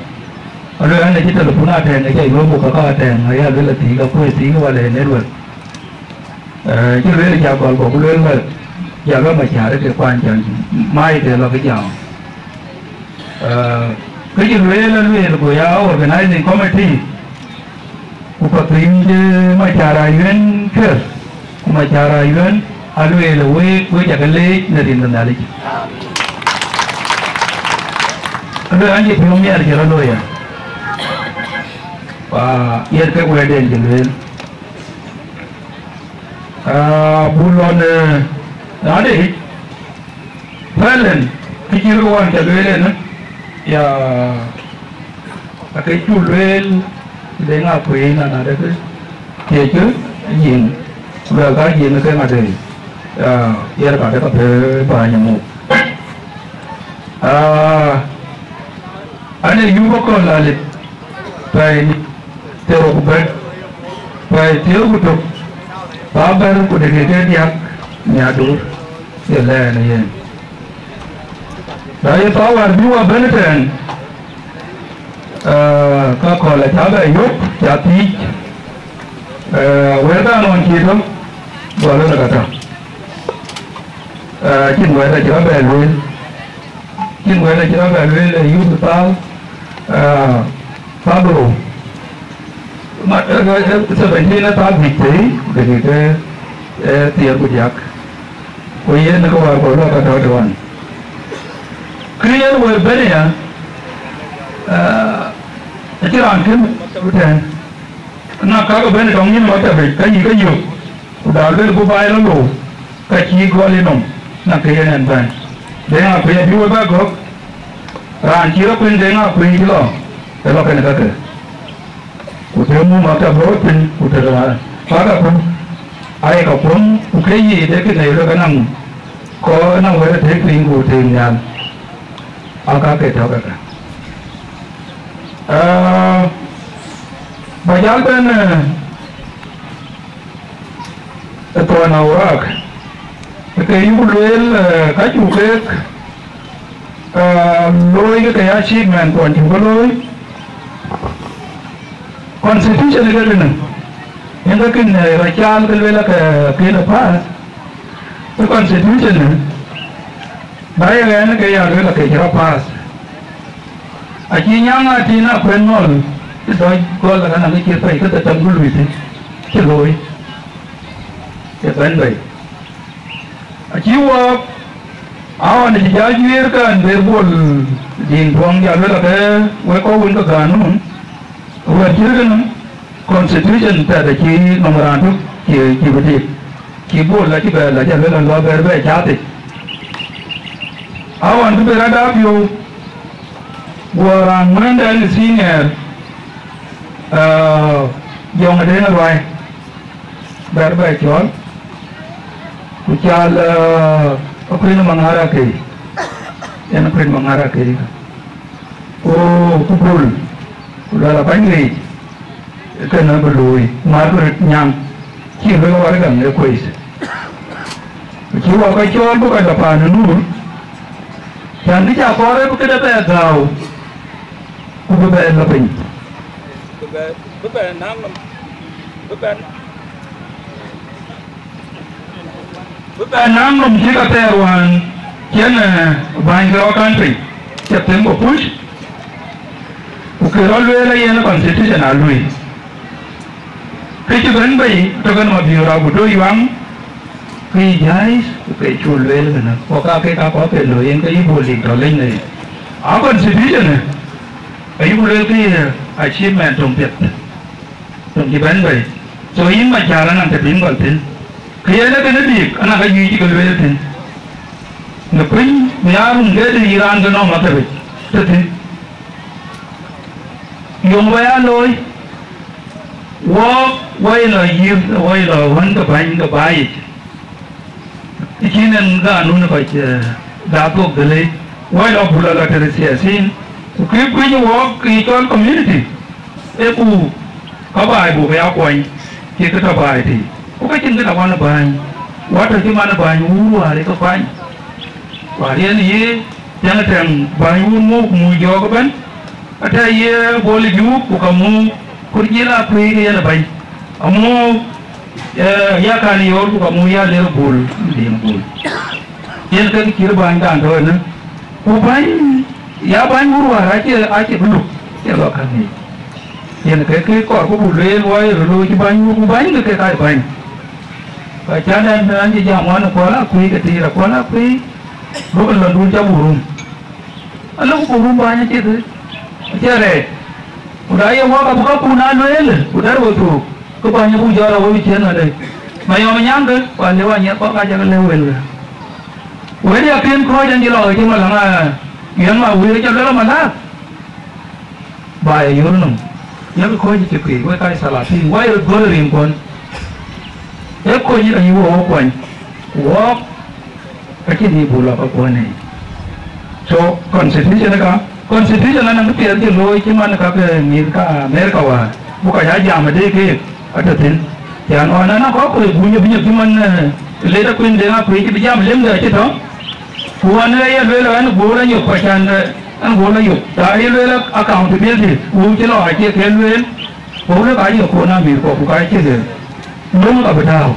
Alueel an acï telephone atɛ̈ɛ̈ŋ, aca yök ku ka ka atɛ̈ɛ̈ŋ, aya lueel athiic, akuëc thiic wala ë network. Eh, cï lueel ca gɔl, gɔk lueel la, ya lɔ Macäär ke kuany, can mai ke lɔ ke jam. Eh, kë cï lueel, alueel, go ya organizing committee, ku Pathuyith Macäär Ayuen cuɛth, ku Macäär Ayuen, alueel, wek, wek ca ke leec në rin de Nhialic. Alueel, an cï piɔ̈u miɛt cï rɔt looi ya. Wa, yen kek wɛ̈tden cï lueel. Ah, buk lɔ në raan de yic, pɛlɛn, kë cï rɔt wään ca lueel ënë, ya, akë cuk lueel, Deŋ Akuëi na, na de kë, thiëckë, yiëŋ, luɛl ka yiëŋ ke ŋadë, ya, yen ka de ka pë bäny muk. Ah, an ee yup akɔ̈l alip, pɛɛi ni thiërrou ku bɛ̈t, pɛɛi thiëër ku tök, ba bɛ̈r ku dëkï ke diäk nhiaar dur, ye lɛɛn ë yen. Na ye thaar wäär bï wa bɛ̈n ëtɛ̈ɛ̈n, eh, ka kɔ̈l acä bɛ yök, ca thiic, eh, wɛ̈ɛ̈rdan ɣɔn cï tɔ̈, gɔl ënë ka tɔ̈. Eh, acïn wɛ̈ɛ̈r acï rɔt bɛ lueel. Cïn wɛ̈t acï rɔt bɛ lueel ë youth thaal, ah, thaal rou. Ma, eh, eh, eh, seventeen ë thaal juëc thëi, dëkï ke, eh, thiëër ku diäk. Ku yen ë ke wäär kɔc lɔ ka tɔ̈ të wan. Kë yen wëë bɛ̈n aya, ah, acïn raan kën tɛ̈n. Na kakë bɛ̈n ë tɔŋ nyin maktabic, ka yï ke yök. Ku da luel bï baai lɔ lou, ka cï gɔl ë nɔm, na ke yen ɛn bɛ̈n. Deŋ Akuëi abï we bɛ gɔ̈k, raan cï rɔt kuën Deŋ Akuëi cï lɔ, ë lɔ kɛn kakë. Ku të muk maktab rɔt piny, ku të raan, ka ka kuɔ̈m, aye ka kuɔ̈m, ku ke yic de kë nɛy rɔt anɔŋ, kɔɔr anɔŋ wɛ̈t ë tëëk piny ku tëëk nhial. Aa ka ke tɔ̈ kakë. Aa, ba jäl bɛ̈n, eh, ë thɔn awrak, ke yuk lueel, eh, ka cuk keek, eh, looi ke ke achievement kuɔn cuk ke looi. Constitution ke kënë, yen ke kën, eh, rɔt caal ke lueel ke kën pass. Ë constitution, eh, na ye ɣɛn ke ya lueel ke cï rɔt pass. Acï nyaŋ atïn akuën ŋɔl, cï dɔc gɔl ë raan ë cït pɛ̈i, ke dhetem ku luui thïn, cï looi, cï bɛ̈n bei. Acï wɔɔk, aɣɔn cï jäl juëër kan, ber Bol Diŋ Tuɔŋ jäl luel ke wek kɔc wën ke ganun, wɛ̈t cït kënë, constitution tɛ̈t acï nɔm raan tök cï, cï bï tik, cï Bol acï bɛ lɔ jäl luel an lɔ ber bɛ cath yic. Aɣɔn bï ber ada piɔ̈u, guɔ raan ŋuɛ̈ɛ̈ndɛn ë senior, eh, Jɔŋ Adeŋ Ruai, bɛ̈r bɛ cɔɔl, ku cal, eh, akuën Maŋar Akei, yen akuën Maŋar Akei, ku, ku Bol. Ku luɛl abäny ŋic, kënë bï looi, ku määr bï röt nyaŋ, cï luel waragam ë kueeth. Ku cï wɔ kɔc cɔɔl bï kɔc lɔ paan ë Nur, cän kë cä kɔɔr ë bï këde bɛ gääu, ku bï bɛ lɔ piny. Bï bɛ, bï bɛ naŋ nɔm, bï bɛ Bï bɛ naŋ nɔm cï ka thɛɛr wään cïn, eh, bäny ke rɔt kan piny, cï them ku push, ku ke rɔt lueel ayen constitution aa lui. Kë cï bɛ̈n bei tök en Mabiöör Agudo Yuaŋ, ke yï jais, ku ke cuk lueel kënë, ku ka ke ka kɔ̈k ke looi yen ke yï bol lik tɔ leny në yic. A constitution, ayuk lueel ke ye achievement töŋ piɛth. Töŋ cï bɛ̈n bei. So yïn Macär anɔŋ të bï yïn gɔl thïn. Kë yen ee kënë bïk anɔŋ ka juëc cï ke lueel thïn. Në kuny bï aa rum ke të yï raan ke nɔm athëpic të thïn. Yöŋ bä ya looi. Wɔ, wɔ ye lɔ yïr, wɔ ye lɔ wän ke bäny ke bä yic. Cïn en ganun kɔc, eh, da thok dhëlë, wɔ lɔ bul alɔ tëde siasin, ku kë kuëny wɔ kë cɔl community, ee buk ka baai buk ya kuɔny, cï kë tɔ baai tï. Ku ka cïn kë tɔ wan bäny, wɔ tɔ cï man bäny wur wäär ë ke kuany. Wäär yen yï tiɛŋ tɛŋ bäny wur muk mu jɔɔk ëbɛ̈n, Ata ye bol juk ku ka mu kur jil a kuëëk yen bäny. Amu, eh, ya kan yor ku ka mu ya ler bol, yen bol. Yen ke cïr bäny kan tɔ ënë. Ku bäny, ya bäny wur wäär acie, acie bï luk, cie lɔ kan ni. Yen ke ke kɔɔr ku bu lueel wɔ ye röt looi cï bäny wur ku bäny ke ke ka bäny. Ka can ɛn an cï jam wan kuɔl a kuëëk ke tiir a kuɔl a kuëëk. Duökï lɔ dun ca bu rum. Alëu ku rum bäny acï thïn, acï rɛɛc. Ku da ye wak abï kakun aa lueel, ku dɛ̈t we thok, ke bäny abuk jɔt awëu ciëën adë. Mayɔm nyaŋkë, ku alëu anyiɛth kɔ̈k ka cä ke lëu wëlkë. Wël ya kën kɔ̈ɔ̈c an cï lɔ cï malaŋ aa, yɛn ma wëër cä luel amalak. Ba ya yöör nɔm, yak kɔ̈ɔ̈c cï pei, wek ka salatin, wai röt gɔl ë rinkuɔn. Ee kony ayï wɔ wɔ kuany, ku wɔɔk, Acïn yï buk lɔ ke kuɔ̈n ë. So, constitution ka, constitution anɔŋ kë piɛth cï looi cï man ka ke mïth ka America wäär, buk ka ya jam ade keek atɔ̈ thïn. Yan ɣɔn anɔŋ kɔ̈k kuëë buny ë bï nyök cï man, eh, Late Queen Deng Akuëi cï bï jam lemde acï tɔ̈. Ku ɣɔn ë ye lueel ɣɛn goor anyök ku acan, eh, ɣɛn goor anyök. Ta ye lueel accountability, wëu cï lɔ acie ke lueel. Wëu lë ka yök ku na mïth kɔ̈k ku ka cï lueel. Löŋ ka bï tääu.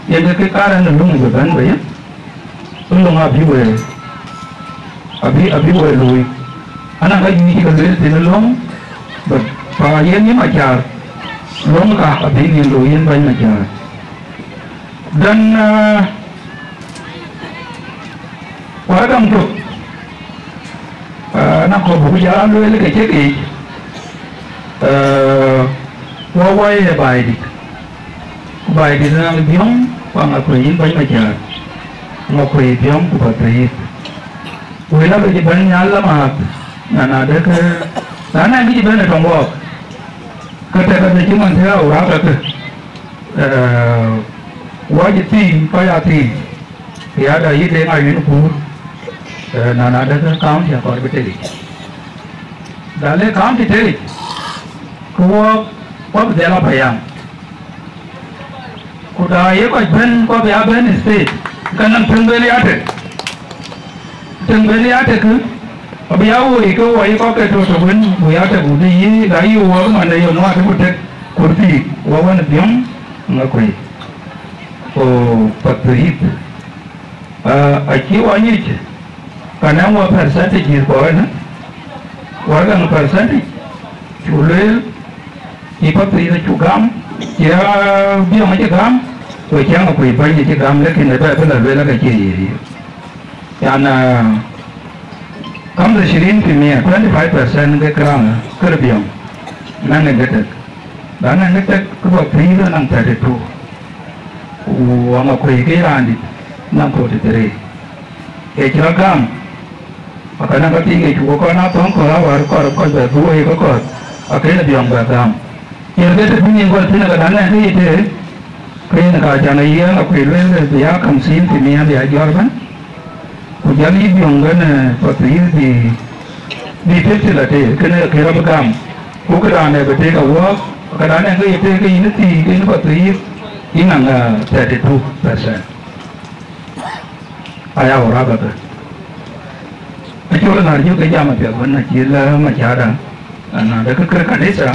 Yen ke kë kaar ɛn ë löŋ bï bɛ̈n bei. Ë löŋ abï we, abï, abï we looi. Anɔŋ ka juëc cï ke lueel thïn ë löŋ, but pa yen yï Macär, löŋ ka abï yen looi yen bäny Macär. Then, uh, waragam tök, uh, na kɔ̈k buk jal a lueel ke cï keec, uh, wɔ wɔ ye baai dït. Ku baai dït ënɔŋ Biɔŋ, ku Aŋakuei yïn bɛ̈ny Macär, Aŋakuei Biɔŋ ku Pathuyith. Wël abï cï bɛ̈n nhial la maath, na na dek, na na kë cï bɛ̈n ë tɔŋ wɔɔk, ke tɛ̈k adhë cï man tëë awurak kakë, eh, wɔ cï thiin, kɔc aa thiin, ku ya da yï Deŋ Ayuen Kuur, eh, na na dek county akɔɔr bï tek yic. Da le county tek yic, ke wɔɔk, wɔ bï dhil a payam. Ku da ye kɔc bɛ̈n kɔ̈k ya bɛ̈n state, ka nɔŋ töŋ ben ya tek. Töŋ ben ya tek, abï ya woi ke woi kɔ̈k ke tɔ̈ tɔ̈ wën, woi ya tek, ku dï yï, da yï wok man de yom wate ku tek kurthi, wɔ wën Biɔŋ Aŋakuei. Ku Pathuyith. Ah, acï wɔ nyic, ka nɛ̈ŋ wɔ percentage yïth kɔɔr ënë, wɔ gäŋ percentage, cuk lueel, cï Pathuyith acuk gam, cï, ah, Biɔŋ acï gam, ku cï Aŋakuei bäny acï gam, lakin ë bɛ bï la lueel ake cie ye ye. Yan, ah, kamdhe shirin fi mia, twenty five percent ke kë raŋ, kërë Biɔŋ, naŋ ë ke tek. Ba naŋ ë tek, ke Pathuyith anaŋ thirty two. Ku Aŋakuei ke raan dït, naŋ forty three. Ke cï rɔt gam, aka naŋ ka piŋ ke cuk kɔn a thɔ̈ŋ kɔ̈th awär kɔɔr kɔc bɛ dhuɔ̈k ye ke kɔ̈th, akënë Biɔŋ bɛ gam. Yen ke të bï nyin gɔl thïn aka dan nɛn ke ye tëë, ke yen ka can aye Aŋakuei lueel ke bï ya kamsin fi mia bï ya jɔt ëbɛ̈n. Ku jɔl yï Biɔŋ kenë, eh, Pathuyith bï, bï fifty la tëë, kënë ke rɔt bï gam. Ku këdan ë bï tek awɔ̈ɔ̈k, këdan ë ke ye tek ke yïn ë thii, ke yïn pathuyith, yïn naŋ, eh, thirty two percent. Aya wä rap ëbë. Acol ŋär jök ke jam apiɛth wën acï lë macäda, na de kë kër kanitha,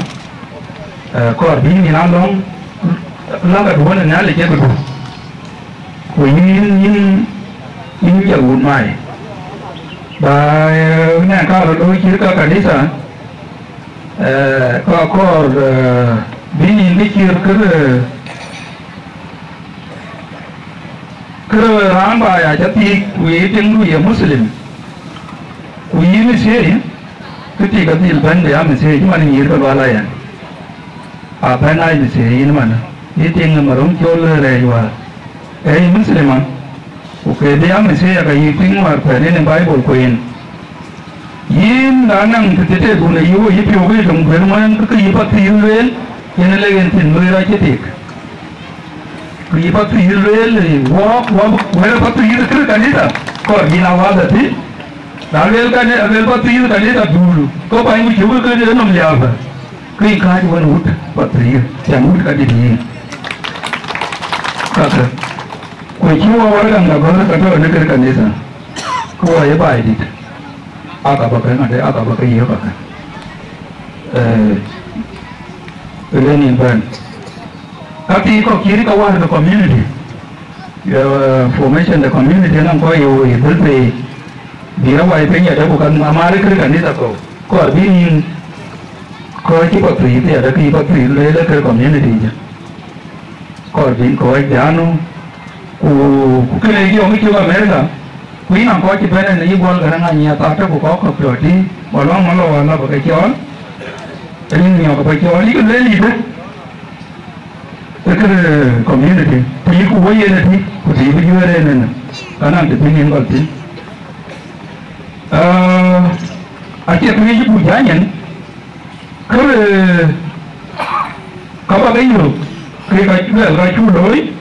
eh, kɔɔr bï yïn a lɔ̈ŋ, lɔ̈ŋ aduɔ̈n ë Nhialic ë këdu. Ku yïn, yïn, yïn jɔl wut mai. Ba, eh, nɛn ka rɔt looi cït ka kanitha, eh, ka kɔɔr, eh, bï yïn bï cït kë, eh, kërë raan ba ya cä thiëëk, ku ye tiŋdu ye Muslim, ku yïn ë thiëëc, kë tik adhil bɛ̈n bï ya mïthiëëc man nyïïr ke lual ayɛn. A bɛ̈n aa mïthiëëc yïn man, ye tiŋ ë maröŋ col rɛɛc wäär. Ee yï Muslim an, ku ke bï ya mïthiëëc aka yï piŋ wäär pɛ̈n yen ë Baibol kueen. Yïn na naŋ të tëtëëkun ë yï wo yï piɔ̈u ke döŋ guëër ŋuɛ̈ɛ̈n, ke yï pathuyith lueel, yen ë lek yen thïn lueel acï tik. Ku yï pathuyith lueel, wɔɔk, wɔɔk, wël pathuyith kërë kanitha, kɔɔr yïn a wadha thïn. Na lueel kani, lueel pathuyith kanitha duulu, ke kuany ku cuk ke nɔm liääpë. Ke yï kääc wën wut pathuyith, cam wut kadït yïn. Kakë. Ku cï wɔ wärëgaŋda gɔ̈ɔ̈r ka tɔ̈ në kërë kanitha. Ku wɔ ye baai dït. Aka bä ke ŋade, aka bä ke yök aka. Eh, ëlë nin bɛ̈n. Ka thii kɔ̈k cï rï ka wäär ke community. Eh, formation de community nɔŋ kɔc ye woi dhël pei. Bï rɔ wai piny adë ku kan amaar kërë kanitha kɔ̈u. Kɔɔr bï nin kɔc cï pathuyith adë kï pathuyith lueel kërë community jë. Kɔɔr bï kɔc danu, ku, ku kënë yɔŋ cök America, ku yïn a kɔc cï bɛ̈n ënë yï guɔl kërë ŋany ya thaa tök ku kɔc kɔ̈k tɔ̈ tï, wala ŋö lɔ wala bä ke cɔɔl, rin miɔk bä cɔɔl, yïk lueel yï dë, ë kërë community, të yï ku woi yen ëtï, ku të yï bï juëër en ënë, ka naŋ të bï nin gɔl thïn. Ah, acie kë ŋic ku jany en, Kërë, ka bä ke yök, ke ka luel ka cuk looi,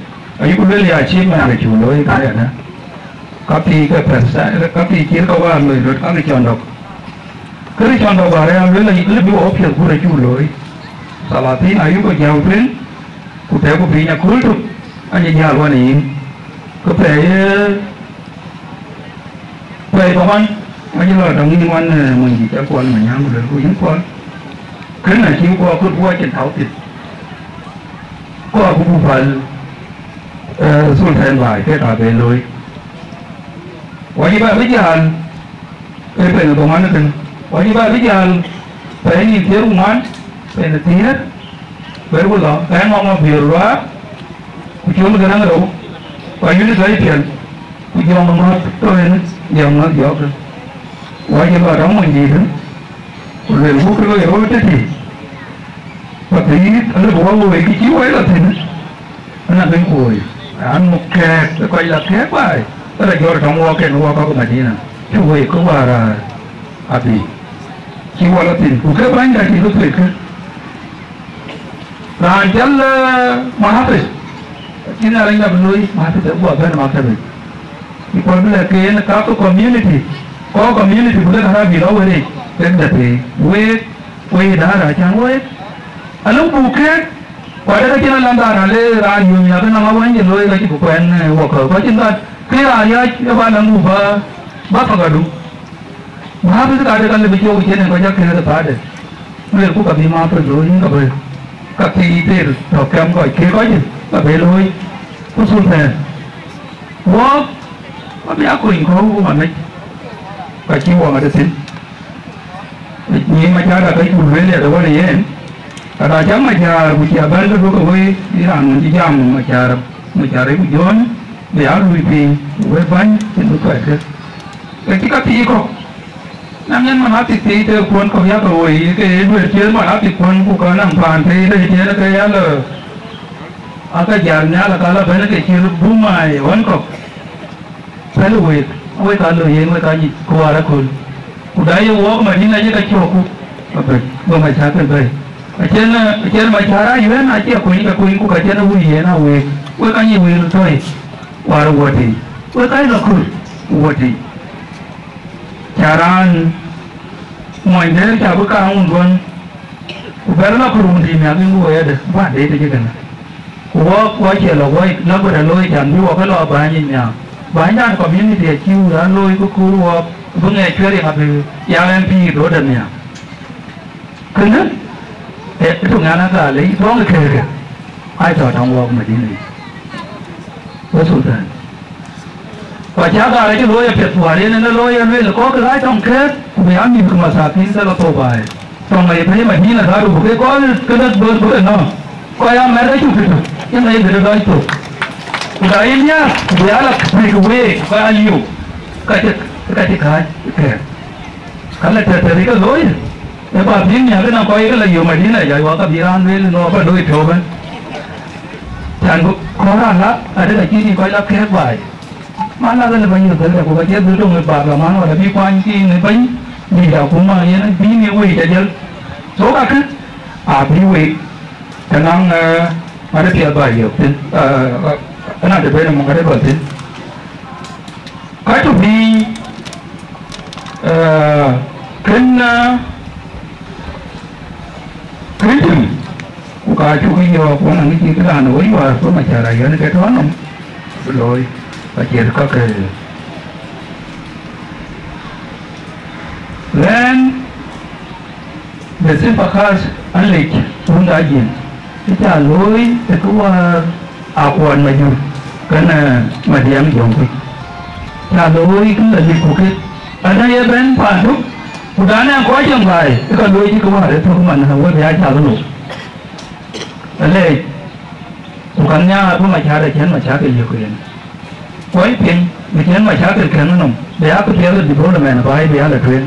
ayuk luel ya cï mɛn ke cuk looi ka yɛn. Ka thii ke pɛ̈th, ka thii cït ka wäär loi röt ka ke cɔn dɔk. Kërë cɔn dɔk wäär ya luel ayuk lë bï wɔ piɛth ku rɔt cuk looi. Thalathin ayuk ke jäu tueŋ, ku tɛ̈ɛ̈ku piny akööl tök, acï jäl wan ë yïn. Ke pɛɛi ye Pɛɛi kɔ̈k ɣɔn, wacï lɔ tɔŋ yïn wan, eh, mony dït cä Kuɔl Manyaŋ ku luelku yïn Kuɔl. Kënë acï kɔɔr kut ku acïn tɔ̈u thïn. Kɔɔr ku buk päl, eh, Sultan baai ke ka be looi. Wacï bä bï jäl, ee pɛɛi kɔ̈k ɣɔn kënë. Wacï bä bï jäl, pɛɛi nïn thiëër ku ŋuan, pɛɛi thiëër, ber ku lɔ, pɛɛi ŋɔŋ ŋɔŋ biöör luaar, ku com ke raŋ rou, ku ayuël tɔ̈ piɛl. Ku jɔŋ ŋɔ̈th tɔ̈ en, jɔŋ ŋɔ̈th jɔɔkë. Wacï lɔ rɔm mony dïïtë, ku luelku kë loi rɔt tëtï. Pathuyith alëu bï wä woi kë cï woi lɔ thïn, anakï woi. Raan muk kɛ̈ɛ̈k, ë kɔc la kɛ̈ɛ̈k baai, ë la jɔt tɔŋ wɔɔk en wɔɔk kɔ̈k ë Madina, cï woi kë wäär abï. Cï wä lɔ thïn, ku ke bänyda cï ke thueckë. Raan cɔl, eh, Muhafidh, acïn Nhialic na bï looi, Muhafidh ë guɔ bɛ̈n maktab yic. Bï kɔn bï lɛ̈k ke yen ka ke community, kɔc community ku lek Arabi lɔ weric, kek dɛ pei. Week, wek idara acän week. Alëu buk kek, ku adek acïn alanhda na le raan yööny na ke nɔm awäny de looi ka cï ku kuɛn, eh, wok kɔ̈u. Ku acïn dhɔt, ke raan yäc ë ba läŋ ku ba, ba thok adu. Muhafidh ka de ka lëbï cök cïn en kɔc akëër ë paade, luelku ka bï Muhafidh looi yïn ka bï ka thii tër tɔ̈ kɛm kɔc kë kɔc ka bï looi. Ku Sultan, wɔɔk, abï a kony kɔ̈u ku mamec, ka cï wɔɔk ade thïn. Nyin Macäär aka cuk lueel ya de wan yen, ka da cak Macäär ku cï abɛ̈n ke duökë wei, yïn raan wën cï jam Macäär, Macäär ku Jɔn, bï a luui piny, ku wek bäny cïn bï kuɛ̈ɛ̈tkë. Ke cï ka thii kɔ̈k. Na ŋɛn man a thith thii tëëk kuɔn kɔ̈k yak woi, ke ye duëër ciëër man a thith kuɔn ku ka naŋ paan tëë tëë ciëër ke ya lɔ. Aka jäl nhial aka lɔ bɛ̈n ke cï bum ai ɣɔn kɔ̈k. Pɛ̈l week, wek aa lɔ yen wek aa nyic ku waar aköl. Ku da ye wɔɔk Madina ye ka cɔɔkku, abɛ̈c, go Macäär bɛ̈i. Acïn, acïn Macäär aa yuɛ̈n, acie kony ke kony, ku ka cïn wui yen aa week. Wek aa nyic wël tɔ̈i, waar wuɔ̈t yiic. Wek aa lɔ kör, wuɔ̈t yiic. Ca raan muɔny dɛ̈ɛ̈r ca bï kaŋ wun duɔ̈n. Ku bɛ̈r lɔ këruun tïï miäk yïn ku wëëtde, bä deet ë cï kënë. Ku wɔk, wɔ cie lɔ woi, lɔ bï rɔt looi can bï wɔ ke lɔ bäny ë miäk. Bänydan community acï wur an looi ku kuur wɔk, bï ŋɛk cuɛ̈r yen abï yak M P dhoodë miäk. Kënë, ee, tök ŋɛn aka lei, tɔŋ ë kɛ̈ɛ̈kë, aa tɔ tɔŋ wɔɔk Madina yic. Wek Sultan. Ku acä gaar acï looi apiɛth, wäär yen en ë looi ë lueel, kɔ̈k kë aa tɔŋ kɛ̈ɛ̈k, ku bï aa mïth ku masakin ke lɔ thou baai. Tɔŋ ë pɛ̈i Madina dhadu, bï ke kɔc kënë bï, bï ke nɔ̈k. Kɔc aa mɛ̈r ke cuk tëtök, yen aye gëdë lɔc thok. Ku da yen nhiaar, ku bï aa lɔ pïk week, kɔc aa liu, ka cï, ka cï kääc kɛ̈ɛ̈k. Ka la tɛ̈tɛ̈r ke looi, ë bä piŋ nhial, ke nɔŋ kɔc ke la yök Madina, jɔ wak abï raan lueel nɔɔk bä looi piɔ̈u ëbɛ̈n. Can ku kɔɔr ala, adek acï kɔc la kɛ̈ɛ̈k baai. Man la ke lë bɛ̈ny ë dhël, ku ka cie dhël töŋ ë barlaman, wala bï kuany kïn ë bɛ̈ny, bï akuma yen bï ni wëi ca jël. So, kakë, abï wëi, të naŋ, eh, ŋäth piɛth bä yök thïn, eh, eh, ëna të ben ë muk ŋäth gɔl thïn. Ka tök piny, eh, kën, eh, kën tim, ku ka cuk yɔ̈ɔ̈k, wën aŋic cït raan ë wec wäär, ku Macar Ayɔn ke tɔ̈ nɔm, bï looi, ka ciɛth ka ke ɣɛn. Bɛ Sifa Khas alec run da jiëŋ, ë ca looi ë kë wäär Akuɔn Majur kenë Madiɛŋ Jɔŋkuc. Ca looi kë la lip ku kë, ana ye bɛ̈n paandu, ku dan ɛn kɔc cieŋ baai, ë ka looi cï kë wäär ë thök man, wek ya cath lok. Alec, ku ka nhiaar bï Macar Ayɔn macakil yök yen. Kuɔc piŋ, bï cïn macakil kɛ̈ŋ nɔm, bï aa kë piɛth ë development baai bï aa lɔ tueŋ.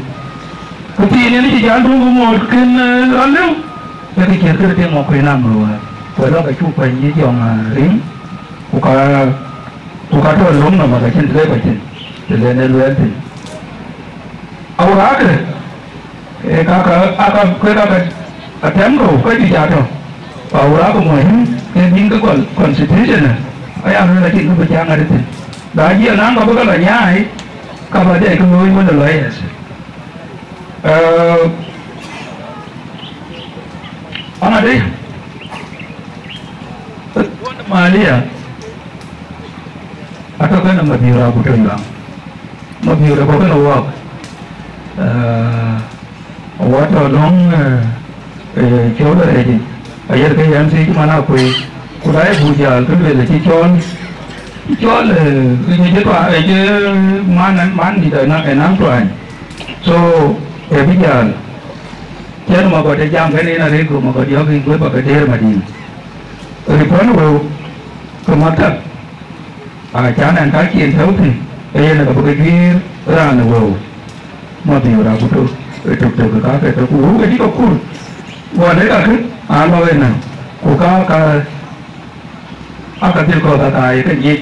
Ku thiin yen cï jäl duŋ ku ŋoot kën, eh, rɔt lëu, ke kë ciɛth kërë piŋ ŋɔk kuëë nam ë wäär. Ku lɔ ke cuk kuany yï jɔŋ, ah, riŋ, ku ka, ku ka tɔ löŋ nɔm aka cïn të le kɔc thïn, të le në luɛɛl thïn. Awuraakë, ee, ka, ka, aka, ke ka, ka, atɛm kɔ̈u, ka juëc atɔ̈. Ku awuraakë muhim, ke bïn ke gɔl constitution, aya lueel acïn kë bï cä ŋäth thïn. Da jiɛɛk naŋ ka bï ke lɔ nyaai, ka bä dɛ ke looi wën ë lɔ yes. Eh, aŋadï, Malia, atɔ̈ kenë Mabiör Abuto Yuaŋ. Mabiör ë bɔ̈ kenë wɔɔk. Eh, Awatɔ dɔŋ, eh, eh, cɔl rɛɛc, ayer ke yɛn thiëc man akuëë, ku da ye buk jäl, ke lueel acï cɔl, cɔl, eh, ë cï tɔa-, ë cï man, man dït ë na-, ë naŋ tuany. So, ë bï jäl. Cɛn Magɔt ë jam kën en arëk, ku Magɔt yɔ̈ɔ̈k yïn, guëp abï dëër Madina. Ripɔn wëu, ke maktab. Acan ɛn ka cïn tɔ̈u thïn, ke yen ka bï ke juiir raan ë wëu, Mabiör Abuto, ë tök tök ka ke tök, ku wëu ke cï ke kur, guɔ de kakë aa lɔ ënɔ̈, ku ka, ka, aa ka dhil kɔ̈th aka ye ke nyic,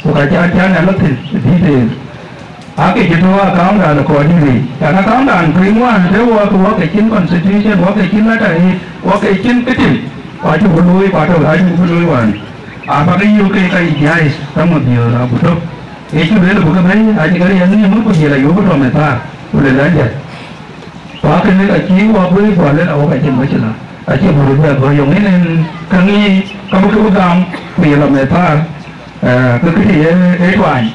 ku ka ca can ë lɔ thïn ë detail. Ake cï tɔ̈u accountdan ë kɔc dït yiic, can accountdan kuiŋ wään, të wɔ ke wɔ ke cïn constitution, wɔ ke cïn letter head, wɔ ke cïn këtïn, ku acï ku looi, ku atɔ̈u acï ku looi wään. Abäk yök ke ka yic jais, ka Mabiör Abuto. Ye cï lueel bï ke bɛ̈i, acï ke riɛl në mur ku jël ayök tɔ̈ methar, ku le lɛ̈ŋ jai. Ku akënë ka cï wɔ bï guɔ lël awɔk acïn macïla. Acï mur bɛ bɔ̈ yɔŋ en en käŋ yiic, ka bï ke bï gam, ku ye lɔ methar, eh, ke këtï ye, ye tuany.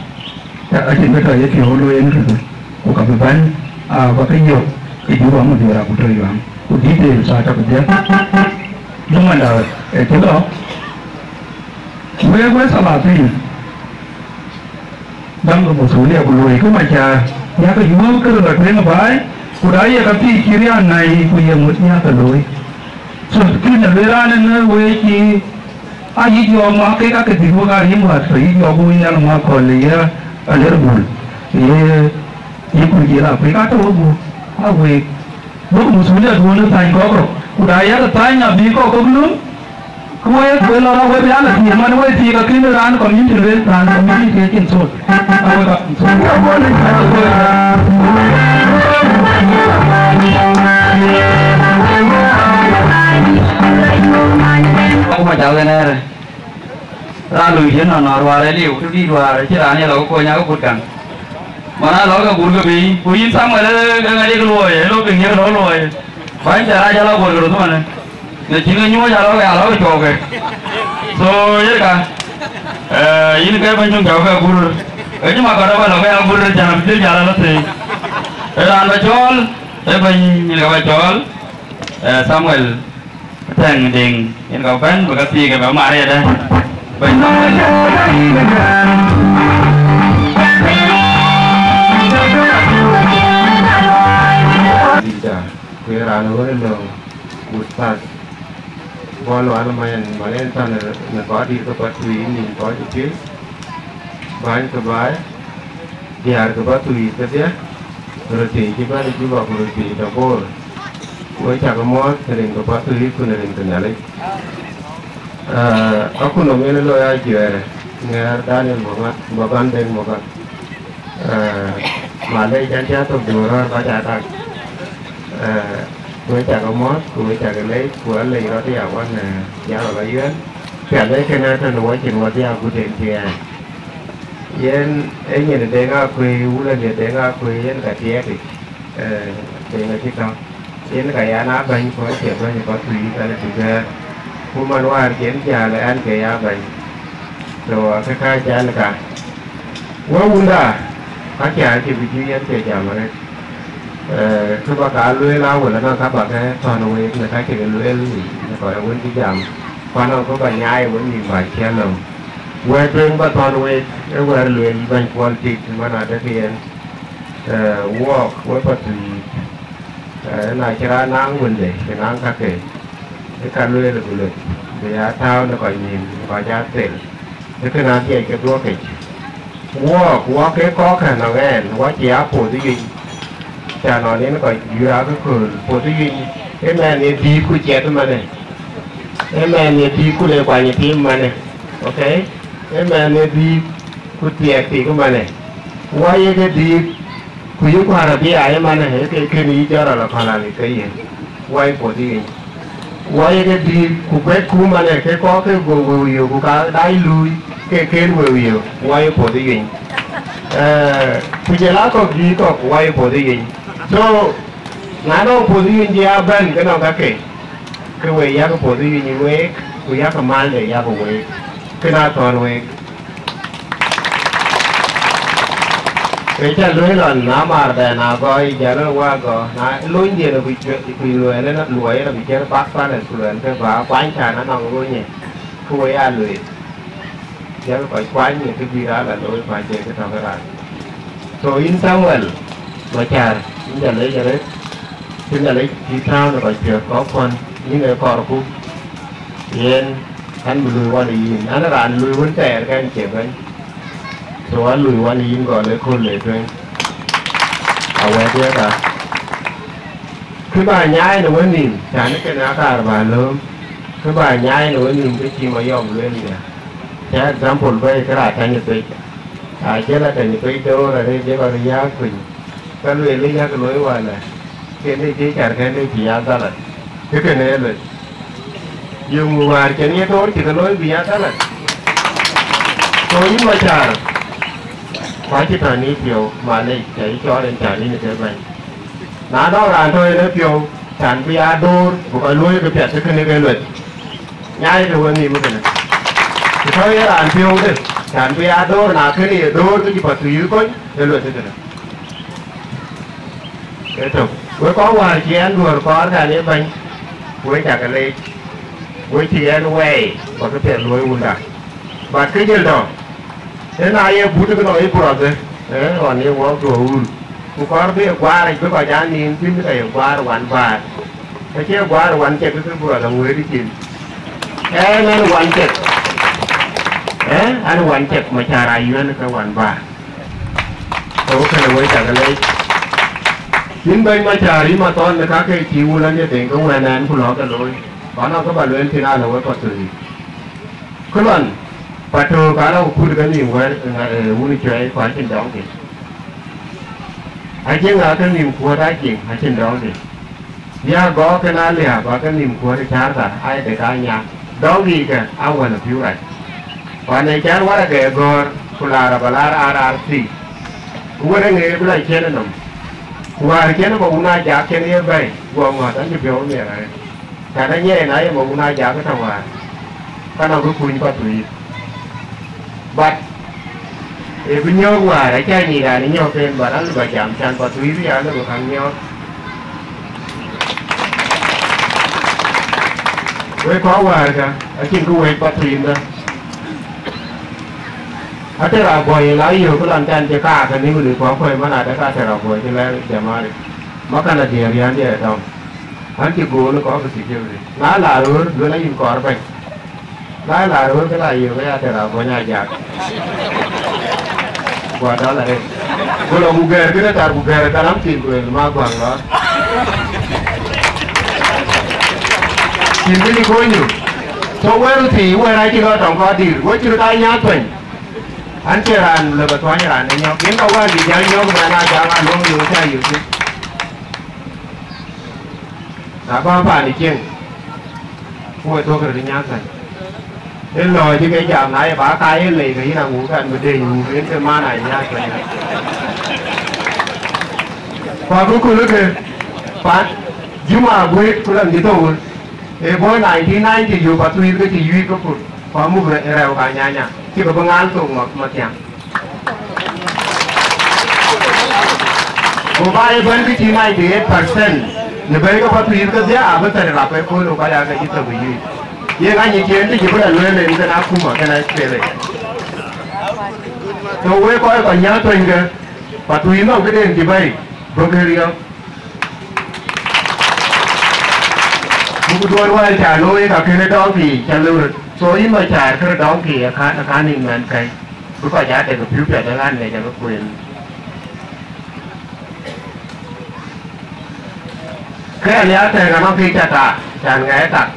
Acïn kë tɔ̈ ye piɔ̈u looi en këthï. Ku ka bï bɛ̈n, ah, ba ke yök, ke Juba Mabiör Abuto Yuaŋ. Ku details atɔ̈ kedhie. Duŋanda, eh, cï lɔ. Wek, wek salatin. Dhamkë masulia ku luɔikë Macar. Yakë yuɔ̈ɔ̈k kërë lɔ tueŋ baai. Ku da ye ka thiëc cï rian nai ku ye ŋot yakë looi. So, kïn ë lueel raan ënë wek cï Aa, yï jɔɔk ŋuak kek ake dhil wek aa riɛm wäär tɔ, yï jɔɔk wun nhial ŋuak kɔl, ye aler bul, ye, ye kuc, ye la kuec, ka tɔ wek gup, aa week. Wek masulia duɔ̈n ë thany kɔ̈k rɔt, ku da yak thany abï kɔ̈k kɔ̈k löm, ku wek, wek lɔ rɔt wek bï ala thiëëk, man wek thiëëk akën raan community lueel, raan community ke cin thol. Aku macam ni, raan lui cïn nɔn nɔn ruaar ë liu, tït dït ruaar, cï raan ye lɔ ke kony akë kut kan. Mana lɔ ke kut ke bï, ku yïn Samuel, ë ŋa ye ke luɔi, ë lɔ piŋ ye ke lɔ luɔi. Bäny cä rac ala guɔl ke röt thumane. Në cïn ke nyuɔɔc alɔ ke alɔ ke cuɔɔu ke. So, yen ka, eh, yïn ke bɛ̈ny cuŋ cɔu ke gur. Ke cï ma kɔt aba lɔ ke agur, cän abï dhil jal alɔ thëëi. Ee raan ba cɔɔl, ee bɛ̈ny yen ka ba cɔɔl, eh, Samuel Tɛŋ Deŋ, yen ka bɛ̈n bï ka thiëëk ke bɛ mar yedë. Bɛ̈ny Samuel. Ku ye raan ë ɣöt ë löŋ, Ustath, bɔ̈ lual ëmën, man en tɔ̈ në, në kɔc dït ke Pathuyith nïn kɔc ë piööc, bäny ke baai, diäär ke Pathuyith kedhie, röt thiëëc cï bɛ̈n ë Juba ku röt thiëëc tɔ̈ Bor. Wek cak muɔ̈ɔ̈th në rin ke Pathuyith ku në rin ke Nhialic. Ee, akutnhom yen ë loi ajuɛɛrë, ŋɛɛr Daniel Mɔ̈kɔ̈th, Mɔ̈kɔ̈th Deŋ Mɔ̈kɔ̈th. Ee, malec, an cä thok duöör rɔ̈ɔ̈r kɔc aa tak. Ee, ku wek cak muɔ̈ɔ̈th, ku wek cak leec, ku alec rɔt ya wan, ee, ya rɔt la yuɛ̈n. Piɛth ee kënë tën wɔ cïn wäthia agut en cï ɛn. Yen ee nyin Deŋ Akuëi, wulë nyin Deŋ Akuëi, yen ka tiɛɛkic. Ee, Deŋ acï tɔ̈. Yen ka yan aa bɛ̈ny, ku acie bɛ̈ny ë Pathuyith, an ë tïŋ bɛ̈ɛ̈r. Ku man wäär cï en jäl, an ke ya bɛ̈ny. So, akë ka jäl ka. Wek wunda, ka cä cï bï juëc, yen ke jam arëët. Ee, kë bä ka lueel awël, anɔŋ ka bä ke thɔ̈n week në ka cï ke lueel, në kɔc wën cï jam. Ku anɔŋ kë bä nyaai wën nïïm bä ciɛ̈n lɔ̈ŋ. Wɛ̈t tueŋ bä thɔ̈n week, ee wɛ̈t lueel bɛ̈ny Kuɔl Tit, man adekï yen. Ee, wuɔɔk, wek Pathuyith. Ee, na cï raan naŋ wënde, cï naŋ kakë, ë ka lueel ku lueth, bï ya tääu në kɔc nïïm, në kɔc aa thel, ë kënë adhiɛc ke dhuɔ̈kic. Wuɔɔk, wuɔɔk ke kɔ̈k kën nɔŋ ɛn, wɔ cï aa poth ë yuiny, cä nɔn yen kɔc juëc aa ke kööl poth ë yuiny, ë mɛn ye dïït ku ciɛth ëmënë, ë mɛn ye dïït ku le kuany ë tim ëmënë, okay? Ë mɛn ye dïït ku thiɛɛk tik ëmënë, wɔ ye ke dïït. Ku yï kuäär abï aa ëmënë, ee ke kën yï jɔt rɔt akɔ̈l alik ke yen, wai puɔth yï yen. Wai ke dïït, ku guɛ̈tku ëmënë, ke kɔ̈k ke go wëu yök, ku ka dac luui, ke kën wëu yök, wai puɔth yï yen. Ee, ku jël a kɔ̈k dïït kɔ̈k, wai puɔth yï yen. So, na nɔŋ puɔth yï yen jë abɛ̈n, ke nɔŋ kakë, ke we yak puɔth yï yen week, ku yak mälde yak week, kën a thɔ̈n week. Ke cä lueel lɔn na maar bɛn a gɔ̈i, jälë wa gɔ̈, na lonydiën ku cuɛ-, ku luɛɛl ënë, luɔi ënë bï cïn bak panë, ku luɛɛl ke bä kuany cän anɔŋ lonye, ku we ya lueel. Jälë kɔc kuany në kë bï raan la looi, ku acie kë tɔ̈ ke raan. So yïn Samuel Macär, yïn jɔ lec arëët, cï Nhialic cï tääu në kɔc piɔ̈ɔ̈th kɔ̈k kuɔn, yïn ee kɔɔrku, yen an bï lui wan ë yïn, an raan lui wën thɛɛr kɛn cie bɛ̈ny. So an lui wan ë yïn gɔl ë kööl le tueŋ. Awɛ̈t ye ka. Kë bä nyaai në wenïïm, cän ë kën akaar bä lööm. Kë bä nyaai në wenïïm, kë cï Mayɔm lueel ëya. Cä example bɛ̈ɛ̈i kë raan tany ë pec. Acï la tany ë pec door arëët, jël ɣɔn ë yääk piny. Ka lueel ë yak looi wälä. Kën ë cï car kën ë cï ya dhalat. Kë kënë ë lueth. Yöŋ wäär cïn ye door cï ke looi bï ya dhalat. Go yïn Macär, ku acï tɔ̈ në piɔ̈u, malec, cä yï cɔɔl en cän yïn ke bɛ̈ny. Na nɔŋ raan tɔ̈ en ë piɔ̈u, cän bï ya door, bï kɔc luöi ke piɛth, ke kënë ke lueth. Nyaai ke wenïïm ë kënë. Ku tɔ̈ ye raan piɔ̈u de, cän bï ya door, na kënë ye door, ke cï path ku yï kony, ë lueth ë kënë. Etök, wek kɔc wäär cï ɛn duöör kɔɔr kɛn ë bɛ̈ny, wek cä ke leec, wek cï ɛn wɛɛi, bä këpiɛth luöi wunda. But kë jël tɔ̈, ë na ye but ke nɔŋ yï brother, ee, ɣɔn ye wɔk duöör wun. Ku kɔɔr bï ye guaar yic bï kɔc aa nïïm thïn ke ye guaar wan bäär. Acie guaar wan cek ke brother wëët cin. Ɛn, ɛn wan cek. Ee, ɛn wan cek, Macär ayuɛ̈n ke wan bäär. Ke wek kënë wek cä ke leec. Yïn bɛ̈ny Macär, yïn Mathɔn, në kakë cï wun aniëdheŋ ke wën ɛn ku lɔ̈k ke looi, ku anɔŋ kë bä lueel thïn alë wek Pathuyith. Kë lɔn, Patöök alɔ ku kut ke nïïm wɛ̈ɛ̈r, ee, wun cuɛi, ku acïn dɔŋ thïn. Acie ŋa ke nïïm kuöt, acie, acïn dɔŋ thïn. Bï a gɔɔk kën a liääp, ba ke nïïm kuöt ë cäärda, aa ye dek aa nya. Dɔŋ yiic ke aa wël ë pïu rac. Wan ee cän waragɛ gɔ̈ɔ̈r, ku laar aba laar R R C. Ku wën ë ŋeer bï la ciën ë nɔm. Ku wäär cïn ë ba wun aa jak cïn ye bɛ̈i, guɔ ŋɔ̈th an cï piɔ̈u miɛt arëët. Kana nyiɛɛn ayï ma wun Ajak tɔ̈ wäär, ka nɔŋ kë kuny Pathuyith. But ë bï nyɔ̈ɔ̈k wäär, acä nyic raan ë nyɔ̈ɔ̈k en, but alë ba jam, can Pathuyith ya alë ba käŋ nyɔ̈ɔ̈k. Wek kɔc wäärkë, acïn kë wɛ̈ɛ̈c Pathuyith dä. Atera bɔ̈ ye la yök lɔn kan cï kaak ë nïm de kɔ̈k kuɛ̈i man adek Atera bɔ̈ cï lɛ̈k Jamari. Ma kan adiɛɛr yän diɛɛr dɔm. An cï gool ë kɔ̈k ë security. Na la röör, luel ayïn kɔɔr bɛ̈ny. Na la röör, ke la yök ë Atera bɔ̈ nya jak. Guɔ dɔl arëët. Ku lɔ ku gɛ̈ɛ̈r këde thar ku gɛ̈ɛ̈r kalam cin ku luel ma guaŋ lɔ. Cin bï cï kony yu. So wɛ̈ɛ̈r thii, wɛ̈ɛ̈r acï lɔ tɔŋ kɔc dïïr. Wek cï röt aa nyath tuany. An, cie raan lëu bä thuany raan ë nyɔk, yen ka wäär bï jäl nyɔk bɛ̈n aa jam aa luɔ̈ŋ yöök cä yöök thïn. Na bä paan ë cieŋ, ku we thök röt ë nyath thany. Ë lɔɔc ke jam, na ye bä ka ye lei, ke yïn aŋuuk kan bï deny wuuk, yen ke man aa nyath thany. Ku akököl ke pan Juma Aguëët ku lɔ nyï thou, ë bɔ̈ nineteen ninety, yöök Pathuyith ke cï yuiir ke pur, ku amuk rɛ-, rɛ̈u ka nyanya, cï ke bï ŋaal thok ma-, mathiaŋ. Ku ba ëbɛ̈n kë cï ninety eight percent në bɛ̈i ke Pathuyith kedhie abï thɛɛr rap ëkööl, ku kɔc aake cï thök ë yuic. Ye ŋa nyic yen të cï bï lɔ lueel en kën akuma kën S P L A. So wek kɔc kɔc nyääŋ tuenyke, Pathuyith nɔm këden cï bɛ̈i, bɔ̈ ke riɔ̈ɔ̈k. Buk duɔ̈ɔ̈r wäär ca looi ka kënë dɔŋkï ca lëu röt. So yïn Macar kërë dɔŋkï ë kan, ë kan yïn mɛnhkäi. Bï kɔc aa tek ë pïu piɛth ë ɣän ŋic abï kueen. Ke ɣɛn ya tɛ̈ɛ̈k anɔŋ kë ca tak, can ŋɛ̈ɛ̈c tak.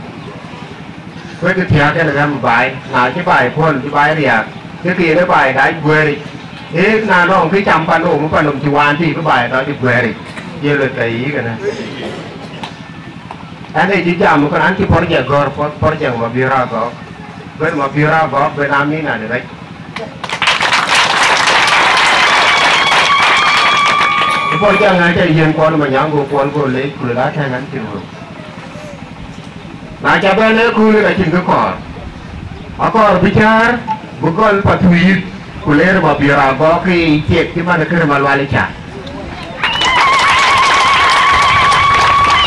Kuetkï thiääk kën ɣɛm baai, na cï baai puɔ̈l, cï baai riääk, ke kën ë baai dac guëëric. Ee na nɔŋ kë cam pan nɔm, pan nɔm cï waan tïï, bï baai dɔc guëëric. Ye lueth ka yï kënë. Ɛn ee cï jam kën an cï project gɔ̈ɔ̈r, pro-, project Mabiör Agɔɔk. Ben Mabiör Agɔɔk, ben Amina de rɛc. Project ŋa ca yiën kuɔn Manyaŋ go kuɔn go leec, ku lëk atɛ̈ɛ̈n an cïn wëu. Na ca bɛ̈n ëköölë ka cïn kë kɔɔr. Akɔɔr bï cäär, bï gɔl Pathuyith, ku leer Mabiör Agɔɔk ke ye ciɛk cï man ë kërë Malual ë cä.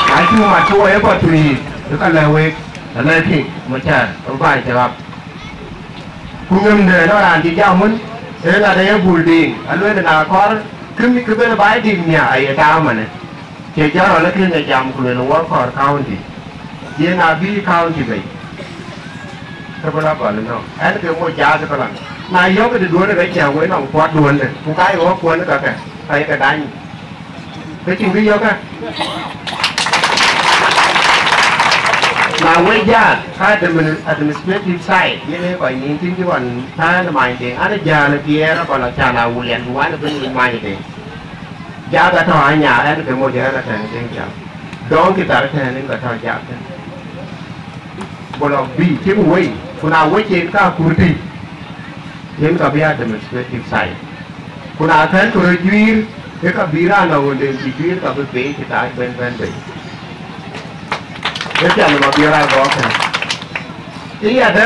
Na cï mat ke wɔ ye Pathuyith, ke ka lɛ̈k wek, alɛ̈kkï Macar, ë baai cï ɣap. Ku ŋëm de nɔn raan cï jam wën, ee ŋat ë ye bul diiŋ, alueel na kɔɔr, kë mi-, kë ben baai diiŋ nhiaar aye taau manë. Cie jɔt rɔt ë kënë jam ku luel Wɔ Kɔɔr County, yen abï county bei, ke bï lɔ gɔl ënɔɔnë. Ɛn ke moc jaath ë këlɔn. Na yɔ̈k këdï duɔ̈n ë ke cä wei nɔŋ puɔt duɔ̈nde, ku ka ye ɣɔ̈k kuɔ̈n ë kakë, ka ye ke dany. Ke cïn kë yɔ̈kkë. Na wei jaath, ka admin-, administrative side, yen ee kɔc nïn tïŋ cï ɣɔn tään ë many deŋ, an, ë jääl ë thiëër ë kɔn lɔ can a wulian, ku wan ë bï many deŋ. Jaath atɔ̈ anya ɛn ke moc ɛn atɛ̈ɛ̈n ë tiŋ cam. Dɔɔŋkï thar ëtɛ̈ɛ̈n in ke tɔ̈ jaath thïn. Ku lɔ bï cïk wei, ku na wec en ka kur tïc, yen ka bï administrative side. Ku na kɛ̈n kë röt juiir, ke ka bï raan lɔ ɣönden cï juiir ka bï pei cï taac bɛ̈n bɛ̈n bei. Ë piɛth lɔ bï raan gɔɔk kën. Ë yadë,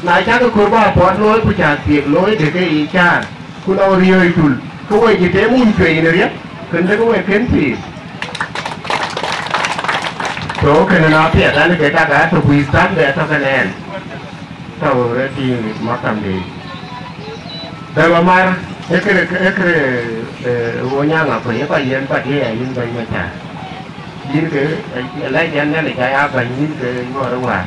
na cäkï kɔ̈r bä puɔt looi ku cäk thiëëk looi de ke yiic cäär, ku lɔ riööc tul, ke we cï tem wun cuëi në riɛ̈k, kënë dek we kën thiëëk. So kënë na piɛth an, ke tak atök ku yïth tän de atɔ̈ kënë ɛn. Tɔ̈u rɛ̈t yïn maktamde. Dɛ̈p amär, ee këde, ee këde, ee, wo nyaŋ akuëc, ee kɔc yiɛ̈n path ye ya yïn bɛ̈ny Macar. Yïn ke, ee, lɛc yɛn Nhialic aya bɛ̈ny yïn ke nyuɔɔr ë wäär.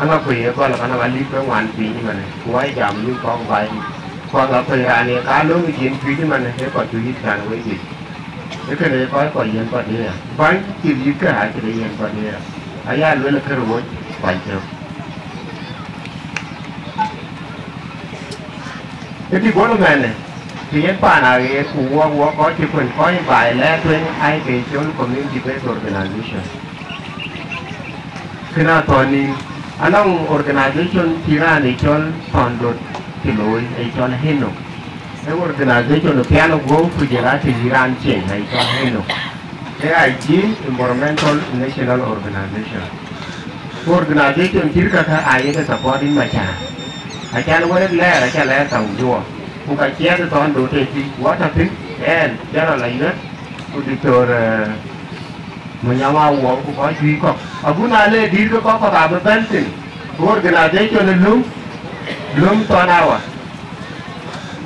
Aŋa kuëc ë gɔl, ka nɔŋ alip ke ŋuan piny ëmënë, ku wai jam yïn kɔ̈k baai dït. Ku aŋa kuëc raan ye ka löŋ ë jiën juëc ëmënë, ee kɔc cï yïth kan wei juëc. Ee kënë ee kɔc kɔc yiɛ̈n path ye ya. Bäny cï yïth ke acï de yiɛ̈n path ye ya. Aya luel ë kërë woc, kuany cök. Ë development, të yen paan aɣeer, ku wɔk, wɔk kɔc cï kuën kɔc baai lɛɛr tueŋ, aa ke cɔl community based organization. Kënë athɔ̈n nïn, anɔŋ organization cï raan ë cɔl thɔ̈n dot cï looi, ë cɔl Heno. Ë organization pial guɔ̈p ku jël atë yï raan cieŋ, ë cɔl Heno. A I G, Environmental National Organization. Ku organization cït käkkä aa yeke support yïn Machar. Acan wek lɛɛr, aca lɛɛr tɔŋ juɔk. Ku ka ciɛth thɔn do teti, wɔ tɔ thïn, ɛn, General Ayuet, ku Doctor, eh, Manyama Wuɔŋ, ku kɔc juëc kɔ̈k. Agut na le dït ke kɔc kɔ̈k abï bɛ̈n thïn, ku organization ë löm, löm thɔn awa.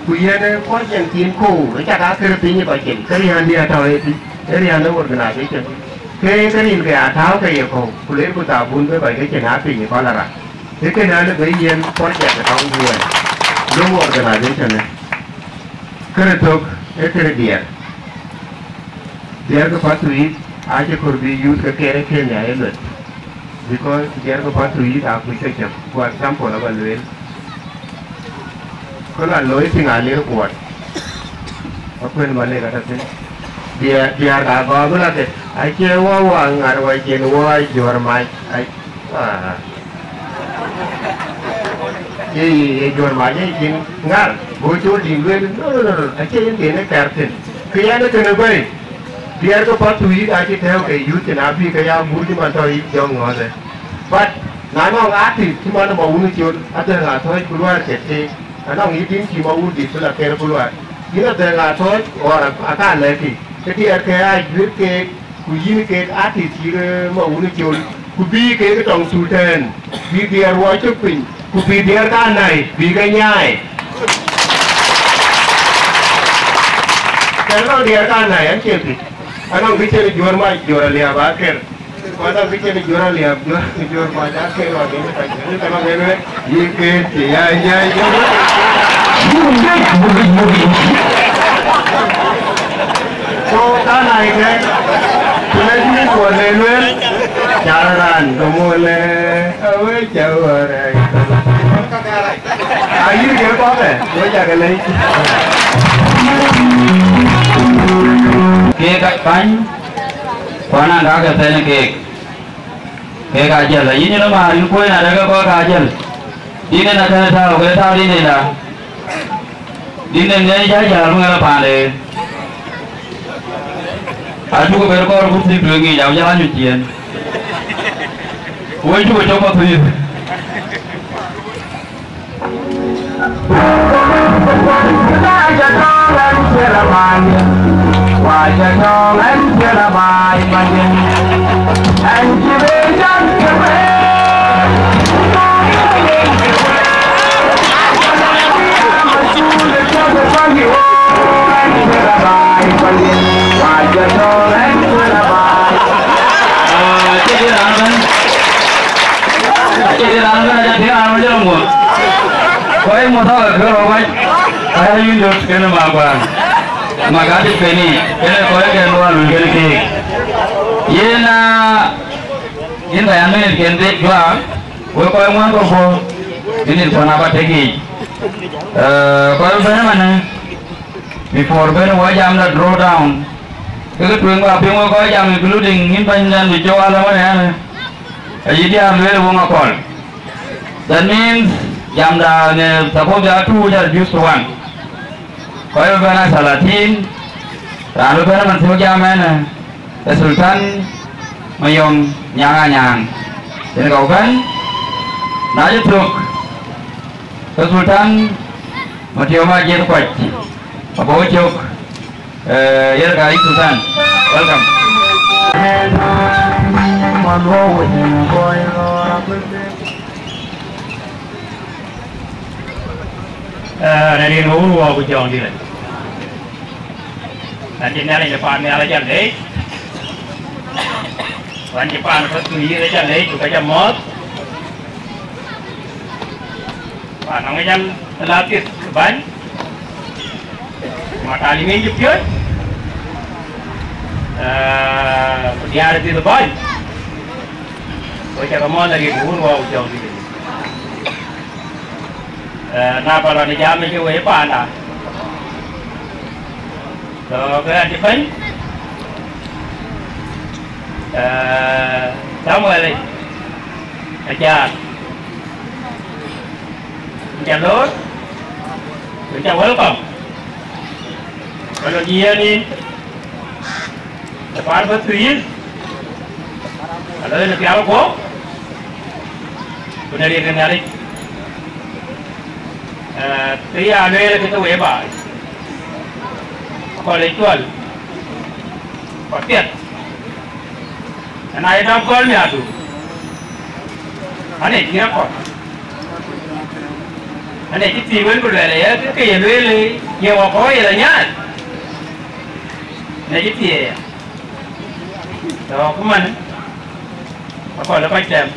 Ku yen ë project thiin kɔ̈u, ë cak aa kër piny ë kɔc cin, ke riän diɛ̈ tɔ̈ ë tïc, ë riän ë organization. Ke ke rin ke aa tääu ke ye kɔ̈u, ku lerku thabun ke kɔc ke cin aa piny ë cholera. Ke kënë alë bë yen project ë tɔŋ duëër, löm organization ë. Kërë tök, ë kërë diɛɛr. Diɛɛr ke Pathuyith, acï kɔɔr bï youth ke kɛɛr ë Kenya ë lueth. Because diɛɛr ke Pathuyith aa kuc ke cök. For example, aba lueel, kë lɔ looi piŋ alir kuɔt, akuën ba lek atɔ̈ thïn. Diɛɛr, diɛɛr ka gɔɔk bï la ke, acie wɔ wɔ aŋar wɔ cin wɔ juɔ̈r mac, ai, aa. Ye, ye, ye juɔ̈r mac ye cin ŋar, go col dïm lueel, no, no, no, no, acie yen den ë kɛ̈r thïn. Kë yɛn ë kënë bɛ̈i, diɛɛr ke Pathuyith acï tɛ̈ɛ̈u ke youth cin abï ke ya guur cï man tɔ̈ yï jɔŋ ŋɔ̈ɔ̈th ë. But na nɔŋ artist cï man ë Mawun Col, adhɛ̈ŋ Athɔ̈ɔ̈c ku luaar cït keek, anɔŋ yï din cï Mawun dït bï la kɛɛr ku luaar. Yïn adhɛ̈ŋ Athɔ̈ɔ̈c ɣɔr ak-, aka lɛ̈k kï, ke diɛɛr ke aa juëc keek, ku yïn keek artist cït, eh, Mawun Col, ku bï keek tɔŋ Sultan, bï diɛɛr wɔ cök piny, ku bï diɛɛr ka näi, bï ke nyaai. Kɛn anɔŋ diɛɛr ka näi, an cïn thïc. Anɔŋ kë cïn juɔ̈r mac, juɔ̈r aliääp akër. Ku anɔŋ kë cïn juɔ̈r aliääp, juɔ̈r, juɔ̈r mac akër, wa kën ka cïn, ka nɔŋ yen wek, yï kën cï ya nyai juɔ̈r. So, ka na ite, ku na cï kuɔt le lueel, car raan, ke mol le, awe cä ɣɔ̈ɔ̈r ë. Ayï kë kɔ̈kë, we cä ke lec. Keek ka bäny, ku anɔŋ ka ke thɛn keek. Keek aa jäl, ayï nyïn ëmär, yïn kuöc na dɛ̈ ke kɔ̈k aa jäl. Dïn en akënë tääu, ke tääu dïn en da. Dïn en ŋɛɛc cä jäl, ku ŋɛk paande. Acuk ber kɔɔr ku thïk tueŋ yiic, au jɔl anyuc ciëën. Ku we cuk cök Pathuyith. Acie raan ëbɛ̈n, acie raan ëbɛ̈n, aca tïŋ raan ëbɛ̈n jɔl ŋuɔ̈t. Kɔc muɔ̈th aa ke rɔt wac, aya yïn döt kenë Makuan. Mak adït keni, kenë kɔc ke luɔi luui kenë keek. Yen, aa, yen ka yan minit ken dek juak, wek kɔc ŋuan kɔ̈k puɔ̈u, minit kuɔn aba tek yiic. Ee, kɔc bɛ̈n ëmënë, before bɛ̈n wɔ jam la draw down. Ke ke tueŋ ba piŋ wek kɔc jam, including yïn bɛ̈nydan bï cɔk alë wën ɛn, ayï diäär lueel wok akɔ̈l. That means jamda në suppose ya two, we are reduced to one. Kɔc bï bɛ̈n a thalatin, raan bï bɛ̈n man thiɔ̈k jam ɛn, ee Sultan Mayom Nyaŋ Anyaŋ. Yen ka bï bɛ̈n, na cï thök, ke Sultan Matiom Ajiëth Kuac, abɔ̈ cök. Eh, yer ka yï Sultan. Welcome. Eh, na rin wun wɔ ku jɔŋ dït. An cï Nhialic de paan nhial aca leec. An cï paan Pathuyith aca leec, ku ka ca mɔ̈ɔ̈th. Wa nɔŋ jal la pith bäny. Ma talimin cï piöc. Eh, ku diäär pith bäny. Ku cä ke mɔ̈ɔ̈th arëët wun wɔ ku jɔŋ dït. Eh, na ba lɔ në jam cï wei paanda. So, ke an cï bɛ̈ny. Eh, Samuel, eh, acaar. Ca loor, ca welcome. Ka lɔ jiɛɛn yïn. Paan Pathuyith, alooi në pial guɔ̈p, ku në riɛl ke Nhialic. Eh, kë ya lueel ke ke wëi baai, akɔ̈l ë cuɔl, ku apiɛth. Ëna ye dɔm gɔl miäkdu, ane cï rɔt kɔ̈th, ane cï thiëëc wën ku luɛl aya, ke ke ye lueel, ye wɔ kɔ̈u ye la nyääl, ne cï thiëëc aya. Tɔ̈ ku man, akɔ̈l ë kɔc tɛm,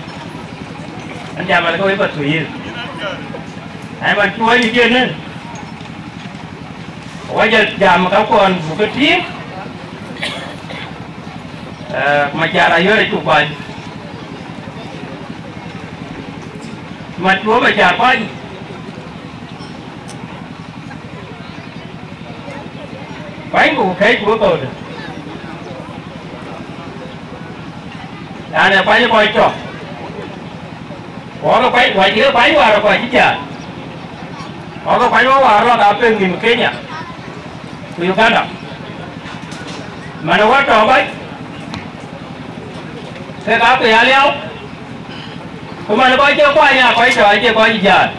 an, jam alë ke wëi Pathuyith. Ai, man cï wɔ yï diën në, wɔ jɔ jam kakuɔn buk ke tiiŋ, eh, Macar Ayɔ̈r acuk kuany. Man cï wɔ Macar kuany. Kuanyku, ku kɛ̈ɛ̈cku ë kɔ̈ude. Raan ë kuany kɔc tɔ̈. Wɔk kuany, wɔ cï ke kuany wäär kɔc cï jääl. Wɔk kuany wɔ wäär lɔ ka piŋ nïm Kenya ku Uganda. Man ë wɔ tɔ̈ bac, ke ka piŋ aliau. Ku man kɔc cï kuany aa kɔc tɔ̈, acie kɔc cï jääl.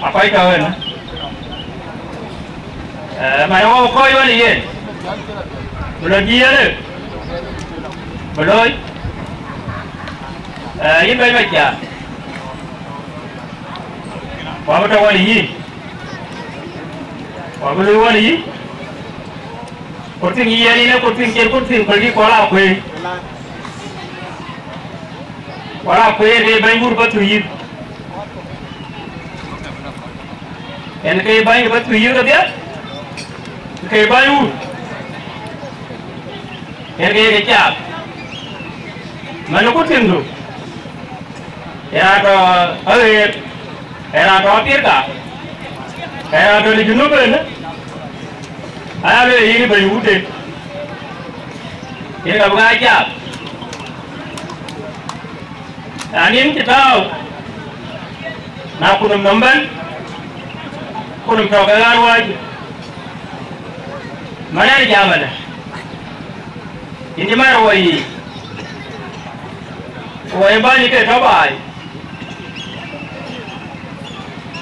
Akɔc tɔ̈ ënë. Eh, man wɔ kɔc wën yen, bï lɔ diëërë, bï looi. Eh, yïn bɛ̈ny Macar, wɔ bï tɔ̈ wën yïn, wɔ bï luui wën yïn. Kurthiŋ yï yen yïn ë kurthiŋ, cïn kurthiŋ, ku lɔ dï kuɔl akuëër. Wala kueer ke bɛ̈ny wur Pathuyith. Yen ke bɛ̈ny Pathuyith kedhie, ke bɛ̈ny wur. Yen ke ye ke cath. Man ku tiŋdu, yen atɔ̈ aɣeer, yen atɔ̈ Apirka, yen atɔ̈ në Junub ënë, aya lueel yïn bɛ̈ny wurde. Yen ka bï ɣa cath. Raan yen cï tääu, na kunum nɔm bɛ̈n, kunum tɔ̈ ke ɣän wääc. Man ɛn jam ënë, yïn cï mär wɔ yiic, ku wɔ ye bäny ke tɔ̈ baai.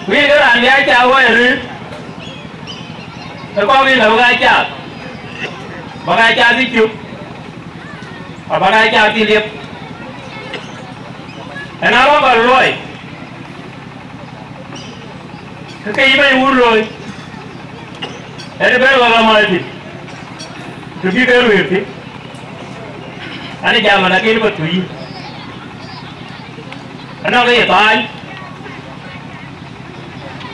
Ku yïn ke raan bï a cath wɔ ye rïïr, ke kɔ̈k yïn abï ɣa cath, bä ɣa cath ë cök. Abä ɣa cath thïn liep, ëna rɔt bä luɔi, ke ke yï bɛ̈ny wur looi, ënë bɛ̈n wä ɣa mäth thïn, të bï ke ruëër thïn, an, ë jam ëna kën bä thuc yïn, ënɔɔnë ke ye thaany,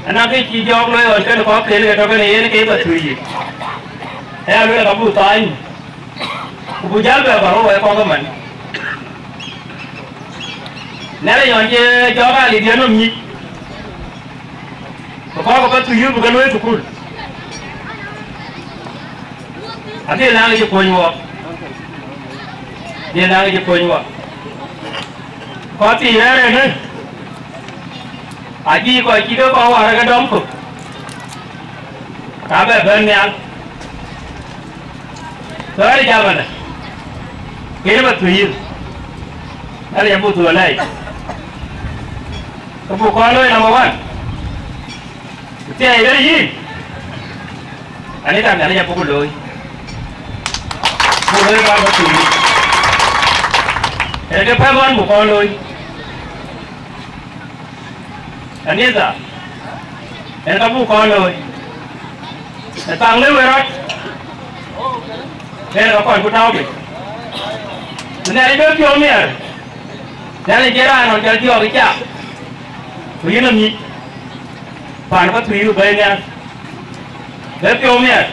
ëna kë cï jɔɔk looi ɣɔn kën kɔ̈k kën ke tɔ kën yen ke bä thuc yïn, ë ya lueel ka buk thaany. Ku buk jäl bɛ bä rou wɛɛr kɔ̈k ëmën. Nhialic ɣɔn cï jɔɔk aa lidhiën nɔm nyic, ku kɔ̈k ë Pathuyith bï ke luöi thukul, adhil naŋ cï kuöny wɔ, adhil naŋ cï kuöny wɔ. Kɔc thii rɛ̈ɛ̈r ënë, acï kɔc cï ke kɔc wäär ke dɔm kök, ka bɛ bɛ̈n nhial. Thɔ̈ɔ̈r ë jam ënë, kën bä thuc yïn, Nhialic abuk thuɔɔu lɛɛc, ke buk kɔn looi number one. Ku thiɛɛi ënë yïn, anï ka Nhialic abuk looi, buk looi bä bä thuc yïn. Ënë ke pɛ̈k ɣɔn buk kɔn looi. Kanitha, yen ka buk kɔn looi, ë thaŋ lëu ë rɔt, yen ka kɔn ku tääu bei. Ku Nhialic bï piɔ̈u miɛt, Nhialic cie raan nɔn cɔl jɔɔk ë cak, ku yïn nɔm nyic, paan Pathuyith bɛ̈ɛ̈i nhial. Bï piɔ̈u miɛt,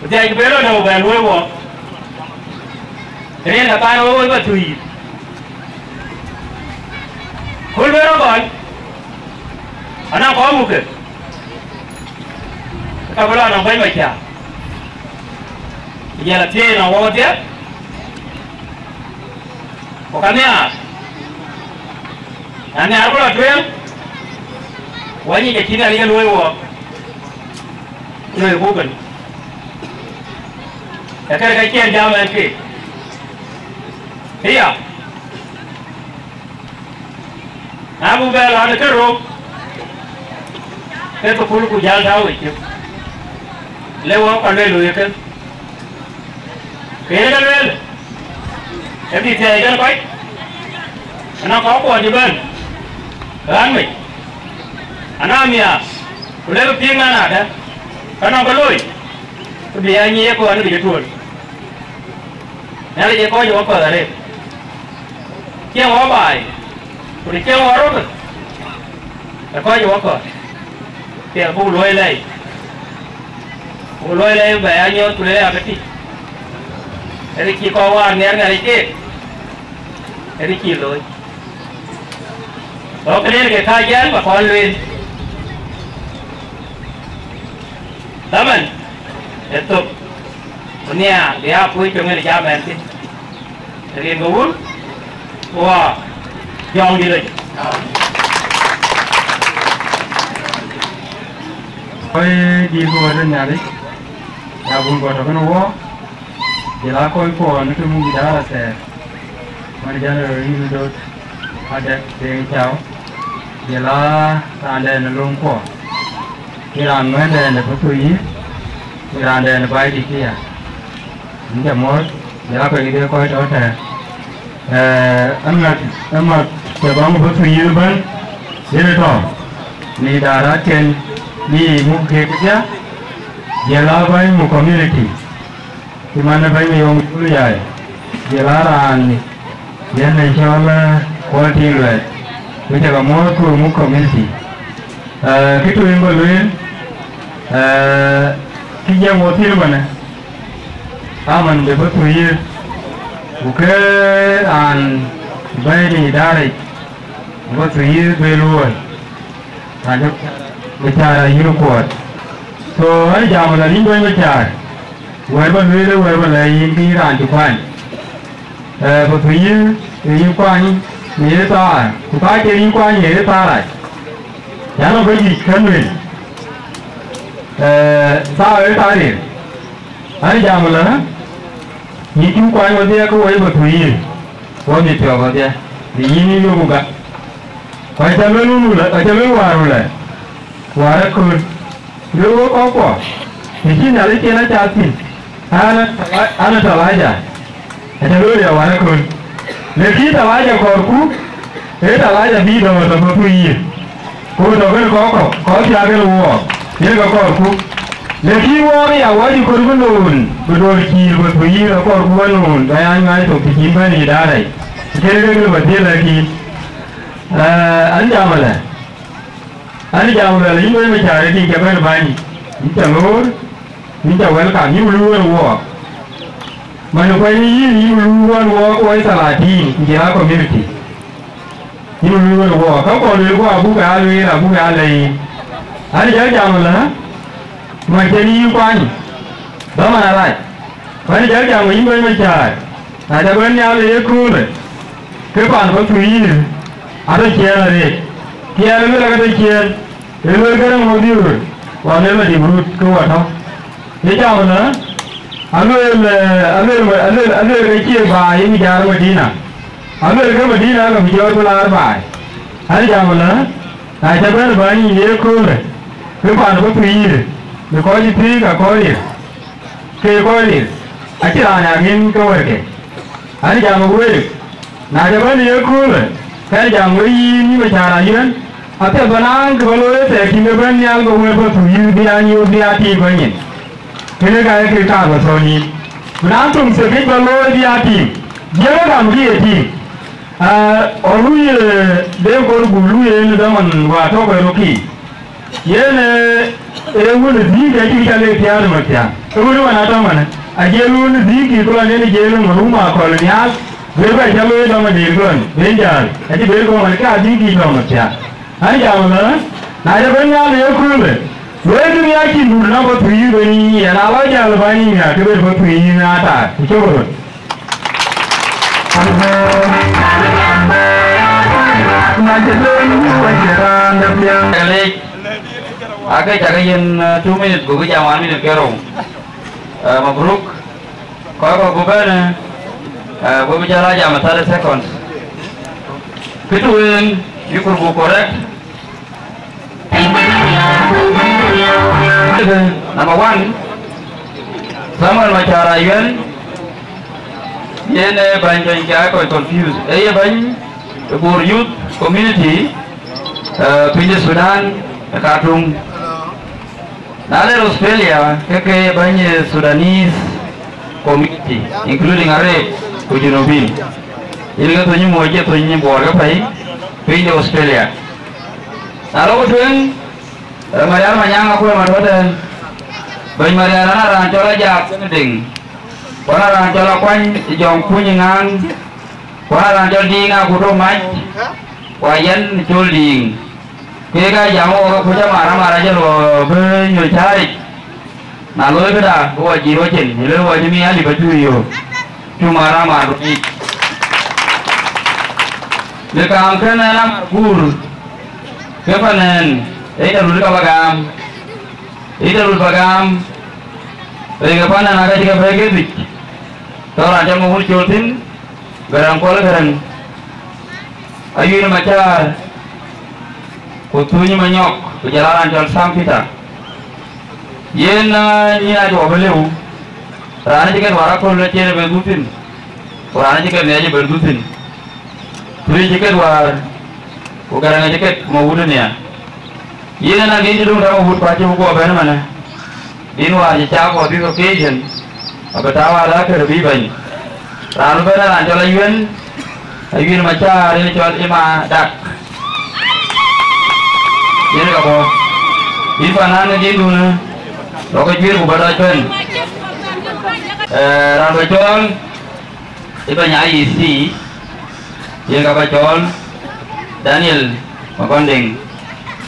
ku dhiac bï rɔt dɛ̈u bɛ luöi wɔ, rin ka thaany wek wek Pathuyith. Kööl bï rɔt gɔl, anɔŋ kɔc muk ke, ka bï lɔ nɔŋ bɛ̈ny Macar, ku jɔl a thiëëc nɔŋ wɔ wedhie, ku ka nhiaar, na nhiaar ku lɔ tueŋ, wɔ nyic acïn Nhialic ye luöi wɔ, luöi ku bën. Ee kërë ke cïn jam ɛn keek. Ëya, na buk bɛ lɔ në kërou, ke ke pul ku jäl tääu wec cök. Le wɔ ka lueel wëëkë. Ke yen ke lueel, ke bï thiɛɛi kën kɔc, anɔŋ kɔckuɔ cï bɛ̈n raan mec, anɔŋ nhiaar, ku le bï piŋ nɔn adë, ka nɔŋ ke looi, ke bï ya nyic ye kɔn ke cï tuöl. Nhialic ee kɔc ë wakɔ̈th arëët, cieŋ wɔ baai, ku të cieŋ wɔ röt, ee kɔc ë wakɔ̈th. Piɛth buk luɔi lɛi, buk luɔi lɛi bɛ ya nyuɔɔth ku le ya ke tïc, ee kë cï kɔc wäär nhiaar Nhialic keek, ee kë cï looi. Go këden ke kääc ɛn bä kɔn lueel, dhaman ë thök, ku nhiaar bï aa kuöc töŋ en ë jam ɛn thïn, rin ke Wun, ku Wä, Jɔŋdït lec. Kɔc dït ku wɛ̈t de Nhialic, ya bun kɔc tɔ kën wɔ, jël aa kɔc kuɔn ke muk däär athɛɛr, man General Yïn Dot, Adek Deŋ Cau, jël aa raandɛn ë löŋ kuɔ, ke raan ŋuɛ̈ndɛn ë Pathuyith, ke raandɛn ë Baidït këya. Yïn ca muɔ̈ɔ̈th, jël aa kɔc kedhie kɔc tɔ tɛ̈ɛ̈r. Ee, aŋäth, aŋäth cä bäny Pathuyith ëbɛ̈n, yen ë tɔ, në daratken bï muk kek kedhie, jël aa bäny muk community, cï man ë bɛ̈ny Yom Julu Yai, jël aa raan yen ë cɔl, ee, Kuɔl Tiiŋ Luɛɛt, ku cä ke muɔ̈ɔ̈th ku muk community. Ee, kë tueŋ bä lueel, ee, kë jiɛɛm wɔ thïn ëmënë, aman de Pathuyith, ku ke raan bɛ̈ɛ̈i de idara yic, Pathuyith bï luɔ̈ɔ̈i, raan cï Macar ayï kuɔɔt. So, ɣɛn jam ëlä, yïn bɛ̈ny Macar, wɛ̈t bä lueel ë wɛ̈t bä lɛ̈k yïn, ke yïn raan cï kuany. Ee, Pathuyith, ee yï kuany në ye thaar, ku ka cïn yï kuany në ye thaar rac, yɛn ë bä juëc kën lueel, ee, thaar ë thaar rir. Ɣɛn jam ëlä, yïn cuk kuany wedhie ke wɔ ye Pathuyith, wɔ mïth piɔ̈ɔ̈th wedhie, në yïn yï yök ë gam. Ku aca lueel wun ëlä, aca lueel wäär ëlä, wäär ëkööl. Lueel wek kɔckuɔ, të cï Nhialic cïn acath thïn, an, an, talaja, aca lueel ya wäär ëkööl. Lakin talaja kɔɔrku, ee talaja bï dɔ̈ɔ̈r tɔ Pathuyith, ku tɔ kën kɔc kɔ̈k, kɔc thiääk kën wook, yen ke kɔɔrku. Lakin wook aya, wɔ cï kɔɔr bï loon, bï dɔ̈ɔ̈r cïï Pathuyith, akɔɔrku wä loon, bä ya nyuai thok të cïn bɛ̈n ë idara yic. Kënë kek lë bä thiël lakin, ee, an, jam ëlä. An, jam luɛl, yïn wëi Macar ë tïŋ cä bɛ̈n bäny, yïn cä loor, yïn cä welcome, yïn luui wën wook. Man kuany yïn, yïn luui wën wook, woi thalatin, ku jël aa community. Yïn luui wën wook, ka kɔn lueel ku abuk aa lueel, abuk aa lɛ̈i yïn. An, jɔl jam ëlä, man cïn yïn kuany, dhaman arac. Bän jɔl jam, yïn bɛ̈ny Macar, na ca bɛ̈n nhial ë yeköölë, ke paan Pathuyith atɔ ciëën arëët. Kë ɣɛn ë lueel ake tɔ ciëën, ë lueel Garaŋ Mabiöör, ku alueel Madïp Rut ke wɔ tɔ. Ye jam ëlä, alueel, ee, alueel, alueel, alueel ke cie baai ë jaar Madina. Alueel ke Madina ke bï jɔɔr bï laar baai. An jam ëlä, na ca bɛ̈n bäny yïn ë yeköölë, ke paan Pathuyith, në kɔc ë thiëëk akɔɔr rir. Ke kɔc rir, acïn raan aa ŋiɛc ke wärke. An jam ë week, na ca bɛ̈n ë yeköölë, ke an jam wek yïn, yïn Macar Ayuen, apiɛth bä naaŋ kë bä looi ëthɛɛr tïŋ ke bɛ̈n nhial, ke wëët Pathuyith bï aa nyuöth, bï aa tiim bä nyin. Kënë ka ye kë kaar bä thɔ̈n yïn. Bï naaŋ töŋ thiekic bä looi bï aa tiim, jiëëk ë gam kë ye tiim. Aa, ɣɔn lui, ee, de kɔn guur lui en ë dhaman wäär tɔ̈ ke röt kï. Yen, ee, ee wun ë dhïïk acï cä le piäät ë mathiaŋ. Ee wun ë wan atɔ̈ manë, ajiël wun ë dhïïk kï kɔn en ë jiël ë marum akɔl nhial, ber bɛ cä looi dɔm adït kɔn, ben jäl, acï ber kɔn wan ke adhïïk kï tɔ̈ mathiaŋ. An jam ëlä, na cä ben nhial ë yeköölë, luɔikï bï acïn dut nɔm Pathuyith ben yïn, na lɔ jäl bäny yïn ŋa, ke ben Pathuyith ŋa taar, ku cök röt. Leec, ake cak yen, eh, two minute, goki jam one minute kerou. Eh, mabruk. Kɔc kɔ̈k bï bɛ̈n, eh, bï bï jɔl a jam thirty seconds. Kë tueŋ, yukur buk correct. Number one, Samuel Machar Ayuen, yen ee bäny, bäny ke aa kɔc confuse. Ee ye bäny ë Bor Youth Community, eh, piny de Sudan, ë Khartoum. Na ler Australia, ke ke bäny ë Sudanese community, including Arab ku Junubin. Yen ke thöny muɔc, ye thöny Bor ke pɛ̈i piny de Australia. Na lɔ ku tueŋ, eh, Marial Manyaŋ akuëë mat wëtɛ̈ɛ̈n. Bɛ̈ny Marial, an, a raan cɔl Ajak Deŋ, ku an, a raan cɔl Akuany Jɔŋ Kuny Ŋaŋ, ku an, a raan cɔl Diiŋ Akuto Mac, ku a yɛn col Diiŋ. Kek aa jam wok, ku cä mar amar acï luɔi bï nyuc cääric. Na loi këda, ke wɔ jiir wɔ cin, ë lëu wɔ cï mi alip acuk yök, cuk mar amar yic. Në kaam kën ɛn amar guur, ke pan ɛn, ë tɛ rut ka bä gam, ë tɛ rut bä gam, rek ë pan ɛn aka cï ke bɛ̈ɛ̈i ke bic, tɔ raan cä muk wun col thïn, Gäräŋ Kuɔl Gäräŋ, Ayuen Macaar, ku Thuny Manyɔk, ku jɔl a raan cɔl Sam Peter. Yen, ah, nyin acuɔ bï lëu, raan cï ket wäär aköl acïn ë ben dhuk thïn, ku raan cï ket nhiac ë ben dhuk thïn. Thuny cï ket wäär, ku Gäräŋ cï ket ma wut ë nhiaar. Yen ëna gïn cï döŋ tääu ma wut, ku acï bï guɔ bɛ̈n ëmënë. Din wäär cï cak for this occasion, abï tääu adhakër bï bɛ̈ny. Raan bï bɛ̈n ë raan cɔl Ayuen, Ayuen Macaar, yen cɔl Ima Dak. Yen ka bɔ̈. Yïn panan ë dindun, lɔ ke juëër ku bä dɔc bɛ̈n. Eh, raan bä cɔɔl, ë bɛ̈ny I E C, yen ka bä cɔɔl Daniel Makondeŋ.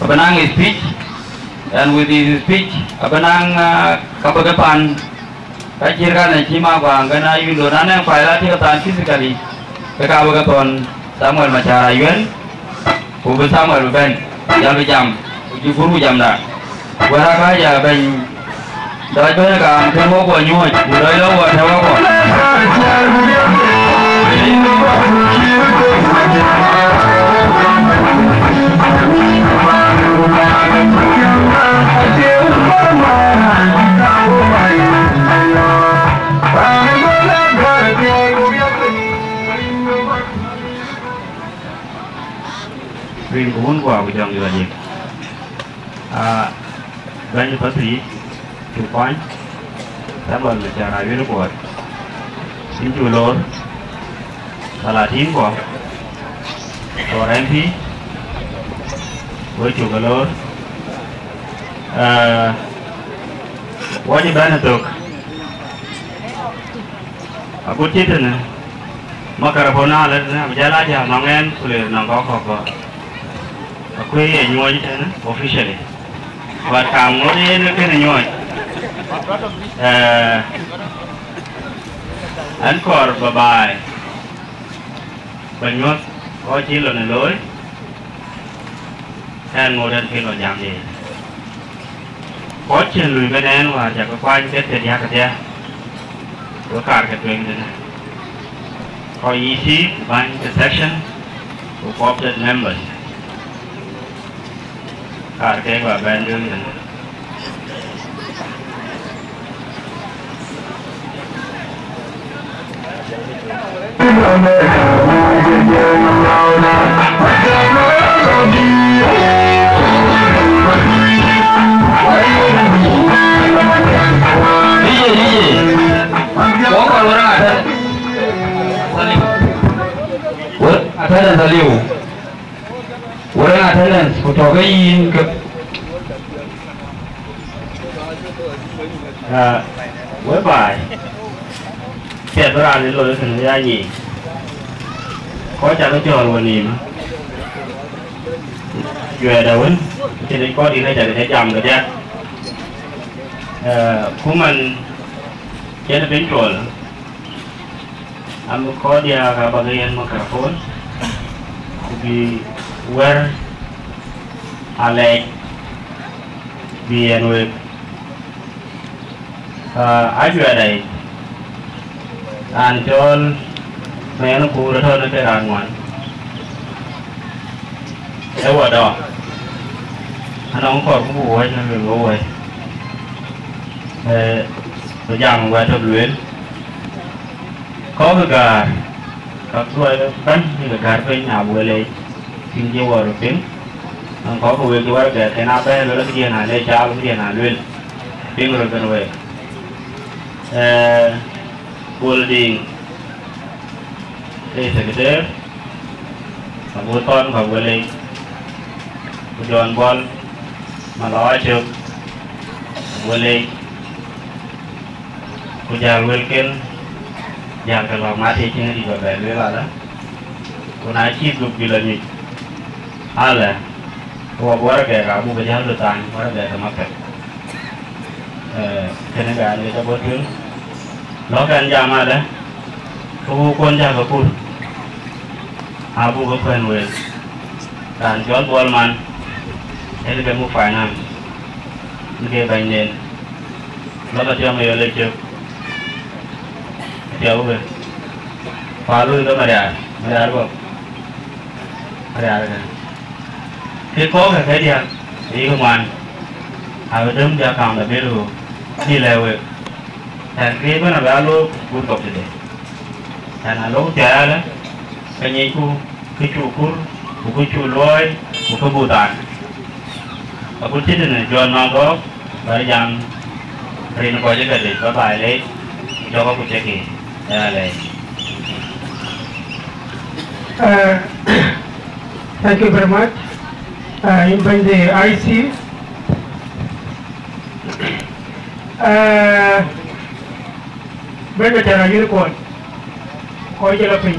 Abï naŋ speech, and with his speech, abï naŋ, ah, ka bï ke pan, ka cït kan ë cï ma guaŋ kën a yïn lon anɛŋ kuai la tï ke than physically, ke ka bï ke thɔn Samuel Macar Ayuen, ku bï Samuel bï bɛ̈n, jɔl bï jam, ku cï gur ku jamda. Wɛ̈t aa kääc aa bɛ̈ny, dɔc bɛ̈ny kaam kën wok guɔ nyuɔ̈ɔ̈c, ku dɔc lɔ wɔ tɛ̈ wɔ guɔ. Rin ku wun guɔ ku jɔŋ juɔc yïk. Aa, bɛ̈ny pathii, cuk kuany, Samuel Macar Ayuen Kuɔt, cïn cuk loor, Salatin kuɔ, Thɔɔr M P, wek cuk ke loor. Aa, wɔ cï bɛ̈n ë thök, agut cï tënë, makarapon alë tënë, abï jal a jam nɔŋ ɛn, ku ler nɔŋ kɔ̈k kɔ̈k kɔ̈k. Akuëë ye nyuɔɔc tënë officially. But kaam ŋot yen ë kënë nyuɔɔc. Eh, ɛn kɔɔr bä baai, bä nyuɔ̈th kɔc cï lon ë looi, ɛn ŋot ɛn kë lɔ jam de. Kɔc cïn lui bɛ̈n ɛn wäär cä ke kuany ke thiërdiäk kedhie, wek kaar ke tueŋ tënë. Kɔc yic, ku bäny ke section, ku co-opted members. Kaar kek bä bɛ̈n duëër tënë. D J, D J. Wok kɔn wërëŋ atɛ̈n. Wërëŋ atɛ̈n aliu. Wërëŋ attendance, ku tɔ̈ ke yïn ke. Ah, whereby, piɛth bï raan ë looi kënë ya nyic. Kɔc cä ke cɔɔl wenïïm. Juɛɛr dɛ wën, cïn kɔc dït ë cä ke jam këdiäk. Eh, ku man cïn piny cuɔl. Am kɔc diäk aba ke yen microphone, ku bï wɛ̈r alɛɛc bï yen wek. Ah, ajuɛɛr dai, Raan cɔl Mɛɛn Kuur ëtɔ̈ në ke raan ŋuan. Ee wɔ dɔm. Anɔŋ kɔɔr ku buk wääc në luel wek wääc. Ee, bï jam wɛ̈t tök lueel. Kɔ̈k ë gäär, ka luɔi bɛ̈n në ke gäär piny abuk leec, tiŋ cï wɔ röt piŋ. Nɔŋ kɔ̈k ke wek cï wärkɛ ken abɛ̈ɛ̈r luel, këdiɛ̈n aa lec caal, këdiɛ̈n aa luel. Piŋ röt bɛ̈n week. Ee, Bol Diŋ, ee secretary, abuk thɔn ka buk leec. Ku John Bol, Malɔɔc Cök, abuk leec. Ku jäl wëlken, jäl ke lɔ mat ye cïn dït ba bɛ lueel alä. Ku na cï dhuk bï lɔ nyuc alä, ku wɔ bï wärkɛ ka buk ke jäl bï thany, wärkɛ ke maktab. Ee, kënë ke an, ke ca bɔ̈ tueŋ. Lɔ̈k ɛn jam alä, ke wëu kuɔn cä ke kur, abuk ke kuɛ̈n wël. Raan cɔl Bol Man, en ke muk finance, en ke bɛ̈nyden. Lɔ̈k Atiɔm Ayɔl ë Cök, Atiɔm ke. Ku alui ke Mariaar, Mariaar bɔ̈. Mariaar ke. Ke kɔ̈k ke kadiäk, ayï ke ŋuan, abï döm bï akaŋ de bil ɣöö bï lɛ̈k wek. Tɛ̈n kë ëbɛ̈n abï aa looi gut kɔ̈k tëde. Tɛ̈n alok thiäi alä, ke nyicku kë cuk kur, ku kë cuk luɔɔi, ku kë buk thaany. Agut cï tënë John Magɔ̈ɔ̈k, bä jam rin kɔc ë Gätdït, bye bye leec, jɔkë ku cïkï, ya leec. Uh, thank you very much. Uh, yïn bɛ̈ny de I C. Uh, bɛ̈ny de Tɛ̈ra Unicorn, kɔc jɔl lɔ piny,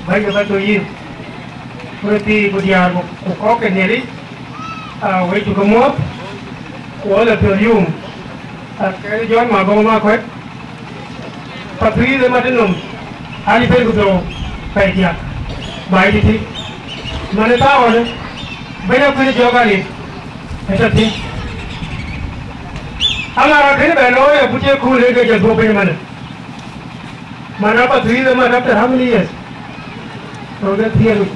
bɛ̈ny de Pathuyith, ku röt thii ku diäär ku, ku kɔ̈k ke Nhialic, uh, wek cuk ke muɔ̈ɔ̈th, ku wɔ lɔ piɔ̈ɔ̈th yum. Uh, kɛn John Magɔ̈ɔ̈k Makuɛt, Pathuyith ë mat ë nɔm, an, ë pɛ̈n ku dhou pɛɛi diäk, baai tïtï. Man ë thaawɔn, bɛ̈ny akuën ë jɔɔk arit, ë tɔ thïn. Aŋa raan kënë bɛ looi agut ye kuur en ke jɔ dhuɔ̈k piny ëmënë? Man ë Pathuyith ë mat after how many years? Röt ë thiëër wïc.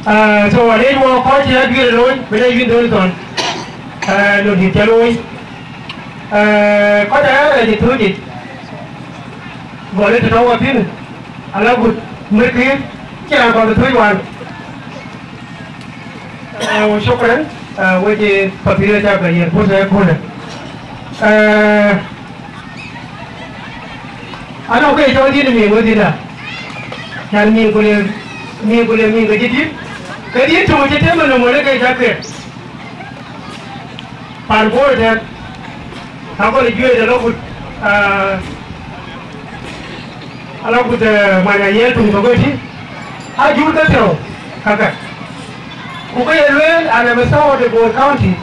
Ah, so, alec wɔ kɔc cï aduëër looi, bï lɛc wïn dhöl thɔn. Ah, lon dït cä looi. Ah, kɔc aya rɛɛc ë thööc yic. Gɔl ë të tɔ̈u wɔ thïn, ala gut, mërkï, cïn raan kɔn bï thööc wan. Ah, wa shukran, ah, wek ë Pathuyith acä bɛ yiɛ̈n pursa ëköölë. Ah, Anɔŋ ke cɔl dït miŋ wedhïda, can miŋ ku le, miŋ ku le miŋ ke cï dït, ke dït töŋ cï tem ënɔm wën ke cä ket. Pan Bor tɛ̈n, ka gɔl ë juëc alɔ kut, ah, alɔ kut, eh, many ayiɛɛl töŋ tök ëtï, a jur ke thiɔ̈u kakë. Ku ke ye lueel an, ë South de Bor County,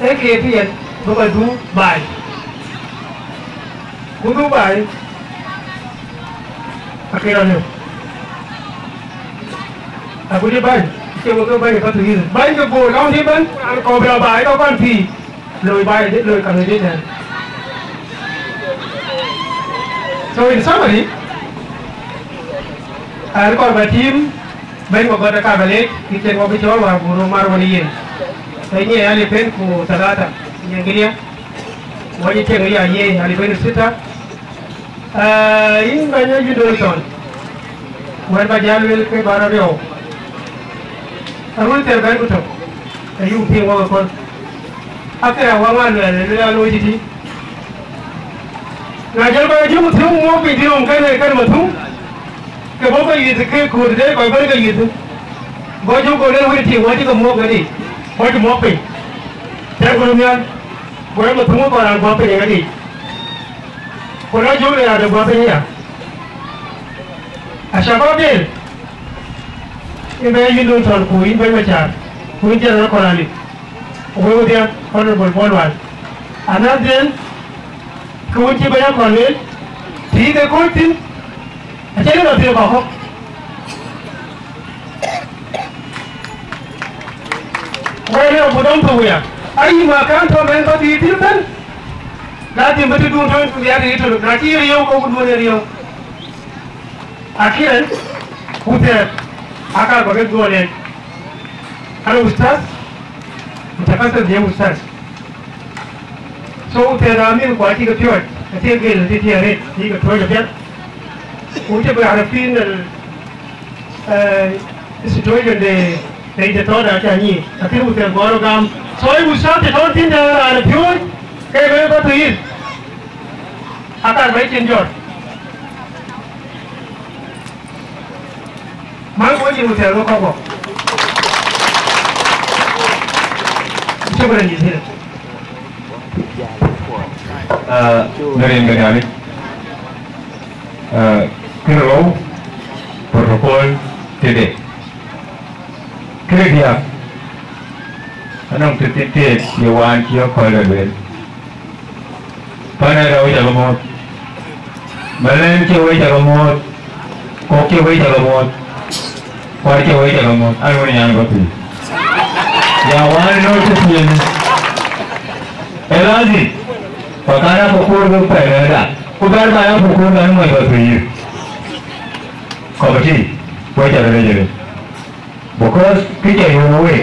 ee ke ye piɛth bï kɔc dhuk baai. Ku dhuk baai, akë rɔt lëu. Agut ë bäny, cie wek ke bäny ë Pathuyith. Bäny ke Bor County ëbɛ̈n, an, kɔɔr bï lɔ baai, kɔc kɔn pïïr, loi baai, loi ka loi dït tɛ̈n. So in summary, an, kɔɔr bä team bɛ̈ny Magɔ̈ɔ̈k ë ka bä leec, kë cïn wɔ bï cɔɔl wäär, buk röt mar wën ë yen. Ee nyiɛɛi alip en ku thalatha, nyiɛɛi ke diäk. Wɔ cï tieŋ ë ya ye alip en ku sita. Ah, yïn bɛ̈ny Ayuɔ̈n Dol Thɔn, wɛ̈t bä jäl lueel ke bä rɔt riɔu. Aruöl thɛɛr bɛ̈n ku tök, ayï piŋ wok ëköl. Akë a wäŋ aa luɛɛl, lueel aa looi tïtï. Na jɔl kɔc ë Jɔŋ Thiɔ̈k muɔ̈k piny thiɔ̈ɔ̈ŋ kënë, kënë Mathum, ke bɔ̈ ke yith ke kööt de kɔc bɛ̈n ke yith. Go Jɔŋ go lueel wël tiiŋ, wɔ cï ke muɔ̈k ŋadï, wɔ cï muɔ̈k piny. Tɛ̈ɛ̈n ku röt nhial, go rɔt Mathum ke kɔn raan guɔ̈p piny ŋadï. Ku lɔ Jɔŋ le raan de guɔ̈p piny aya. Ashabab del, yïn bɛ̈ny Ayuɔ̈n Dol Thɔn, ku yïn bɛ̈ny Macär, ku yïn General Kɔn Alip, ku wek wedhie Honorable Bol Wal. Anäthden, ke wën cï bɛ̈ny Akɔl lueel, të yï ke kɔ̈ɔ̈c thïn, acïn lɔ thïn kɔ̈k kɔ̈k. Wɛ̈ɛ̈r ë rɔt buk dɔm thok wia, ayï Makän tɔ̈ mɛnh bä thïïr thïn ëbɛ̈n. Lazim bï tëdun tɔ̈, ku ya tëdun tɔ̈, na cï riëëu, ke wutduön ë riëëu. Akhiran, wuthɛɛr, aka bä ke dhuɔn en. Ana ustaz, mutakassir ye ustaz. So, wuthɛɛr amin, ku acï ke piɔ̈ɔ̈c, acï ke gel, acï tiɛɛr rit, acï ke tuɔ̈c apiɛth. Ku cï bï arafin, eh, situation de, de, de thɔɔr aca nyic, lakin wuthɛɛr gɔɔr gam. So, ë wuthɛɛr të tɔ̈ thïn de raan piööc, ke bï bä thïn. Akar bä cin jɔt. Man ko nyin wuthɛɛr bä kɔ̈k bɔ̈. Shukran jazilan. Ah, na rin gani ali. Ah, kërë rou, protocol tëde. Kërë diäk, anɔŋ të thïn tëëk ye wään cï akɔ̈l rɔt lueel. Pan ë rɛu cä ke muɔ̈ɔ̈th. Malɛn cï wec cä ke muɔ̈ɔ̈th. Kɔ̈k cï wec cä ke muɔ̈ɔ̈th. Kuar cï wec cä ke muɔ̈ɔ̈th. An wën nyan bä pïïr. Ya wään nɔ̈k të thiëënë. Ë lazim, pa kan akököör ke pɛ̈l ëda, ku bɛ̈ɛ̈r ba ya akököör kan mɔc bä pïïr. Committee, wec cä ke lec ëlë. Because kë cä yöŋ wek,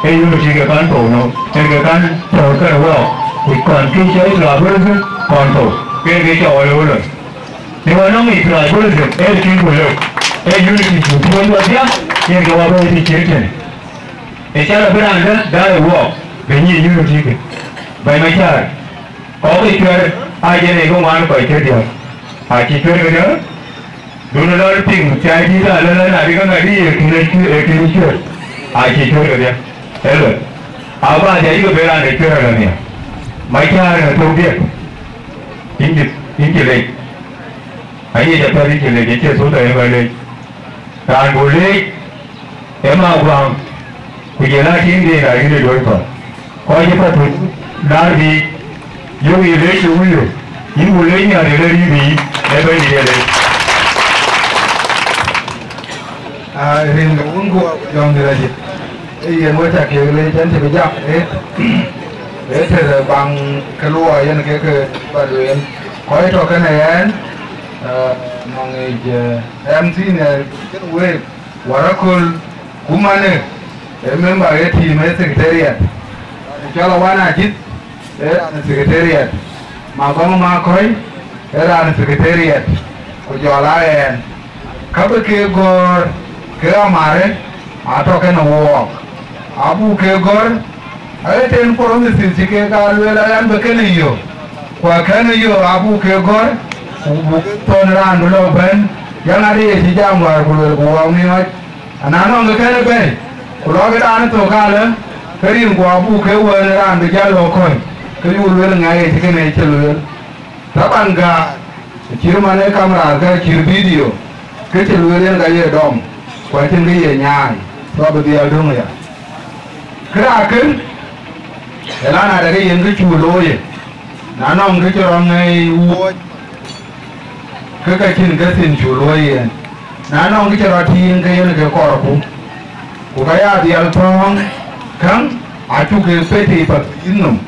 ee unity ke kan thou nɔm, en ke kan thou kërë wɛ̈ɛ̈k, ku kɔn kë cɔl tribalism kɔn thou, ke ke cä wä looi lon. Në wä nɔŋ yic tribalism, ee kïn ku lëu, ee unity cu piɔ̈ɔ̈th wadhiɛ, yen ke wä bɛ̈ɛ̈i të cït tënë. Ë cä lɔ bï raan dä daai ë wɔɔk, bï nyic unity kë. Bɛ̈ny Macäär, kɔc ke cuɛ̈r, aa jɛn ee ke ŋuan kɔc ke diäk, aa cï cuɛ̈r ke diäk. Dunë lɔ piŋ thiai dït alë lë na dï ke ŋa dï ye kën ë cuëër, ë kën ë cuëër. Acï cuëër kedhie. Ëlë. Aba thiai ke ben raan de cuëër alë nhial. Macäär në thok diɛt. Yïn cï, yïn cï lec. Aye cä pɛ̈l yïn cï lec, acie thok tɔ yen kɔc lec. Raan buk lec, ë Maguaŋ. Ku jël a tiiŋ de la yïn ë duööny kɔ̈k. Kɔc ë Patuc, laar biic, yökï lec ë wël, yïn ku lec nhial de lɛ̈r yï biic, ë bɛ̈ny de lec. Aa, rin ke wun ku jɔŋdït ajïth. Ee yen we cä kek lec, ɣɛn cï bï jam, ee, ee tëde baŋ ke luɔi yen kek bä lueel. Kɔc tɔ kënë ɣɛn, aa, nɔŋ yic, ee, M C në kën week. Wär aköl, ku manë, ee member ë team ë secretariat. Cɔl Awan Ajïth, ee raan ë secretariat. Magɔm Makɔ̈i, ee raan ë secretariat. Ku jɔl a ɣɛn. Ka bï ke gɔ̈ɔ̈r, ke amarë, atɔ kënë wook. Abuk ke gɔ̈ɔ̈r, Aɣet en promises cï kek aa lueel, aɣɛn bï kënë yök, ku akënë yök abuk ke gɔ̈ɔ̈r, ku buk thɔ̈n raan bï lɔ bɛ̈n, yɛn adï ye cï jam wäär ku lueel ku wɔ miɔɔc. Ana nɔŋ kë kënë bɛ̈ɛ̈i, ku lɔ kë raan thök alë, ke rin ku abuk ke wëën raan bï jäl lɔ kɔ̈ny, ke yuk lueel ŋɛk ye cï kënë cï lueel. Taban gäär, cït man ë kamera ke cït video, kë cï lueel yen ka ye dɔm, ku acïn kë ye nyaai, so abï dhiɛl döŋ aya. Kërɛɛc akën, ë lan adɛkë yen kë cuk looi, na nɔŋ kë cï rɔt ŋɛi wuɔ̈c, ke ka cïn kë thïn cuk luɔ̈i yen, na nɔŋ kë cï rɔt tiiŋ ke yen ke kɔɔrku, ku ka ya dhiɛl thɔ̈ɔ̈ŋ, käŋ acuk ke pet ë path yïn nɔm.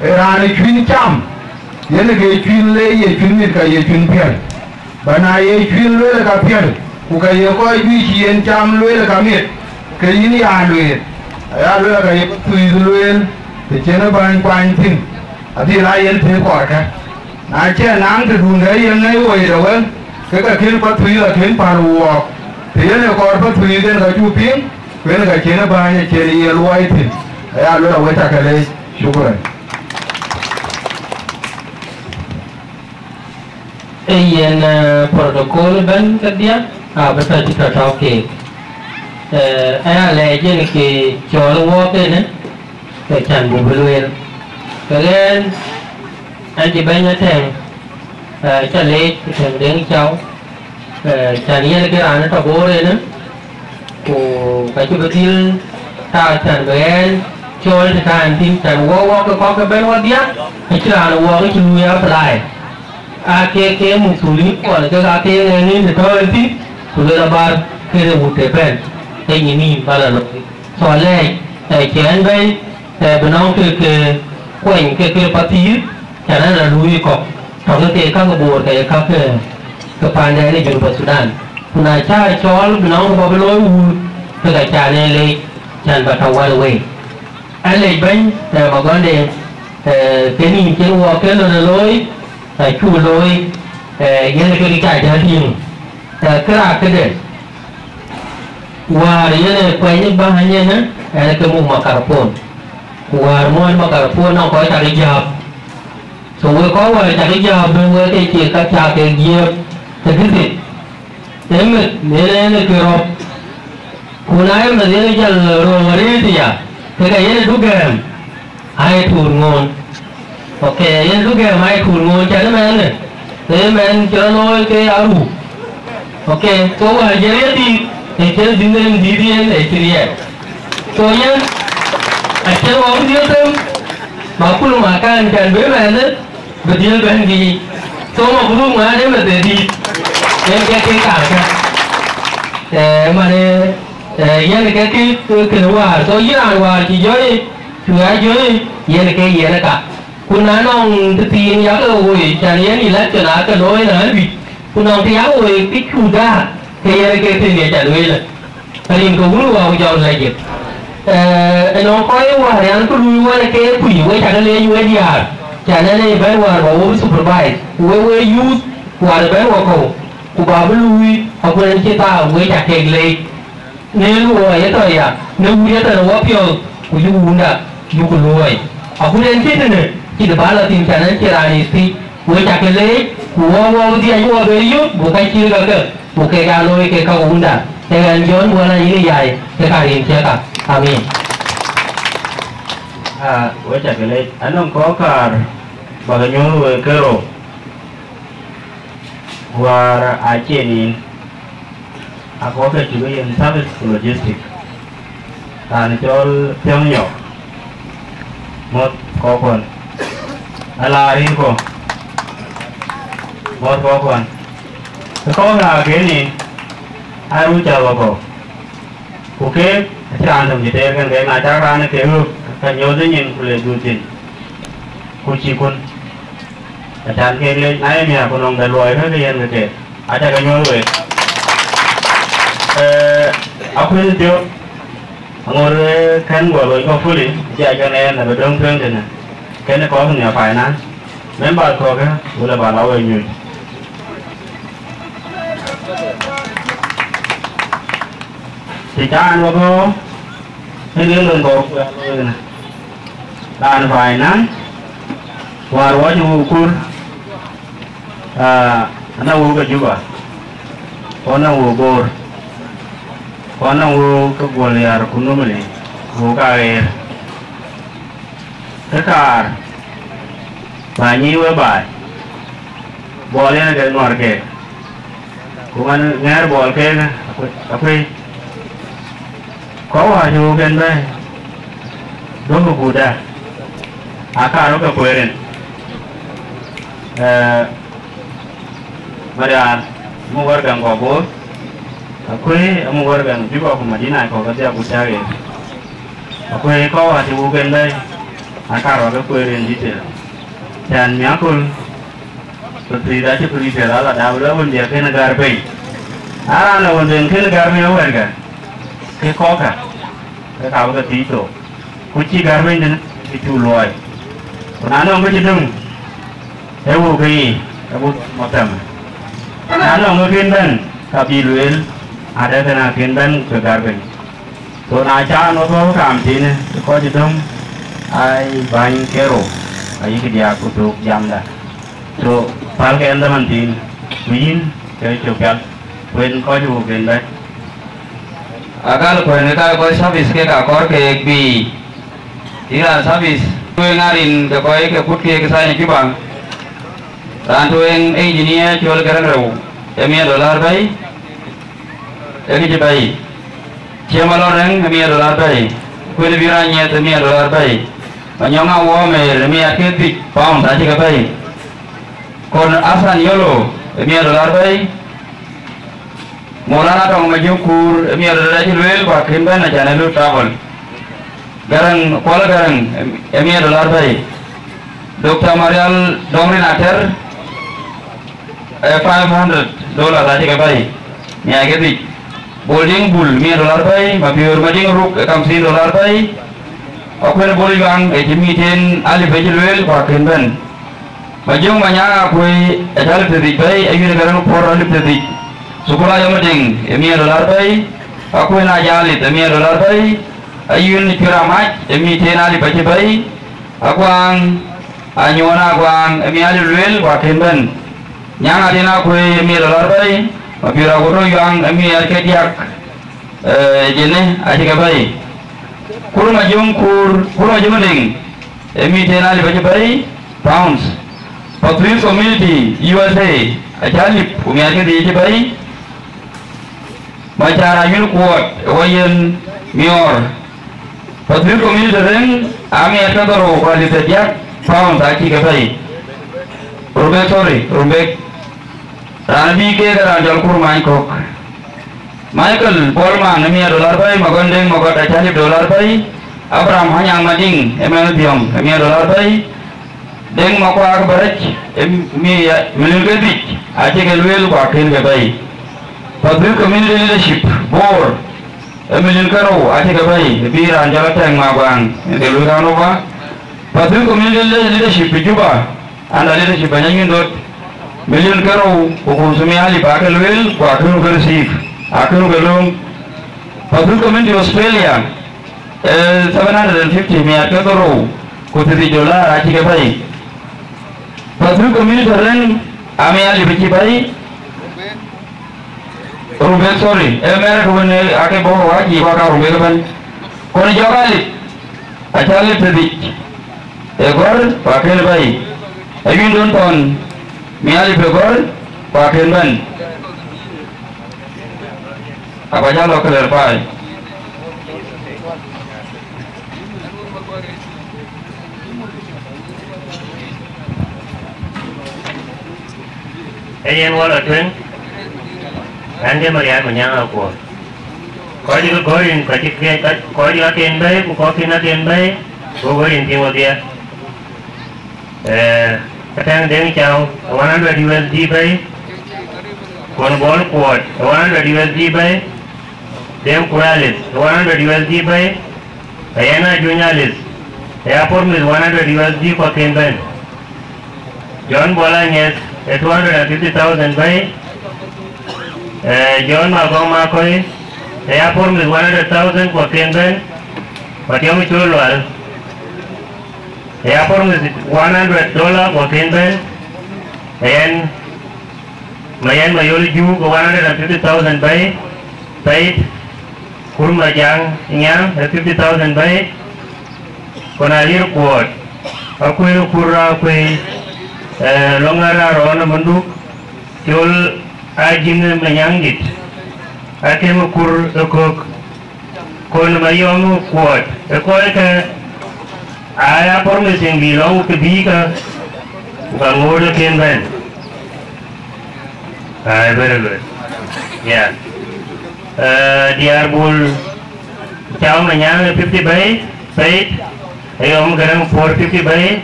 Ee raan ë cuïn cam, yen ke cuïn le ye cuïn mit ka ye cuïn piɛl. Ba na ye cuïn lueel ka piɛl, ku ka ye kɔc juëc cï yen cam lueel ka miɛt, ke yïn ya lueel. Aya lueel ka ye thuith lueel, të cïn ë bäny kuany thïn, adhil aa yen të kɔɔrkë. Na cïn naŋ tëdun dɛ ye ŋɛi woi de wëŋ, ke ka kën pa thuith akën päl wuɔɔk. Të yen ë kɔɔr pa thuith en ka cuk piŋ, ku en ka cïn ë bäny acïn ye luɔi thïn. Aya lueel awec akë leec. Shukran. Ee yen, eh, protocol ëbɛ̈n kedhie, abï tɔ cï tɔ tɔ̈u keek. Eh, aya lɛɛc yen ke cɔɔl wɔ kënë, ke can buk bï lueel. Ke ɣɛn, ɣɛn cï bɛ̈ny Atɛŋ, eh, ca leec Atɛŋ Deŋ Cau, eh, can yen ke raan ë tɔ Bor ënë, ku ka cï bï dhil taak can bï ɣɛn cɔɔl të taŋ thïn, can wɔ wɔ ke kɔ̈k ke bɛ̈n wɔ dhiäk, acïn raan wɔ ke cï luui apply. Aa ke ke muk thul yïn kuɔn ke ka ke ŋɛk nin të tɔ̈ ëthïn, ku luel abar kënë wut të bɛ̈n, ke nyin nïïm bä la looi. So lɛɛc, eh, cï ɣɛn bɛ̈ny, eh, bï nɔŋ ke, ke kuany ke, ke pathïïr, Can an, a luui kɔ̈k tɔ̈ ke ke käk Boor, ke ye käk ke, ke paanden ë Junub Thudan. Ku na cä cɔɔl bï nɔŋ kë bɔ̈ bï looi wur, ke ka can en leec, can bä tɔ̈ wär wei. An lec bɛ̈ny, eh, Magɔnde, eh, ke nïn cïn wɔ ke lon ë looi, acuk looi, eh, yen ke cä jäl tïŋ. Eh, kërac këde, wäär yen ë kuɛny bäny yen, ɛn ke muk makarapon. Ku wäär muɔ̈n makarapon nɔŋ kɔc cak jääp. So wek kɔc wäär cak jääp bɛ̈n, wek ke cie ka cak ke jiëëp tëthithi. Ee meth yen en ë ke rɔ̈p. Ku na ee meth yen jal röör arëët ya, ke ka yen ë du gɛ̈ɛ̈m, aa ye tuur ŋoon. Ok, yen du gɛ̈ɛ̈m aa ye tuur ŋoon, cän ëmɛn ë, ee mɛn cï rɔt looi ke aruu. Ok, so wäär jël ye dïït, ee cïn dhïn en dïït yen, ee cïn yɛn. So yen, acïn wɔ bï dhiëëth them, ma kul ma kan cän bï mɛn ë, bï dhiël bɛ̈n biic. So ma bï ruk ŋuɛ̈ɛ̈n ë meth ë dïït, yen ke ke kaarkë. Eh, man, eh, yen ke ke, ke, kënë wäär. So yïn raan wäär cï jɔ̈ɔ̈i, cï ɣa jɔ̈ɔ̈i, yen ke yen ë ka. Ku na nɔŋ tëthiin yak woi, cän yen election aake looi në ɣän wïc. Ku nɔŋ të yak woi kë cuk daar, ke yen ke thïn ye cä lueel. Rin ke wun wä ku jɔl lɛc jek. Eh, ënɔŋ kɔc wäär yan ku luui wën ke kuc, we cä ke leec we diaar. Cän en ee bɛ̈n wäär bä wo supervise. Ku we, we youth wäär bɛ̈n wä kɔ̈u. Ku bä bï luui, aguën cï thaar we cä kek leec. Në luɔi ë tɔ̈ ya, në wut ë tɔ̈ në wɔ piɔ̈ɔ̈th, ku yï wunda, yï ku luɔi. Agut en cï tënë, cït bä lɔ thïn, cän en cï raan ë thiëc, we cä ke leec, ku wɔ wɔ dhiac wɔ bɛ yök, buk ka cïï kakë, buk kek aa looi kek ka wunda. Ee ɣɛn Jɔn Buɔl Anyïn Yai, ke ka rin thiëëk ka. Amin. Aa, we cä ke leec, anɔŋ kɔc kaar bä ke nyuɔ̈th we kerou. Wäär acïn nin, akɔ̈k ke cï ke yen service ku logistic. Raan cɔl Thiɔ̈ŋ Nyɔk, muɔ̈th kɔ̈k kuɔn. Ala rin kɔ̈k, muɔ̈th kɔ̈k kuɔn. Ke kɔ̈k aa ke nin, aa ruu cath wakɔ̈u. Ku keek acï raan töŋ cï teer kën keek, na cak raan ë keek ɣöök, ka nyuɔ̈th ë nyin ku le dhuk thïn, ku cïï kun. Acan keek leec, na ye miäk ku nɔŋ de luɔi kë ke yen ke keek, aca ke nyuɔ̈th week. Eh, akuëny thiɔ̈k, aŋot, eh, kën guɔ loc kɔ̈k fully, acie kën en abï döŋ tueŋ tënë, kën kɔ̈k nhiaar finance, members kɔ̈k, ku le bä la we nyuc. Të caan wä bɔ̈, ë rin lon kɔ̈k ku ya looi ënë. Raan finance, wäär wä cï wëu kur, aa, anɔŋ wëu ke Juba, ku anɔŋ wëu Bor, ku anɔŋ wëu ke Guɔl Yar ku Numili, wëu ka ɣeer. Kë kaar, bä nyic we baai, buɔl yen ke ŋɔ̈r keek, ku man ŋɛ̈ɛ̈r buɔl keek akuëc, akuëc. Kɔc wäär cï wëu kën bɛ̈ɛ̈i, duökï guutda, aa kaar wek ke kueer rin. Ee, Marial, amuk wär gäŋ kɔ̈k Bor, akuëc amuk wär gäŋ Juba ku Madina kɔ̈k kedhie agut cä ɣeer. Akuëc kɔc wäär cï wëu kën bɛ̈ɛ̈i, aa kaar wek ke kueer rin detail. Cän miäkul, ku thiëëth acï prepare ala dap lɔ wëndiɛ̈ kën gär piny. Na raan lɔ wëndiɛ̈ kën gär piny ë wɛ̈ɛ̈tkë, ke kɔ̈kkë, ke ka bï ke thiëc thok. Ku cï gär piny tënë, ke cuk luɔi. Ku na nɔŋ kë cï döŋ, ee wëu ke yiic, ee wëu mɔ̈k tɛ̈më. Na nɔŋ kë kën bɛ̈n, ka bï lueel, adɛ̈ kën akën bɛ̈n ke gär piny. So na cä nɔ̈k thɔ̈k kaam thiinë, ke kɔc ë döŋ, aa bäny ke rou, ayï diäk ku thök jamda. So pälkë ɛn dhaman thiin, ku yïn ke cök pial, ku en kɔc ë wëu kën bɛ̈n. Akäl kuɛ̈n ke ka kɔc service kek akɔ̈r keek bï, yïn raan service tueŋ arin ke kɔc ke kut keek thany Juba. Raan tueŋ engineer cɔl Garaŋ Rou, ee mia dolar bɛ̈i, ee kë cï bɛ̈i. Ciɛm Alɔn Rɛŋ, ee mia dolar bɛ̈i. Kuën bï raan nyiɛth, ee mia dolar bɛ̈i. Manyɔŋ Awuɔɔm, ee mia ke dhïc pound acï ke bɛ̈i. Kon Asan Yolo, ee mia dolar bɛ̈i. Molana Tɔŋ Majök Kuur, ee mia dolar acï lueel, ku akën bɛ̈n acan ë lɔ travel. Garaŋ, Kuɔl Garaŋ, ee mia dolar bɛ̈i. Doctor Marial Dongrin Ater, eh, five hundred dollars acï ke bɛ̈i, miɛt ke dhïc. Bol Diŋ Bul, mia dollar bɛ̈i, Mapiöör Madiŋ Ruk, eh, kamsin dollar bɛ̈i. Akuën Bol Yuaŋ, eh, cï miten alip acï lueel, ku akën bɛ̈n. Majöŋ Manyaŋ Akuëi, eh, cï alip thiërdhïc bɛ̈i, Ayuen Garaŋ Puɔr alip thiërdhïc. Sukul Ayom Deŋ, eh, mia dollar bɛ̈i. Akuën Ajalit, eh, mia dollar bɛ̈i. Ayuen Cuëër Amac, eh, miten alip acï bɛ̈i. Aguaŋ Anyuɔɔn Aguaŋ, ë miɛt alip lueel, ku akën bɛ̈n. Nyaŋ Atiɛn Akuëi, ë miɛt dollar bɛ̈i, Mapiöör Aguto Yuaŋ, ë miɛt ke diäk, eh, jënë acï ke bɛ̈i. Kur Majöŋ Kur, Kur Majöŋ Deŋ, ë miten alip acï bɛ̈i, pounds. Pathuyith Community, U S A, acï alip ku miɛt ke dhïc acï bɛ̈i. Macar Ayuen Kuɔt, ë Wayen Miɔɔr. Pathuyith Community Reŋ, amiɛt ke dhorou ku alip ke diäk, pounds acï ke bɛ̈i. Rumbek, sorry, Rumbek. Raan bï keek ë raan cɔl Kur Many Kɔ̈k. Michael Bol Maŋ, ë miɛt dollar bɛ̈i, Magɔn Deŋ Magɔt acï alip dollar bɛ̈i, Abraham Anyaŋ Madiŋ, ë mɛnh Dhiɔŋ, ë miɛt dollar bɛ̈i, Deŋ Makuak Bɛ̈rɛ̈c, ë mi-, milion ke dhïc acï ke lueel ku akën ke bɛ̈i. Pathuyith Community Leadership, Bor, ë milion ke rou acï ke bɛ̈i, bï raan cɔl Atɛŋ Maguaŋ, ë ke lueel raan ë bä. Pathuyith Community Leadership ë Juba, under leadership Bɛ̈ny Ayuen Dot, milion ke rou ku khumsumia alip aake lueel ku akën ke receive, akën ke lööm. Pathuyith Community Australia, eh, seven hundred and fifty, miɛt ke dhorou ku thiërdhïc dollar acï ke bɛ̈i. Pathuyith Community Reŋ, amiɛt alip acï bɛ̈i. Rumbek, sorry, ee mɛ̈ɛ̈r ke wën, ee, aake bɔ̈ wac yiic, ku aka Rumbek ëbɛ̈n. Kɔn jɔk alip, acä alip thiërdhïc ë gɔ̈r, ku akën bɛ̈i. Ayuen Dot Thɔn, mi alip ë gɔ̈r, ku akën bɛ̈n. Aba jal lɔ clarify. Ee yen wɔ lɔ tueŋ, an, de Marial Manyaŋ Akuɔɔr. Kɔc ke gɔ̈ɔ̈r yïn, kɔc cï ke, kɔc, kɔc cï kaken bɛ̈ɛ̈i, ku kɔc kïn kaken bɛ̈ɛ̈i, ku gɔ̈ɔ̈r yïn piŋ wedhie. Eh, Atɛŋ Deŋ Cau, one hundred U S D bɛ̈ɛ̈i, Kon Bol Kuɔt, one hundred U S D bɛ̈ɛ̈i, Deŋ Kuɛl Alice, one hundred U S D bɛ̈ɛ̈i, Ayɛn Ajuny Alice, aya promise one hundred U S D ku akën bɛ̈n. John Bol Anyɛth, ë two hundred and fifty thousand bɛ̈ɛ̈i, eh, John Magɔŋ Makɔi, aya promise one hundred thousand ku akën bɛ̈n, Matiɔm Col Lual, aya promise one hundred dollar ku akën bɛ̈n, Ayɛn Mayen Mayol Juuk, one hundred and fifty thousand bɛ̈ɛ̈i, Faith Kur Majaŋ Nyaŋ, ë fifty thousand bɛ̈ɛ̈i, Kon Alier Kuɔɔt, Akuëi Kur Akuëi, eh, Lɔŋ Arɔɔn Munduk, Col Ajïn Manyaŋdït, Atem Kur ë Kök, Kon Mayɔm Kuɔt, ë kɔckë aya promising bï lɔ̈ŋ ke bïï ke, ku ka ŋoot ë kën bɛ̈n. Ai, very good. Yeah. Eh, diäär Bul Cau Manyaŋ ë fifty bɛ̈ɛ̈i, Faith, Ayɔm Garaŋ Puɔr fifty bɛ̈ɛ̈i,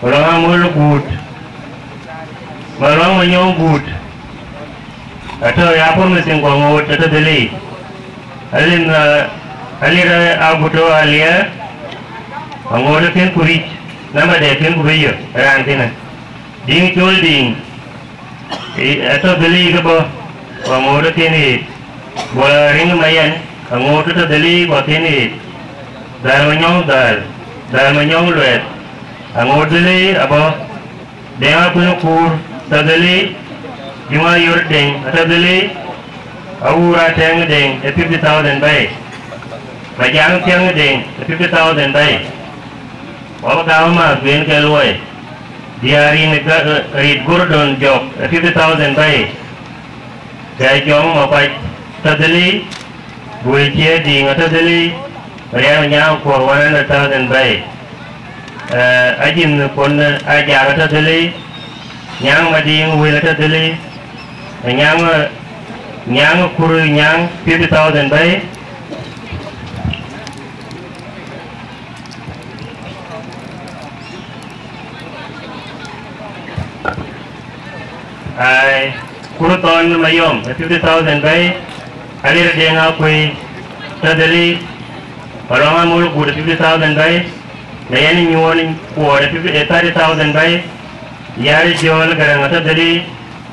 Malɔŋ Amol Guut, Malɔŋ Manyɔŋ Guut, atɔ̈ ya promising ku aŋoot atɔ̈ dhël yiic. Alin, eh, Alir Aguto Aliɛɛr, aŋoot ë kën ku ric, namba de kën ku bï yök, raan kënë. Diŋ Col Diŋ, i, atɔ̈ dhël yiic ke bɔ̈, ku aŋoot ë kën yiic. Bol Riŋ Mayen, aŋoot atɔ̈ dhël yiic ku akën yiic. Dhal Manyɔŋ Dhal, Dhal Manyɔŋ Luɛth, aŋoot dhël yiic abɔ̈. Deŋ Akuën Kuur, tɔ̈ dhël yiic, Juŋ Ayor Deŋ, atɔ̈ dhël yiic, Awuur Atɛŋ Deŋ, ë fifty thousand bɛ̈ɛ̈i, Majaŋ Thiäŋ Deŋ, ë fifty thousand bɛ̈ɛ̈i. Wɔ bï gam ëmääth, bï en ke luɔi. Diäär yïn ë Ga-, ë, Rit Gordon Jɔk, ë fifty thousand bɛ̈ɛ̈i. Kɛ Jɔŋ Makuac, tɔ̈ dhël yiic, Guëë Ciëër Diŋ, atɔ̈ dhël yiic, Marial Nyaŋ Kuɔr, one hundred thousand bɛ̈ɛ̈i. Eh, Ajïn Kon Ajak atɔ̈ dhël yiic, Nyaŋ Madiŋ Wël atɔ̈ dhël yiic, Nyaŋ, Nyaŋ Kur Nyaŋ, fifty thousand bɛ̈ɛ̈i. Ai, Kur Thɔn Mayom, fifty thousand bɛ̈i, Alir Deŋ Akuei, tɔ̈ dhël yic, Maluaŋ Amol Gut, fifty thousand bɛ̈i, Mayen Nyuɔɔn Kuɔɔr, fifty, thirty thousand bɛ̈i, Yar Jɔɔl Gäräŋ, tɔ̈ dhël yic,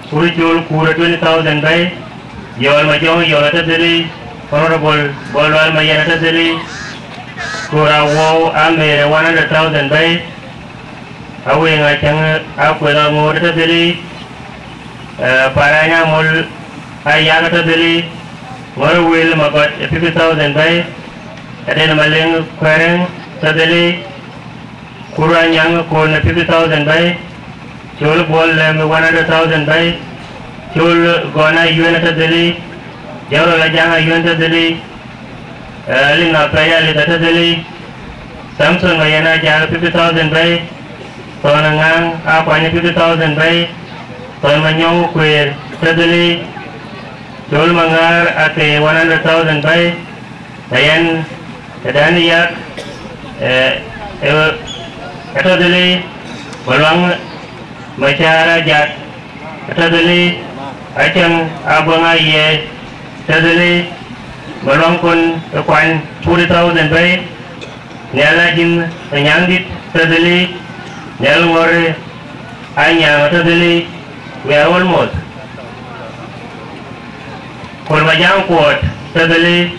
Kur Col Kur, twenty thousand bɛ̈i, Yɔɔl Majɔŋ Yɔɔl, tɔ̈ dhël yic, Honorable Bol Lual Mayen, tɔ̈ dhël yic, Kur Awɔu Amer, one hundred thousand bɛ̈i, Aweŋ Acäŋ Akueth Aŋoot, tɔ̈ dhël yic, eh, Parany Amol Ayak, tɔ̈ dhël yic, Ŋɔr Wel Magɔt, fifty thousand bɛ̈i, Aden Maleŋ Kuɛrɛŋ, tɔ̈ dhël yic, Kur Anyaŋ Kon, fifty thousand bɛ̈i, Col Buɔl Lɛm, one hundred thousand bɛ̈i, Col Gɔn Ayuen, tɔ̈ dhël yic, Jɔrɔl Ajaŋ Ayuen, tɔ̈ dhël yic, eh, Lin Apɛi Alith, tɔ̈ dhël yic, Samson Mayen Ajak, fifty thousand bɛ̈i, Thɔn Ŋaŋ Akuany, fifty thousand bɛ̈i, Thɔn Manyɔŋ Kueer, tɔ̈ dhël yic, Col Maŋaar Akei, one hundred thousand bɛ̈i, Mayen Tëdan Yak, eh, eh, atɔ̈ dhël yic, Maluaŋ Macar Ajak, atɔ̈ dhël yic, Acäŋ Abuaŋ Ayiɛɛc, tɔ̈ dhël yic, Maluaŋ Kon Kuany, forty thousand bɛ̈i, Nhial Ajin Anyaŋdït, tɔ̈ dhël yic, Nhial Ŋɔr Anyaŋ, tɔ̈ dhël yic, we are almost. Kol Majaŋ Kuɔt, tɔ̈ dhël yic,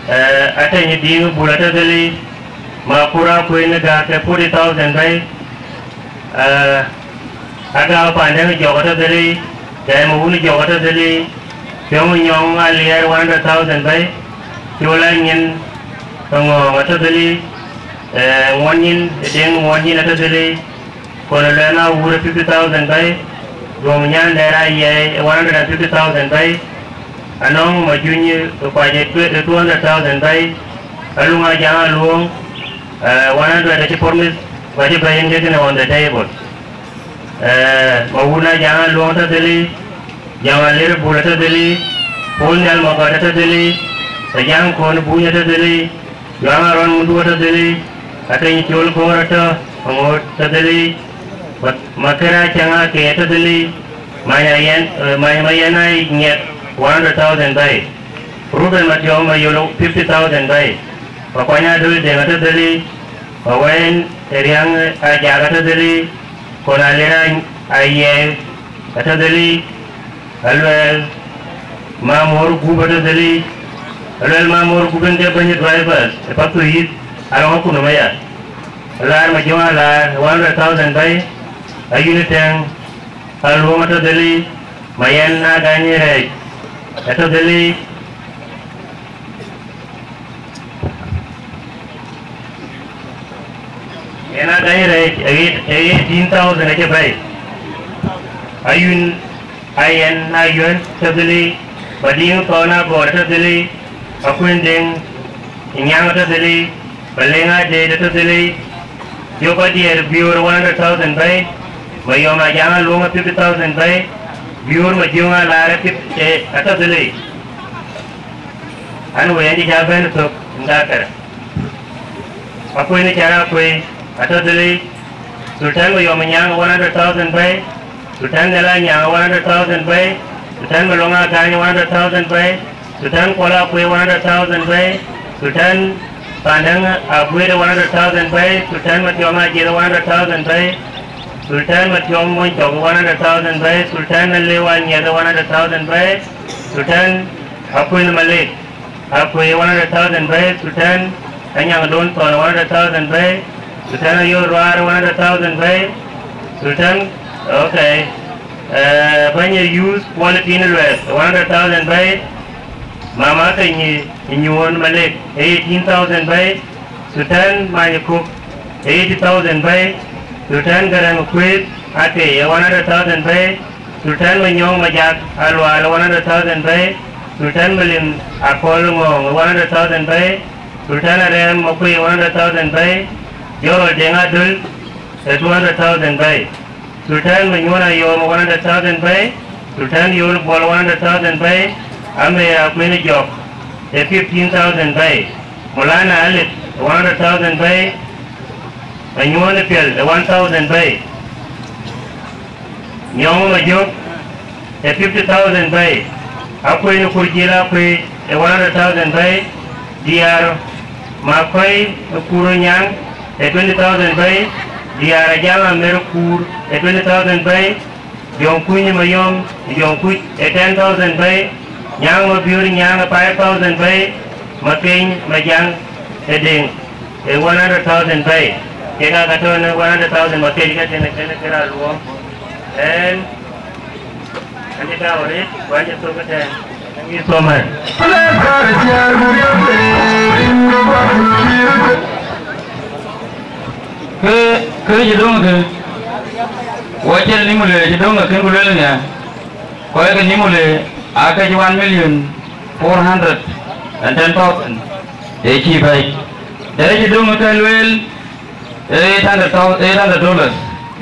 eh, Ateny Diŋ Bul, tɔ̈ dhël yic, Makur Akuën Gak, ke forty thousand bɛ̈i, eh, Agau Pandɛŋ Jɔk, tɔ̈ dhël yic, Gɛɛm Wun Jɔk, tɔ̈ dhël yic, Piɔŋ Nyɔŋ Aliɛɛr, one hundred thousand bɛ̈i, Col Anyin Ŋɔɔŋ, tɔ̈ dhël yic, eh, Ŋuɔn Nyin, Deŋ Ŋuɔn Nyin, tɔ̈ dhël yic, Kɔn Luɛɛl Awur, fifty thousand bɛ̈i, Duɔm Nyandɛɛr Ayiɛɛi, one hundred and fifty thousand bɛ̈i, Anɔŋ Majuny Kuac, two hundred thousand bɛ̈i, Aluŋ Ajaŋ Aluɔŋ, eh, one hundred acï promise, ku acï bɛ̈i yen kekënë on the table. Eh, Mawun Ajaŋ Aluɔŋ, tɔ̈ dhël yic, Jɔŋ Alir Bul, tɔ̈ dhël yic, Pul Nhial Magɔt, tɔ̈ dhël yic, Ajaŋ Kɔn Buny, tɔ̈ dhël yic, Juaŋ Arɔn Ŋudu, tɔ̈ dhël yic, Ateny Col Koor, tɔ̈ Aŋoot, tɔ̈ dhël yic, Ma-, Makër Acäŋ Akei, tɔ̈ dhël yic, Many Ayen, eh, Many Mayen Anyiɛth, one hundred thousand bɛ̈i, Ruben Matiɔm Mayol, fifty thousand bɛ̈i, Makuany Adöl Deŋ, tɔ̈ dhël yic, Mawɛn Riaŋ Ajak, tɔ̈ dhël yic, Kɔn Alir Ayiɛɛi, tɔ̈ dhël yic, Aluɛɛl Mamor Gup, tɔ̈ dhël yic, Aluɛɛl Mamor Gup en ke bɛ̈ny drivers ë Pathuyith, Arɔŋ Akunum aya. Alaar Majöŋ Alaar, one hundred thousand bɛ̈i, Ayun Tɛŋ Aluɔŋ, tɔ̈ dhël yic, Mayen Agany Rɛɛc, tɔ̈ dhël yic, Yen Agany Rɛɛc, eight, eighteen thousand acï bɛ̈i. Ayun, Ayen Ayuen, tɔ̈ dhël yic, Madiŋ Thɔn Agɔɔr, tɔ̈ dhël yic, Akuën Deŋ Nyaŋ, tɔ̈ dhël yic, Maleŋ Adeet, tɔ̈ dhël yic, Jok Adiɛɛr Biöör, one hundred thousand bɛ̈i, Mayɔm Ajaŋ Aluɔŋ, fifty thousand bɛ̈i, Biöör Majöŋ Alaar, fifty, eh, atɔ̈ dhël yic. An, wëi, an cï cä bɛ̈n thök, ŋakër. Akuën Cär Akuëi, atɔ̈ dhël yic, Sultan Mayɔm Nyaŋ, one hundred thousand bɛ̈i, Sultan Nhial Anyaŋ, one hundred thousand bɛ̈i, Sultan Maluaŋ Agany, one hundred thousand bɛ̈i, Sultan Kuɔl Akuëi, one hundred thousand bɛ̈i, Sultan Pandäŋ Aguëër, one hundred thousand bɛ̈i, Sultan Matiɔm Ajiëth, one hundred thousand bɛ̈i, Sultan Matiɔm Mony Cɔk, one hundred thousand bɛ̈i, Sultan Alëu Anyiɛth, one hundred thousand bɛ̈i, Sultan Akuën Malek, Akuëi, one hundred thousand bɛ̈i, Sultan Anyaŋ Don Thɔn, one hundred thousand bɛ̈i, Sultan Ayol Ruaar, one hundred thousand bɛ̈i, Sultan, okay, eh, bɛ̈ny ë youth quality in Luɛth, one hundred thousand bɛ̈i, Mama Keny Nyuɔn Malek, eighteen thousand bɛ̈i, Sultan Many Kok, eighty thousand bɛ̈i, Sultan Gäräŋ Kuëth Akei, one hundred thousand bɛ̈i, Sultan Manyɔŋ Majak Alual, one hundred thousand bɛ̈i, Sultan Malim Akɔl Ŋɔŋ, one hundred thousand bɛ̈i, Sultan Arɛɛm Makuëi, one hundred thousand bɛ̈i, Jɔrɔl Deŋ Adöl, eh, two hundred thousand bɛ̈i, Sultan Manyuɔn Ayɔɔm, one hundred thousand bɛ̈i, Sultan Yol Buɔl, one hundred thousand bɛ̈i, Amer Akuën Jɔk, eh, fifteen thousand bɛ̈i, Mulana Alip, one hundred thousand bɛ̈i, Manyuɔn Piɛl, eh, one thousand bɛ̈i. Nyɔŋ Majök, ë fifty thousand bɛ̈ɛ̈i, Akuëi në Kurjil Akuëi ë one hundred thousand bɛ̈ɛ̈i, diäär Makɔ̈i në Kuur Nyaŋ ë twenty thousand bɛ̈ɛ̈i, diäär Ajaŋ Amer Kuur ë twenty thousand bɛ̈ɛ̈i, Jɔŋkuny Mayom Jɔŋkuc ë ten thousand bɛ̈ɛ̈i, Nyaŋ Mabiöör Nyaŋ ë five thousand bɛ̈ɛ̈i, Makeny Majaŋ ë Deŋ ë one hundred thousand bɛ̈ɛ̈i. Kek aa ka tɔ̈ në one hundred thousand Makeny ke tënë kënë këra luɔm. Ɛn Anyi daw arëët, ku anyi thok ëtɛ̈ɛ̈n. Thank you so much. Kë, kë cï döŋ kë, wɔ cïn Nimule cï döŋ kë kën ku lueel nia, kɔc ke Nimule aa ke cï one million four hundred and ten thousand, ee cï bɛ̈ɛ̈i. Dɛ̈t cï döŋ ke lueel, eight hundred thousand, eight hundred dollars.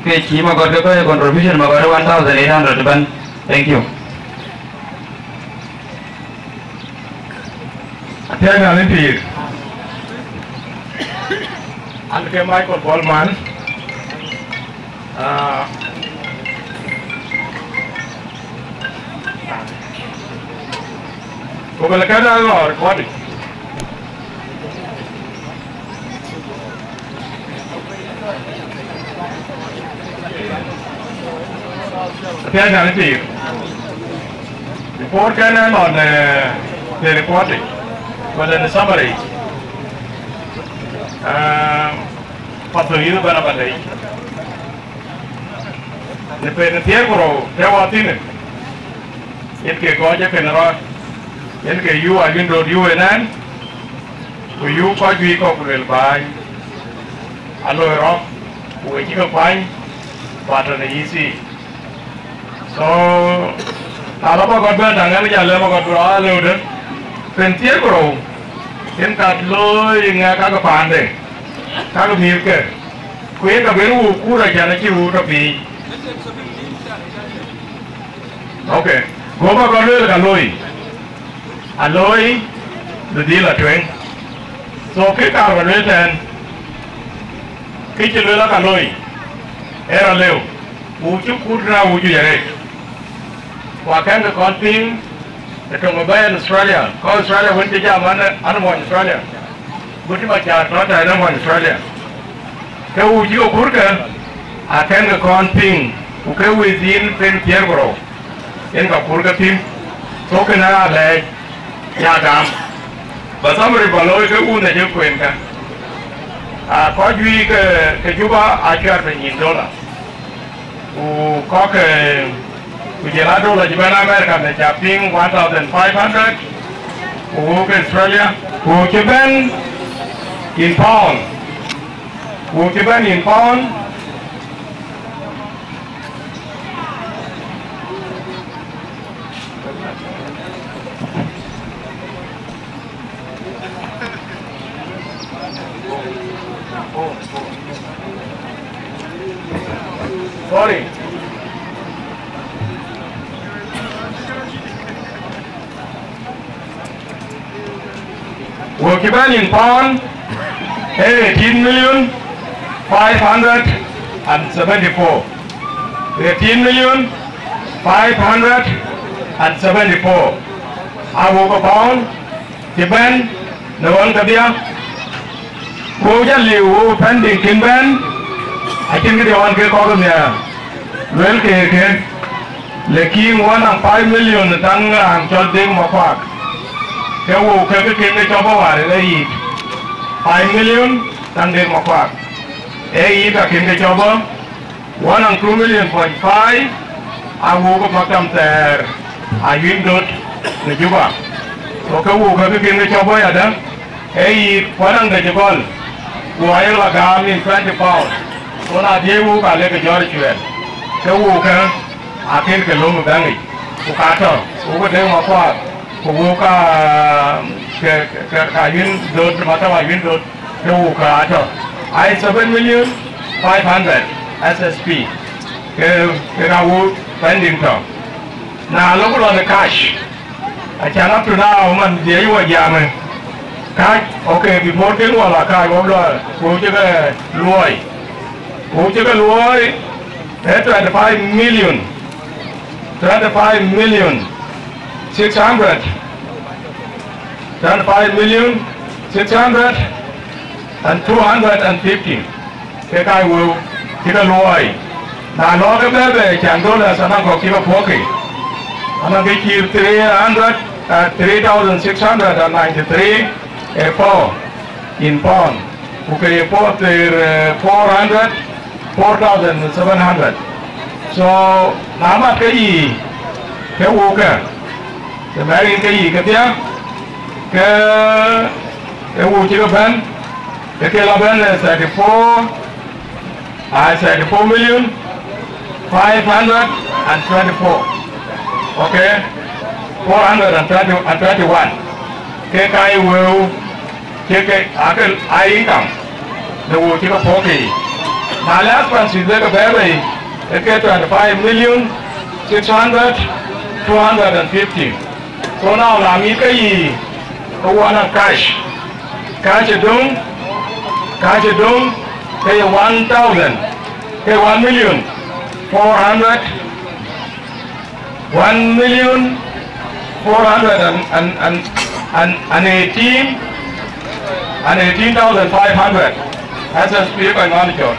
Ke cï Magɔt ke kɔc contribution Magɔt one thousand eight hundred ëbɛ̈n. Thank you. Athiɛɛi Nhialic pïïr. An ke Michael Bolman. Ah. Ku bɛ lë kɛn an lɔ recording. Athiɛɛi Nhialic pïïr. Before kɛn an lɔ në, në recording, wala në summary. Ah, path yïn bɛ̈n abä lɛc. Në pɛɛi thiëër ku rou tëë wä thïn, yen ke kɔc ë kën rɔt, yen ke yuu ayïn döt yuu ënɛn, ku yuu kɔc juëc kɔ̈k ku luel bäny, aloi rɔ̈k, ku we cï ke kuany, ku atɔ̈ në yï thii. So, na lɔ bä gɔt bɛ̈n, daŋ ɛn jal lë bä gɔt bï rɔt aa lëu dë, pɛɛi thiëër ku rou, yen ka looi ŋɛk kakë paande, kakë mïthke, ku yen ka ben wuu kuur acan acï wuu tɔ piiny. Ok, go bä gɔt lueel ka looi, a looi bï dhil a tueŋ. So, kë kaar bä lueel tɛ̈ɛ̈n, kë cï lueel aka looi, ee rɔt lëu, wuu cï kuur tënë awuuc juëc arëët. Ku akɛ̈nkë kɔn piŋ ë töŋ ë bɛ̈ɛ̈i ɛn Australia, kɔc Australia wën cï jam an, an muɔny Australia, guti bä cäär tɔ̈ tɛ̈ɛ̈n ë muɔny Australia. Ke wuu cï ke kuurkë, akɛ̈nkë kɔn piŋ, ku ke within pɛɛi thiëër ku rou, yen ka kuurkë thïn. So kënë aa lɛɛc, ya gam. Bä summary bä looi ke wun ë cï kuenkë. Aa, kɔc juëc ke, ke Juba aa cuɛt piny nyin dola. Ku kɔ̈k, eh, ku jël aa dola cï bɛ̈n America në ca piŋ one thousand five hundred, ku wok Australia, ku cï bɛ̈n in pound, ku cï bɛ̈n in pound. Sorry. Wok cï bɛ̈n in pound, ee eighteen million five hundred and seventy-four. Eighteen million five hundred and seventy-four. A wok ë pound cï bɛ̈n në ɣɔn kedhia, ku jɔ liu wok pending kën bɛ̈n, acïn këde ɣɔn ke kɔ̈k ë nhiaar, luel ke ke, lakin wɔ naŋ five million taŋ raan cɔl Deng Makuak, ke wok ke ke kën ke cɔp ë wäär ë yiic, five million taŋ Deng Makuak, ee yiic ka kën ke cɔp ë One and two million point five, a wok ë maktam thɛɛr, a yïn dot në Juba. So ke wok ke kën ke cɔp ë yadë, ee yiic kuanaŋ de cï gɔl, ku ayek lɔ gam in twenty pound. So na dhiëëc wok a lek ke jɔ̈ɔ̈r cuɛɛl, ke wok ke a kën ke löm ë bɛ̈ŋ yic, ku ka tɔ̈, wok ë Deng Makuak, ku wok ka ke, ke, ke, ka yïn dot, maktam a yïn dot. Ke wok ka atɔ̈, ai seven million five hundred S S P, ke, ke ka wok pending tɔ̈. Na lok lɔ në cash, acan up to now man dhiëc wɔ jam ë cash, okay, before kën wɔ la cash, wok lɔ, wok cï ke luɔi. Wok cï ke luɔi, ee twenty five million. twenty-five million six hundred, twenty-five million six hundred and two hundred and fifty. Ke ka wëu cï ke luɔi. Na lɔ ke bɛ̈ɛ̈i bɛ can dollars anɔŋ kɔ̈k cï ke puɔ̈k ke. Anɔŋ ke cï three hundred, uh, three thousand six hundred and ninety-three, eh, pound in pound. Ku ke ye pound thir, eh, four hundred, four thousand seven hundred. So, na mat ke yï, ke wëu ke, të mɛ̈r yïn ke yï kedhia, ke e wëu cï ke bɛ̈n, ke ke lɔ bɛ̈n, eh, thirty-four, ah, thirty-four million five hundred and twenty-four. Okay? Four hundred and twenty, and twenty-one. Ke ka ye wëu cï ke, ake a income në wëu cï ke puɔ̈k ke yiic. Na le expenses le ke bɛ̈ɛ̈i bei, ke ke twenty-five million six hundred, two hundred and fifty. So now na mïth ke yï, ke wɔ anɔŋ cash. Cash ë döŋ, cash ë döŋ, ke ye one thousand, ke one million four hundred, one million four hundred and, and, and, and, and eighteen, and eighteen thousand five hundred. That's a speak on one shot.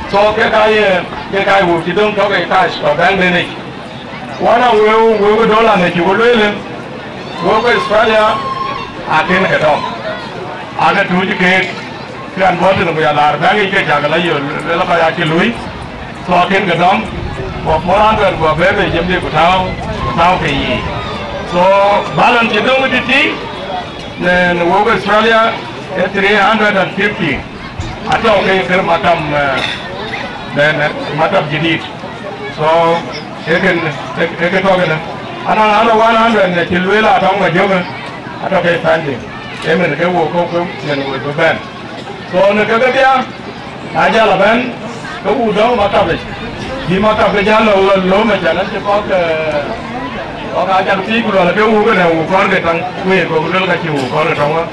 So ke ka ye, ke ka ye wëu cï döŋ tɔ̈ ke cash tɔ̈ bank denic. Wën a wëu, wëu ke dollar në cuk lueel, wëu ke Australia, akën ke dɔm. Ake tuuc keek, ke an bɔ̈ tënë ku ya laar bɛ̈ŋ yic ke cak la yol, lueel ka ya cï lui. So akën ke dɔm, ku four hundred ku abëë bei jëm dï ku tääu, ku tääu ke yiic. So balance cï döŋ tïtï, në, në wëu ke Australia, ee three hundred and fifty. Atɔ̈ ke kër matam, eh, në, në matam jidit. So, ëkën, ëkë tɔ̈ kënë. Anɔŋ, anɔŋ one hundred në cï lueel atɔŋ ma jɔŋë, atɔ̈ ke pending. Ëmën ke wëu kɔ̈k ke yen wëu bï bɛ̈n. So, në ke kedhia, na jal abɛ̈n, ke wëu dɔ̈ŋ maktabic. Bï maktab ke jal lɔ, lɔ, lɔ, ma can acï kɔ̈k, eh, kɔ̈k aa jal thiëc ku luɔl ke wëu kënë wëu kɔ̈r ke tɔŋ, wëu kɔ̈k luel ka cï wëu kɔ̈r ke tɔŋ wä.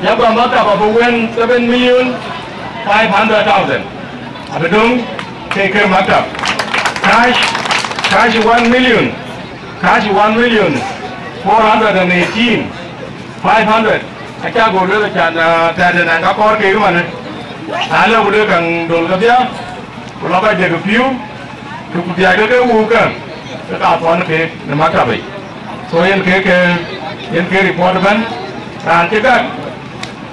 Ya gua maktab abï wën seven million five hundred thousand. Abï döŋ ke kër maktab. Cash, cash one million, cash one million four hundred and eighteen, five hundred. Aca go luel can, ah, tɛ̈dɛ̈ nɛn ka kɔɔr keek ëmënë. Na lë ku luel käŋ dol kedhia, ku lɔ kɔc dek ë pïu, ke ku dhiac ke ke wëu ke, ke ka thɔn keek në maktab yic. So yen ke, ke, yen ke report ëbɛ̈n, raan cï gak,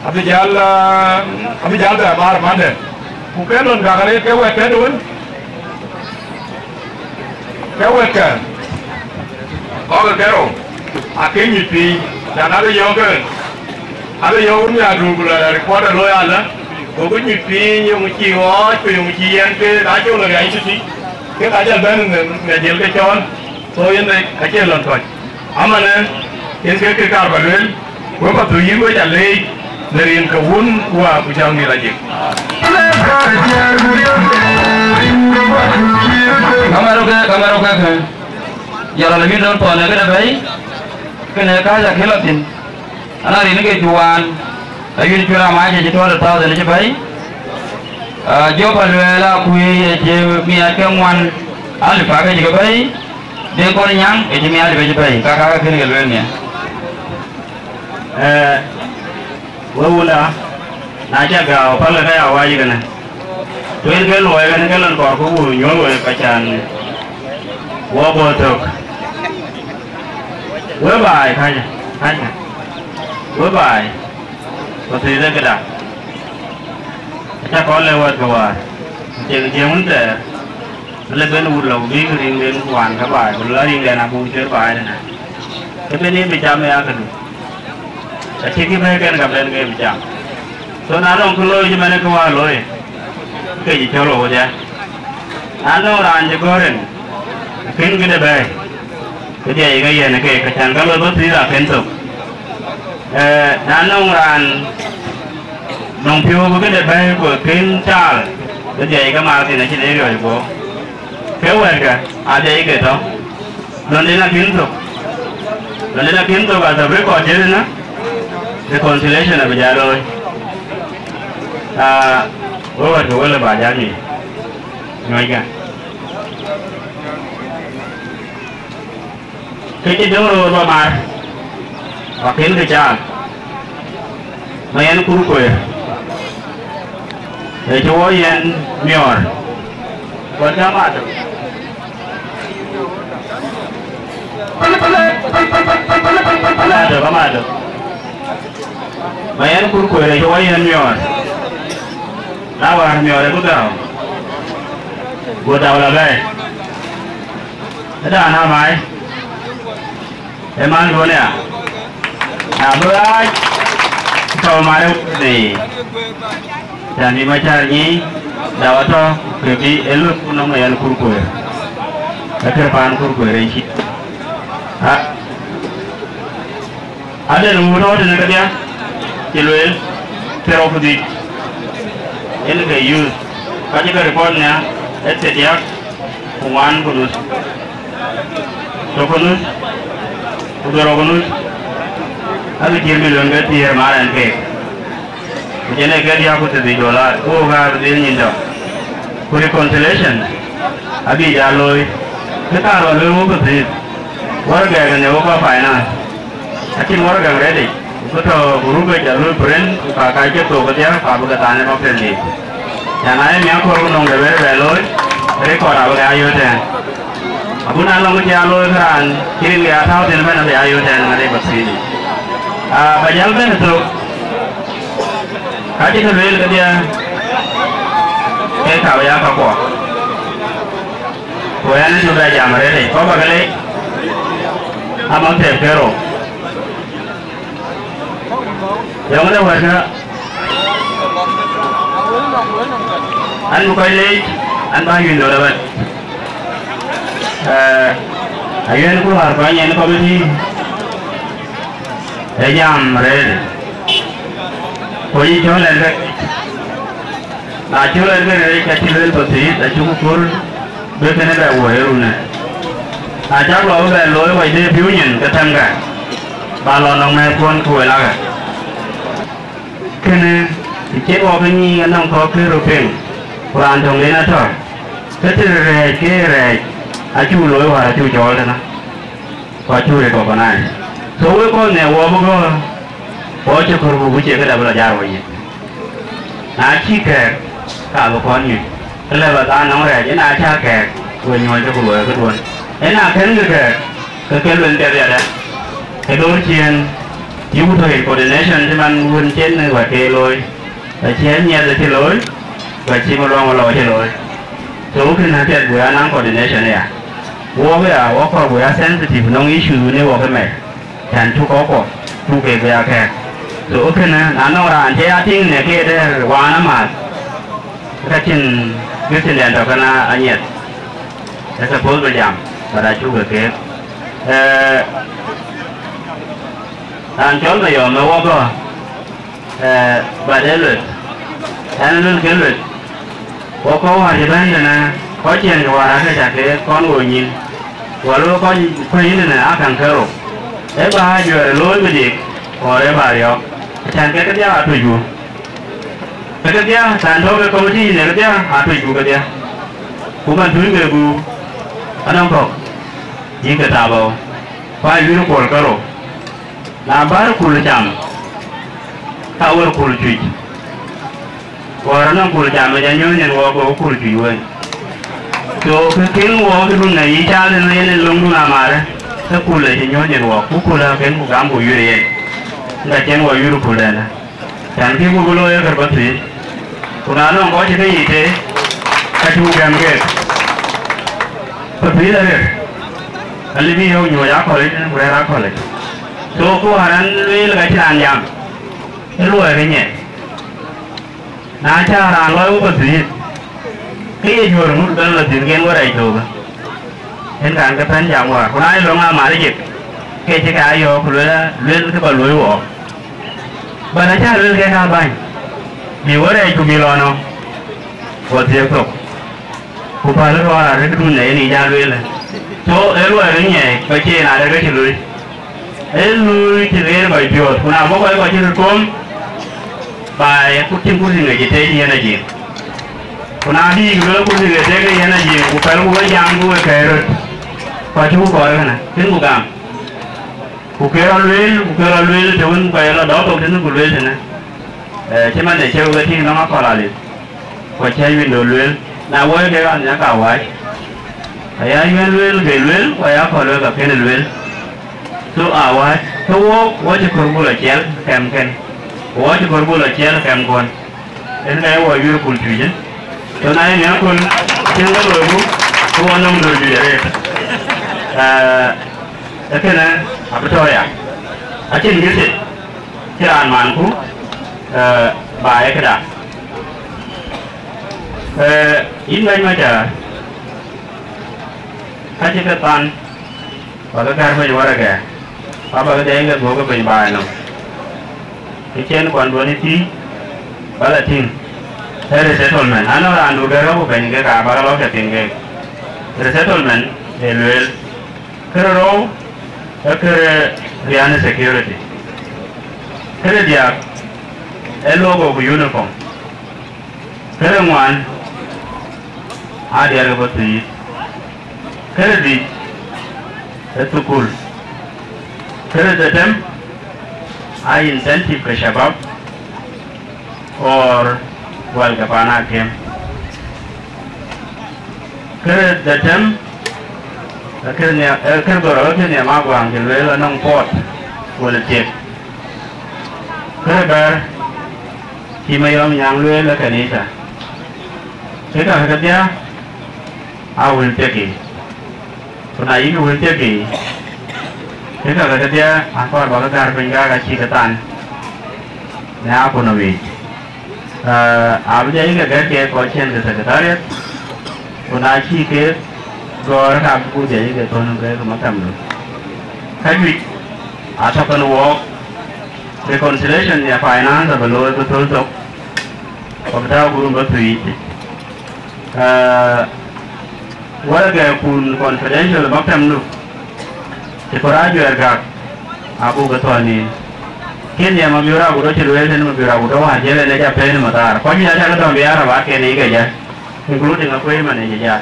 abï jäl, ah, abï jäl bɛ maar mande. Ku ke lon gak arëët ke wɛ̈t tëde wën, ke wɛ̈t kë, kɔ̈k ke kerou, akë nyuc piny, can abï yɔ̈ɔ̈k ke, abï yɔ̈ɔ̈k wun ya duur ku lɔ report ë looi alë, gokï nyuc piny, yöŋ cï ɣɔɔc, ku yöŋ cï yɛn ke, ka col riac tïtï, ke ka jal bɛ̈n në, në jël ke cɔɔl. So yen de acie lon kɔc. Amanë, yen ke kë kaar ba lueel, wek Pathuyith wek aleec në rin ke Wun ku Wä ku Jäŋ Dït Ajik. Kaŋ ë röt ke, kaŋ ë röt ke kë. Jɔl ala yïn röt thɔn ë këde bɛ̈i, kënë kääc akï lɔ thïn. Ana rin ke juwan, ayïn cuëër amac cï two hundred thousand cï bɛ̈i. Ah, Job Aluel Akui ë cï miɛt ke ŋuan alip akë cï ke bɛ̈i, Deŋ Kɔn Nyaŋ ë cï miɛt alip ë cï bɛ̈i, ka ka kën ke lueel nhial. Eh, we wunda, na ca gääu päl ke ya wac kënë. Tueŋ ke luɔi kënë ke lon kɔɔr ku wun nyuɔ̈l we ka can wɔ bɔ̈ thök. We baai, kacä, kacä. We baai. Ku thiëëth ë këda. Aca kɔn lɛ̈k wɛ̈t ke wäär. Ku cieŋ cieŋ wun thɛɛr. Lë ben wut lɔ ku bïk riŋden ku wään ke baai, ku lɔ riŋden abuk cuëër baai tënë. Ke ben yen bï cam ë ya këdu. Acï kï bɛ̈ɛ̈i kɛn ka ben ke bï cam. So na nɔŋ kë looi cï mɛn ë kë wäär looi, ke cï cɔl wodhia. Na nɔŋ raan cï gɔ̈ɔ̈r en, kën këde bɛ̈ɛ̈i, ke dhiac ke yɛn ke, ke cän ka looi bä pïïr akën thok. Eh, na nɔŋ raan nɔŋ piɔ̈u bï këde bɛ̈ɛ̈i ku kën caal, ke dhiac ke maar thïn acïn ë riɔ̈ɔ̈c guɔ. Ke wɛ̈ɛ̈tkë, aa dhiac ke tɔ̈. Lɔnden akïn thök. Lɔnden akïn thök, as a record cït ënë, reconciliation abï jal looi. Ah, wek wɛ̈t ke wël ë ba jal nyuc. Nyuɔckë. Ke cï döŋ röör ba mar, ba kën ke caal, ma yɛn Kurkuëër, ë cï wɔ yɛn miɔɔr. Kuat ka madö. Madö, ka madö. Ma yɛn Kurkuëër ë cï wɔ yɛn miɔɔr. Na wäär miɔɔr ë ku dhäu, go dhäu la bɛ̈ɛ̈i. Ëdan amai, ë man duɔ̈n ya, na bï ɣaac, tɔ̈u marë wëëth, cän bï Macär nyic, dhäu atɔ̈, ke bï ë luth ku nɔm ë yɛn Kurkuëër, ë kër paan Kurkuëër en cï. A, aden wun tɔ̈ tënë kedhie, cï lueel, thiërrou ku dhïc, en ke youth, ka cï ke report nhial, ë thiërdiäk ku ŋuan ku nuth. Tök ku nuth, ku dhorou ku nuth, abï cïï milion ke thiëër mar ɛn keek. Ku cïn ee ke diäk ku thiërdhïc dolar, ku wok aa bï dhil nyin tɔ̈. Ku reconciliation abï jal looi, kë kaar ba lueel wok ke thiëëth, wär gɛɛk në wok aa finance. Acïn wär gäŋ rɛɛt yic, ku tɔ̈ group yic alui print, ku ka ka cï thok kedhie, ku abï ke than ë bä print yic. Cän aa ye miäk kɔ̈r ku nɔŋ de bɛ̈ɛ̈r bɛ looi, record abï ke ya yöt tɛ̈ɛ̈n. Agut na lɔŋ cï ya looi ke raan cï rin ke ya tääu thïn ëbɛ̈n abï ya yöt tɛ̈ɛ̈n ŋäth ë bä thiin yic. Aa, bä jäl bɛ̈n ë thök, ka cï ke lueel kedhie, ke ka bï ya kakuɔ. Ku ɛn ë cï bɛ jam arëët yic, kɔ̈k bä ke leec, amaktep ke rou. Yɔŋ de wärkä, an bï kɔc leec, an bä yïn döt ëbɛ̈n. Ee, ayuɛn ku wäär kɔc en committee, ë jam arëët yic. Ku yï cɔl ɛn ke, na cɔl ɛn ke rëër, ka cï lueel bä thiëëth, acuk kɔɔr bï kënë bɛ wuɔ̈c ë runë. Na cäk lɔ bï bɛ looi kɔc de piööny en, ke tɛ̈mkë, bä lɔ nɔŋ mɛ̈thkuɔn ku wël akë. Kënë, të cïn wɔ ke nyiic anɔŋ kɔ̈k kë röt piŋ, ku raan töŋden atɔ̈, ke të rɛɛc ke rɛɛc, acuk looi wäär acuk cɔɔl tënë. Ku acuk recognize. So wek kɔn në wɔ bï gɔ̈ɔ̈r, wɔ cï kɔ̈r buk ku cie këda bï lɔ jaar wɔ yic. Na cï kɛ̈ɛ̈k, ka bï kɔn nyuc. Ëlë bä dhaan nɔŋ rɛɛc, ëna cä kɛ̈ɛ̈k, we nyuɔɔc ke ku luɔi këduön. Ëna kën ke kɛ̈ɛ̈k, ke ke luel piɛth yadë. Ke door ciëën, yïku tɔ̈ yic coordination cï man wën cïn wɛ̈t ke looi. Acie miɛth acï looi, ku acï maluaŋ lɔ acï looi. So kënë apiɛth buk ya naŋ coordination aya. Wok aya, wok kɔ̈k buk ya sensitive nɔŋ issue në wok ëmɛc, cän cuk kɔ̈k kuɔ, cuk keek bï ya kɛ̈ɛ̈k. So kënë, na nɔŋ raan cï ya tïŋ në ke dɛ̈ɛ̈r waan amääth, ka cïn, bï thiinden tɔ̈ kënë anyiɛth. Ë suppose bï jam, but acuk ke keek. Ee, raan cɔl Mayɔm ë wok gɔ̈ɔ̈r. Ee, but ee lueth, ɛn luel ke lueth, wok kɔc wäär cï bɛ̈n tënë, kɔc ciɛɛŋkï wäär aake cä ke kɔn ɣöö nyïn, wal wek kɔc kuëny tënë akaŋ ke rou, ee bä ajuɛɛr ë looi bï dik, kɔɔr ee bä riɔ̈ɔ̈k, acän ke kedhie aa tuc wu. Ke kedhie, thän tɔ̈u ke committee në kedhie, aa tuc wu kedhie. Ku man tuny ke guur, anɔŋ kɔ̈k, yïn ke thaabou, ku aa yïn kuɔl ke rou. Na bär kul cam, ka wär kul cuc. Wär anɔŋ kul cam ë jɔ nyuɔ̈ɔ̈ny en wɔ, go kul cuc wën. So, kë kën wɔ këdun në yï caal en yen en löŋdun amarë, ke kul ë cï nyuɔ̈ɔ̈ny en wɔ, ku kul akën ku gam ku yur yen. Ŋa cïn wɔ yur kul ɛn? Cän kï ku bï looi ë kër bä thiin. Ku na nɔŋ kɔc cï ke yic tëë, ka cï ku gɛm keek. Bä thiin arëër, alë bï yɔ̈ɔ̈k nyuɔ̈ɔ̈c akɔ̈lic, ku rɛ̈ɛ̈r akɔ̈lic. So, ku wär an lueel ka cïn raan jam, ë luɔi ke nyiɛc. Na cä raan lɔi wok bä thiin, ke ye juöör ŋut bɛ̈n lɔ thiin, ke en wär rɛɛc thöökë. En kan ke pɛ̈n jam wäär, ku na ye löŋ amat ë jek, ke cï ke a yɔ̈ɔ̈k, ku luel, luel kë bä luöi wɔɔk. Bä na cä luel kek aa bäny, bï wär rɛɛc ku bï lɔ nɔm, wɔ thiëëk thok. Ku päl rɔɔr arëk dun ë yen ë jal lueel. So, ee luɔi röt nyiɛɛi, kɔc cï en arëk ke cï luöi. Ee luöi cï ɣeer kɔc piɔ̈ɔ̈th, ku na bɔ̈ kɔc kɔc cï röt kom, ba ye ku cïn kurthi ŋic ë tëëc yen ajiëŋ. Ku na bï yïk lueel kurthi ŋic tëëk yen ajiëŋ, ku pɛlku we jam ku we kɛ̈ɛ̈c röt, kɔc cï ku kɔɔr kënë, kën ku gam. Ku ke rɔt lueel, ku ke rɔt lueel të wën, ku aye lɔ dɔ̈k thok tënë, ku lueel tënë. Eh, cï man de cï wek tïŋ nɔm akɔ̈l alith, ku acï windo lueel. Na woi kek an, yak awääc. Aya wiɛn lueel, ke lueel, ku aya kɔ̈l wek akënë lueel. So awääc, ke wok, wok cï kɔ̈r buk lɔ ciɛl kɛmkën. Ku wok cï kɔ̈r buk lɔ ciɛl kɛmkɔn. Yen ka ye wɔ yuëër kul cuic, eh? So na ye ŋiɛ̈ɛ̈ŋ kul, acïn kë loiku, ke wɔ nɔm döör juëc arëët. Eh, ee kënë abï tɔ̈ ya. Acïn kë cït, cï raan manku, eh, ba ye këda. Eh, yïn bɛ̈ny Macar, ka cï ke than, ba ke gär piny waragɛ, ku abä ke dhiɛc ke dhuɔ̈k ke piny baai nɔm. Ke cïn kuanduɔn ë thii, ba la tïŋ, ee resettlement. Anɔŋ raandu gär ku bɛ̈ny ke ka ba ke lɔ ke piŋ ke. Resettlement ee lueel. Kërë rou, ee kërë riän ë security. Kërë diäk, ee logo ku uniform. Kërë ŋuan, aa diɛɛr ke bɔ̈ thiëëth. Kërë dhïc, ee thukul. Kërë dhetem, aa incentive ke shabab, or wal ke paan akem. Kërë dhetem, ee kërë nia-, ee kërë dhorou, ee kërë nhiam aguaŋ cï lueel anɔŋ puɔt, wal ë thiek. Kërë bɛ̈ɛ̈r, cï Mayɔm Nyaŋ lueel ë kanitha. Kë ka kedhia, aa wël thiek yiic. Ku na yïn wël thiek yiic, kë ka kedhia, akɔɔr ba ke gär piny, ka ka cï ke than në akun ë wiic. Eh, abï jɔ yï ke gɛ̈t ke kɔc cïn ke secretariat, ku na cï ke gɔ̈ɔ̈r, ka bï ku jɔ yï ke thɔ̈n ke ke maktamdu. Ka juëc atɔ̈ kën wɔɔk, reconciliation ya finance abï looi bï thöl thok, ku bï tääu gurum bä thuiic. Eh, waragɛ kun confidential maktamdu, cï kɔɔr ajuɛɛr gak, abuk ke thɔ̈n nin. Kën ye Mabiör Agut cï lueel tënë Mabiör Agut wäär jël en ë ca pɛ̈n ë mathaar. Kɔc juëc acä ke dɔm bï ya rabat kën yic ke jäl, including Akuëi man ë jël jäl.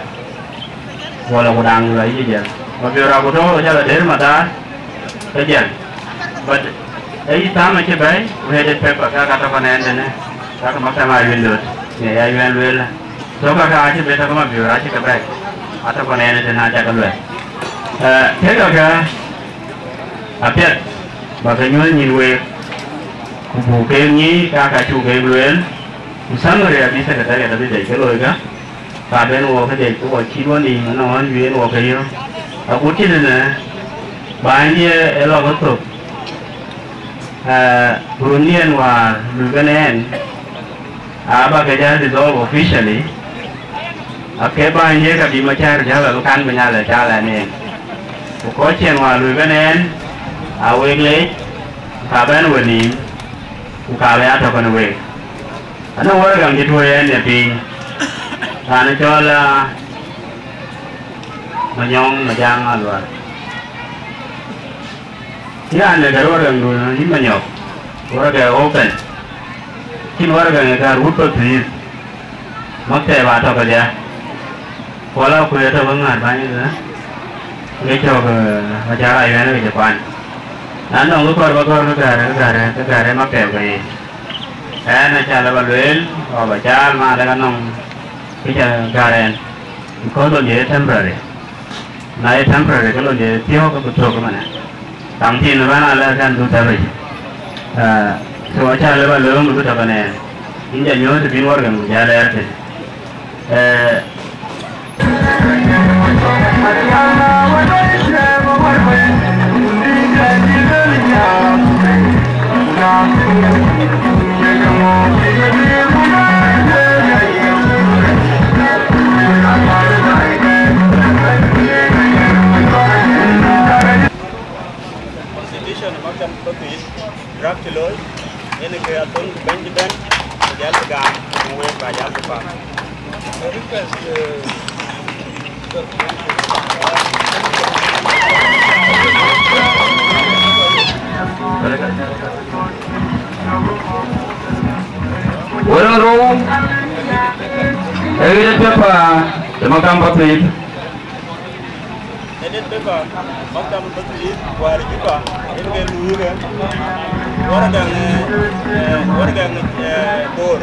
Wala ku daŋ lɔ yic jäl. Mabiör Agut ë ca lɔ dëër mathaar, ke jäl. But ee yï thäm acï bɛ̈ɛ̈i, ku headed paper ka ka tɔ̈ kɔn ɛn tënë, ka ke maktam aa window, në ya yuɛn lueel. So ka ka acï bɛ̈ɛ̈i tɔ̈ ke Mabiör acï ke bɛ̈ɛ̈i, atɔ̈ kɔn ɛn tënë acä ke luɛl. Eh, kek ka ke apiɛth ba ke nyuɔ̈th nyïn week, ku buk keek nyic ka ka cuk keek lueel, ku summary abï secretariat abï dec ke looi ka. Ka ben wɔ ke dec, ke wɔ cït wɔ nim ënɔɔnë, yen wɔ ke yök. Agut cïn ënë, bänydiɛ̈ ë lɔ ke thök, eh, ku rundiɛ̈n wäär luui kenë ɛn, aa bä ke jɔ dissolve officially, ake bänydiɛ̈ ka bï Macär jäl abï kan bï nyal ë cal ɛn en. Ku kɔc cïn wäär luui kenë ɛn, aa wek leec, ku ka bɛ̈n we nim, ku ka bï ya tɔ̈ kenë week. Anɔŋ waragäŋ cï tuɔ̈ɔ̈c ɛn ë piny, raan ë cɔl, ah, Manyɔŋ Majaŋ Alual. Cï raan ë gär waragäŋdu në yïn Manyɔk, waragɛ open. Cïn waragäŋ ë gär wut path thiin, maktɛɛb atɔ̈ kedhie. Ku ala kuëë tɔ̈ ke ŋäär bäny ëtënë, ke cɔ̈k, eh, Macar Ayuɛn ke cï kuany. Na nɔŋ kë kɔɔr ba gɔ̈ɔ̈r ke gäär, ke gäär, ke gäär ë maktɛɛb ke yiic. Ɛn acä lɔ ba lueel, ɣɔn ba caal, ma adek anɔŋ kë cä gäär ɛn, because londiɛ̈ ye temporary. Na ye temporary, ke londiɛ̈ thiɔ̈k ke bï thök ëmënë. Kaŋ thiin ëbɛ̈n alɛ̈ɛ̈r kɛn du thäpic. Eh, so acä lɔ ba lueel, bï tɔ̈ kɛn ɛn. Yïn jɔ nyuɔ̈th të bïn waragäŋ ku jɔ lɛɛr thïn. Eh, Constitution ë maktam bä pïïr, draft cï looi, yen ke athöŋ ku bɛ̈ny cï bɛ̈n, ku jäl bï gam, ku wek ba jäl bï pam. Wërë rou, ee ɣet ë pepa të maktam bä pïïr. Pepa, maktab Pathuyith wäär Juba, yen ke luui ke, waragäŋ, eh, eh, waragäŋ, eh, Bor.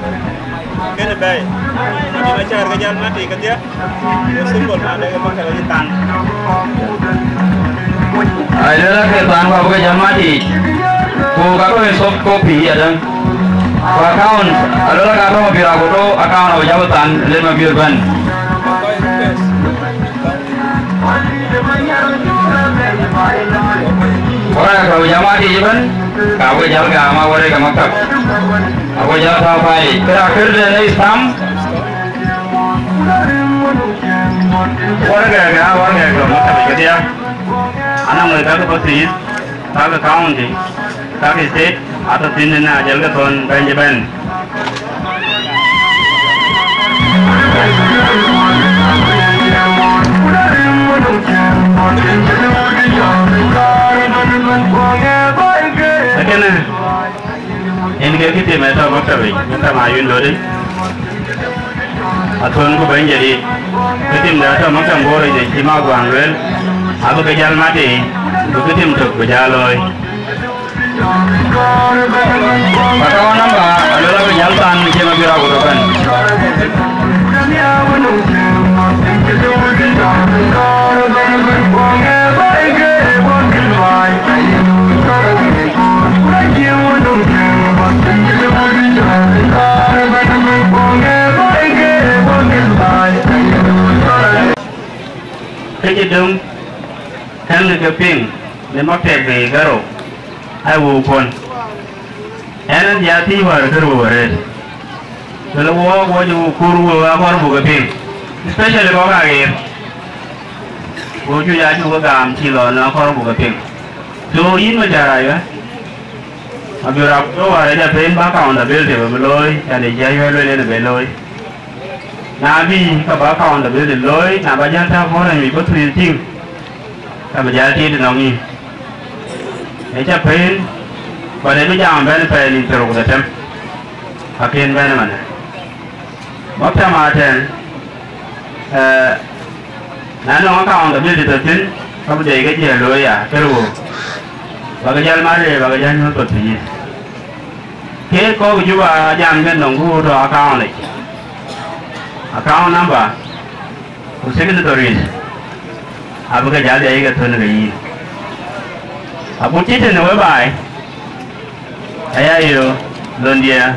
Kënë bɛ̈ɛ̈i, adï ma cäär ke jäl mat yiic kedhie, ku symbol ma dek maktab ayï than. Ai, lëla ke than ku abï ke jäl mat yiic, ku ka ke soft copy adäŋ. Ku account, alëla ka tɔ̈ Mabiör Agudo account abï jäl than, le Mabiör bɛ̈n. Wala ka jama ti jiban, ka ku jal gam a wala ka maktab. Aku jal tɔ̈ pay. Kira kër de ne stamp. Wala ka ga, wala ka ga maktab ke dia. Ana mo ka ke Pathuyith, ka ke county, ka ke state, atɔ̈ thïn na jal ke thon Benjamin. Lakini, en ke kitim ë tɔ̈ maktab yic, maktab ayï lori. Athon ku bɛ̈ny jadït. Kitim de atɔ̈ maktab Bor yic, cï ma guaŋ lueel. Abï ke jäl mat yiic, ku kitim tök bï jäl looi. Account number, alëla bï jäl than cï Mabiör Agudo bɛ̈n. Kë cï döŋ, kɛ̈nkë ke piŋ në maktab ke Garo, ai wëu kuɔn. Ɛn, ɛn jɔ thiëc wäär kërou arëët. Të le wook, wo jɔ kur wëu akɔɔr buk ke piŋ, especially kɔ̈k aɣeer. Wo cuc acuk ke gam cï lɔ në akɔɔr buk ke piŋ. So, yïn Macar Ayuɛ, Mabiör Agudo wäär ë jɔ pɛ̈n bä accountability bï looi, yani jɔ yɔ̈ɔ̈k lueel yen bï looi. Na bï, ka bä accountability looi, na bä jäl tääu forum yic bä thuëëc tïŋ, ka bï jäl tiit ënɔŋ yïn. Ë cä pɛ̈n, but ë bï jam bɛ̈n pɛɛi nïn thiërrou ku dhetem, akën bɛ̈n ëmënë. Maktab atɛ̈n, eh, na nɔŋ accountability tɔ̈ thïn, ka bï dɛɛi ke jiël looi ya, kërou. Bä ke jäl mat, bä ke jäl nyuöth Pathuyith. Keek kɔ̈k Juba jam ke nɔŋ ku tɔ̈ account yic. Account number ku signatories abï ke jäl dɛɛi ke thön ke yïn. Agut cï tënë we baai, aya yö, löndiɛ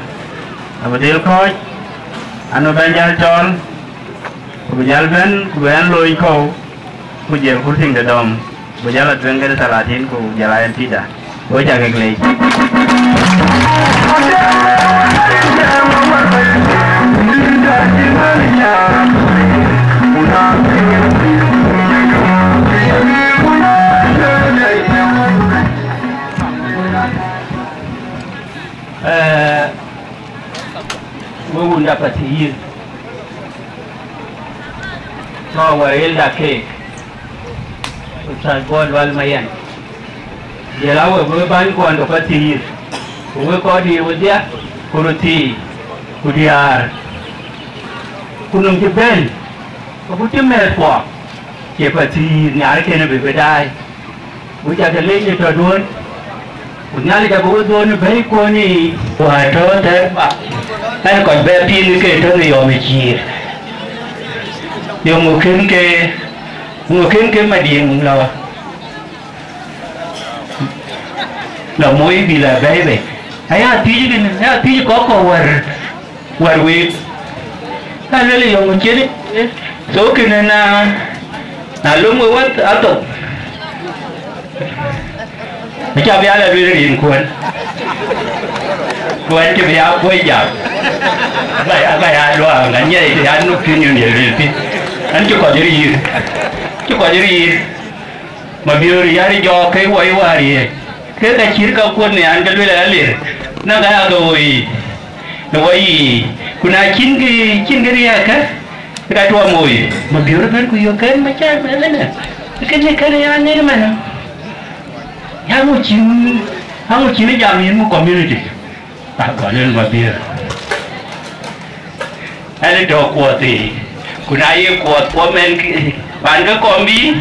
abï dhil kɔ̈ɔ̈c, an bï bɛ̈n jäl cɔɔl, ku bï jäl bɛ̈n, ku bï ɛn loony kɔ̈u, ku jiël kurthiŋ de dɔm, ku jɔl a tueŋ kede thalatin, ku jɔl a ɛn pïïrda. Ku cä kek leec. Eh, we wunda Pathuyith, tɔ̈ wär elder keek, Ustaz Bol Lual Mayen. Jël a we, we bäny kuɔn tɔ̈ Pathuyith, ku we kɔc dïïr wedhie, ku röthii, ku diäär, ku nöm cï bɛ̈n, ku cï mɛ̈ɛ̈th kuɔ, cie Pathuyith nhiaar kënë bï bï daai. Ku cä ke leec ë tɔ̈duön, ku Nhialic abï we dhuöön ë bɛ̈ikuön yiic. Wäär tɔ̈ thɛɛr bä, ɛn kɔc bɛ piŋ ke tɔ̈ në yɔm ë cïïr. Yöŋö kën ke, ŋö kën ke Madiŋ lɔ, lɔ moi bï lɔ bɛ̈ɛ̈i bei? Aya thiëc kënë, aya thiëc kɔ̈k kɔ̈k wär. Wär week, ka luel yɔŋ cïn, so kënë na, na lom we wät athok, acä bï ala luel rin kuën, kuën cï bï ya kuɔc jam, aba ya, aba ya luaaŋ, anyɛ ya nu pinyun ye luel thïn, an cï kɔc riir, cï kɔc riir. Mabiöör yär jɔɔk ke wɔ ye wäär ye, ke ka cït ka kuɔt në an, ke luel alir, na ka ya ke woi, në wɔ yiic, ku na cïn kë, cïn kë riääk kä, ke ka tuɔɔm woi. Mabiöör bɛ̈n ku yök kën Macar bɛ̈n ënë, kënë kën ya ŋic ëmënë. Ya ŋö cïn, ya ŋö cïn jam yïn mu community? Agɔl en Mabiöör. Ɛn ë tɔ̈ kuɔth ë, ku na ye kuɔth kuɔ mɛn kï, man ke kɔm bï,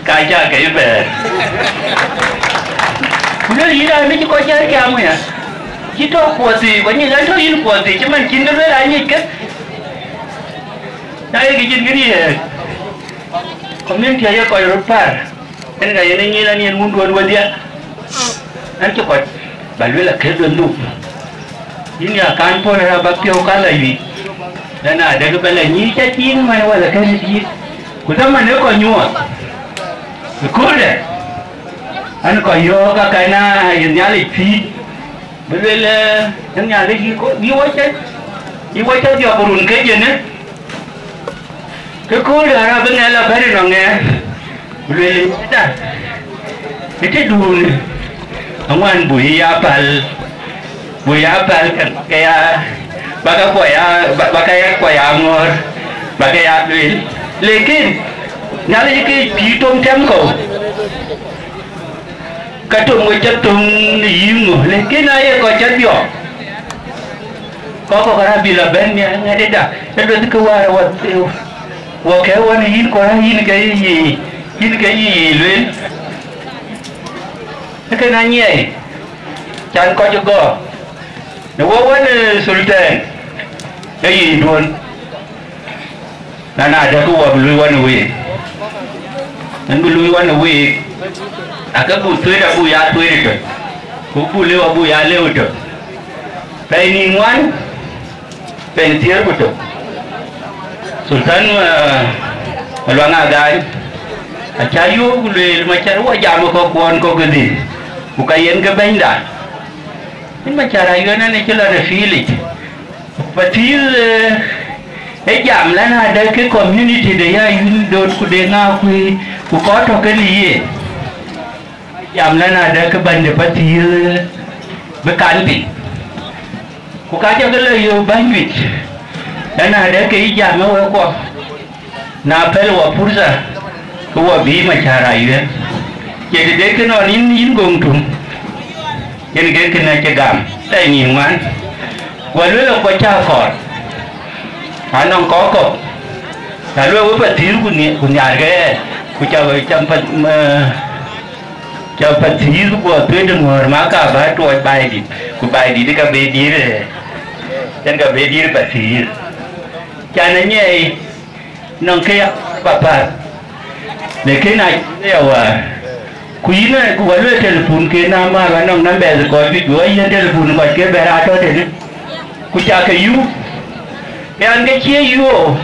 Ka ca ke bɛ̈ɛ̈r. Ku lueel yïn, raan bï cï kɔc jäl jam aya, cï tɔ̈ kuɔth thii, ku anyic an, tɔ̈ yïn kuɔth thii, cï man cïn ke lueel anyic ke. Na ye kë cïn kë riëëc, community aye kɔc röt par. Yen ka yen ë nyïïn an, yen wunduön wedhie. An, cï kɔc ba lueel akëc lueel dhup. Yïn ya kan puɔ̈l raan ba piɔ̈u ka la yuic. Na, na dek bɛ la nyïïn ca cïn man wala kën ë tiit. Ku thaman ë kɔc nyuɔɔth ëkööldɛ. An, kɔc yɔ̈ɔ̈k ka kan na ye Nhialic pïïr. Bï lueel, ee, ë Nhialic yï ko, yï wacë, yï wacë dhiɔp run ke jënë. Ke kööl raan abï ŋɛl abɛ̈n ënɔŋ ŋɛɛr, ku lueel, da, ë tëdun, aŋuan buk ya päl, buk ya päl ke, ke ya, bä ka kuɔ ya, bä, bä ka ya kuɔ ya ŋɔ̈ɔ̈r, bä ke ya lueel. Lekin, Nhialic ke pïïr tom tɛm kɔ̈u. Ka tom ke cä thöŋ në yï ŋö, lakin aye kɔc cä dhiɔp. Kɔc kɔ̈k raan bï lɔ bɛ̈n miɛt ŋɛ̈tda, ë lueth kë wäär wä, wä kɛ wän yïn kɔc yïn ke yï, yïn ke yï lueel. Ë kën anyiɛɛi, can kɔc gɔ̈ɔ̈r. Në wɔ wën, ee, Sultan, ke yï duön. Na, na dɛ̈k, ke wɔ bï luui wan ë week. Ɣɛn bï luui wan ë week, akë buk thuëëc, abuk ya thuëëc ëtök, ku buk lëu, abuk ya lëu ëtök. Pɛɛi nïn ŋuan, pɛɛi thiëër ku tök. Sultan, eh, Maluaŋ Agaany, acä yöök ku lueel, Macar, wɔ jam ë kɔ̈k kuɔn kɔ̈k ë dhil, ku ka yen ke bɛ̈nyda. Yen Macar Ayuɛn ënë cï lɔ në field yic. Pathïïth, eh, ë jam lɔn adɛ̈ ke community de ya yïn dot ku de ŋa kuëë, ku kɔc tɔ̈ kenë ye. Jam lɔn adɛ̈ ke bäny de pathïïth bï kan piny. Ku ka cä ke lɔ yöök bäny juëc, lɔn adɛ̈ ke yï jam ë wek kuɔ. Na pɛ̈l wɔ pursa, ke wɔ bï Macar Ayuɛn. Ye tëde kënɔn yïn, yïn goŋ tuŋ, yen ke kënë acï gam, tɛ̈ nïn ŋuan. Wɔ lueel ë kuɔ cä kɔɔr, anɔŋ kɔc kɔ̈k, na lueel wek pathïïth ku nhi-, ku nhiaarkë ɣɛn, ku cä, cä path-, m-, cä pathïïth guɔ thuëëc ŋuɔ̈ɔ̈r, ma ka bä tuɔɔc Baidït, ku Baidït ka bï dïïr, ë, yen ka bï dïïr pathïïth. Can anyiɛɛi, nɔŋ kë ya ba päl, lakin a cïn ya wäär. Ku yïn ë, ku wä lueel telefon ke na määr, anɔŋ nambɛth kɔc juëc, wä yiën telefon kɔc ke bɛ̈ɛ̈r aa tɔ̈ tënë, ku ca ke yuu. Ke an, ke cie yuu,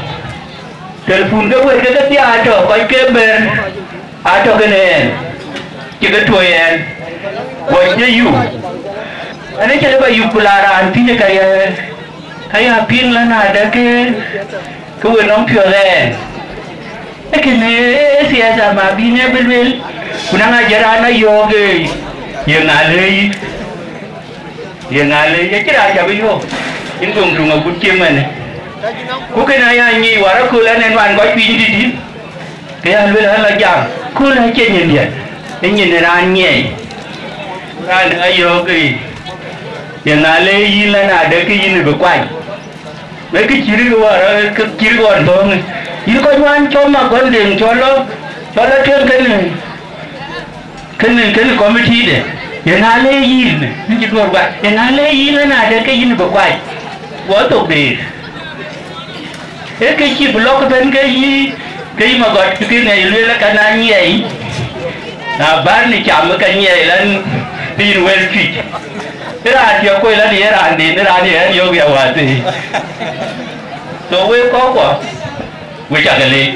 telefon ke wël ke kedhie aa tɔ̈, kɔc ke bɛ̈ɛ̈r aa tɔ̈ kenë ɛn, cï ke tuɔɔi ɛn, wä cie yuu. Ɛn ë cï lë ba yuk, ku la raan thiëc ka ye, ka ya piŋ lɔn adɛ̈ ke, ke we nɔm piɔ̈ɔ̈th ɛn. Ee kënë ee siasa ma bï ne bï lueel, ku na ŋa jɛ raan a yɔ̈ɔ̈k, ee, ye ŋa le yï, ye ŋa le yï, acï raan ca bï yɔ̈ɔ̈k, yïn dhoŋ tuŋ agut cï mɛnë. Ku kënë aya nyic wär aköl ɛn ë nuan kɔc piny tïtï, ke ya lueel an, la jam, köl acïn nyin diɛt, ë nyin raan nyiɛɛi. Raan a yɔ̈ɔ̈k, ee, ye ŋa le yïn lɔn adɛ̈ ke yïn bï kuany. Wek kë cï rik wär, kë cï rik ɣɔn thööŋ, yïn kɔc wään cɔl Magɔl Deŋ, cɔl lɔ, cɔl lɔ tueŋ kënë, kënë, kënë committee de, ye ŋa le yïn, yïn cï duɔ̈ɔ̈r guac, ye ŋa le yïn ënɔɔnë adɛ̈ ke yïn bï kuac, guɔ thok deer. Ee kë cï bï lɔ̈k ëbɛ̈n ke yï, ke yï Magɔl, kë ŋiɛc lueel ka na nyiɛɛi, na bär në cam, ke nyiɛɛi lɔn bï yïn wël cuic. Ë raan cï kuöc lɔn ye raan dït, ë raan ye ɣɛn yök ya wäthii. So wek kɔckuɔ, we cak leec,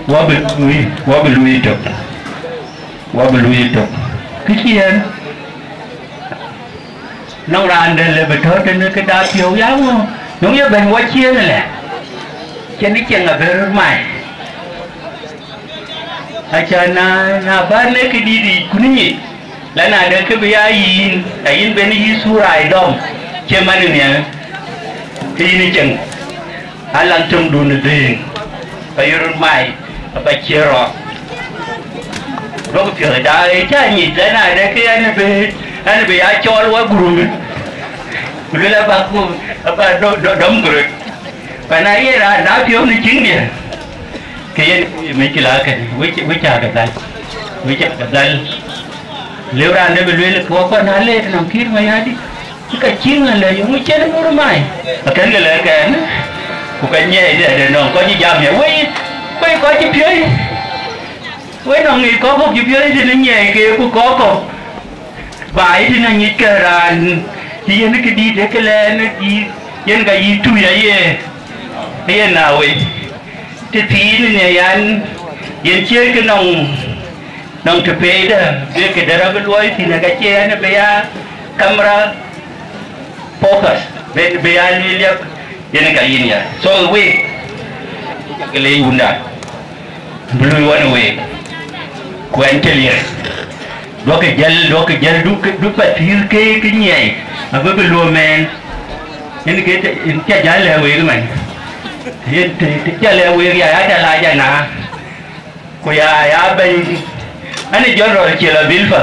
wɔ bï luui, wɔ bï luui tök, wɔ bï luui tök. Kë cï yen, nɔŋ raan dɛ̈ le bï tɔ̈ tënë këda piɔ̈u ya ŋö, nɔŋ ye bɛ̈ny wɔ ciëën ëlë, cïn ë cieŋ abï röt mai. Aca na, na bär në këdït yic, ku në nyic, la na de kë bï ya yïn, ka yïn ben yï thura ë dɔm, cï man ë nhial, ke yïn ë cieŋ, alan töŋdun ë dhëëŋ, ka yï röt mai, aba ciëër rɔɔk. Duɔ̈k piɔ̈ɔ̈th da, ë cä nyic, la na de kë ɛn bï, ɛn bï ya cɔɔl wä gurum, ku luel aba ku, aba dɔ-, dɔ-, dɔm guröt. Ku na ye raan da piɔ̈u në ciëŋdiɛ̈, Yen mecï la kënë, wec, wec aa ke dhal, wec aa ke dhal. Lëu raan dë bï lueel, kuɔk kɔn aa leet nɔm kït Mayardït, cï ka cïŋ alë yöŋ cïn ŋur mai. Akën ke lɛ̈k ɛn, ku ka nyiɛɛi dɛ̈ dɛ̈ nɔŋ kɔc cï jam ye wei, wei kɔc cï piööi. Wei nɔŋ ŋic kɔc kɔ̈k cï piööi tënë nyiɛɛi ke ku kɔc kɔ̈k. Ba yï tënë nyic ke raan cï yen këdït ë këlɛɛn ë dïït, yen ka yï tui aye, aye na wei. Të thiin në yan, yen cie kë nɔŋ, nɔŋ të peidë, bï këdë rɔt bï luɔi thïn, ka cie ɛn bï ya camera focus, bï, bï ya lueel liep, yen ka yïn ya. So week, ke le wunda, bï luui wan week, ku ɛn cï liep. Duɔ̈kkë jäl, duɔ̈kkë jäl, duk, duk pathïïr ke, ke nyiɛɛi, abï bï luɔ̈m ɛn. Yen ke të, yen cä jäl lɛ̈k week man. Yen të, të cä lɛ̈k week ya, ya cä la jana. Ku ya, ya bɛ̈ny, ani jɔt rɔl ciël abil pa.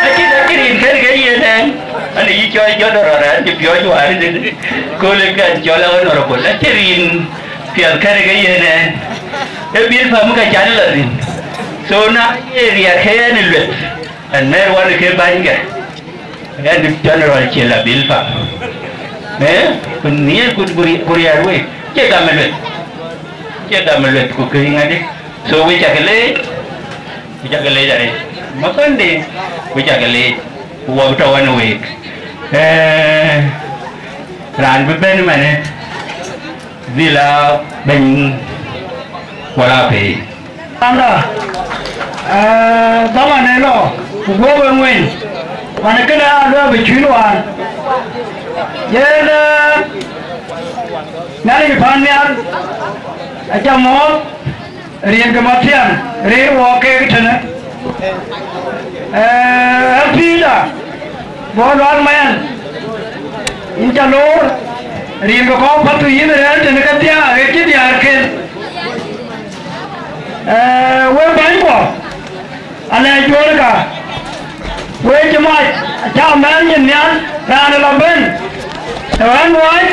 Acï, acï rin kën ke yen ɛn. Ani yï cɔɔc jɔt rɔl ɛn, cï piɔ̈ɔ̈c wäär ëdï. Kööl ë kɛn cɔl honorable. Acï rin piɛth kën ke yen ɛn. Ë bil pa mi ka can la rin. So na ye riɛk ke ɛn ë lueth. Ɛn mɛr wan ke bänyke. Ɛn general cï la bil pa. Eh? Ku nhiëër ku, ku ri-, ku riɛɛr wei. Cie gam ë lueth. Cie gam ë lueth ku kë ŋadï. So wek cä ke leec. Wek cä ke leec arëët. Makande. Wek cä ke leec. Ku wɔ bï tɔ wan week. Eh, raan bï bɛ̈n manë. Dhil a bɛ̈ny wala pei. Anda, eh, dhaman ë lɔ, ku guɔ̈p ë ŋueny, wan kënë aa luɛɛl bï cuïn wään. Yen, eh, Nhialic pan nhial, acä mɔ̈ɔ̈th, rin ke Mathian, rëër wɔ keek tënë. Eh, ë pïïrda, bɔ̈ luaŋ mɛɛn, yïn cä loor, rin ke kɔ̈u path yïn rɛ̈ɛ̈r tënë ke dhiaar, ɣet cï diäärken. Eh, wek bänykuɔ, alɛɛc juöörka, wek cï mac, acä mɛɛn nyin nhial, raan ë lɔ bɛ̈n, ë ɣän nuɔɔc,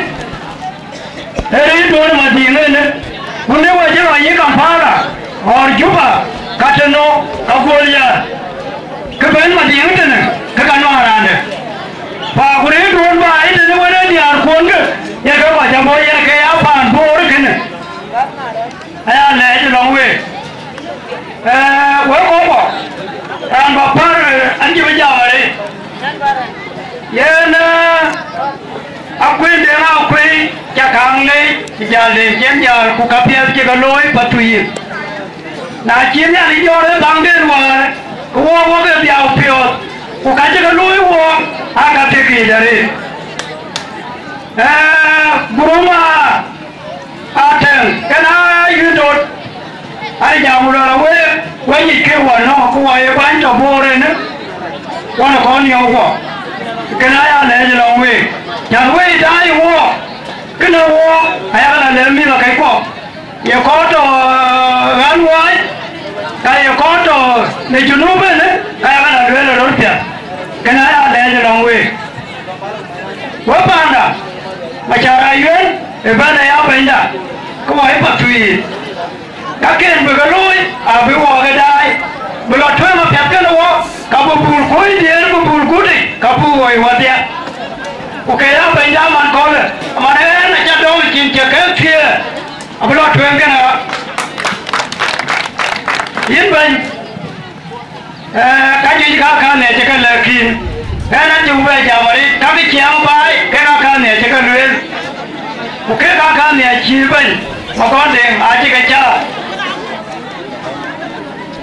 ee rëëtduön Madiŋ ënë, ku në wek cï lɔ yï Kampala, ɣɔr Juba, ka tënou, ka guöl ya, kë bɛ̈n Madiŋ tënë, ke ka nuaar raandë. Pa ku rëëtduön ba yï tënë wën ë diäärkuɔnkë, ye ke kɔc abɔ̈ ye ke ya paan Boor kënë. Aya lɛɛc lɔŋ week. Eh, wek kɔ̈k bɔ̈, raan bä pär, eh, an cï bï jam arëët. Yen, eh, Akuëi Deŋ Akuëi cä kaŋ leec, cï jäl den cïn jäl, ku käpiɛth cï ke looi path thuyic. Na cï Nhialic jɔɔr ë baŋden wäär, ke wɔ wok ë dhiau piɔ̈ɔ̈th, ku ka cï ke looi wok, aa ka thiekiic arëët. Eh, guruma Atɛ̈ŋ, kën aa yïn dot, an jam luɛl a week, we nyic ke wɔ nɔ̈k, ku wɔ ye bäny tɔ Boor ënë, wan ë kɔn yɔ̈ɔ̈k wɔ. Kën aya lɛɛc lɔŋ week, cän wei daai wɔ, kënë wɔ, ayakë la lɛ̈k mïth akɛckuɔ, ye kɔn tɔ, eh, ɣän wääc, ka ye kɔn tɔ në Junub ënë, ka yakë la lueel ë röt piɛth. Kën aya lɛɛc lɔŋ week. Wek panda, Macar Ayuel ë bɛ̈n aya bɛ̈nyda, ke wɔ ë Pathuyith. Ka kën bï ke looi, abï wɔ ke daai, bï lɔ tueŋ apiɛth kënë wɔ, ka bï bul kuöc diëër, bï bul kutic, ka bï woi wɔdhia. Ku ke ya bɛ̈nyda man kɔ̈lë, man ɣɛn acä dɔm cin cï kek thiëër, abï lɔ tueŋ kënë ɣa. Yïn bɛ̈ny, Eh, ka juëc ka ka nhiac cï ke lɛ̈k kïn, ɣɛn acï ku bɛ jam arëët, ka kë ciɛɛŋ baai, ke ka ka nhiac cï ke lueel. Ku ke ka ka nhiac cï bɛ̈ny, Makɔn Deŋ acï ke cä.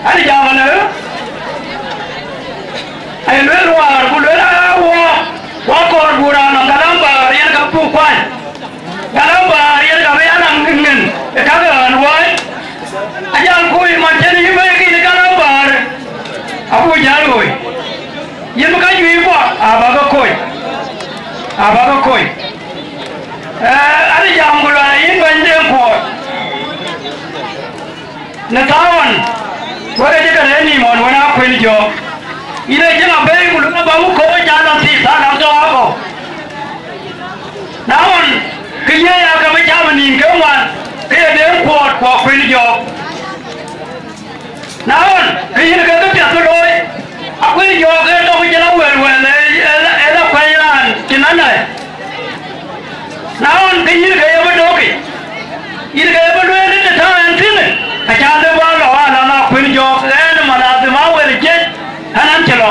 An jam alë, aye lueel wäär, ku lueel aa wɔ, wɔ kɔɔr buk raan nɔm ka lam bäär yen ka buk kuany. Galam bäär yen ka bï anaŋ ŋic ŋic ë ka ke ɣän wääc. Ajal kuc man cïn yï bɛ̈ɛ̈i kïn ë galam bäär, abuk jäl ɣoi. Yïn bï ka juëc kuɔ, abä ke kony, abä ke kony. Ee, adï jam ku luɛl yïn bɛ̈ny Deŋ Kuɔɔr. Në thaawën, wek acï ke rëër nïïm ɣɔn wën aa kuën jɔɔk. Yïn acï ŋa bei ku luel abä wuk kɔ̈k ë jal lɔ thïn thaar lam tɔ̈u akɔ̈u. Na ɣɔn, kë ye ya ke Cam nïn ke ŋuan, ke ye Deŋ Kuɔɔt ku Akuël Jɔɔk. Na ɣɔn, ke yïn ke këpiɛth bï looi, Akuël Jɔɔk ke tɔ̈ ke cïn awël wël ë, ë, ë la kuɛny raan cïn anai. Na ɣɔn, ke yïn ke ye bï dökï, yïn ke ye bï lueel të tɔ̈ ɛn thïn, acä lëu bä lɔ alɔn Akuël Jɔɔk, ɣɛn ë Malazim Awel Jiëc, ɣɛn an cï lɔ.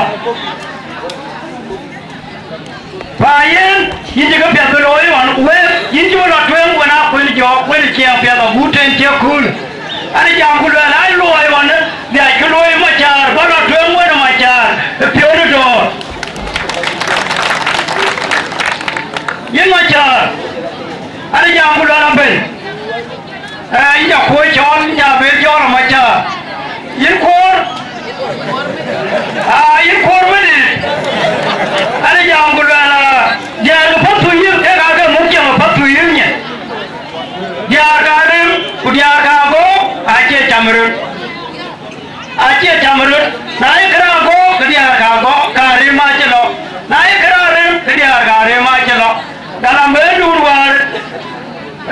Pa yen, yïn cï këpiɛth bï looi ɣɔn, ku wek, yïn cï bï lɔ tueŋ wën Akuël Jɔɔk, wën ë ciɛɛŋ piɛth agut tën cï kööl. An, jam ku luɛɛl, aa luɔi ɣɔn, dhiac kë luɔi Macar, bä lɔ tueŋ wën ë Macar, ë piɔ̈u ë dɔ̈ɔ̈r. Yïn Macar, an, jam ku luɛɛl abël. Ee, yïn ja kuöc cɔɔl, yïn ja ber cɔɔl Macar. Yïn kuöör, aa, yïn kuöör Madït. An, jam ku luɛɛl, aa, diäär ke Pathuyith, kek aake muk cieŋ ë Pathuyith nyin. Diäär ka rim, ku diäär ka gɔ̈k, acie cam röt. Acie cam röt. Na ye kërë agɔ̈k, ke diäär ka gɔ̈k, ka rim acï lɔ. Na ye kërë rim, ke diäär ka rim acï lɔ. Galam bë dur wäär.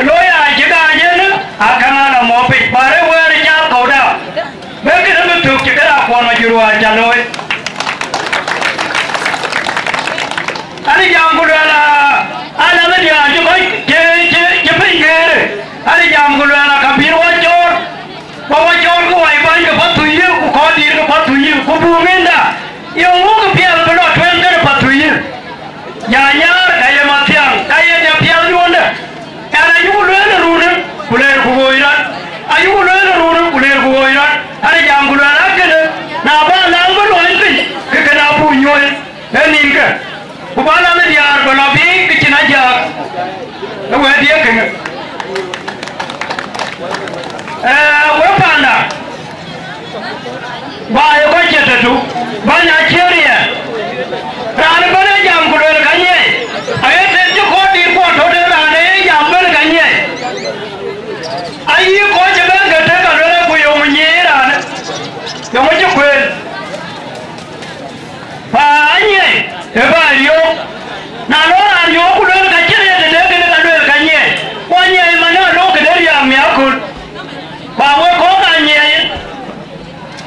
Looi aa cï gaac en, aa käŋ aa lɔ mɔ̈u piny, bä rëër wɛ̈ɛ̈r ë cath kɔ̈uda, bï kënë bï thök cï kërac kuɔn Majur wäär cä looi. An, jam ku luɛɛl, aa, alɛ̈th ë diäär cï kɔc cï, cï, cï piny geerë. An, jam ku luɛɛl, aa, ka bï wɔ cɔɔr, bä wɔ cɔɔr ke wai bäny ke Pathuyith, ku kɔc dïït ke Pathuyith, ku buk ŋinda, yeŋö kë piɛth bï lɔ tueŋ kënë Pathuyith? Nya nyäär ka ye Mathiaŋ, ka ye nya piɛth duɔ̈nde. Ɛn ayuku lueel ë run, ku leer ku ɣööc rɔt. Ayuku lueel ë run, ku leer ku ɣööc rɔt. An, jam ku luɛɛl akënë, na bä laŋ bï luɔny piny, ke kën abuk nyuɔɔc ë nïnkë. Ku bä laŋ ë diäär bä lɔ biic, ke cïn ajääk. Ë wɛ̈ɛ̈t ye kënë. Ee, we panda, bä ye kɔc cï tëtu, bäny acï riɛɛr. Raan ëbɛ̈n ee jam ku lueel ka nyiɛɛi, aye tëk cï kɔɔr dït kuɔ tɔ̈ de raan ee jam bɛ̈n ka nyiɛɛi. Ayï kɔc ëbɛ̈n ke tëk ka lueel ku yöŋ nyiɛɛi raan, yöŋ cï kueel. Pa anyiɛɛi, ë bä riöök. Na lɔ raan riöök ku lueel ka cïn riɛl tëde kënë ka lueel ka nyiɛɛi, ku anyiɛɛi manë alöök këde riääk miäk köl. Pa wek kɔ̈k ka nyiɛɛi.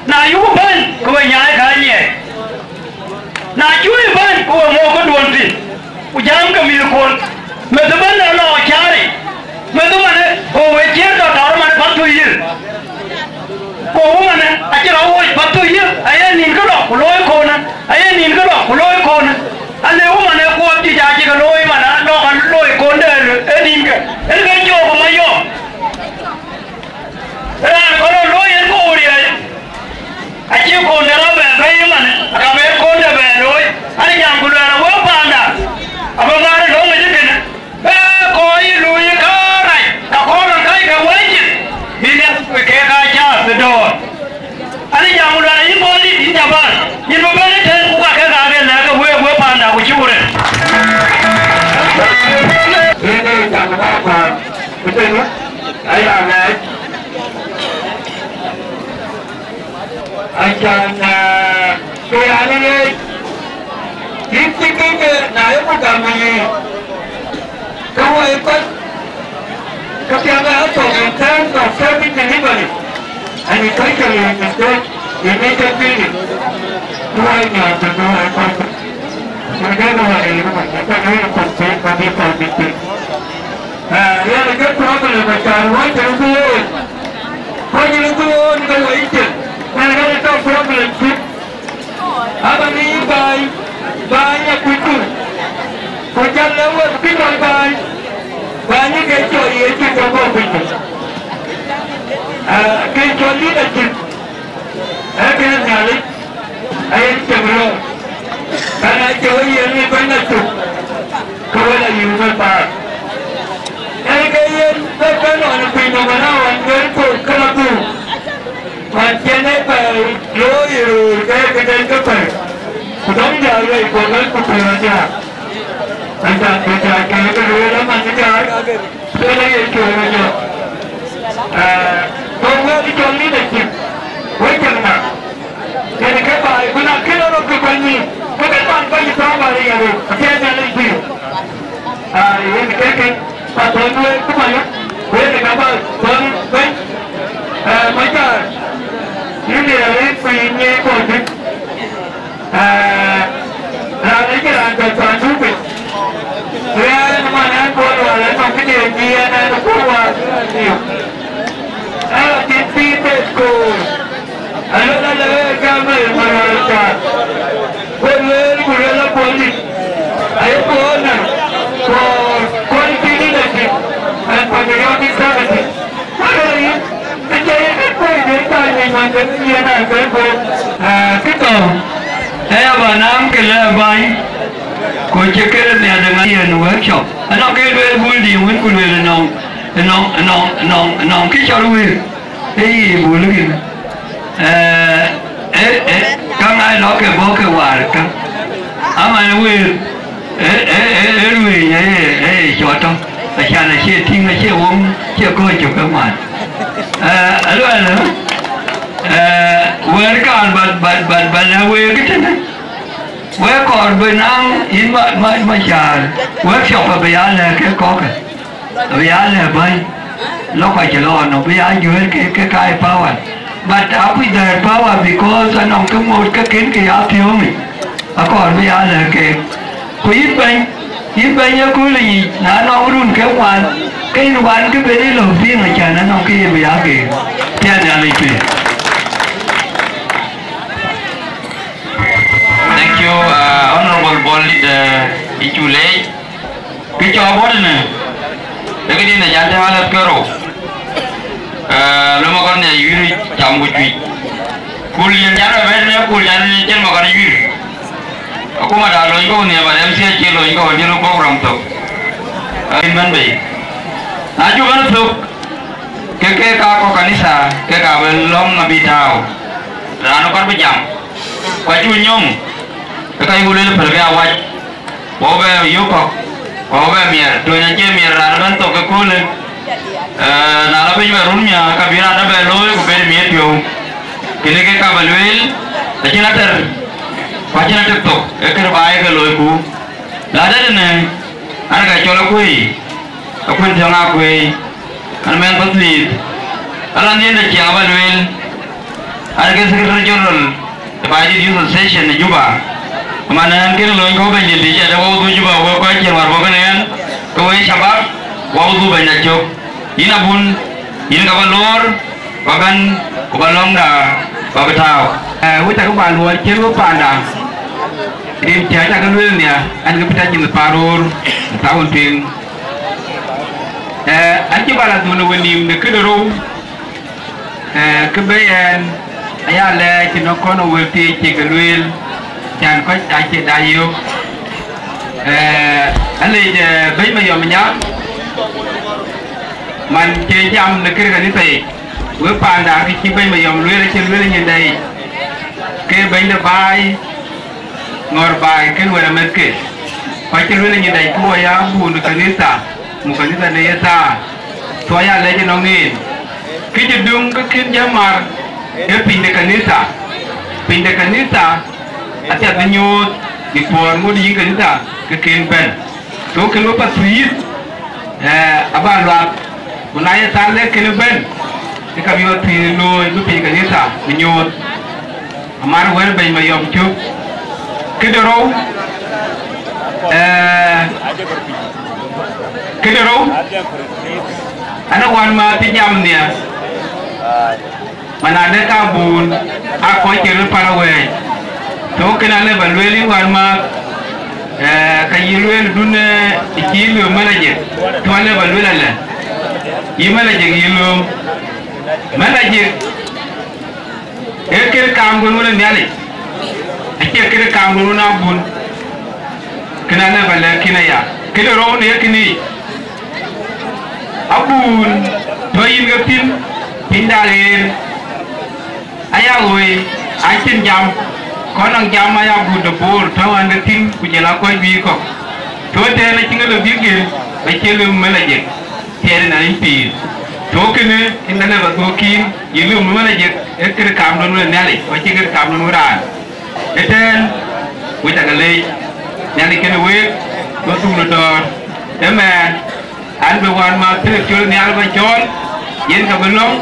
Na yuk bɛ̈n, ke we nyaai ka nyiɛɛi. Na cuk bɛ̈n, ke we mɔ̈u këduön thïn. Ku jam ke mïthkuön, meth ëbɛ̈n ë lɔ cääric, meth ëmanë, ku we ciëër tɔ tɔɔr ëmanë Pathuyith. Ku ëmanë, acï rɔt wööc Pathuyith, aye nïn kë lɔ ku looi koonë, aye nïn kë lɔ ku looi koonë. Alëu ëmanë, kuɔɔth juëc acï ke looi ëmanë, lɔ ka looi koonde ë nïnkë, en ke cöök ë Mayɔm. Raan kɔn rɔt looi en ku riɛɛc, acï koonde rɔt bɛ bɛ̈i ëmanë, aka bɛ koonde bɛ looi. An, jam ku luɛɛl, awëu panda, abï ŋaar ë löŋ ëcï kënë, bɛ kɔc luui ë kaarac, ka kɔn rɔt kac ke wëi cin, bï ŋɛk ke ka caath ë dɔ̈ɔ̈r. An, jam ku luɛɛl, yïn bɔ̈ dït, yïn Japan, yïn bï bɛ̈n ëtɛ̈n, ku ka kek aake lɛ̈k ke wëu, wëu panda, ku cï ku rɛ̈t. Yen ee jam ë bä kuaar, ëtënë aya ŋɛɛc. Acan, ee, ke raan ë leec, yïn cï kek, ee, na yeku gam yiic, ke wɔ ye kɔc, ke piɛth ë athok in terms of service delivery, and especially in the state, in major building. Wɔ ye nyɔɔth të wɔ ye kɔc. Në de wɔ ye yïn man, ke wɔ ye kɔc piny, ke bï kɔc bï piny. Ee, yen ke problem acan wɔ cïn ku wook. Kɔc cïn ku wook ke wɔ yï cin. Yen ke tɔ̈ problem cït. Aba ŋic bäny, bäny akucku. Ku jal lɔ wek bï tɔ̈ bäny. Bäny ke cɔl Yecu tɔ̈ bɔ̈ piny. Ee, ke cɔl leadership. Ee kë Nhialic, ayen cieŋ röör, ka na cï wek yen ë bɛ̈ny acuk, ke wek la yïk wek bäär. Ee kë yen bä bɛ̈n ɣɔn ë piny nɔm ëna ɣɔn ŋer koor kënë abuk, ɣɔn cïn ee bä looi ë röör ke këden ke päl, ku dɔm diäär wei ku ŋäc ku pïïr adiäär. Acan bï diäär ke ke lueel aman ë diäär. Wël ë Yecu ë jɔ. Ee, go wël cɔl leadership, wek cäŋ na. Yen ke baai, ku na kënë rɔt ke kuany nïïm, ke ke baai kuany ë tɔ̈u baai ë yɛn röt, apiɛth Nhialic pïïr. Aa, yen ke kën. Pathon wek ku Maluk, wek ë ka Pathon bɛ̈ny, eh, Macar, yïn ye rin ku yïn ye kɔc juëc. Eh, raan ë cï raan tɔ̈ Pathon piny. Ku yɛn man ɛn Bol Wal, ɛn nɔm këde cï yɛn ɛn ë Bol Wal yök. Ɛn acïn pïïr bɛ̈t koor. Alëk alëk ee gam ë Malual Cäär. Ku lueel ku lueel Abuɔl dït, aye ku honor for quality leadership and patriotic services. Ku lueel yïn, acie yïn kë kuc de thaany ŋic man de yen a ke bɔ̈. Ah, kë tɔ̈, ee ya ba naŋ kë lɛ̈k bäny, ku cï këde nhial de ŋa yen workshop. Anɔŋ ke lueel Bul dï wën ku lueel ënɔŋ, ënɔŋ, ënɔŋ, ënɔŋ, ënɔŋ kë cɔl wëër. Ee, Bul kën. Eh, eh, eh, ka ŋa lɔ ke bɔ̈ ke waar ka? Ama ë wëër, eh, eh, eh, eh, luëëny, eh, eh, eh, cɔɔt tɔ̈. Acan acie tïŋ, acie woŋ, acie kɔc cök ke ŋuan. Eh, aluɛl, eh, wëër kan bat, bat, bat, bat lɛ̈k wëër kë tënë. Wek kɔɔr bï naŋ yïn ma, ma, ma cäär. Workshop abï ya lɛ̈k ke kɔ̈kë. Abï ya lɛ̈k bäny, lɔ kɔc cï lɔ nɔm, bï ya juëër ke, ke ka ë power. But akuc dhɛɛr power because anɔŋ ke ŋoot ke kën ke ya piɔ̈ɔ̈ŋ yic. Akɔɔr bï ya lɛ̈k keek. Ku yïn bɛ̈ny, yïn bɛ̈ny ëköölë yic, na nɔŋ run ke ŋuan, ke yïn wan kë ben ë lɔ piŋ acan anɔŋ kë ye bï ya geer. Piɛth Nhialic pïïr. Thank you, uh, Honorable Bol Dït, uh, yïn cuk leec. Kë cɔk bɔ̈ tënë, ee këdiën ë jan të alɛ̈th ke rou. Eh, lom akɔn nhiac wïïr cam ku cuic. Kul yen jan ë bɛ̈n ë kul jan ë cïn makɔn wïïr. Akuma da lony kɔ̈u nhiac, but M C acie lony kɔ̈u, acïn program thok. Ee, yïn bɛ̈n bei. Na cuk bɛ̈n thök, ke ke ka kɔ̈k kanitha, ke ka bï lɔ̈ŋ abï tääu. Raan ë kɔɔr bï jam. Ku acuk nyɔŋ, ke ka yï ku lueel pälkë awac. Ku bɛ yök kɔ̈k, ku bɛ miɛt, tony acie miɛt raan ëbɛ̈n thok ëköölë. Eh, na lɔ piny bɛ run miäk, ka bï raan ëbɛ̈n looi, ku ben miɛt piɔ̈u. Kënë ke ka bɛ lueel, acïn atɛr, ku acïn atɛr thok, ee kërë bä ye ke loiku. La dɛ̈t ënë, an, ka cɔl Akuëi, Akuën Thiɔ̈ŋ Akuëi, an, mɛnh Pathuyith, ala nhiëëndë ciɛɛŋ abä lueel, an, ke Secretary General ë Baidit Youth Association ë Juba. Aman ɛn kën lony kɔ̈u bɛ̈nydït dï cɛ de wau dhuk Juba, wek kɔc cïn wär bɔ̈ kënë ɛn, ke wek shabab, wau dhuk bɛ̈nyda cök. Yïn abun, yïn ka bä loor, bä bɛ̈n, ku bä lɔ̈ŋda, bä bï tääu. Eh, wek cakï bä luɔɔr cïn wek panda, rin cä cakï lueel nhial, ɛn ke Peter James Paror, ë thaun tueŋ. Eh, an cï bä la dhun ë wenïïm në këde rou, eh, kë bɛ̈i ɛn aya lɛɛc cï nɔ̈k kɔn ë wël thiëëc cï ke lueel, can kɔc acï dac yök. Eh, alec, eh, bɛ̈ny Mayɔm Nyak, man cï jam në këde kanitha yic, wek panda kë cï bɛ̈ny Mayɔm lueel acï lueel ë nyindɛ yic, ke bɛ̈ny de baai, ŋɔ̈r baai kën wën amɛ̈thke. Ku acï lueel ë nyindɛ yic ku wɔ ya bun kanitha, mu kanitha në ye thaar. Thuɔɔc aa lɛc ënɔŋ en. Kë cï döŋ ke kën jam mar ee piny de kanitha. Piny de kanitha apiath bï nyuɔɔth, bï puɔ̈ɔ̈r ŋot yïn kanitha ke kën bɛ̈n. Ku kën wek Pathuyith, eh, abä luath. Ku na ye thaar lɛ̈k kën bɛ̈n, ke ka bï Pathuyith looi bï piny kanitha bï nyuɔɔth. Aman wɛ̈t bɛ̈ny Mayɔm cök. Këde rou, eh, këde rou, an, wänmääth cï jam nhial, man adë ka bun, aa kɔc cï röt pan awɛɛc. So, kën alë bä lueel yïn wänmääth, eh, ka yï lueel dun, eh, cï yï lööm mɛn ajek, so alë bä lueel alë, yï mɛn ajek yï lööm, mɛn ajek. Ee këde kaamduön wën ë Nhialic, acie këde kaamduön wën abun. Kën alë bä lɛ̈k kïn aya, këde rou në ye kënë yic. Abun tɔ̈ yïn ke thïn, piny de aɣeer, aya ɣöi, acïn jam, kɔn nɔŋ jam aya abun de Bor tɔ̈ ɣɛn ke thïn, ku jɔl a kɔc juëc kɔ̈k. Tɔ̈ tɛ̈ɛ̈n acïn ë lɔ bïk gël, acie lɔ mën ajek. Tiɛɛl ënɔn yïn pïïr. Tɔ̈ kënë, yïn ka lëu bä dhuɔ̈k kïn, yï lëu mën ajek, ee këde kaamduön wën ë Nhialic, ku acïn këde kaamduön wën raan. Ëtɛ̈ɛ̈n, wek cakë leec, Nhialic kenë week, bä thuk në dɔ̈ɔ̈r. Amen. An bï wänmääth Philip Col Nhial bä cɔɔl, yen ka bï lɔ̈ŋ,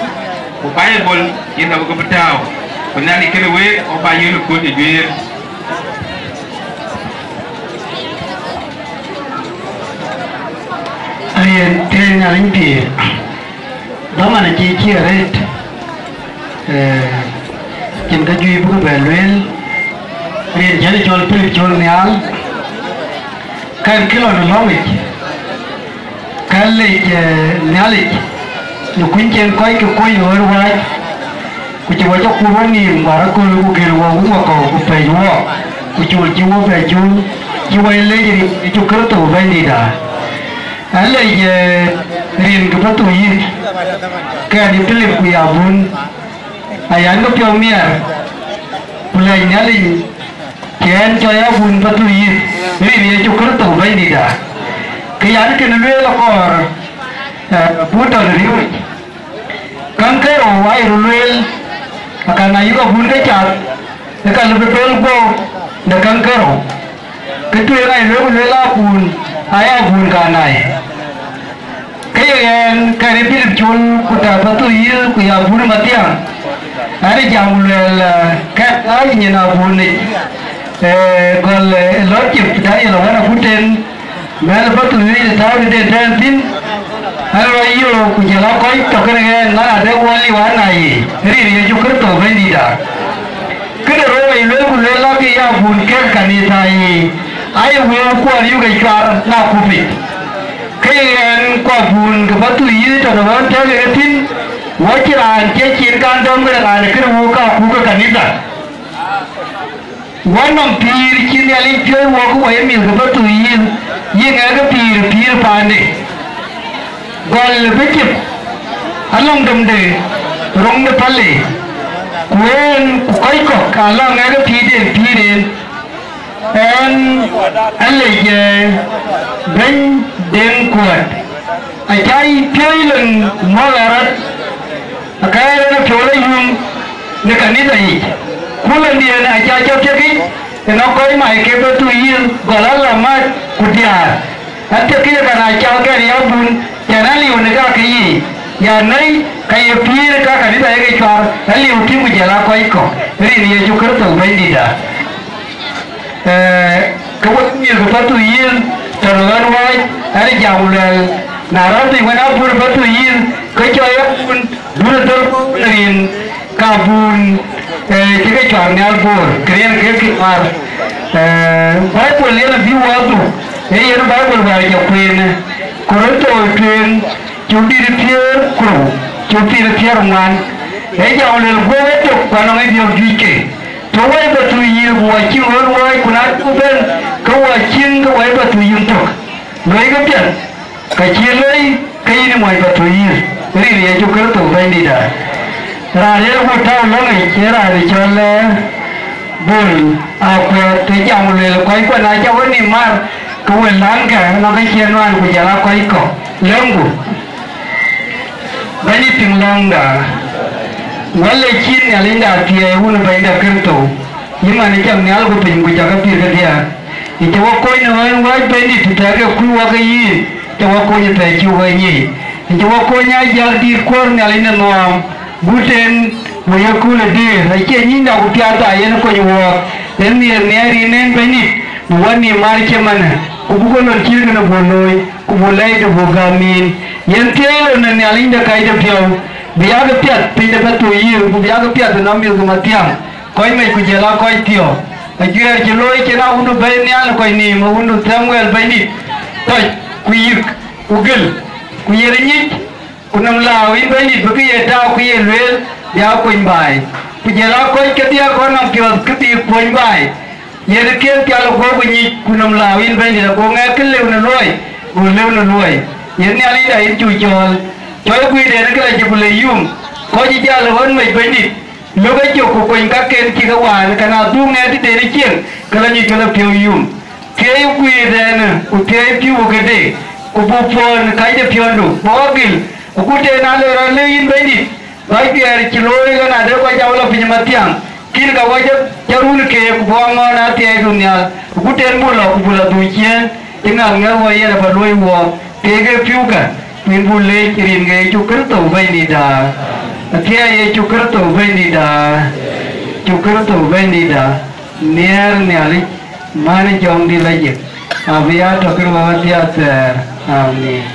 ku Baibol yen ka bï ke bï tääu, ku Nhialic kënë week, ku bä yöl ë kuöt ë juëër. Ayen tëë Nhialic pïïr, dhaman acï cï arëët, ee, cïn kë juëc bï ke bɛ lueel, rin cän cɔl Philip Col Nhial, kɛn kë lɔ në lɔ̈ŋic, kɛn lec, ee, Nhialic, në kuny cïn kɔc ke kuöc ɣöör wääc, ku cï wɔ cä kuur wɔ nïïm, bä rɔt kööl ku gël wɔ wun wakɔ̈u, ku pɛ̈c wɔ, ku col cï wɔ bɛ col, cï wɔ ye lec rin Yecu Kërtho Bɛ̈nydïïtda. Alec, ee, rin ke Pathuyith, ke ɣɛn ë Pilip ku ya bun, ayan ke piɔ̈u miɛr, ku lɛc Nhialic, cï ɣɛn cɔl ya bun Pathuyith, rin Yecu Kërtho Bɛ̈nydïïtda. Ke yan kën lueel akɔɔr, ee, bun tɔ̈ në riɔ̈ɔ̈c. Käŋ kerou aa ye röt lueel, akan ayï kɔ̈k bun ke cath, ë ka lëu bï bɛ̈l guɔ̈p në käŋ kerou. Kë tueŋ aa ye lueel ku lueel abun, aa ye abun ka nai. Ke ye ɣɛn, kɛn ë Pilip Col, ku tɛ̈ Pathuyith, ku ya bun Mathiaŋ, ɣɛn ë jam ku luɛɛl, ee, kɛn aa ye nyin abun yic, ee, gɔl, ee, lɔ̈ɔ̈t cïp Daniel awën agut tën, mɛ̈l Pathuyith ë tääu tëde tɛ̈ɛ̈n thïn, ɣɛn rɔt yöök ku jɔl a kɔc tɔ̈ kenë ɣɛn, lan adek wɔ liu an, aa ye rin Yecu Kërtho Bɛ̈nydïïtda. Këde rou ë lueel ku lueel lɔ ke ya bun kek kanitha yiic, aye wëëu kuɔɔr yök ë cuar na kupic. Ke ɣɛn ku abun ke Pathuyith tɔ̈ në ɣɔn tɛ̈k ë thïn, wɔ cï raan cï cin kan dɔm këde raan ë këde wëëu ka kuk ke kanitha. Wɔ nɔm pïïr cï Nhialic piɔ̈ɔ̈c wɔ ke wɔ ye mïth ke Pathuyith, yï ŋɛk pïïr, pïïr paande. Gɔl bï cïp alɔŋ demde roŋ de päle, ku en ku kɔc kɔ̈k alɔŋ ŋɛk pïïrden pïïr en. Ɛn alec, ee, bɛ̈ny Deŋ Kuɔt, acä piɔ̈ɔ̈c lon mɔ̈l arɔt, aka ɣɛn ë piɔ̈u lɔ yum në kanitha yic, ku lɔndiɛn acä cɔk thiëkic ënɔ kɔc mac ke Pathuyith, gɔl alamat ku diäär. Athiëkic ë ka na cal kɛn ya bun, cän aliu në ka ke yiic, ya nɛ̈i ka ye pïïr ë ka kanitha ye ke cuar, aliu tïŋ ku jɔl a kɔc kɔ̈k, rin Yecu Kërtho Bɛ̈nydïïtda. Ee, ke wek mïth ke Pathuyith tɔ̈ në ɣän wääc, ɣɛn ë jam luɛɛl, na rɔt piny wën abun Pathuyith, ke cɔɔc abun, bun ë dhöl rin ka bun, ee, cï ke cuar nhial Bor, kë riɛn ke kï mar. Ee, Baibol yen abï wɔ dhuk, ee yen Baibol wäär jɔ kueen, Korintho tueŋ, cök dït thiëër ku rou, cök pïïr thiëër ŋuan. Ee jam luel guöp ë tök, ku anɔŋ ë biɔ̈k juëc ke. Të wɔ ye Pathuyith, ku wɔ cïn ɣööt wääc, ku na cuk bɛ̈n, ke wɔ cïn ke wɔ ye Pathuyith tök. Luɔi ke piɛth, ka cï loi, ke yïn ë mony Pathuyith, rin Yecu Kërtho Bɛ̈nydïïtda. Raan ë ku tääu lɔ̈ŋic, ee raan ë cɔl, ee, Bol Akuɛth, të jam luel kɔc kuɔ na cä wën nïïm mar, ke wën läŋkë, nɔŋ ke cï nuan ku jɔl a kɔc kɔ̈k. Lɛ̈ŋku. Bɛ̈ny piŋ lɔ̈ŋda, wälë cïn Nhialicda thiëëc wun ë Bɛ̈nyda Kërtho, yï man ë cam nhial ku piny ku cä ke pïïr kedhie. Ë cä wä kony në ɣän wääc Bɛ̈nydït, të thɛɛr ke kuc wä ke yïn, cä wä kony ë thɛɛr cï wä nyic. Ë cä wä kony aa jak dïït Kuɔ̈r Nhialic në nuɔɔm, gut en wë ye kööl ë dëër, acie nyïnyda ku piathda yen kony wuɔɔk, en nhiëër nhiɛɛr yïn en Bɛ̈nydït, bï wä nïïm mar cï manë, ku buk ë lon cït kënë buk looi. Ku buk lɛcdu buk gäm yïn. Yen thiëëc rot në Nhialic de kɔc de piɔ̈u, bï yak piath piny de Pathuyith, ku bï yak piath ënɔm mïth ke Mathiaŋ, kɔc mec ku jɔl aa kɔc thiɔ̈k. Ajuɛɛr cï looi cïn awundu bɛ̈i nhial në kɔc nïïm, awundu Thamuel Bɛ̈nydït, tɔc, ku yïk, ku gël, ku yen nyic, ku nɔm lääu yïn Bɛ̈nydït bï kë ye tääu kë ye lueel, bï aa kony baai. Ku jɔl aa kɔc kedhie kɔn nɔm piɔ̈ɔ̈th kë bï kuöny baai. Yen ë kën pial ë guɔ̈p ku nyic, ku nɔm lääu yïn Bɛ̈nydït, ago ŋɛk kë lëu në luɔi, go lëu në luɔi. Yen Nhialicda yïn cuk cɔɔl, cɔc guiirden ë kë la cï ku le yum, kɔc ë jäl ë ɣön mec Bɛ̈nydït, lök ë cök ku kony kaken cï ke waan, ke na dhuk ŋɛk tëden ë cieŋ, ke la nyuc ke la piɔ̈u yum. Thiëi guiirden, ku thiëi pïu këde, ku buk puɔ̈n kacde piɔ̈ndu, bɔ̈ gil, ku gut en aa le rɔt lëu yïn Bɛ̈nydït, Bä juɛɛr cï looi ɣɛn adë kɔc cä wä lɔ piny Mathiaŋ, kïn ka wä cä run keek ku bɔ̈ aŋɔ̈ɔ̈n athiɛɛidu nhial, ku gut en buk lɔ ku buk lɔ dhuk ciëën, cï ŋäth ŋɛ̈th wɔ yen abä luöi wuɔɔk, Kek ë piɔ̈ukä, ku yïn buk leec rin ke Yecu Kërtho Bɛ̈nydïtda. Athiɛɛi Yecu Kërtho Bɛ̈nydïtda. Yecu Kërtho Bɛ̈nydïtda. Nhiɛɛr Nhialic, man ë Jɔŋdït Lajik, abï ya tɔ̈ kën wek adhiathɛɛr. Amen.